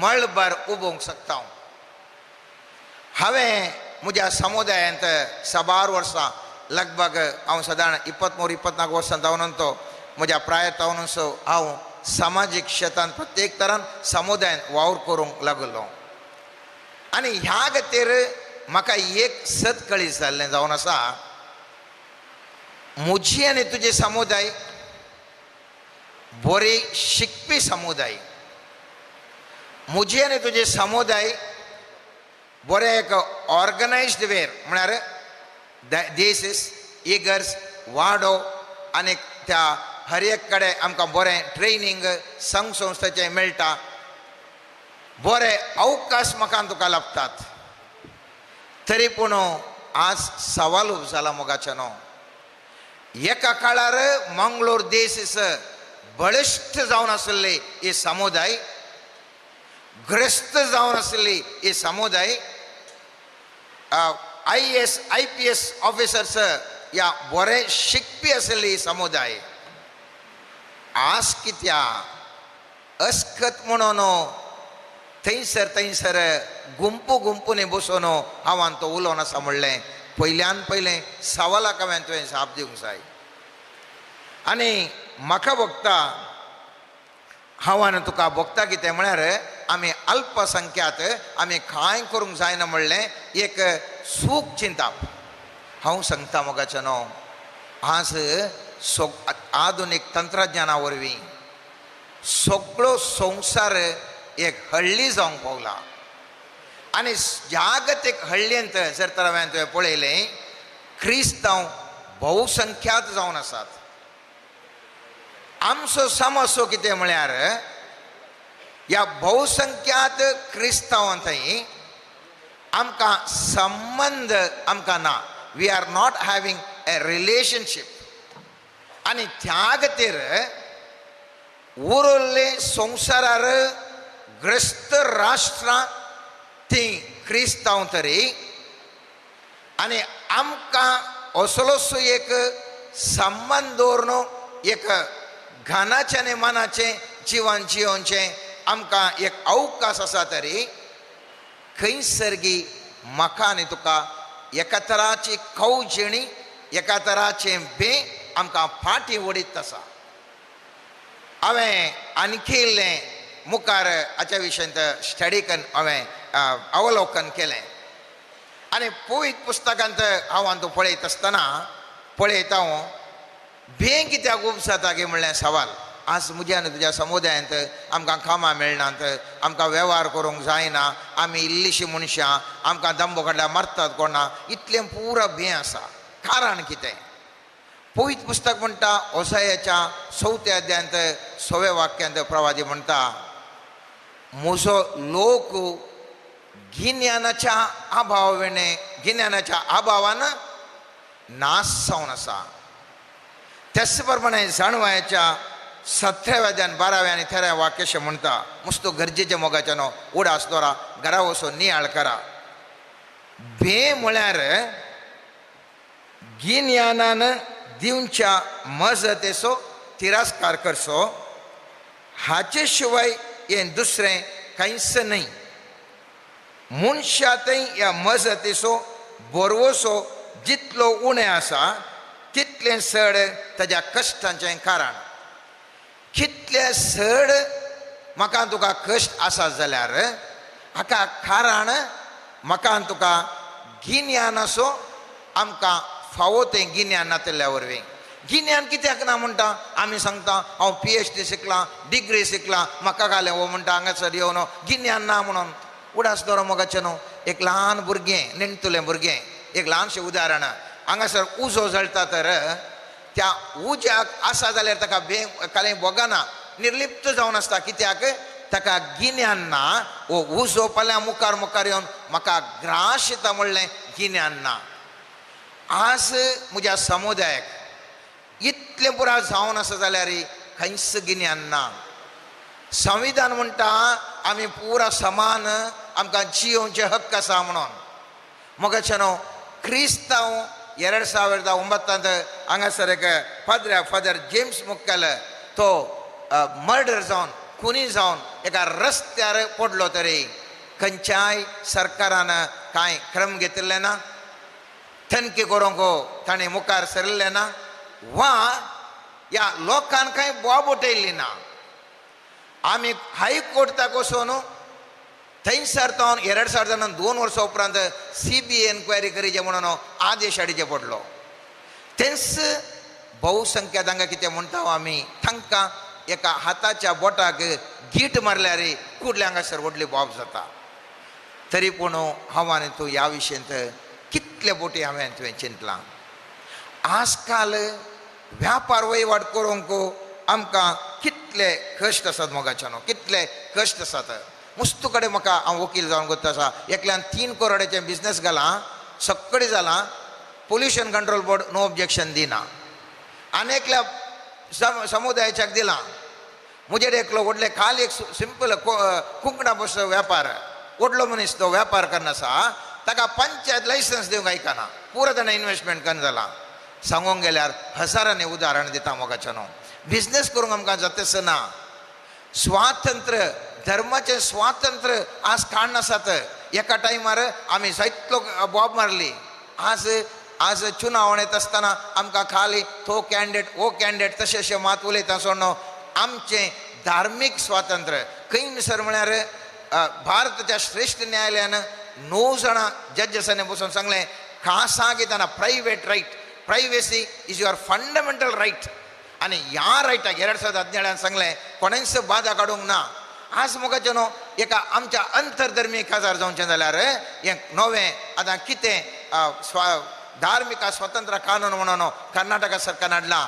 मळबार उबोवंक शकता. हांवें म्हज्या समुदायांत साबार वर्सां लगभग हांव सादारण 23 24 वर्सां जावन तो म्हज्या प्राय जावन हांव सामाजीक क्षेत्रांत प्रत्येक तरान समुदायान वावर करूंक लागलो आनी ह्या खातीर म्हाका एक सत कळी जाल्लें जावन आसा म्हजी आनी तुजे समुदाय बरी शिकपी समुदाय म्हजी आनी तुजे समुदाय बरें एक ऑर्गनायज्ड वेर म्हळ्यार देसीस इगर्स वाडो आनी त्या हर एक कडेन आमकां बरें ट्रेनींग संघ संस्थेचें मेळटा बरे अवकाश म्हाका तुका लाभतात. तरी पूण आज सवाल उब जाला मोगाच्या न्हू एका काळार मंगलोर देश बळिश्ट जावन आशिल्ले ही समुदाय ग्रस्त जावन आशिल्ली ही समुदाय IAS IPS officers या बरे शिकपी आसली समुदाय आज कित्या अस्कत म्हणून थंयसर थंयसर गुंपू गुंपूनी बसून हांवान तो उलोवन आसा म्हणलें पयल्यान पयलें सवालाक हांवें तुवें जाप दिवंक जाय. आनी म्हाका भोगता हांव आनी तुका भोगता कितें म्हळ्यार आमी अल्पसंख्यात आमी कांय करूंक जायना म्हणलें एक सूख चिंताप. हांव सांगता मोगाचें न्हू आज आधुनीक तंत्रज्ञाना वरवीं सगळो संवसार एक हळ्ळी जावंक पावला आनी जागतीक हळ्ळेंत जर तर हांवें तुवें पळयलें क्रिस्तांव बहुसंख्यात जावन आसात. आमचो समस्यो कितें म्हळ्यार ह्या बहुसंख्यात क्रिस्तांवां थंय आमकां संबंद आमकां ना. We are not having a relationship. आनी त्या खातीर उरिल्ले संवसारार ग्रस्त राष्ट्रां तीं क्रिस्तांव तरी आनी आमकां असलोसो एक संबंद दवरून एक घानाचें आनी मनाचें जिवन जियोवचें आमकां एक अवकाश आसा तरी खंयसर गी म्हाका आनी तुका एका तराची कौजिणी एका तराचें बें आमकां फाटीं ओडीत आसा. हांवें आणखी इल्लें मुखार हाच्या विशयांत स्टडी करून हांवें अवलोकन केलें आनी पवित्र पुस्तकांत हांव आनी तूं पळयत आसतना पळयता हांव भें कित्याक उपजाता गे म्हणलें सवाल. आज म्हज्या आनी तुज्या समुदायांत आमकां कामां मेळनात, आमकां वेव्हार करूंक जायना, आमी इल्लीशीं मनशां, आमकां दंबो काडल्यार मरतात कोणा, इतलें पुरा भें आसा. कारण कितें? पवित्र पुस्तक म्हणटा ओसायाच्या चवथ्या अध्यायांत सव्या वाक्यांत प्रवादी म्हणटा म्हजो लोक गिन्यानाच्या अभावाने गिन्यानाच्या अभावान नाश जावन आसा. त्याच प्रमाणे जाणवायाच्या 17व्या अध्यायान 12व्या आनी 13व्या वाक्याशें म्हणटा मुस्तो गरजेचें मोगाचें न्हू उडास दवरा घरा वचून नियाळ करा. भे म्हळ्यार गिन्यानान दिवच्या मजतेचो तिरस्कार करचो हाचे शिवाय हें दुसरें कांयच न्हय. मनशा थंय ह्या मजतेचो बरवसो जितलो उणें आसा तितलें चड ताज्या कश्टांचें कारण. कितलें चड म्हाका तुका कश्ट आसा जाल्यार हाका कारण म्हाका तुका गिन्यानाचो आमकां फावो तें गिन्यान नातिल्ल्या वरवीं. गिन्यान कित्याक ना म्हणटा आमी सांगता हांव PhD शिकलां डिग्री शिकलां म्हाका घालें हो म्हणटा हांगासर येवन गिन्यान ना म्हणून. उडास दवर मोगाचें न्हू एक ल्हान भुरगें नेणटुलें भुरगें एक ल्हानशें उदाहरण हांगासर उजो जळटा तर त्या उज्याक आसा जाल्यार ताका भे कांय भोगना निर्लिप्त जावन आसता. कित्याक? ताका गिन्यान ना. हो उजो फाल्यां मुखार मुखार येवन म्हाका ग्रास येता म्हणलें गिन्यान ना. आज म्हज्या समुदायाक इतलें पुरा जावन आसा जाल्यार खंयच गिन्यान ना. संविधान म्हणटा आमी पुरा समान आमकां जियोवचे हक्क आसा म्हणून. मोगाचें न्हू क्रिस्तांव 2009 हांगासर एक फादर फादर जेम्स मुक्कल तो मर्डर जावन खुनी जावन एका रस्त्यार पडलो तरी खंयच्याय सरकारान कांय क्रम घेतिल्लें ना, थनकी करूंक ताणें मुखार सरिल्लें ना वा ह्या लोकांक कांय बोब उठयल्ली ना. आमी हायकोर्टाक वचून थंयसर तो 2002 वर्सां उपरांत CBI enquiry करीचे म्हणून आदेश हाडचे पडलो. तेंच बहुसंख्या तांकां कितें म्हणटा आमी तांकां एका हाताच्या बोटाक गीट मारल्यार कुडल्या हांगासर व्हडली बोब जाता. तरी पूण हांव आनी तूं ह्या विशयांत कितले बोटी हांवें तुवें चिंतलां. आजकाल व्यापार वहिवाट करूंक आमकां कितले कश्ट आसात मोगाच्यानो, कितले कश्ट आसात. मुस्तू कडेन म्हाका हांव वकील जावन गोत आसा एकल्यान 3 करोडाचें बिजनेस घालां सगळें जालां pollution control board no objection दिना आनी एकल्या समुदायाच्याक दिलां. म्हजेर एकलो व्हडले काल एक सिंपल कुंकणा बसो व्यापार व्हडलो मनीस तो व्यापार करना आसा ताका पंचायत लायसन्स दिवंक आयकना, पुरो ताणें इन्वेस्टमेंट कन्न जालां. सांगूंक गेल्यार हजारांनी उदाहरण दिता मोगाचें न्हू. बिजनेस करूंक आमकां जातेच ना. स्वातंत्र्य, धर्माचें स्वातंत्र्य आज काण आसात. एका टायमार आमी जायतलो बॉब मारली. आज आज चुनावण येत आसतना आमकां खाली तो कॅन्डिडेट वो कॅन्डिडेट तशें अशें मात उलयता सोडून आमचें धार्मीक स्वातंत्र्य खंय सर म्हळ्यार भारताच्या श्रेश्ठ न्यायालयान 9 जाणां जजेसांनी बसून सांगलें खासा घेतना private right, privacy is your fundamental right. आनी ह्या रायटाक 2017 सांगलें कोणेंच बादा काडूंक ना. आज मोगाचें न्हू एका आमच्या अंतरधर्मी काजार जावचें जाल्यार हें नवें आतां कितें धार्मिक स्वतंत्र कानून म्हणून कर्नाटक सरकारान हाडलां.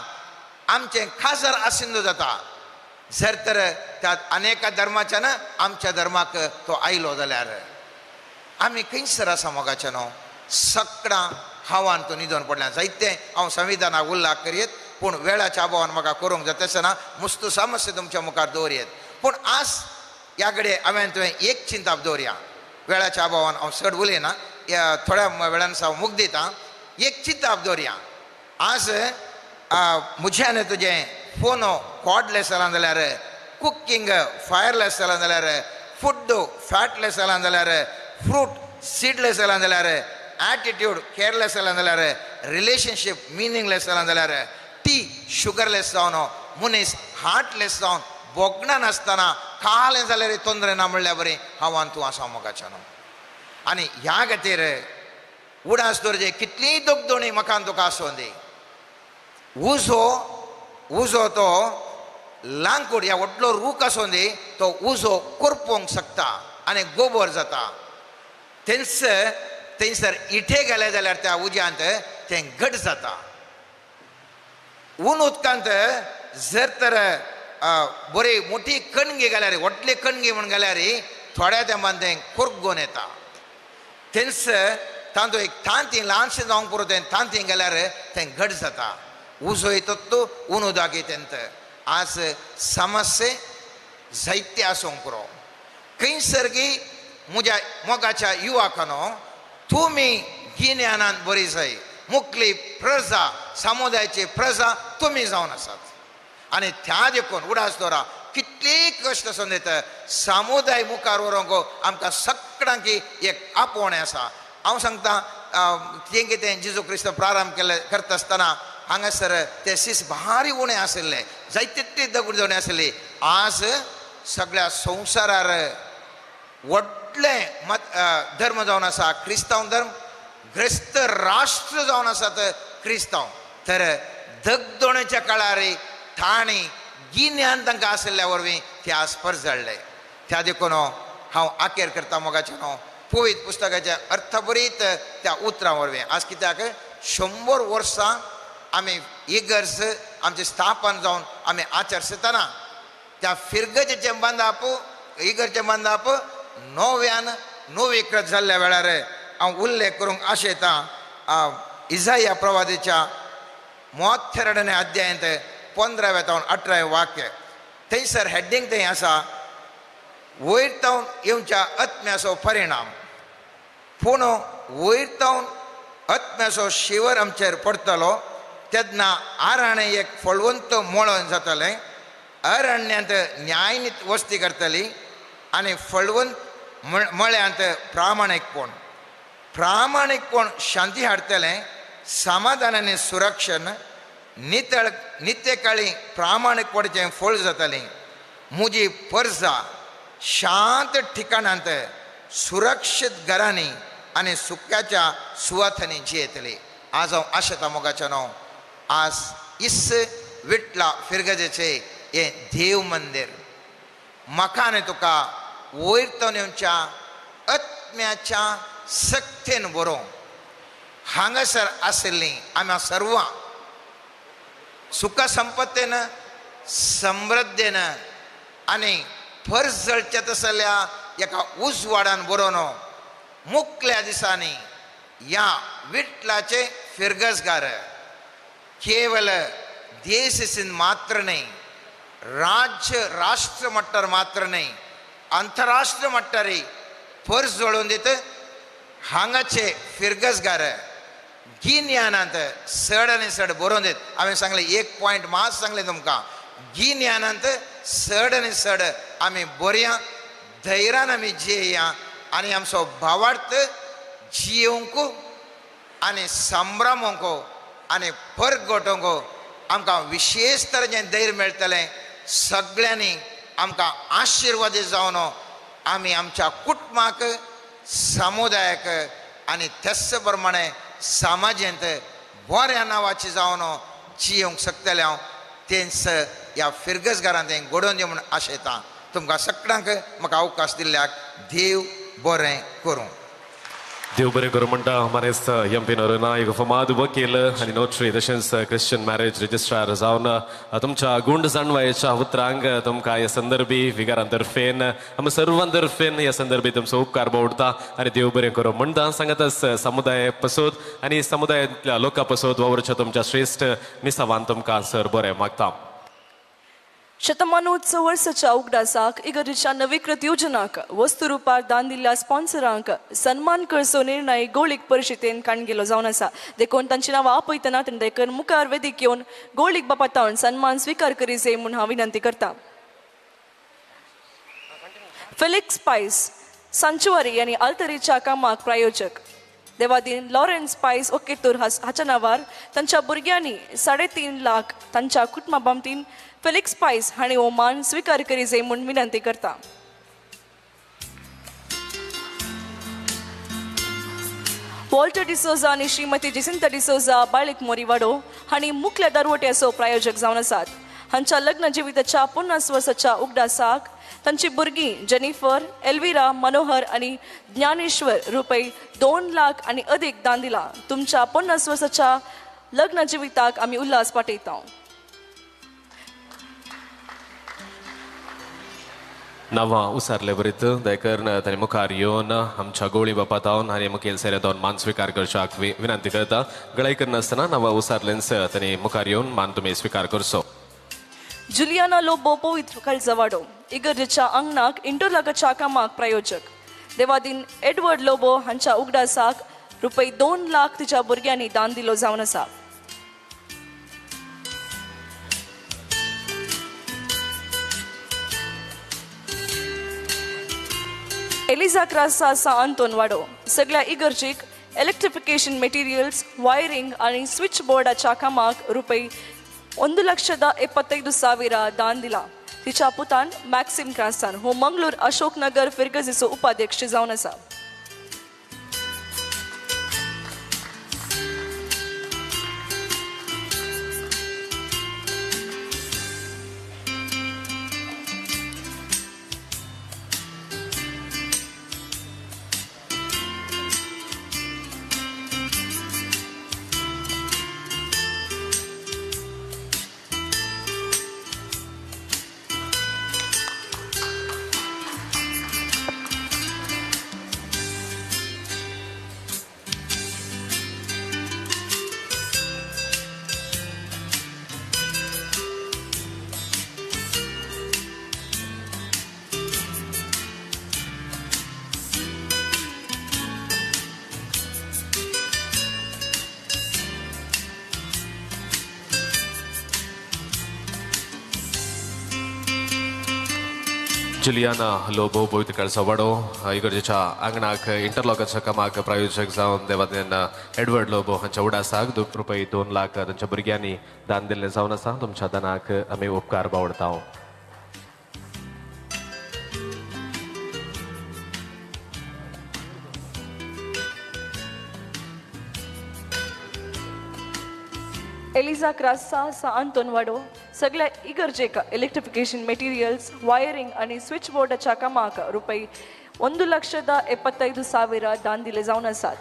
आमचें खासदार आसिंदू जाता जर तर त्या अनेक धर्माच्यान आमच्या धर्माक तो आयलो जाल्यार आमी खंयसर आसा मोगाचें न्हू. सगळां हावान तो निदोन पडल्या. जायते हांव संविधानाक उल्लेख करयत पूण वेळाच्या अभावान म्हाका करूंक जाता आसतना मुस्तू समस्या तुमच्या मुखार दवरयत. पूण आज ह्या कडेन हांवें तुवें एक चिंताप दवरया. वेळाच्या अभावान हांव चड उलयना, थोड्या वेळान हांव मुख दिता. एक चिंताप दवरया. आज म्हज्यान तुजें फोनो कॉर्डलेस जालां जाल्यार, कुकींग फायरलेस जालां जाल्यार, फूड फॅटलेस जालां जाल्यार, फ्रूट सीडलेस जालां जाल्यार, एटिट्यूड केरलेस जालां जाल्यार, रिलेशनशीप मिनींगलेस जालां जाल्यार, टी शुगरलेस जावन मनीस हार्टलेस जावन भोगणा नासतना कालें जाल्यार तोंदरे ना म्हणल्यार बरें हांव तूं आसा मोगाचें न्हू. आनी ह्या खातीर उडास दवरचे कितलीय दगदोणी म्हाका तुका आसूं दी. उजो उजो तो लांकूड ह्या व्हडलो रूख आसूं दी तो उजो करपोवंक शकता आनी गोबर जाता. तेंच थंयसर इठे घाले जाल्यार त्या उज्यांत तें घट जाता. ऊन उदकांत जर तर बरी मोठी कणगी घाल्यार, व्हडली कणगी म्हूण घाल्यार थोड्या तेंपान तें कोरगून येता. तेंच तांतूं एक तांती ल्हानशें जावंक पुरो तें तांती घाल्यार तें घट जाता. उजो येतात तूं ऊन उदक तेंत. आज समस्ये जायते आसूंक पुरो. खंयसर गी म्हज्या मोगाच्या युवकानो तुमी गिन्यानान बरी जाय. मुखली प्रजा, समुदायाची प्रजा तुमी जावन आसात. आनी त्या देखून उडास दवरा कितली कश्ट आसून दिता समुदाय मुखार व्हरूंक आमकां सगळ्यांक एक आपोवणें आसा. हांव सांगता तें कितें जेजू क्रिस्त प्रारंभ केल्ले करता आसतना हांगासर ते सीस भारी उणें आशिल्ले, जायते तितली दगड उणें आशिल्ली. आज सगळ्या संवसारार व्हडलें मत धर्म जावन आसा क्रिस्तांव धर्म, ग्रस्त राष्ट्र जावन आसात क्रिस्तांव. तर दगदोणेच्या काळार तांणी गिन्यान तांकां आशिल्ल्या वरवीं ते आज परजळ्ळे. त्या देखून हांव आखेर करता मोगाचें न्हू पवित्र पुस्तकाच्या अर्थभरीत त्या उतरां वरवीं. आज कित्याक 100 वर्सां आमी इगर्ज आमचें स्थापन जावन आमी आचरसतना त्या फिरगजेचें बांदाप, इगर्जेचें बांदाप नव्यान नवीकृत जाल्ल्या वेळार हांव उल्लेख करूंक आशेतां इजाया प्रवादीच्या 34 अध्यायांत 15व्या तावन 18व्या वाक्य. थंयसर हेडींग थंय आसा वयर तावन येवच्या आत्म्याचो परिणाम. पूण वयर तावन आत्म्याचो शिवर आमचेर पडटलो तेन्ना आराणें एक फळवंत मळण जातलें, अरण्यांत न्यायनीत वस्ती करतली आनी फळवंत मळ्यांत प्रामाणीकपण, प्रामाणीकपण शांती हाडटलें, समाधान आनी सुरक्षण, नितळ नित्यकाळी प्रामाणीकपणाचें फळ जातलें. म्हजी परजा शांत ठिकाणांत सुरक्षीत घरांनी आनी सुक्याच्या सुवातांनी जियेतली. आज हांव आशेता मोगाचें न्हू आज इस विटला फिरगजेचें हें देव मंदीर म्हाका आनी तुका वयर तावन येवच्या आत्म्याच्या सक्तेन बरोवंक हांगासर आशिल्लीं आमी सर्वां सुख संपत्तेन समृद्धेन आनी परजळच्या तसल्या एका उजवाडान बरोवन मुखल्या दिसांनी ह्या विटलाचे फिरगजगार केवल देश मात्र न्हय, राज्य राष्ट्र मट्टार मात्र न्हय, आंतरराष्ट्रीय मट्टार परजळून दित हांगाचे फिरगजगार गिन्यानांत चड आनी चड बरोवन दित. हांवें सांगलें एक पॉयंट मात सांगलें तुमकां, गिन्यानांत चड आनी चड आमी बरया, धैर्यान आमी जियेया आनी आमचो भावार्थ जियोवंक आनी संभ्रमोंक आनी परगटोवंक आमकां विशेश तरेचें धैर्य मेळटलें. सगळ्यांनी आमकां आशिर्वादी जावन आमी आमच्या कुटुंबाक, समुदायाक आनी तेच प्रमाणे समाजेंत बऱ्या नांवाची जावन जियोवंक शकतलें हांव. तेंच ह्या फिरगजगारान तें घडोवन दी म्हूण आशेतां. तुमकां सगळ्यांक म्हाका अवकाश दिल्ल्याक देव बरें करूं. देव बरें करूं म्हणटा मानेस्त एम पी नरोन्हा, एक फामाद वकील आनी नोटरी तशेंच क्रिश्चन मॅरेज रजिस्ट्रार जावन तुमच्या गुंड जाणवायेच्या उतरांक तुमकां ह्या संदर्भी विगारां तर्फेन आमी सर्वां तर्फेन ह्या संदर्भी तुमचो उपकार बावडटा आनी देव बरें करूं म्हणटा. सांगतच समुदाय पसोत आनी समुदायांतल्या लोकां पसोत वावुरच्या तुमच्या श्रेश्ठ मिसावान तुमकां सर बरें मागता. शतमानोत्सव वर्साच्या उगडासाक इगर्जेच्या नवीकृत योजनाक वस्तू रुपार दान दिल्ल्या स्पॉन्सरांक सन्मान करचो निर्णय गोळीक परिशदेन काणगेलो जावन आसा. देखून तांची नांवां आपयतना तेंडेकर मुखार वेदीक येवन गोळीक बापा तावन सन्मान स्विकार करीजे म्हूण हांव विनंती करता. फेलिक्स पायस सांचुवारी आनी आल्तरीच्या कामाक प्रायोजक देवादीन लॉरेन्स पायस ओकेतूर हाच्या नांवार तांच्या भुरग्यांनी 3.5 लाख तांच्या कुटुंबा बाबतीन फेलिक्स पायस हांणी हो मान स्विकार करीजे म्हूण विनंती करता. वॉल्टर डिसोजा आनी श्रीमती जेसिंता डिसोजा बाळीक मोरीवाडो हांणी मुखल्या दरवट्याचो प्रायोजक जावन आसात. हांच्या लग्न जिविताच्या 50 वर्साच्या उगडासाक तांची भुरगीं जेनिफर, एल्विरा, मनोहर आनी ज्ञानेश्वर रुपये 2 लाख आनी अदीक दान दिला. तुमच्या 50 वर्साच्या लग्न जिविताक आमी उल्हास पाठयता. नांवां उसारले बरीत दयकरून तांणी मुखार येवन आमच्या गोळी बापा तावन आनी मुखेल सेरे तावन मान स्विकार करच्याक विनंती करता. गळाई करनासतना नांवां उसारलेंच तांणी मुखार येवन मान तुमी स्विकार करचो. जुलियाना लोबो पवित्र कळजवाडो इगर्जेच्या आंगणाक इंटरलॉकाच्या कामाक प्रायोजक देवादीन एडवर्ड लोबो हांच्या उगडासाक रुपये 2 लाख तिच्या भुरग्यांनी दान दिलो जावन आसा. एलिजा क्रासा सा आंतोन वाडो सगळ्या इगर्जीक इलेक्ट्रिफिकेशन मटेरियल्स, वायरिंग आनी स्विच बोर्डाच्या कामाक रुपये 1,75,000 दान दिला. तिच्या पुतान मॅक्सिम क्रासान हो मंगळूर अशोकनगर फिरगजीचो उपाध्यक्ष जावन आसा. जुलियाना लोबो पवित्र कळसावाडो इगर्जेच्या आंगणाक इंटरलॉकाच्या कामाक प्रायोजक जावन देवादीन एडवर्ड लोबो हांच्या उडासाक रुपये 2 लाख तांच्या भुरग्यांनी दान दिल्लें जावन आसा. तुमच्या दानाक आमी उपकार बावडता. एलिजा क्रासा सा आंतोन वाडो सगळ्या इगर्जेक इलेक्ट्रिफिकेशन मटेरियल्स, वायरिंग आनी स्विच बोर्डाच्या कामाक रुपये 1,75,000 दान दिले जावन आसात.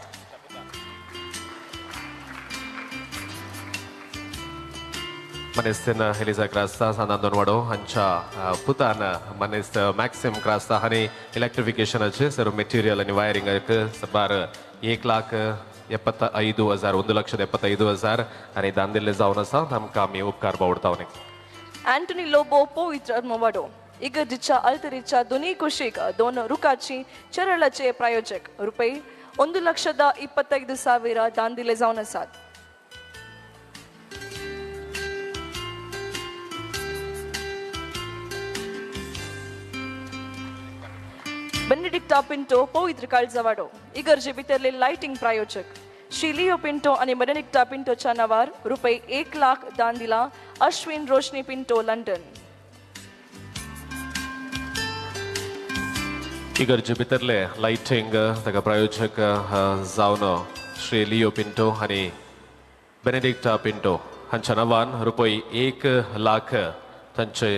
मनेस्तीन एलिजा क्रास्ता सान आंतोन वाडो हांच्या पुतान मनेस्त मॅक्सिम क्रास्ता हांणी इलेक्ट्रिफिकेशनाचे सर्व मटेरियल आनी वायरिंगाक सुमार 1,75,000 1,75,000 आनी दान दिल्लें जावन आसा. आमकां आमी उपकार बावडता. अँटनी लोबो पवित्र अर्मवाडो इगर्जेच्या अल्तरीच्या दोनूय कुशीक 2 रुखाची चरळाचे प्रायोजक रुपये 1,25,000 दान दिले जावन आसात. बेनेडिक्टा पिंटो पवित्र काळजावाडो इगर्जे भितरले लायटींग प्रायोजक श्री लिओ पिंटो आनी बेनेडिक्टा पिंटोच्या नांवार रुपये 1 लाख दान दिला अश्विन रोशनी पिंटो लंडन. इगर्जे भितरले लायटींग ताका प्रायोजक जावन श्री लिओ पिंटो आनी बेनेडिक्टा पिंटो हांच्या नांवान रुपये 1 लाख तांचे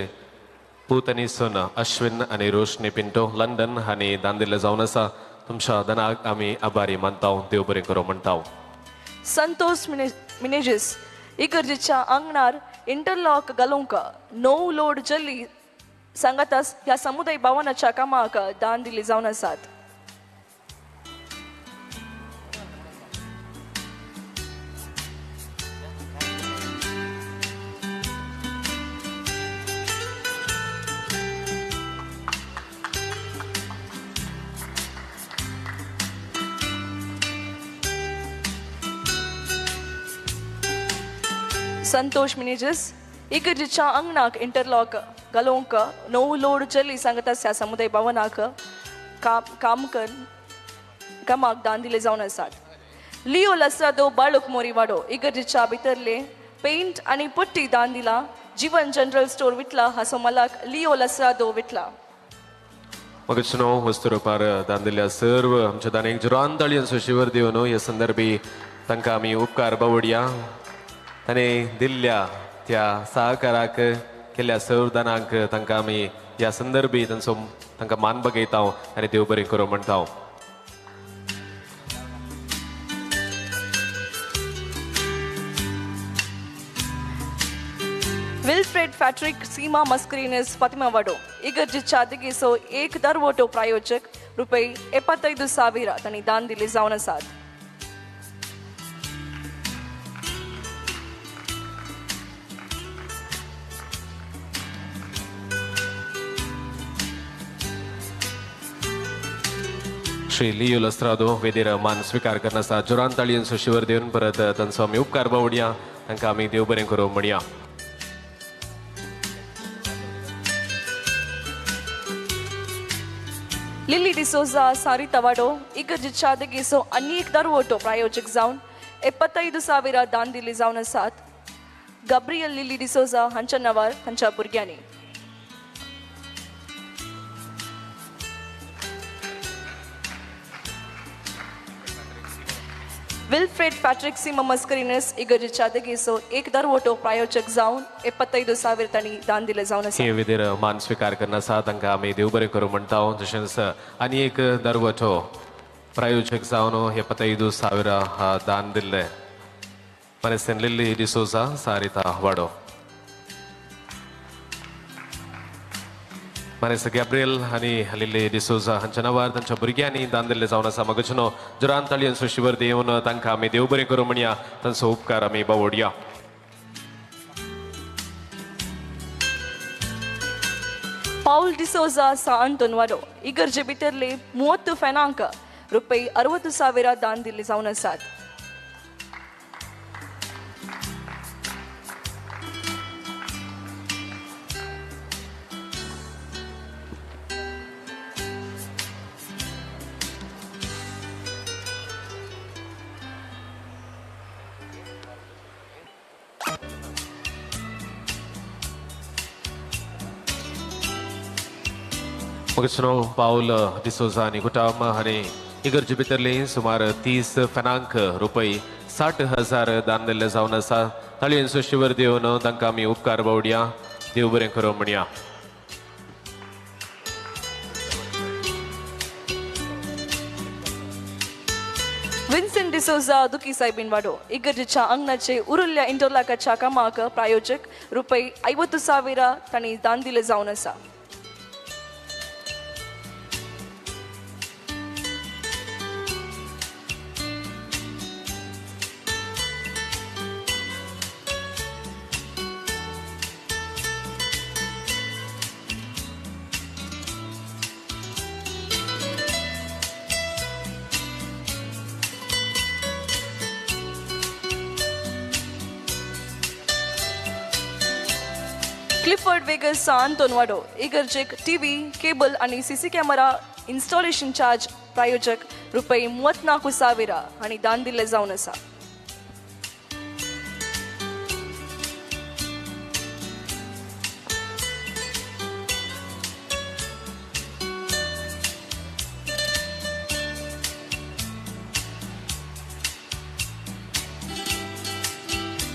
पूत आनी सून अश्विन आनी रोशनी पिंटो लंडन हांणी दान दिल्लें जावन आसा. तुमच्या दानाक आमी आभारी मानता, देव बरें करूं म्हणटा. संतोष मिनेजीस इगर्जेच्या आंगणार इंटरलॉक घालूंक 9 लोड जल्ली सांगातास ह्या समुदाय भवनाच्या कामाक दान दिली जावन आसात. संतोष मिनेजीस इगर्जेच्या अंगणाक इंटरलॉक घालूंक 9 लोड जल्ली सांगता ह्या समुदाय भवनाक काम कामाक दान दिले जावन आसात. लिओ लसादो बाळूक मोरीवाडो इगर्जेच्या भितरले पेंट आनी पट्टी दान दिला जीवन जनरल स्टोर विटला हाचो मालक लिओ लसादो विटला. मगचनो वस्तू रुपार दान दिल्ल्या सर्व आमच्या दानेक जुरान ताळयांचो शिवर दिवन ह्या संदर्भी तांकां आमी उपकार बावडया. ताणें दिल्ल्या त्या सहकाराक केल्ल्या सर्व दानांक तांकां आमी ह्या संदर्भी तांचो तांकां मान बगयता आनी देव बरें करूं म्हणटा. विल्फ्रेड फॅट्रिक सीमा मस्करीनस फातिमा वाडो इगर्जेच्या दिगेचो 1 दरवटो प्रायोजक रुपये 75,000 तांणी दान दिले जावन आसात. श्री लिओ लस्त्रादो वेदीर मान स्वीकार करना जोरान ताळयांचो शिवर दिवन परत तांचो आमी उपकार बावडया, तांकां आमी देव बरें करूं म्हणया. लिली डिसोजा सारिता वाडो इगर्जेच्या देगेचो आनी 1 दरवटो प्रायोजक जावन 75,000 दान दिले जावन आसात. गाब्रियल लिली डिसोजा हांच्या नांवार तांच्या भुरग्यांनी. विल्फ्रेड पॅट्रिक सीमा मस्करीनस इगर्जेच्या देगेचो 1 दरवटो प्रायोजक जावन 75,000 तांणी दान दिले जावन आसा. हे वेदीर मान स्वीकार करना आसा तांकां आमी देव बरें करूं म्हणटा. तशेंच आनी 1 दरवटो प्रायोजक जावन 75,000 दान दिल्ले मानेस्त लिल्ली डिसोजा सारिता वाडो मानेस्त गॅब्रियल आनी लिल्ली डिसोजा हांच्या नांवार तांच्या भुरग्यांनी दान दिल्लें जावन आसा. मगचनो जोरान ताळयांचो शिवर दिवन तांकां आमी देव बरें करूं म्हणया, तांचो उपकार आमी बावडया. पाऊल डिसोजा सा अंतोन वाडो इगर्जे भितरले 30 फॅनांक रुपये 60,000 दान दिल्ले जावन आसात. मगचनो पाऊल डिसोजा आनी कुटाम हांणी इगर्जे भितरले सुमार 30 फॅनांक रुपये 60,000 दान दिल्ले जावन आसा. ताळयांचो शिवर दिवन तांकां आमी उपकार बावडया, देव बरें करूं म्हणया. विन्सेंट डिसोजा दुखी साहेबीन वाडो इगर्जेच्या अंगणाचे उरुल्ल्या इंटरलॉकाच्या कामाक प्रायोजक रुपये 50,000 तांणी दान दिले जावन आसा. क्लिफर्ड वेगस आंतोनवाडो इगर्जेक टीव्ही केबल आनी सीसी कॅमेरा इन्स्टॉलेशन चार्ज प्रायोजक रुपये 34,000 आनी दान दिल्ले जावन आसा.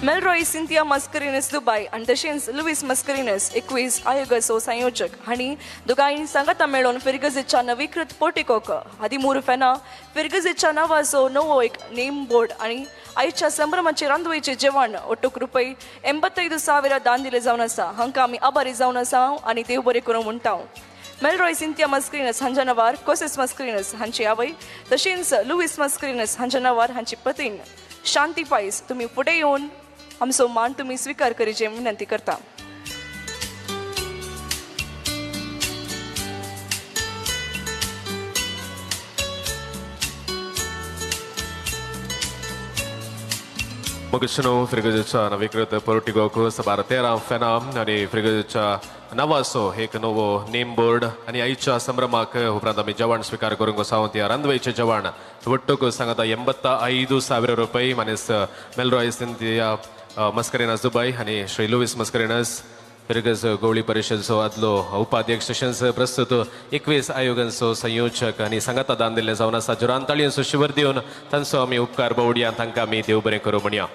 मेलरॉय सिंथिया मस्करिनस दुबाय आनी तशेंच लुईस मस्करिनस 21 आयोगाचो संयोजक हांणी दोगांय सांगाता मेळोवन फिरगजेच्या नवीकृत पोर्टिकोक 13 फेना फिरगजेच्या नांवाचो नवो एक नेम बोर्ड आनी आयच्या संभ्रमाचे रांदवयचे जेवण ಒಟ್ಟುಕ್ रुपये 85,000 दान दिले जावन आसा. हांकां आमी आभारी जावन आसा आनी देव बरें करूं म्हणटा. मेलरॉय सिंथिया मस्करिनस हांच्या नांवार कोसेस मस्करिनस हांची आवय तशेंच लुईस मस्करिनस हांच्या नांवार हांची पतीन शांती पायस तुमी फुडें येवन आमचो मान तुमी स्विकार करीचे विनंती करता. मगशनो फिरगजेच्या नवीकृत पोर्टिगोक सबार 13 फेना आनी फिरगजेच्या नांवाचो एक नवो नेम बोर्ड आनी आयच्या संभ्रमाक उपरांत आमी जेवण स्विकार करूंक वसाव. त्या रांदवयचें जेवण वट्टूक सांगता 85,000 रुपये मानेस मेलरॉय सिंथिया मस्करिनस दुबाय आनी श्री लुईस मस्करिनस फिरगज गोवळी परिशदेचो आदलो उपाध्यक्ष तशेंच प्रस्तुत 21 आयोगांचो संयोजक आनी सांगाता दान दिल्लें जावन आसा. जोरान ताळयांचो शिवर दिवन तांचो आमी उपकार बावडया, तांकां आमी देव बरें करूं म्हणया.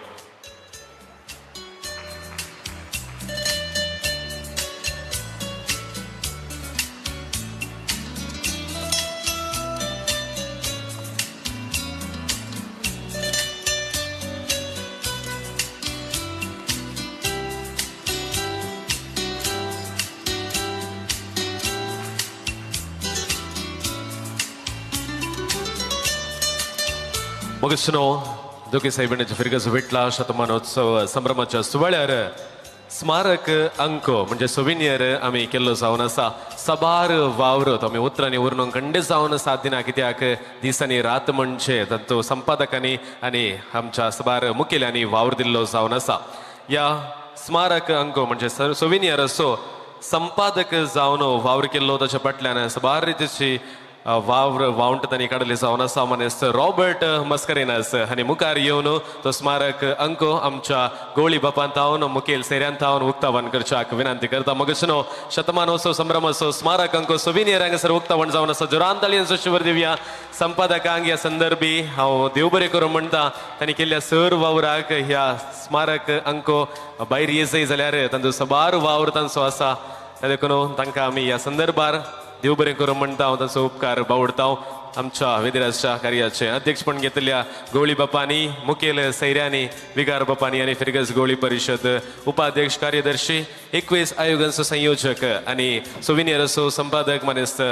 मगसनो दोगे साहेबांचे फिरगज विटला शतमानोत्सव संभ्रमाच्या सुवाळ्यार स्मारक अंक म्हणजे सोविनियर आमी केल्लो जावन आसा. साबार वावर आमी उतरांनी उरनून खंडे जावन साथ दिना, कित्याक दिसांनी रात म्हणजे तांचो संपादकांनी आनी आमच्या साबार मुखेल्यांनी वावर दिल्लो जावन आसा. ह्या स्मारक अंक म्हणजे सोविनियर असो संपादक जावन वावर केल्लो ताच्या फाटल्यान साबार रितीची वावर वावंट तांणी काडले जावन आसा. मानेस्त रॉबर्ट मस्करिनस आनी मुखार येवन तो स्मारक अंक आमच्या गोळी बापान थावन मुखेल सेऱ्यान थावन उक्तावण करच्याक विनंती करता. मगसनो शतमानोत्सव संभ्रमाचो स्मारक अंक सोविनियर हांगासर उक्तावण जावन आसा. जोरान ताळयांचो शिवर दिवया संपादकांक. ह्या संदर्भी हांव देव बरें करूं म्हणटा. तांणी केल्ल्या सर वावराक ह्या स्मारक अंक भायर येजय जाल्यार तांचो साबार वावर तांचो आसा. देखून तांकां आमी ह्या संदर्भार देव बरें करूं म्हणटा, हांव तांचो उपकार बावडता. आमच्या वेदिराजच्या कार्याचे अध्यक्षपण घेतल्या गोवळी बापांनी, मुखेल सैऱ्यांनी, विगार बापांनी आनी फिरगज गोवळी परिशद उपाध्यक्ष कार्यदर्शी 21 आयोगांचो संयोजक आनी सोविनियराचो संपादक मानेस्त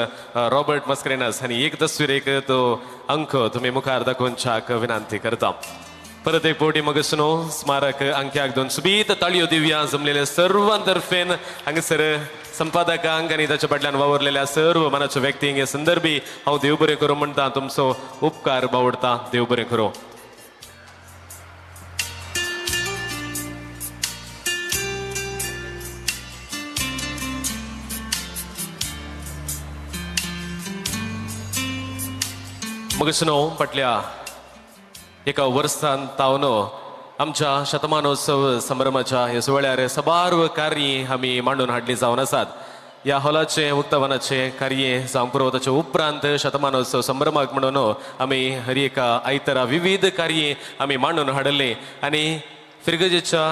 रॉबर्ट मस्करेनस आनी एक तस्वीर एक तो अंक तुमी मुखार दाखोवच्याक विनंती करता. परत एक फावटी मगसनो स्मारक अंक्याक दोन सुबीत ताळयो दिवया जमलेल्या सर्वांतर्फेन हांगासर संपादकांक आनी ताच्या फाटल्यान वावरलेल्या सर्व मनाच्या व्यक्तींक हे संदर्भी हांव देव बरें करूं म्हणटा. तुमचो उपकार बावडता. देव बरें करूं. मगसनो फाटल्या एका वर्सान तावन आमच्या शतमानोत्सव संभ्रमाच्या ह्या सुवाळ्यार साबार कार्य आमी मांडून हाडली जावन आसात. ह्या हॉलाचें उक्तावणाचें कार्य जावंक पुरो ताच्या उपरांत शतमानोत्सव संभ्रमाक म्हणून आमी हर एका आयतारा विविध कार्य आमी मांडून हाडलें आनी फिरगजेच्या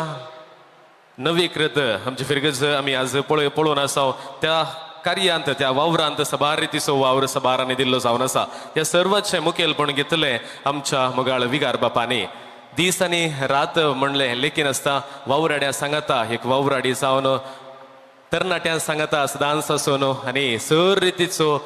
नवीकृत आमची फिरगज आमी आज पळोवन आसा त्या कार्यांत त्या वावरांत साबार रितीचो वावर साबारांनी दिल्लो जावन आसा. ह्या सर्वाचें मुखेलपण घेतलें आमच्या मोगाळ विगार बापांनी. दीस आनी रात म्हणलें लेखी नासता वावराड्या सांगाता एक वावराडी जावन तरणाट्यां सांगाता सदांच आसून आनी सर रितीचो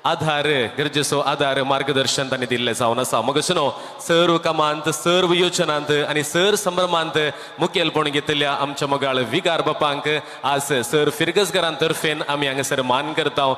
आधार गरजेचो आधार मार्गदर्शन तांणी दिल्लें जावन आसा. मगसनो सर्व कामांत सर्व योजनांत आनी सर संभ्रमांत मुखेलपण घेतल्या आमच्या मोगाळ विगार बापांक आज सर फिरगजगरां तर्फेन आमी हांगासर मान करता.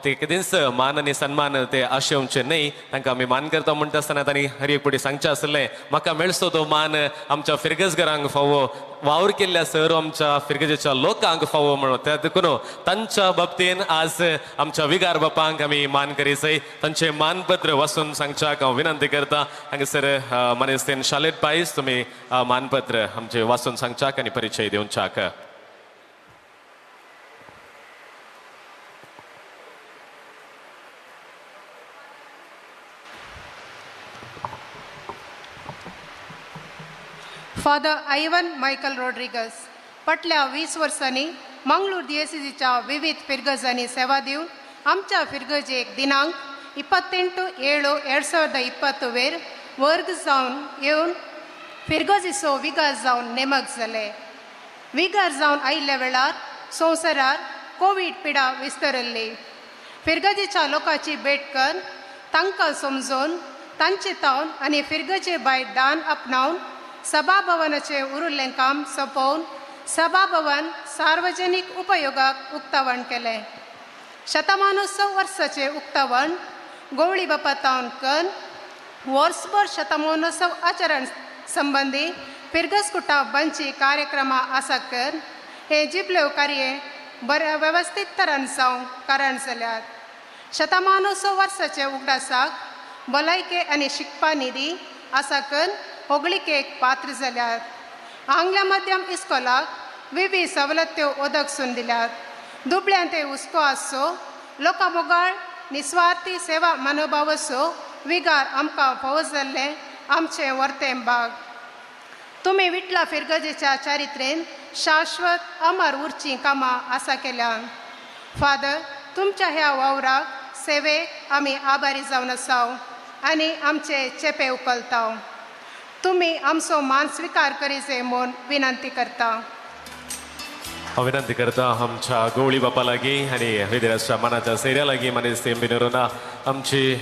ते केदींच मान आनी सन्मान ते आशेवचे न्हय. तांकां आमी मान करता म्हणटा आसतना तांणी हर एक फुडें सांगचें आसलें, म्हाका मेळचो तो मान आमच्या फिरगजघरांक फावो, वावर केल्ल्या सर आमच्या फिरगजेच्या लोकांक फावो म्हणून. त्या देखून तांच्या बाबतीन आज आमच्या विगार बापांक आमी मान करीसय तांचे मानपत्र वाचून सांगच्याक हांव विनंती करता. हांगासर मानेस्तेन शालेट पायस तुमी मानपत्र आमचे वाचून सांगच्याक आनी परिचय दिवच्याक. फादर आयवन मायकल रॉड्रिगस फाटल्या 20 वर्सांनी मंगळूर दियेसीच्या विविध फिरगजांनी सेवा दिवन आमच्या फिरगजेक दिनांक 28/7/2020 वेर वर्ग जावन येवन फिरगजीचो विगार जावन नेमक जाले. विगार जावन आयिल्ल्या वेळार संवसारार कोवीड पिडा विस्तरिल्ली. फिरगजीच्या लोकांची भेट कर तांकां समजून तांचे तावन आनी फिरगजे भायर दान आपणावन सभाभवनाचें उरिल्लें काम सोंपोवन सभाभवन सार्वजनीक उपयोगाक उक्तावण केलें. शतमानोत्सव वर्साचें उक्तावण गोवळी बापा तावन कन वर्सभर शतमानोत्सव आचरण संबंदी फिरगजकुटा बंची कार्यक्रमां आसा कर हे जिबल्यो कार्य बऱ्या वेवस्थीत तरान जावंक कारण जाल्यात. शतमानोत्सव वर्साचे उगडासाक भलायके आनी शिकपा निधी आसा कर होगळिकेक पात्र जाल्यात. आंगल्या माध्यम इस्कोलाक विविध सवलत्यो ओदक सून दिल्यात. दुबळ्यान ते हुस्को आसचो लोकां मोगाळ निस्वार्थी सेवा मनोभावाचो विगार आमकां फावो जाल्लें आमचें वर्तें बाग. तुमी विटला फिरगजेच्या चारित्रेन शाश्वत अमर उरचीं कामां आसा केल्या. फादर तुमच्या ह्या वावराक सेवेक आमी आभारी जावन आसाव आनी आमचे चेपे उखलताव. तुमी आमचो मान स्विकार करीचे म्हूण विनंती करता. हांव विनंती करता आमच्या गोवळी बापा लागीं आनी विद्याच्या मानाच्या सैऱ्या लागीं मानेस्त एम बी नरोना आमची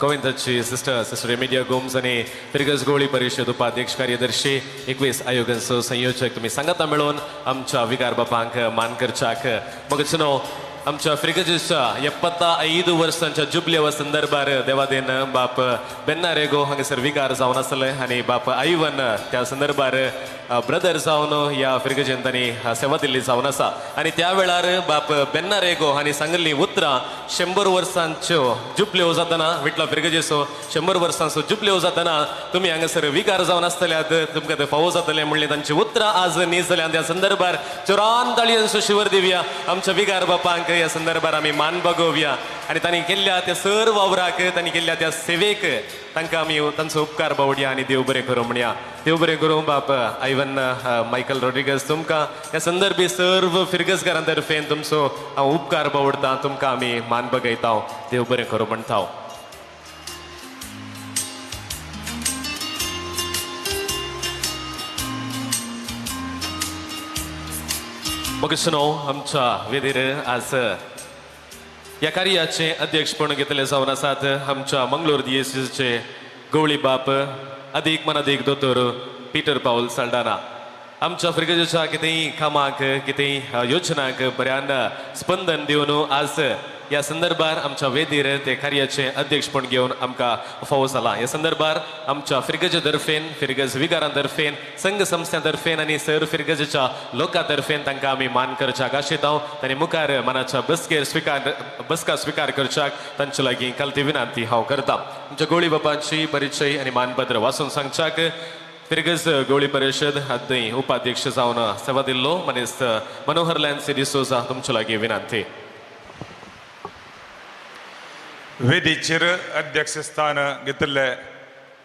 गोविंदाची सिस्टर सिस्टर रेमिडिया गोम्स आनी फिरगज गोवळी परिशद उपाध्यक्ष कार्यदर्शी 21 आयोगांचो संयोजक तुमी सांगाता मेळोवन आमच्या विगार बापांक मान करच्याक. मग नो आमच्या फिरगजेच्या 75 वर्सांच्या जुबलेवा संदर्भार देवादेन बाप बेन्ना रेगो हांगासर विगार जावन आसले आनी बाप आयवन त्या संदर्भार ब्रदर जावन ह्या फिरगजेन तांणी सेवा दिल्ली जावन आसा. आनी त्या वेळार बाप बेन्ना रेगो हांणी सांगिल्लीं उतरां 100 वर्सांच्यो जुबल्यो जातना विटला फिरगजेचो 100 वर्सांचो जुबल्यो जातना तुमी हांगासर विगार जावन आसतल्यात तुमकां ते फावो जातले म्हणलें तांची उतरां आज नीज जाल्या. त्या संदर्भार चोरान ताळयांचो शिवर दिवया आमच्या विगार बापांक. ह्या संदर्भार आमी मान बागोवया आनी तांणी केल्ल्या त्या सर वावराक तांणी केल्ल्या त्या सेवेक तांकां आमी तांचो उपकार बावडया आनी देव बरें करूं म्हणया. देव बरें करूं बाप आयवन मायकल रॉड्रिगस तुमकां ह्या संदर्भी सर्व फिरगजकारां तर्फेन तुमचो हांव उपकार बावडटा तुमकां आमी मान बगयता. देव बरें करूं म्हणटा. मग सुनो आमच्या वेदीर आज ह्या कार्याचे अध्यक्षपण घेतले जावन आसात आमच्या मंगळूर दियेसीचे गवळी बाप अदीक मनादीक दोतोर पीटर पावल साल्डाना. आमच्या फिरगजेच्या कितेंय कामाक कितेंय योजनांक बऱ्यान स्पंदन दिवन आज ह्या संदर्भार आमच्या वेदीर ते कार्याचे अध्यक्षपण घेवन आमकां फावो जाला. ह्या संदर्भार आमच्या फिरगजे तर्फेन फिरगज विगारां तर्फेन संघ संस्थां तर्फेन आनी सर फिरगजेच्या लोकां तर्फेन तांकां आमी मान करच्याक आशेताव. तांणी मुखार मानाच्या बसकेर स्विकार बसका स्विकार करच्याक तांचे लागीं कालती विनंती हांव करता. आमच्या गोळी बापाची परिचय आनी मानपत्र वाचून सांगच्याक फिरगज गोळी परिशद आदीं उपाध्यक्ष जावन सेवा दिल्लो मानेस्त मनोहर लॅन्सी डिसोजा तुमचे लागीं विनंती. वेदीचेर अध्यक्षस्थान घेतिल्ले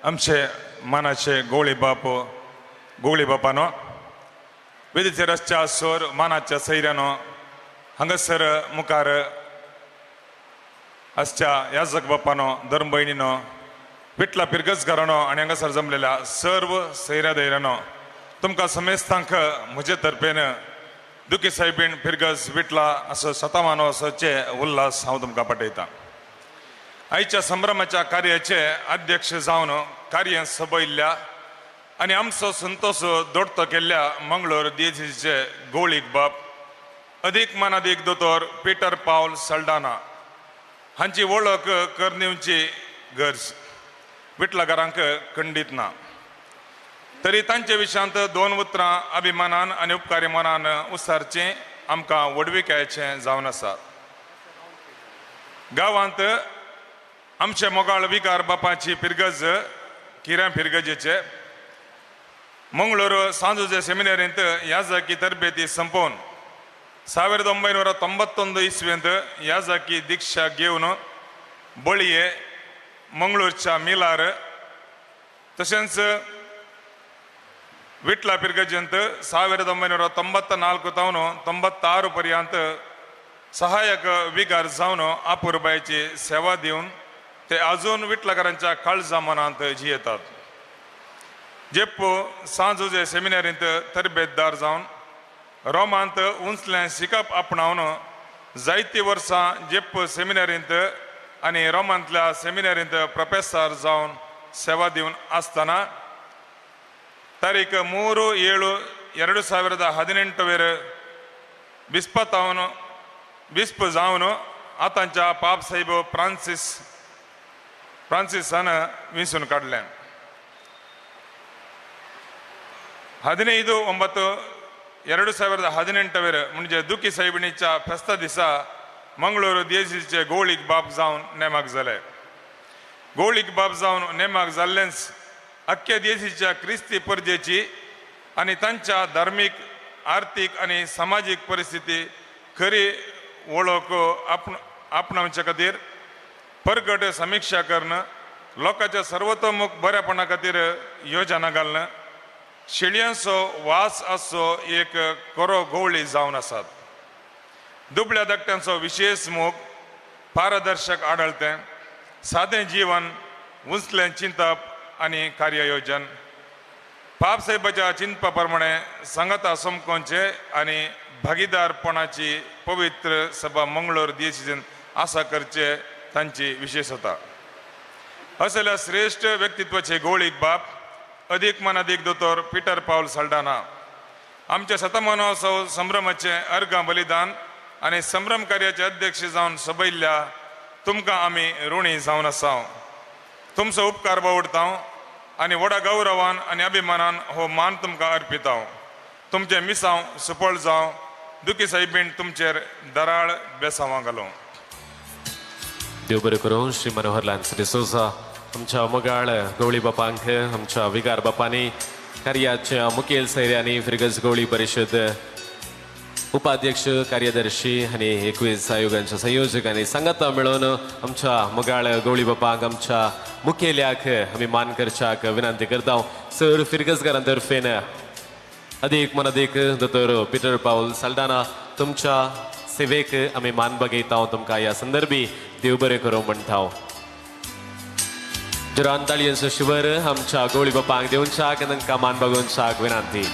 आमचे मानाचे गोवळी बाप गोवळी बापानो वेदीचेर आसच्या सर मानाच्या सैऱ्यानो हांगासर मुखार आसच्या याजक बापानो धर्मभयणीनो विटला पिरगजकारानो आनी हांगासर जमलेल्या सर्व सैऱ्या दैऱ्यानो तुमकां समेस्तांक म्हजे तर्फेन दुखी सायबीण फिरगज विटला असो शतमानोत्सवाचे उल्हास हांव तुमकां पाठयतां. आयच्या संभ्रमाच्या कार्याचे अध्यक्ष जावन कार्य सबयल्ल्या आनी आमचो संतोष दोडतो केल्ल्या मंगळूर दियेसीचे गोळीक बाप अदीक मानादीक दोतोर पीटर पावल सल्डाना हांची वळख करून दिवची गरज विटलाकारांक खंडीत ना. तरी तांचे विशयांत दोन उतरां अभिमानान आनी उपकारी मनान उसारचें आमकां व्हडविकायेचें जावन आसा. गांवांत आमचे मोगाळ विकार बापाची फिरगज किऱ्यां फिरगजेचे मंगळूर सांजुजे सेमिनारींत याजकी तरबेती संपोवन 1991 इस्वेंत याजकी दीक्षा घेवन बळये मंगळूरच्या मिलार तशेंच विटला पिरगजेंत 1994 तावन 96 पर्यंत सहायक विगार जावन आपुरबायची सेवा दिवन ते अजून विटलाकारांच्या काळजा मनांत जियेतात. जेप्पो सांजुजे सेमिनारींत तरबेतदार जावन रोमांत उंचलें शिकप आपणावन जायतीं वर्सां जेप्प सेमिनारींत आनी रोमांतल्या सेमिनारींत प्रोफेसर जावन सेवा दिवन आसतना तारीख 3/7/2018 बिस्पतावन बिस्प जावन आतांच्या पाप साहेब फ्रांसिसान विंचून काडलें. 15/9/2018 म्हणजे दुखी साहेबिणीच्या फेस्ता दिसा मंगळूर देशीचे गोळीक बाप जावन नेमाक जाले. गोळीक बाप जावन नेमाक जाल्लेंच अख्ख्या देशीच्या क्रिस्ती परजेची आनी तांच्या धार्मीक आर्थीक आनी समाजीक परिस्थिती खरी वळख आपणावचे खातीर परगट समिक्षा करणं, लोकांच्या सर्वतोमुख बऱ्यापणा खातीर योजना घालणं, शेळयांचो वास आसचो एक खरो गोवळी जावन आसात. दुबळ्या धाकट्यांचो विशेष मोग, पारदर्शक आडळतें, सादें जीवन, उंचलें चिंतप आनी कार्ययोजन पापसाहेबाच्या चिंतपा प्रमाणे सांगाता समकोनचे आनी भागीदारपणाची पवित्र सभा मंगळूर देशीन आसा करचे तांची विशेषता. असल्या श्रेष्ठ व्यक्तित्वाचे गोळीक बाप अधिक मनादीक दोतोर पिटर पावल साल्डाना आमच्या शतमानोत्सव संभ्रमाचे अर्घां बलिदान आनी संभ्रम कार्याचे अध्यक्ष जावन सभयल्ल्या तुमकां आमी ऋणी जावन आसा. तुमचो उपकार बावडता आनी व्हडा गौरवान आनी अभिमानान हो मान तुमकां अर्पिता. तुमचें मिसांव सुपळ जावं, दुखी साहेबीन तुमचेर दराळ बेसांवां घालूं. देव बरें करूं. श्री मनोहर लान्स डिसोजा आमच्या मोगाळ गवळी बापांक आमच्या विगार बापांनी कार्याच्या मुखेल सैऱ्यांनी फिरगज गवळी परिशद उपाध्यक्ष कार्यदर्शी आनी 21 आयोगांच्या संयोजकांनी सांगाता मेळोवन आमच्या मोगाळ गवळी बापांक आमच्या मुखेल्याक आमी मान करच्याक विनंती करता. सर फिरगजकारां तर्फेन अधिक मनादीक दोतोर पिटर पावल साल्डाना तुमच्या सेवेक आमी मान बगयता. तुमकां ह्या संदर्भी देव बरें करूं म्हणटा. जोरान ताळयांचो शिवर आमच्या गवळी बापांक दिवच्याक तांकां मान बागोवच्याक विनंती.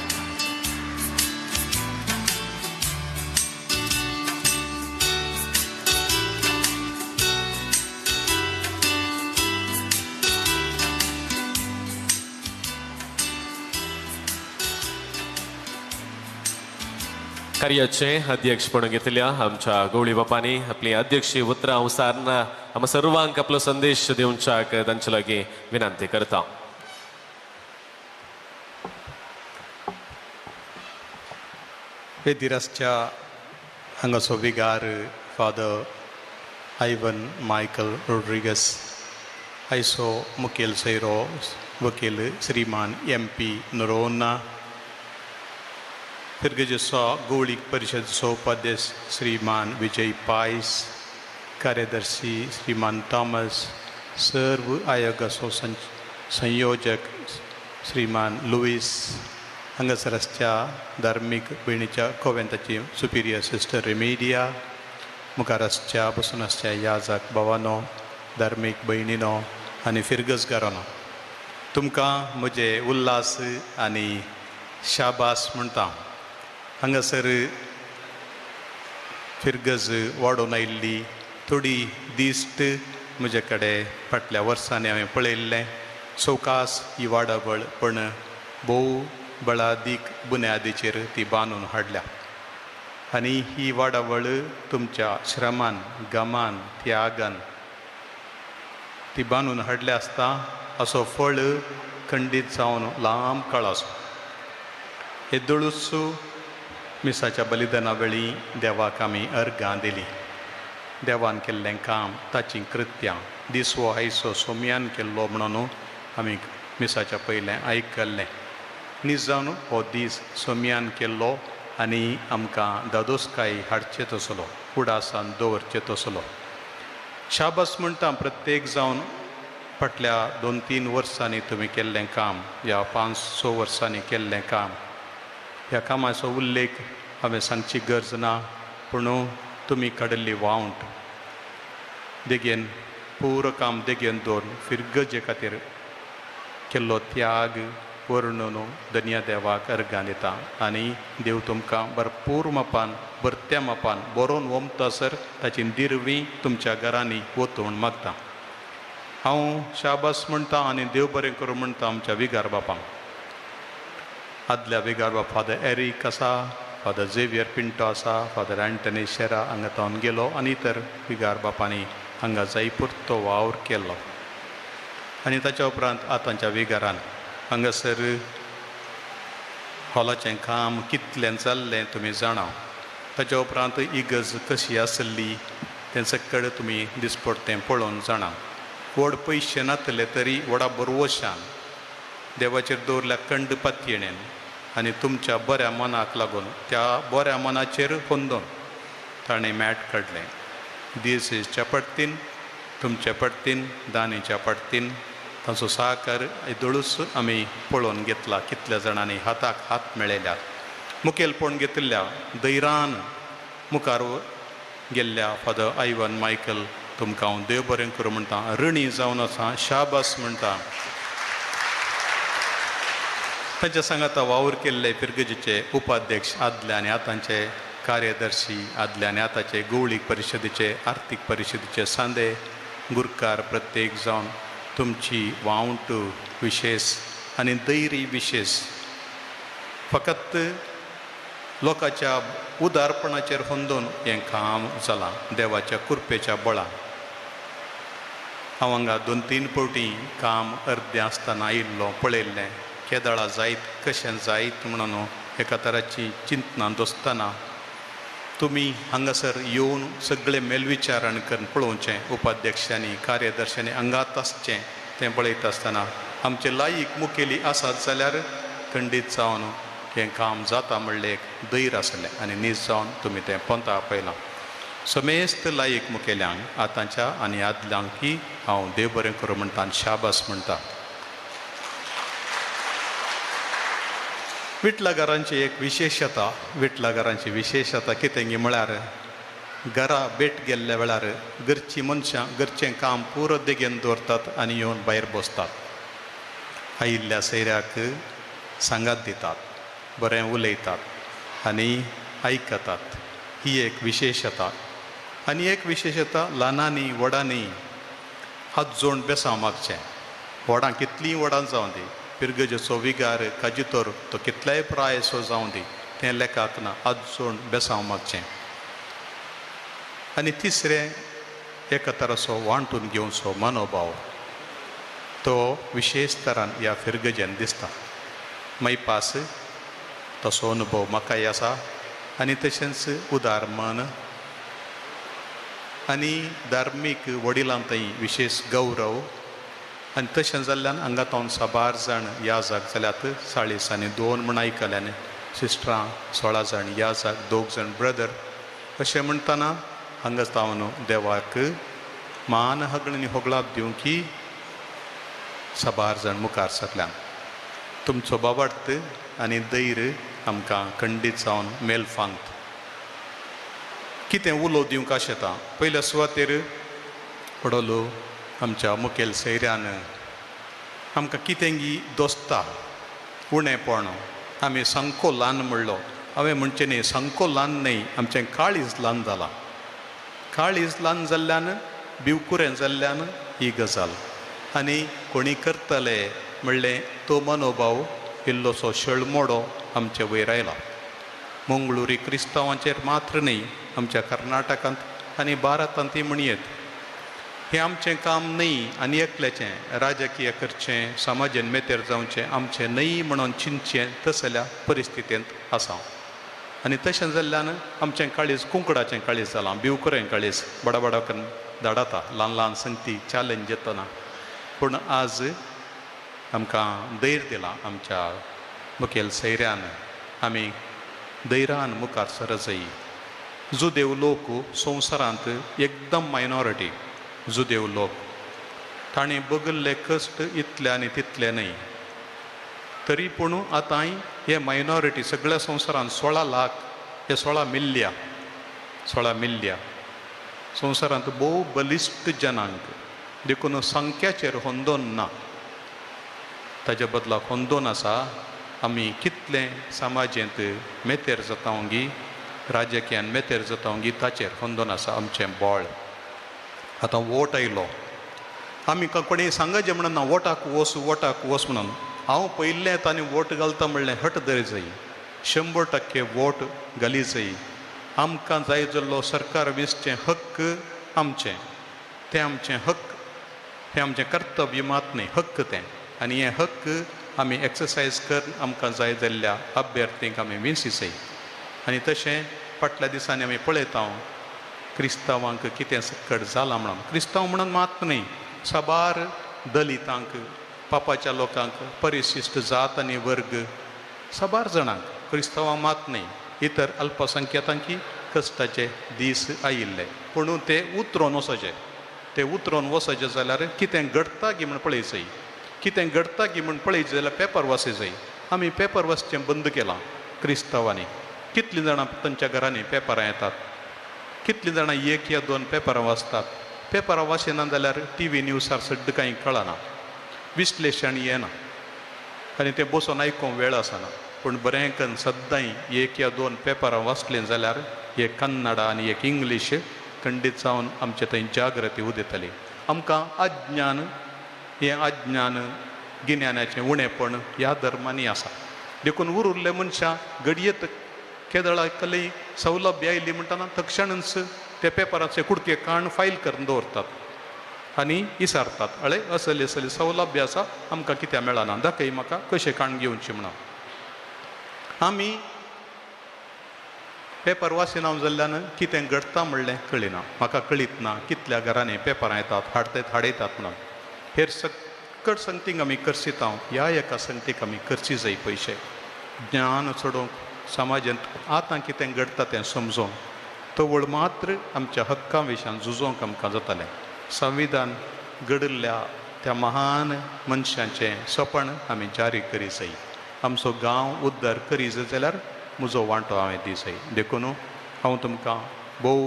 कार्याचे अध्यक्षपण घेतल्या आमच्या गवळी बापांनी आपली अध्यक्षीय उतरां उसारन आमकां सर्वांक आपलो संदेश दिवच्याक तांचे लागीं विनंती करता. वेदिरासच्या हांगाचो विगार फादर आयवन मायकल रोड्रिगस, आयचो मुखेल सैरो वकील श्रीमान MP Noronha, फिरगजेचो गवळीक परिशदेचो उपाध्यक्ष श्रीमान विजय पायस, कार्यदर्शी श्रीमान थॉमस, सर्व आयोगाचो संयोजक श्रीमान लुईस, हांगासर आसच्या धार्मीक भयणीच्या कोवेंताची सुपिरियर सिस्टर रेमेडिया, मुखार आसच्या बसून आसच्या याजक भावानो, धार्मीक भयणीनो आनी फिरगजगारानो, तुमकां म्हजे उल्हास आनी शाबास म्हणटा. हांगासर फिरगज वाडोवन आयिल्ली थोडी दिश्ट म्हजे कडेन फाटल्या वर्सांनी हांवें पळयल्लें. सवकास ही वाडावळ पण भोव बळादीक बुन्यादीचेर ती बांदून हाडल्या. आनी ही वाडावळ तुमच्या श्रमान, गमान, त्यागान ती बांदून हाडल्या आसता असो फळ खंडीत जावन लांब काळ आसो. येदोळूच मिसाच्या बलिदाना वेळी देवाक आमी अर्गां दिली. देवान केल्लें काम, ताचीं कृत्यां, दिसवो आयसो सोम्यान केल्लो म्हणून आमी मिसाच्या पयलें आयकल्लें. निजावन हो दीस सोम्यान केल्लो आनी आमकां दादोसकाय हाडचे तसलो, उडासान दवरचे तसलो. शाबास म्हणटा प्रत्येक जावन फाटल्या 2-3 वर्सांनी तुमी केल्लें काम, ह्या 5-6 वर्सांनी केल्लें काम, ह्या कामाचो उल्लेख हांवें सांगची गरज ना, पूण तुमी काडिल्ली वावंट देगेन पुरो काम देगेन दवरून फिरगजे खातीर केल्लो त्याग वर्णून धन्या देवाक अर्गां दिता. आनी देव तुमकां भरपूर मापान, भरत्या मापान बरोवन वमतासर ताची दिरवी तुमच्या घरांनी वतोवन मागता. हांव शाबास म्हणटा आनी देव बरें करूं म्हणटा आमच्या विगार बापांक. आदल्या विगार बाप फादर एरीक आसा, फादर झेवियर पिंटो आसा, फादर एंटनी शेरा हांगा तावन गेलो आनी इतर विगार बापांनी हांगा जायपुरतो वावर केलो. आनी ताच्या उपरांत आतांच्या विगारान हांगासर हॉलाचें काम कितलें जाल्लें तुमी जाणा. ताच्या उपरांत इगर्ज कशी आसली तें सगळें तुमी दिसपडतें पळोवन जाणा. व्हड पयशे नातले तरी व्हडा बरवशान देवाचेर दवरल्या कंड पातयेणेन आनी तुमच्या बऱ्या मनाक लागून त्या बऱ्या मनाचेर होंदोन ताणें मॅट काडलें. दिसेच्या पडतीन, तुमच्या पडतीन, दानीच्या पडतीन तांचो साकार येदोळूच आमी पळोवन घेतला. कितल्या जाणांनी हाताक हात मेळयल्यात. मुखेलपण घेतिल्ल्या दैरान मुखार गेल्ल्या फादर आयवन मायकल तुमकां हांव देव बरें करूं म्हणटा, ऋणी जावन आसा, शाबास म्हणटा. तांच्या सांगाता वावर केल्ले फिरगजीचे उपाध्यक्ष आदले आनी आतांचे कार्यदर्शी, आदले आनी आतांचे गवळीक परिशदेचे, आर्थीक परिशदेचे सांदे गुरकार प्रत्येक जावन तुमची वावंट विशेष आनी धैर्य विशेष फकत लोकांच्या उदारपणाचेर होंदोन हें काम जालां देवाच्या कृपेच्या बळान. हांव हांगा 2-3 फावटी काम अर्दें आसतना आयिल्लो पळयल्लें, केदळा जायत कशें जायत म्हणून एका तराची चिंतना दोसतना तुमी हांगासर येवन सगळें मेलविचारण करून पळोवचें, उपाध्यक्षांनी कार्यदर्शांनी हांगात आसचें तें पळयता आसतना आमचे लायक मुखेली आसात जाल्यार खंडीत जावन हें काम जाता म्हणलें एक धैर्य आसलें आनी नीज जावन तुमी तें पोंता आपयलां. समेस्त लायक मुखेल्यांक आतांच्या आनी आदल्यांकी हांव देव बरें करूं म्हणटा आनी शाबास म्हणटा. विटलागारांची एक विशेशता, विटलागारांची विशेशता कितें म्हळ्यार घरा भेट गेल्ल्या वेळार घरचीं मनशां घरचें काम पुरो देगेन दवरतात आनी येवन भायर बसतात, आयिल्ल्या सैऱ्याक सांगात दितात, बरें उलयतात आनी आयकतात. ही एक विशेशता. आनी एक विशेशता ल्हानांनी व्हडांनी हात जोड बेसांव मागचें. व्हडां कितलीं व्हडां जावं दी, पिरगजेचो विगार काजितोर तो कितल्याय प्रायसो जावं दी, तें लेखाक ना, हात जोड बेसांव मागचें. आनी तिसरें एका तराचो वांटून घेवचो मनोभाव तो विशेश तरान ह्या फिरगजेन दिसता. मैपास तसो अनुभव म्हाकाय आसा आनी तशेंच उदार मन आनी धार्मीक वडिलां थंय विशेष गौरव आनी तशें जाल्ल्यान हांगा तावन साबार जाण ह्या जाग जाल्यात. 40 आनी 2 म्हूण आयकल्यान सिस्टरां 16 जाण ह्या जाग, 2 जाण ब्रदर अशें म्हणटना हांगा तावन देवाक मान हगळीं होगळाप दिवंक साबार जाण मुखार सरल्यान. तुमचो बाबार्थ आनी धैर्य आमकां खंडीत जावन मेलफांत कितें उलो दिवंक आशेता. पयल्या सुवातेर पडलो आमच्या मुखेल सैऱ्यान आमकां कितेंगी दोस्ता उणेपण, आमी सामको ल्हान म्हणलो. हांवें म्हणचें न्ही सामको ल्हान न्हय, आमचें काळीज ल्हान जालां. काळीज ल्हान जाल्ल्यान भिवकुरें जाल्ल्यान ही गजाल आनी कोणी करतले म्हणलें तो मनोभाव इल्लोसो शेळमोडो आमचे वयर आयला. मंगळुरी क्रिस्तांवांचेर मात्र न्हय, आमच्या कर्नाटकांत आनी भारतांतय म्हणयेत. हें आमचें काम न्हय आनी एकल्याचें राजकीय करचें, समाजान मेतेर जावचें आमचें न्हय म्हणून चिंतचें तसल्या परिस्थितींत आसा. आनी तशें जाल्ल्यान आमचें काळीज कुंकडाचें काळीज जालां, भिवकुरें काळीज, बडाबडा करून धाडाता ल्हान ल्हान संगती चॅलेंज येतना. पूण आज आमकां धैर्य दिलां आमच्या मुखेल सैऱ्यान, आमी धैर्यान मुखार सरजय. जुदेव लोक संवसारांत एकदम मायनॉरिटी. जुदेव लोक ताणें बगल्ले कश्ट इतले आनी तितले न्हय, तरी पूण आतांय हे मायनॉरिटी सगळ्या संवसारांत 16 लाख, हे 16 मिल्ल्या, 16 मिल्ल्या संवसारांत भोव बलिश्ट जनांक. देखून संख्याचेर होंदोन ना, ताज्या बदलाक होंदोन आसा आमी कितलें समाजेंत मेतेर जातावंगी, राजकीयान मेतेर जातावंगी, ताचेर होंदोन आसा आमचें बळ. आतां वोट आयलो, आमी कोणी सांगाचें म्हणून ना वोटाक वोस, वोटाक वोस म्हणून. हांव पयलें तांणी वोट घालता म्हणलें हट धरी जाय, 100% वोट घाली जाय. आमकां जाय जाल्लो सरकार वेचचें हक्क आमचें, तें आमचें हक्क, हें आमचें कर्तव्य मात न्हय, हक्क तें. आनी हें हक्क आमी एक्सरसायज करून आमकां जाय जाल्ल्या अभ्यर्थींक आमी विंसी जाय. आनी तशें फाटल्या दिसांनी आमी पळयता क्रिस्तांवांक कितें सकट जालां म्हणून. क्रिस्तांव म्हणून मात न्हय, साबार दलितांक, पापाच्या लोकांक, परिशिश्ट जात आनी वर्ग साबार जाणांक, क्रिस्तांवांक मात न्हय, इतर अल्पसंख्यातांकी कश्टाचे दीस आयिल्ले. पूण ते उतरोन वचचे, ते उतरोन वचचे जाल्यार कितें घडटा गी म्हूण पळय जाय, कितें घडटा गी म्हूण पळयचें जाल्यार पेपर वाचय जाय. आमी पेपर वाचचें बंद केलां क्रिस्तांवांनी. कितलीं जाणां तांच्या घरांनी पेपरां येतात, कितलीं जाणां 1 या 2 पेपरां वाचतात. पेपरां वाचिना जाल्यार टी व्ही न्यूजार सड्ड कांय कळना, विश्लेशण येना आनी तें बसून आयकूंक वेळ आसना. पूण बरें करून सद्दांय 1 या 2 पेपरां वाचलीं जाल्यार एक कन्नडा आनी एक इंग्लीश खंडीत जावन आमचे थंय जागृती उदेतली. आमकां अज्ञान, हें अज्ञान गिन्यानाचें उणेपण ह्या धर्मांनी आसा. देखून उरिल्ले मनशां घडयेत केदळा कलय सौलभ्य आयली म्हणटना तक्षणच ते पेपराचे कुडके काण फायल करून दवरतात आनी इसारतात, अळे असले असले सौलभ्य आसा आमकां कित्याक मेळना, दाखय म्हाका कशें काण घेवची म्हणून. आमी पेपर वाचिना जाल्ल्यान कितें घडटा म्हणलें कळिना, म्हाका कळीत ना कितल्या घरांनी पेपरां येतात, हाडतात हाडयतात म्हणून. हेर सकट संगतीक आमी करसिता, ह्या एका संगतीक आमी करची जाय. पयशे ज्ञान चडोवंक समाजांत आतां कितें घडटा तें समजोवंक तवळ मात्र आमच्या हक्कां विशयान झुजोवंक आमकां जातालें. संविधान घडिल्ल्या त्या महान मनशांचें सपन आमी जारी करी जाय. आमचो गांव उद्धार करी जाय जाल्यार म्हजो वांटो हांवें दी जाय. देखून हांव तुमकां भोव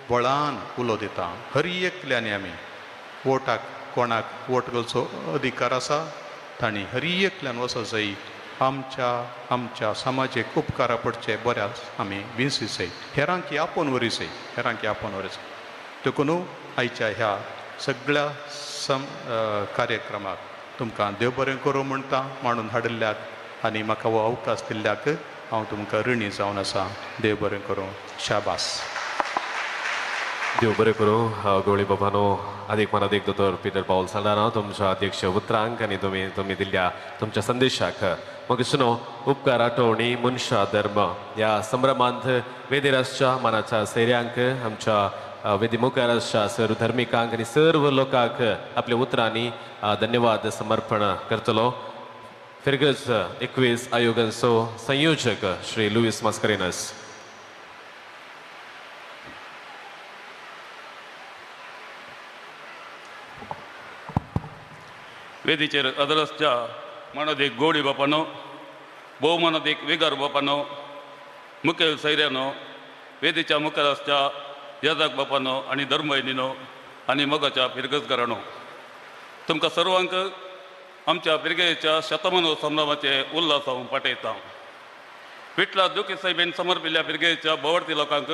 बळान उलो दितां, हर एकल्यानी आमी वोटाक कोणाक वोट घालचो अधिकार आसा तांणी हर एकल्यान वचो जाय. आमच्या आमच्या समाजेक उपकारा पडचे बऱ्याच आमी विंसी जाय, हेरांकी आपोवन व्हरी जाय, हेरांकी आपोवन व्हरी जाय. देखून आयच्या ह्या सगळ्या कार्यक्रमाक तुमकां देव बरें करूं म्हणटा मांडून हाडिल्ल्याक आनी म्हाका हो अवकाश दिल्ल्याक हांव तुमकां ऋणी जावन आसा. देव बरें करूं, शाबास. देव बरें करूं गवळी बाबानो. आदीक मनादीक दोतोर पिटर पावल साल्दाना तुमच्या अध्यक्ष उतरांक आनी तुमी दिल्ल्या तुमच्या संदेशाक. मग सुनो उपकार आठवणी मनशा धर्म ह्या संभ्रमांत वेदिरासच्या मानाच्या सैऱ्यांक, आमच्या वेदी मुखार आसच्या सर्व धर्मिकांक आनी सर्व लोकांक आपल्या उतरांनी धन्यवाद समर्पण करतलो फिरगज 21 आयोगांचो संयोजक श्री लुईस मास्करेनस. वेदीचेर अदरसच्या मानादीक गोडी बापानो, भोवमानादीक विगार बापानो, मुखेल सैऱ्यानो, वेदीच्या मुखार आसच्या याजक बापानो आनी धर्मभयणीनो आनी मोगाच्या फिरगजकारांनो, तुमकां सर्वांक आमच्या फिरगेच्या शतमानो संभ्रमाचे उल्हास हांव पाठयतां. विटला दुखी साहेबीन समर्पिल्ल्या फिरगेच्या भोंवती लोकांक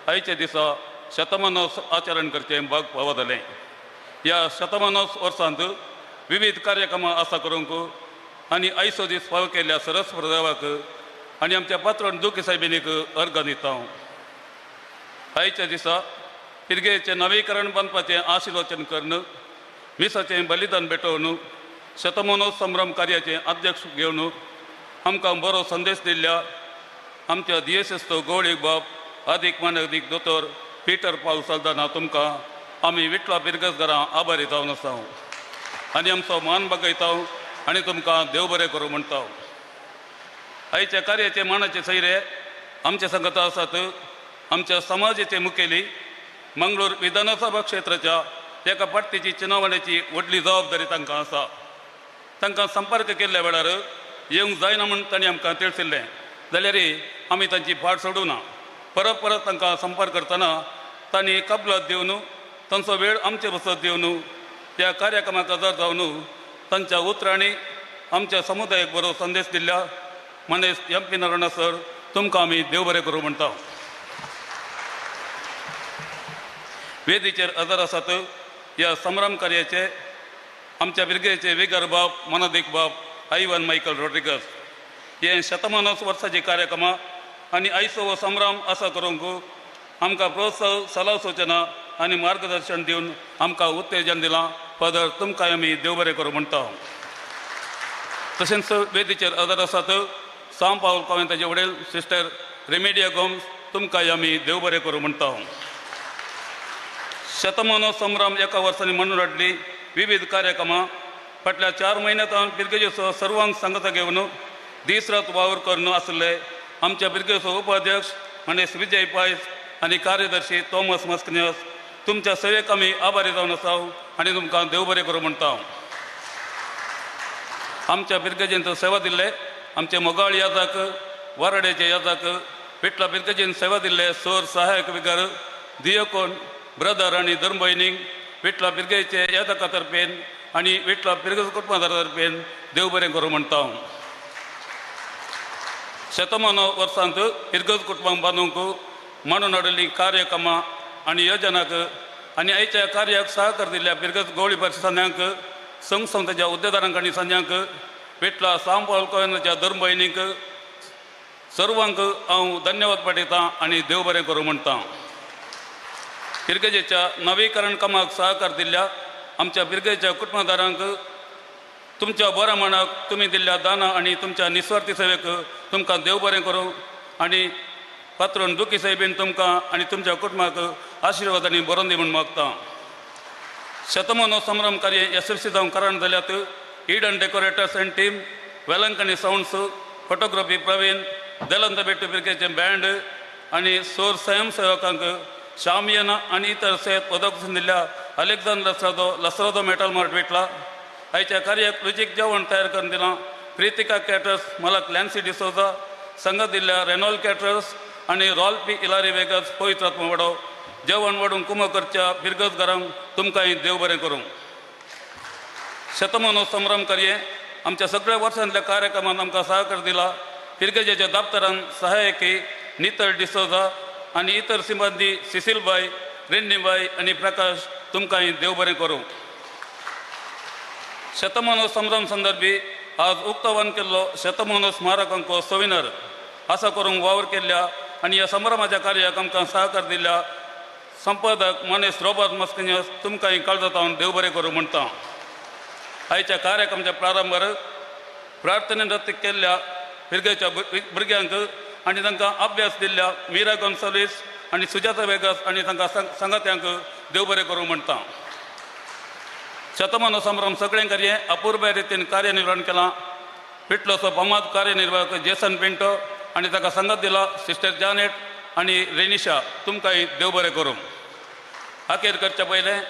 आयच्या दिसा शतमानोस आचरण करचें भाग फावो जालें. ह्या शतमानोस वर्सांत विविध कार्यक्रमां आसा करूंक आनी आयचो दीस फावो केल्ल्या सरस प्रदेवाक आनी आमच्या पात्रोन दुखी सायबिणीक अर्गां दिता. आयच्या दिसा फिरगेचें नवीकरण बांदपाचें आशिर्वचन करून मिसाचें बलिदान भेटोवन शतमानो संभ्रम कार्याचें अध्यक्ष घेवन आमकां बरो संदेश दिल्ल्या आमच्या दियेसेस्तो गौळीक बाब आदीक मानादीक दोतोर पिटर पावल सल्दाना तुमकां आमी विटला बिरगसघरां आभारी जावन आसा आनी आमचो मान बागयता आनी तुमकां देव बरें करूं म्हणटा. आयच्या कार्याचे मानाचे सैरे आमचे संगत आसात आमच्या समाजाचे मुखेली मंगळूर विधानसभा क्षेत्राच्या एका पार्टीची चुनावणेची व्हडली जबाबदारी तांकां आसा. तांकां संपर्क केल्ल्या वेळार येवंक जायना म्हूण तांणी आमकां तिळसिल्लें जाल्यार आमी तांची फाट सोडूं ना. परत परत तांकां संपर्क करतना तांणी कबलात दिवन तांचो वेळ आमचे बसत दिवन त्या कार्यक्रमाक हजर जावन तांच्या उतरांनी आमच्या समुदायाक बरो संदेश दिल्ल्या मानेस्त एम पी नरोना सर तुमकां आमी देव बरें करूं म्हणटा. वेदीचेर हजर आसात ह्या संभ्रम कार्याचे आमच्या बिरगेचे विगर बाब मनादीक बाब आयवन मायकल रॉड्रिगस हे शतमानोच वर्साचे कार्यक्रमां आनी आयचो हो संभ्रम आसा करूंक आमकां प्रोत्साहन सलाह सूचना आनी मार्गदर्शन दिवन आमकां उत्तेजन दिलां. फादर तुमकां आमी देव बरें करूं म्हणटा. तशेंच वेदीचेर हजर आसात साम पावल कॉवेंताचे वडील सिस्टर रेमेडिया गोम्स तुमकां आमी देव बरें करूं म्हणटा. शतमानो संभ्रम एका वर्सांनी म्हणून हाडली विविध कार्यक्रमां फाटल्या 4 म्हयन्यांत बिरगेचो सर्वांक सांगता घेवन दीस रात वावर करून आसले आमच्या बिरगेचो उपाध्यक्ष मनेश विजय पायस आनी कार्यदर्शी थॉमस मस्कन्यस तुमच्या सेवेक आमी आभारी जावन आसा आनी तुमकां देव बरें करूं म्हणटा. आमच्या बिरगेजेंत सेवा दिल्ले आमचे मोगाळ याजाक वाराड्याचे याजाक विटला बिरगेजेन सेवा दिल्ले सोर सहायक विगर दियोकोन ब्रदर आनी धर्मभयणींक विटला बिरगेचे यादका तर्फेन आनी विटला बिरगज कुटुंबादारा तर्फेन देव बरें करूं म्हणटा. शतमानो वर्सांत इरगज कुटुंबांक बांदूंक मांडून हाडिल्लीं कार्यक्रमां आनी योजनाक आनी आयच्या कार्याक सहकार दिल्ल्या बिरगज गवळी परिसंघांक संघ संस्थेच्या उद्देदारांक आनी संघांक विटला साम पावल कॉवेंताच्या धर्मभयणींक सर्वांक हांव धन्यवाद पाठयतां आनी देव बरें करूं म्हणटा. बिरगजेच्या नवीकरण कामाक सहकार दिल्ल्या आमच्या बिरगेच्या कुटुंबादारांक तुमच्या बऱ्या मनाक तुमी दिल्ल्या दाना आनी तुमच्या निस्वार्थी सेवेक तुमकां देव बरें करूं आनी पात्रोन दुखी साहेबीन तुमकां आनी तुमच्या कुटुंबाक आशिर्वाद आनी बरोवन दी म्हूण मागता. शतमानो संभ्रम कार्य यशस्वी जावंक कारण जाल्यात Eden decorators and team Velankanni sounds photography Praveen Delanta Bettu बिरगेचें band आनी सोर स्वयंसेवकांक शामियाना आनी इतर सेत पदक दिल्ल्या अलेक्झांडर लसरादो लसरादो मेटल मार्ट विटला आयच्या कार्याक रुचीक जेवण तयार करून दिलां प्रितिका कॅटर्स मलक लॅन्सी डिसोजा संगत दिल्ल्या रेनॉल कॅटर्स आनी रॉल पी इलारी वेगस पवित्र आत्मो वाडो जेवण वाडूंक कुमो करच्या फिरगज घरांक तुमकांय देव बरें करूं. शतमानो संभ्रम कार्य आमच्या सगळ्या वर्सांतल्या कार्यक्रमांत आमकां सहकार दिला फिरगजेच्या दाप्तरान सहायकी नितळ डिसोजा आनी इतर सिबंदी सिसिलबाय रेन्नीबाय आनी प्रकाश तुमकांय देव बरें करूं. शतमानो संभ्रम संदर्भी आज उक्तावण केल्लो शतमानो स्मारक अंको सोविनर आसा करूंक वावर केल्ल्या आनी ह्या संभ्रमाच्या कार्याक आमकां सहकार दिल्ल्या संपादक मनेश रोबर्ट मस्कन्यस तुमकांय काळजांत हांव देव बरें करूं म्हणटा. आयच्या कार्यक्रमाच्या प्रारंभार प्रार्थनेन रद्द केल्ल्या फिरगेच्या भुरग्यांक आनी तांकां अभ्यास दिल्ल्या मिरा गोन्साल्वीस आनी सुजाता वेगस आनी तांकां सांगात्यांक देव बरें करूं म्हणटा. शतमानो संभ्रम सगळें कार्य अपुर्बाय रितीन कार्यनिर्वहण केलां. पिटलोसो फामाद कार्यनिर्वाहक जेसन पिंटो आनी ताका सांगात दिला सिस्टर जानेट आनी रेनिशा तुमकांय देव बरें करूं. अखेर करच्या पयलें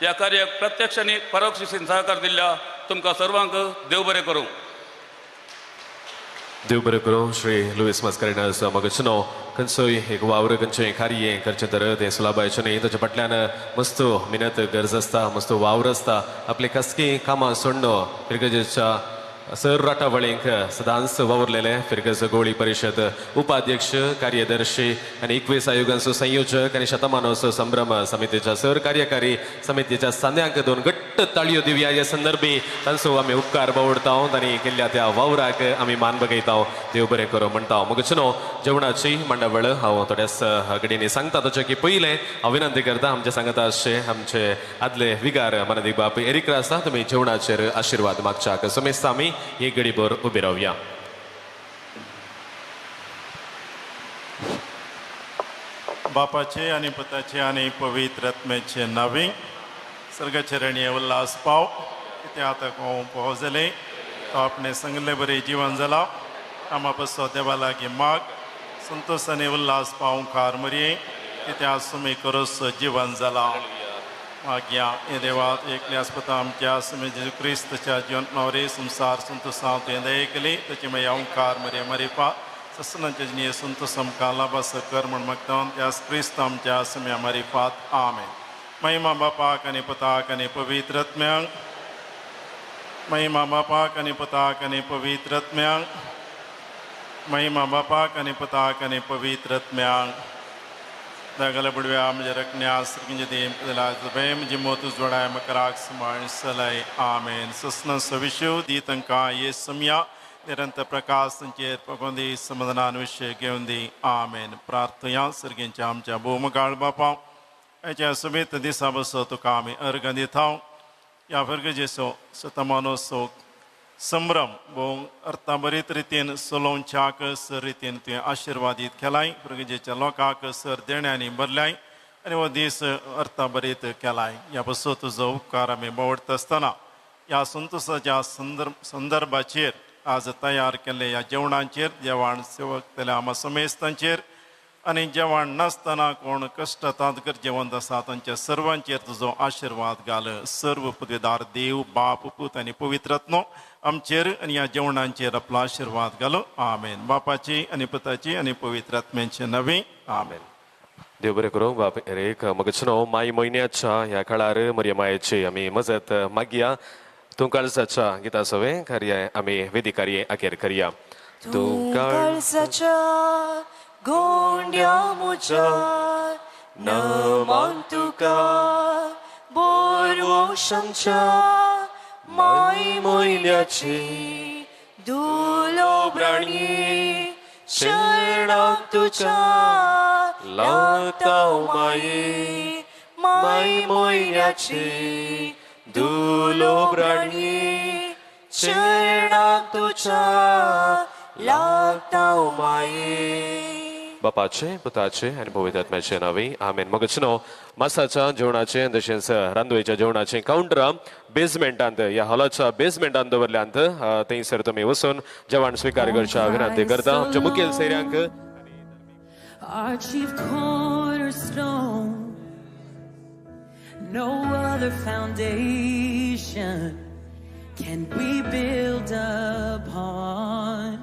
ह्या कार्याक प्रत्यक्ष आनी परोक्ष रितीन सहकार दिल्ल्या तुमकां सर्वांक देव बरें करूं. देव बरें करूं. श्री लुईस मस्करिनस मगचनो खंयचोय एक वावर खंयचें कार्य करचें तर तें सुलाबायचें न्ही, ताच्या फाटल्यान मस्त मिनत गरज आसता, मस्त वावर आसता. आपली खासगी कामां सोडून फिरगजेच्या सर राटावळींक सदांच वावुरलेले फिरगज गोळी परिषद उपाध्यक्ष कार्यदर्शी आनी 21 आयोगांचो संयोजक आनी शतमानोत्सव संभ्रम समितीच्या सर कार्यकारी समितीच्या सांद्यांक दोन घट्ट ताळयो दिवया. ह्या संदर्भी तांचो आमी उपकार बावडता आनी केल्ल्या त्या वावराक आमी मान बगयता. देव बरें करूं म्हणटा. मग नो जेवणाची मांडावळ हांव थोड्याच घडyenनी सांगता. तशें की पयलें हांव विनंती करता आमचे सांगता अशें आमचे आदले विगार मानदीक बाप एरिक आसा तुमी जेवणाचेर आशिर्वाद मागच्याक समेस्त आमी एक घडीभर उबे रावया. बापाचे आनी पुताचे आनी पवित्र आत्म्याचे नावे सर्गचरणी उल्हास पाव कितें आतां कोण पाव जालें तो आपणें सांगले बरें जिवन जाला. आमा पसो देवा लागीं माग संतोष आनी उल्हास पाव कार मरये कितें आज तुमी करोस जिवन जाला. मागया हे देवा एकले आस्पता आमच्या सुमी जेजू क्रिस्तच्या जिवन नवरे संसार संतोषांत तुवें दया केली ताची मागीर ओंकार मरे मरिपा ससनांचे जिणे संतोष आमकां लाभास कर म्हूण मागता त्यास क्रिस्त आमच्या सुम्या मरिपात. आमेन. महिमा बापाक आनी पुताक आनी पवित्र आत्म्यांक. महिमा बापाक आनी पुताक आनी पवित्र आत्म्यांक. महिमा बापाक आनी पुताक आनी पवित्र आत्म्यांक. दागले बुडव्या म्हज्या रकण्या सर्गिंजे म्हजी मोत उजवडाय मकराक सुमाण सलय. आमेन. सस्न सविशव दी तांकां ये सम्या निरंतर प्रकाश तांचेर पगोंदी समाधानान विशय घेवन दी. आमेन. प्रार्थया सर्गींच्या आमच्या भोवमगाळ बापा हाच्या सुबेत दिसा बसो तुका आमी अर्घ दिता. ह्या फिरगजेचो शतमानोत्सव संभ्रम भोव अर्थाभरीत रितीन चलोवच्याक सर रितीन तुवें आशिर्वादीत केलाय. फिरगजेच्या लोकांक सर देण्यांनी भरल्याय आनी हो दीस अर्थाभरीत केलाय. ह्या बसो तुजो उपकार आमी बावडटा आसतना ह्या संतोषाच्या संदर्भाचेर आज तयार केल्ले ह्या जेवणाचेर जेवण सेवक केल्या आमा समेस्तांचेर आनी जेवण नासतना कोण कश्टांत गरजेवंत आसा तांच्या सर्वांचेर तुजो आशिर्वाद घाल. सर्व पदवीदार देव बाप पूत आनी पवित्र आत्मो आमचेर आनी ह्या जेवणांचेर आपलो आशिर्वाद घालो. आमेन. बापाची आनी पुताची आनी पवित्र आत्म्यांचे नवे. आमेन. देव बरें करूं बाप एरेक. मगच न्हू माय म्हयन्याच्या ह्या काळार मरियमायेची आमी मजत मागया. तूं काळजाच्या गिता सवें कार्य आमी वेदी कार्य अखेर करया. तूं काळजाच्या गोंड्या म्हज्या नमान तुका बोरवशांच्या माय म्हयन्याची दुलोब्राणी शरणाक तुज्या लागता माये माय म्हयन्याची दुलोब्राणी शरणाक तुज्या लागता माये. बापाचे पुताचे आनी पवित्र आत्म्याचे नांवे. आमेन. मगच न्हू मासाच्या जेवणाचे तशेंच रांदोळीच्या जेवणाचे कावंटरां बेजमेंटांत ह्या हॉलाच्या बेजमेंटांत दवरल्यांत थंयसर तुमी वचून जेवण स्विकार करच्या विनंती करता आमच्या मुखेल सोयऱ्यांक. Our chief cornerstone, no other foundation can we build upon.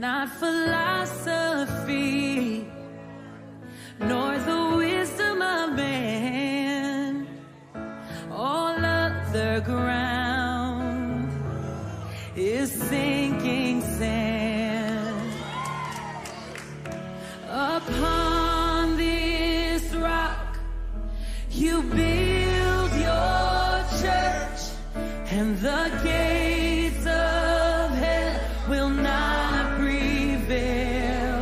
Not philosophy, nor the wisdom of man. All other ground is sinking sand. Upon this rock you build your church, and the gates of hell will not prevail.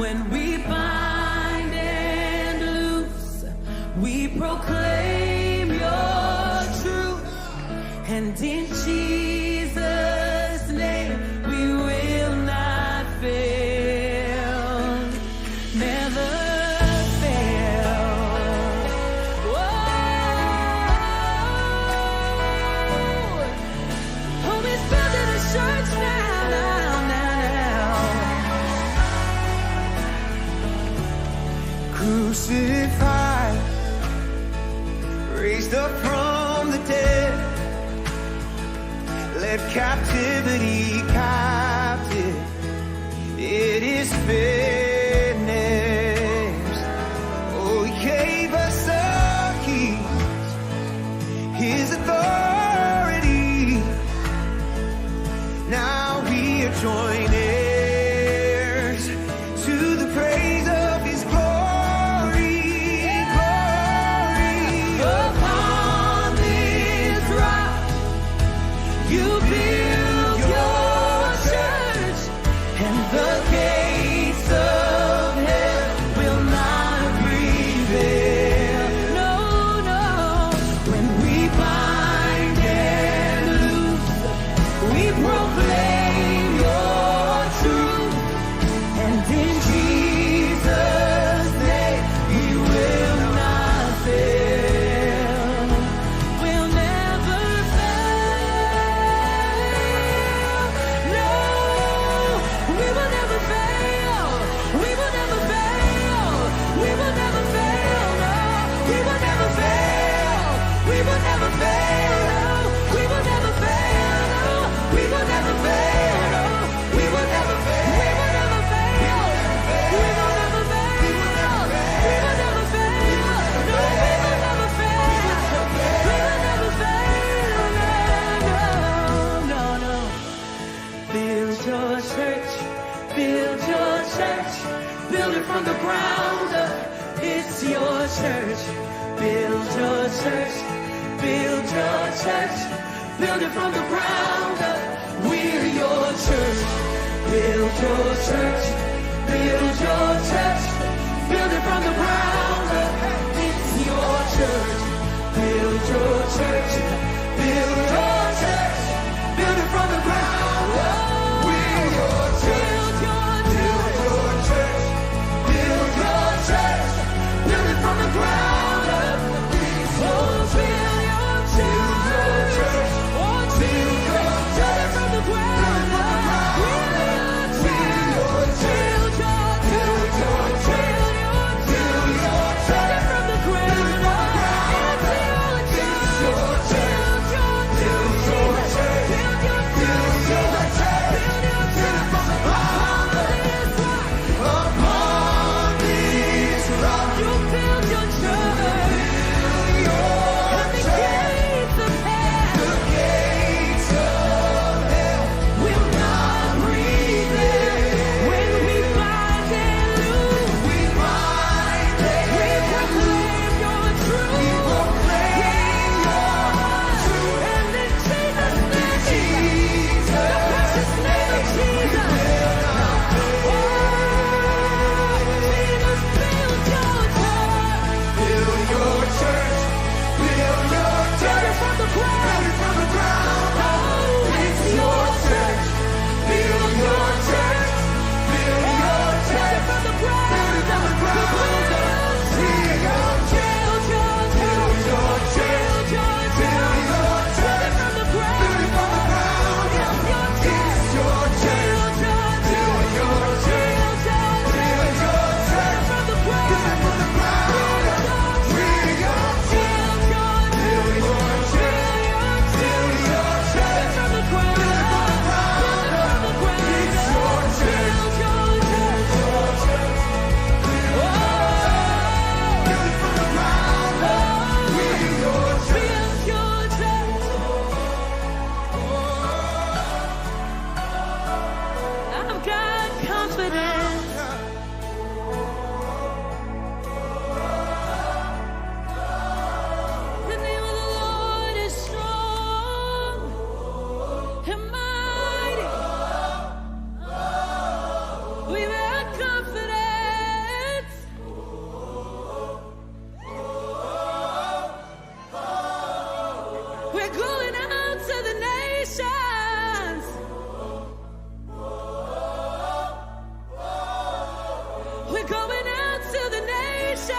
When we bind and loose, we proclaim your truth, and in Jesus' name we will not fail, never fail. Whoa. Oh, he's building a church now, now, now, now. Crucified, raised up from the dead, let captivity captive. It is finished. Oh, he gave us the keys, his authority. your church, build your church, build your church, build it from the ground up. We're your church. Build your church, build your church, build it from the ground up. It's your church. Build your church, build your church, build it from the ground up. We're your church. Build your church, build your church, build it from the ground up. It's your church. Build your church, build your church, from the ground up. We're your church. Build your church, build your church, from the ground up. It's your church. Build your church, build your church, build it from the ground up. Upon this rock, you build your church. Build your church. The gates of hell will not prevail. When we bind and loose, we bind and we proclaim your truth. We proclaim your truth. And in Jesus' name, the precious name of Jesus. Jesus, build your church. Build your church. Build your church. From the ground. Build it from the ground. Oh, it's your church. Build your church. Build your church. From the ground. Build it from the ground. We're your church. Build your church. Build your church. From the ground. Build it from the ground. It's your church. Build your church. Build your church. From the ground. Build it from the ground. We're your church. Build your church. Build your church. From the ground. Build it from the ground. It's your church. Build your church. Build it from the ground up. We're your church. Build your church. I've got confidence. The name of the Lord is strong and mighty. We've got confidence. We're going out to the nations. We're going out to the nations.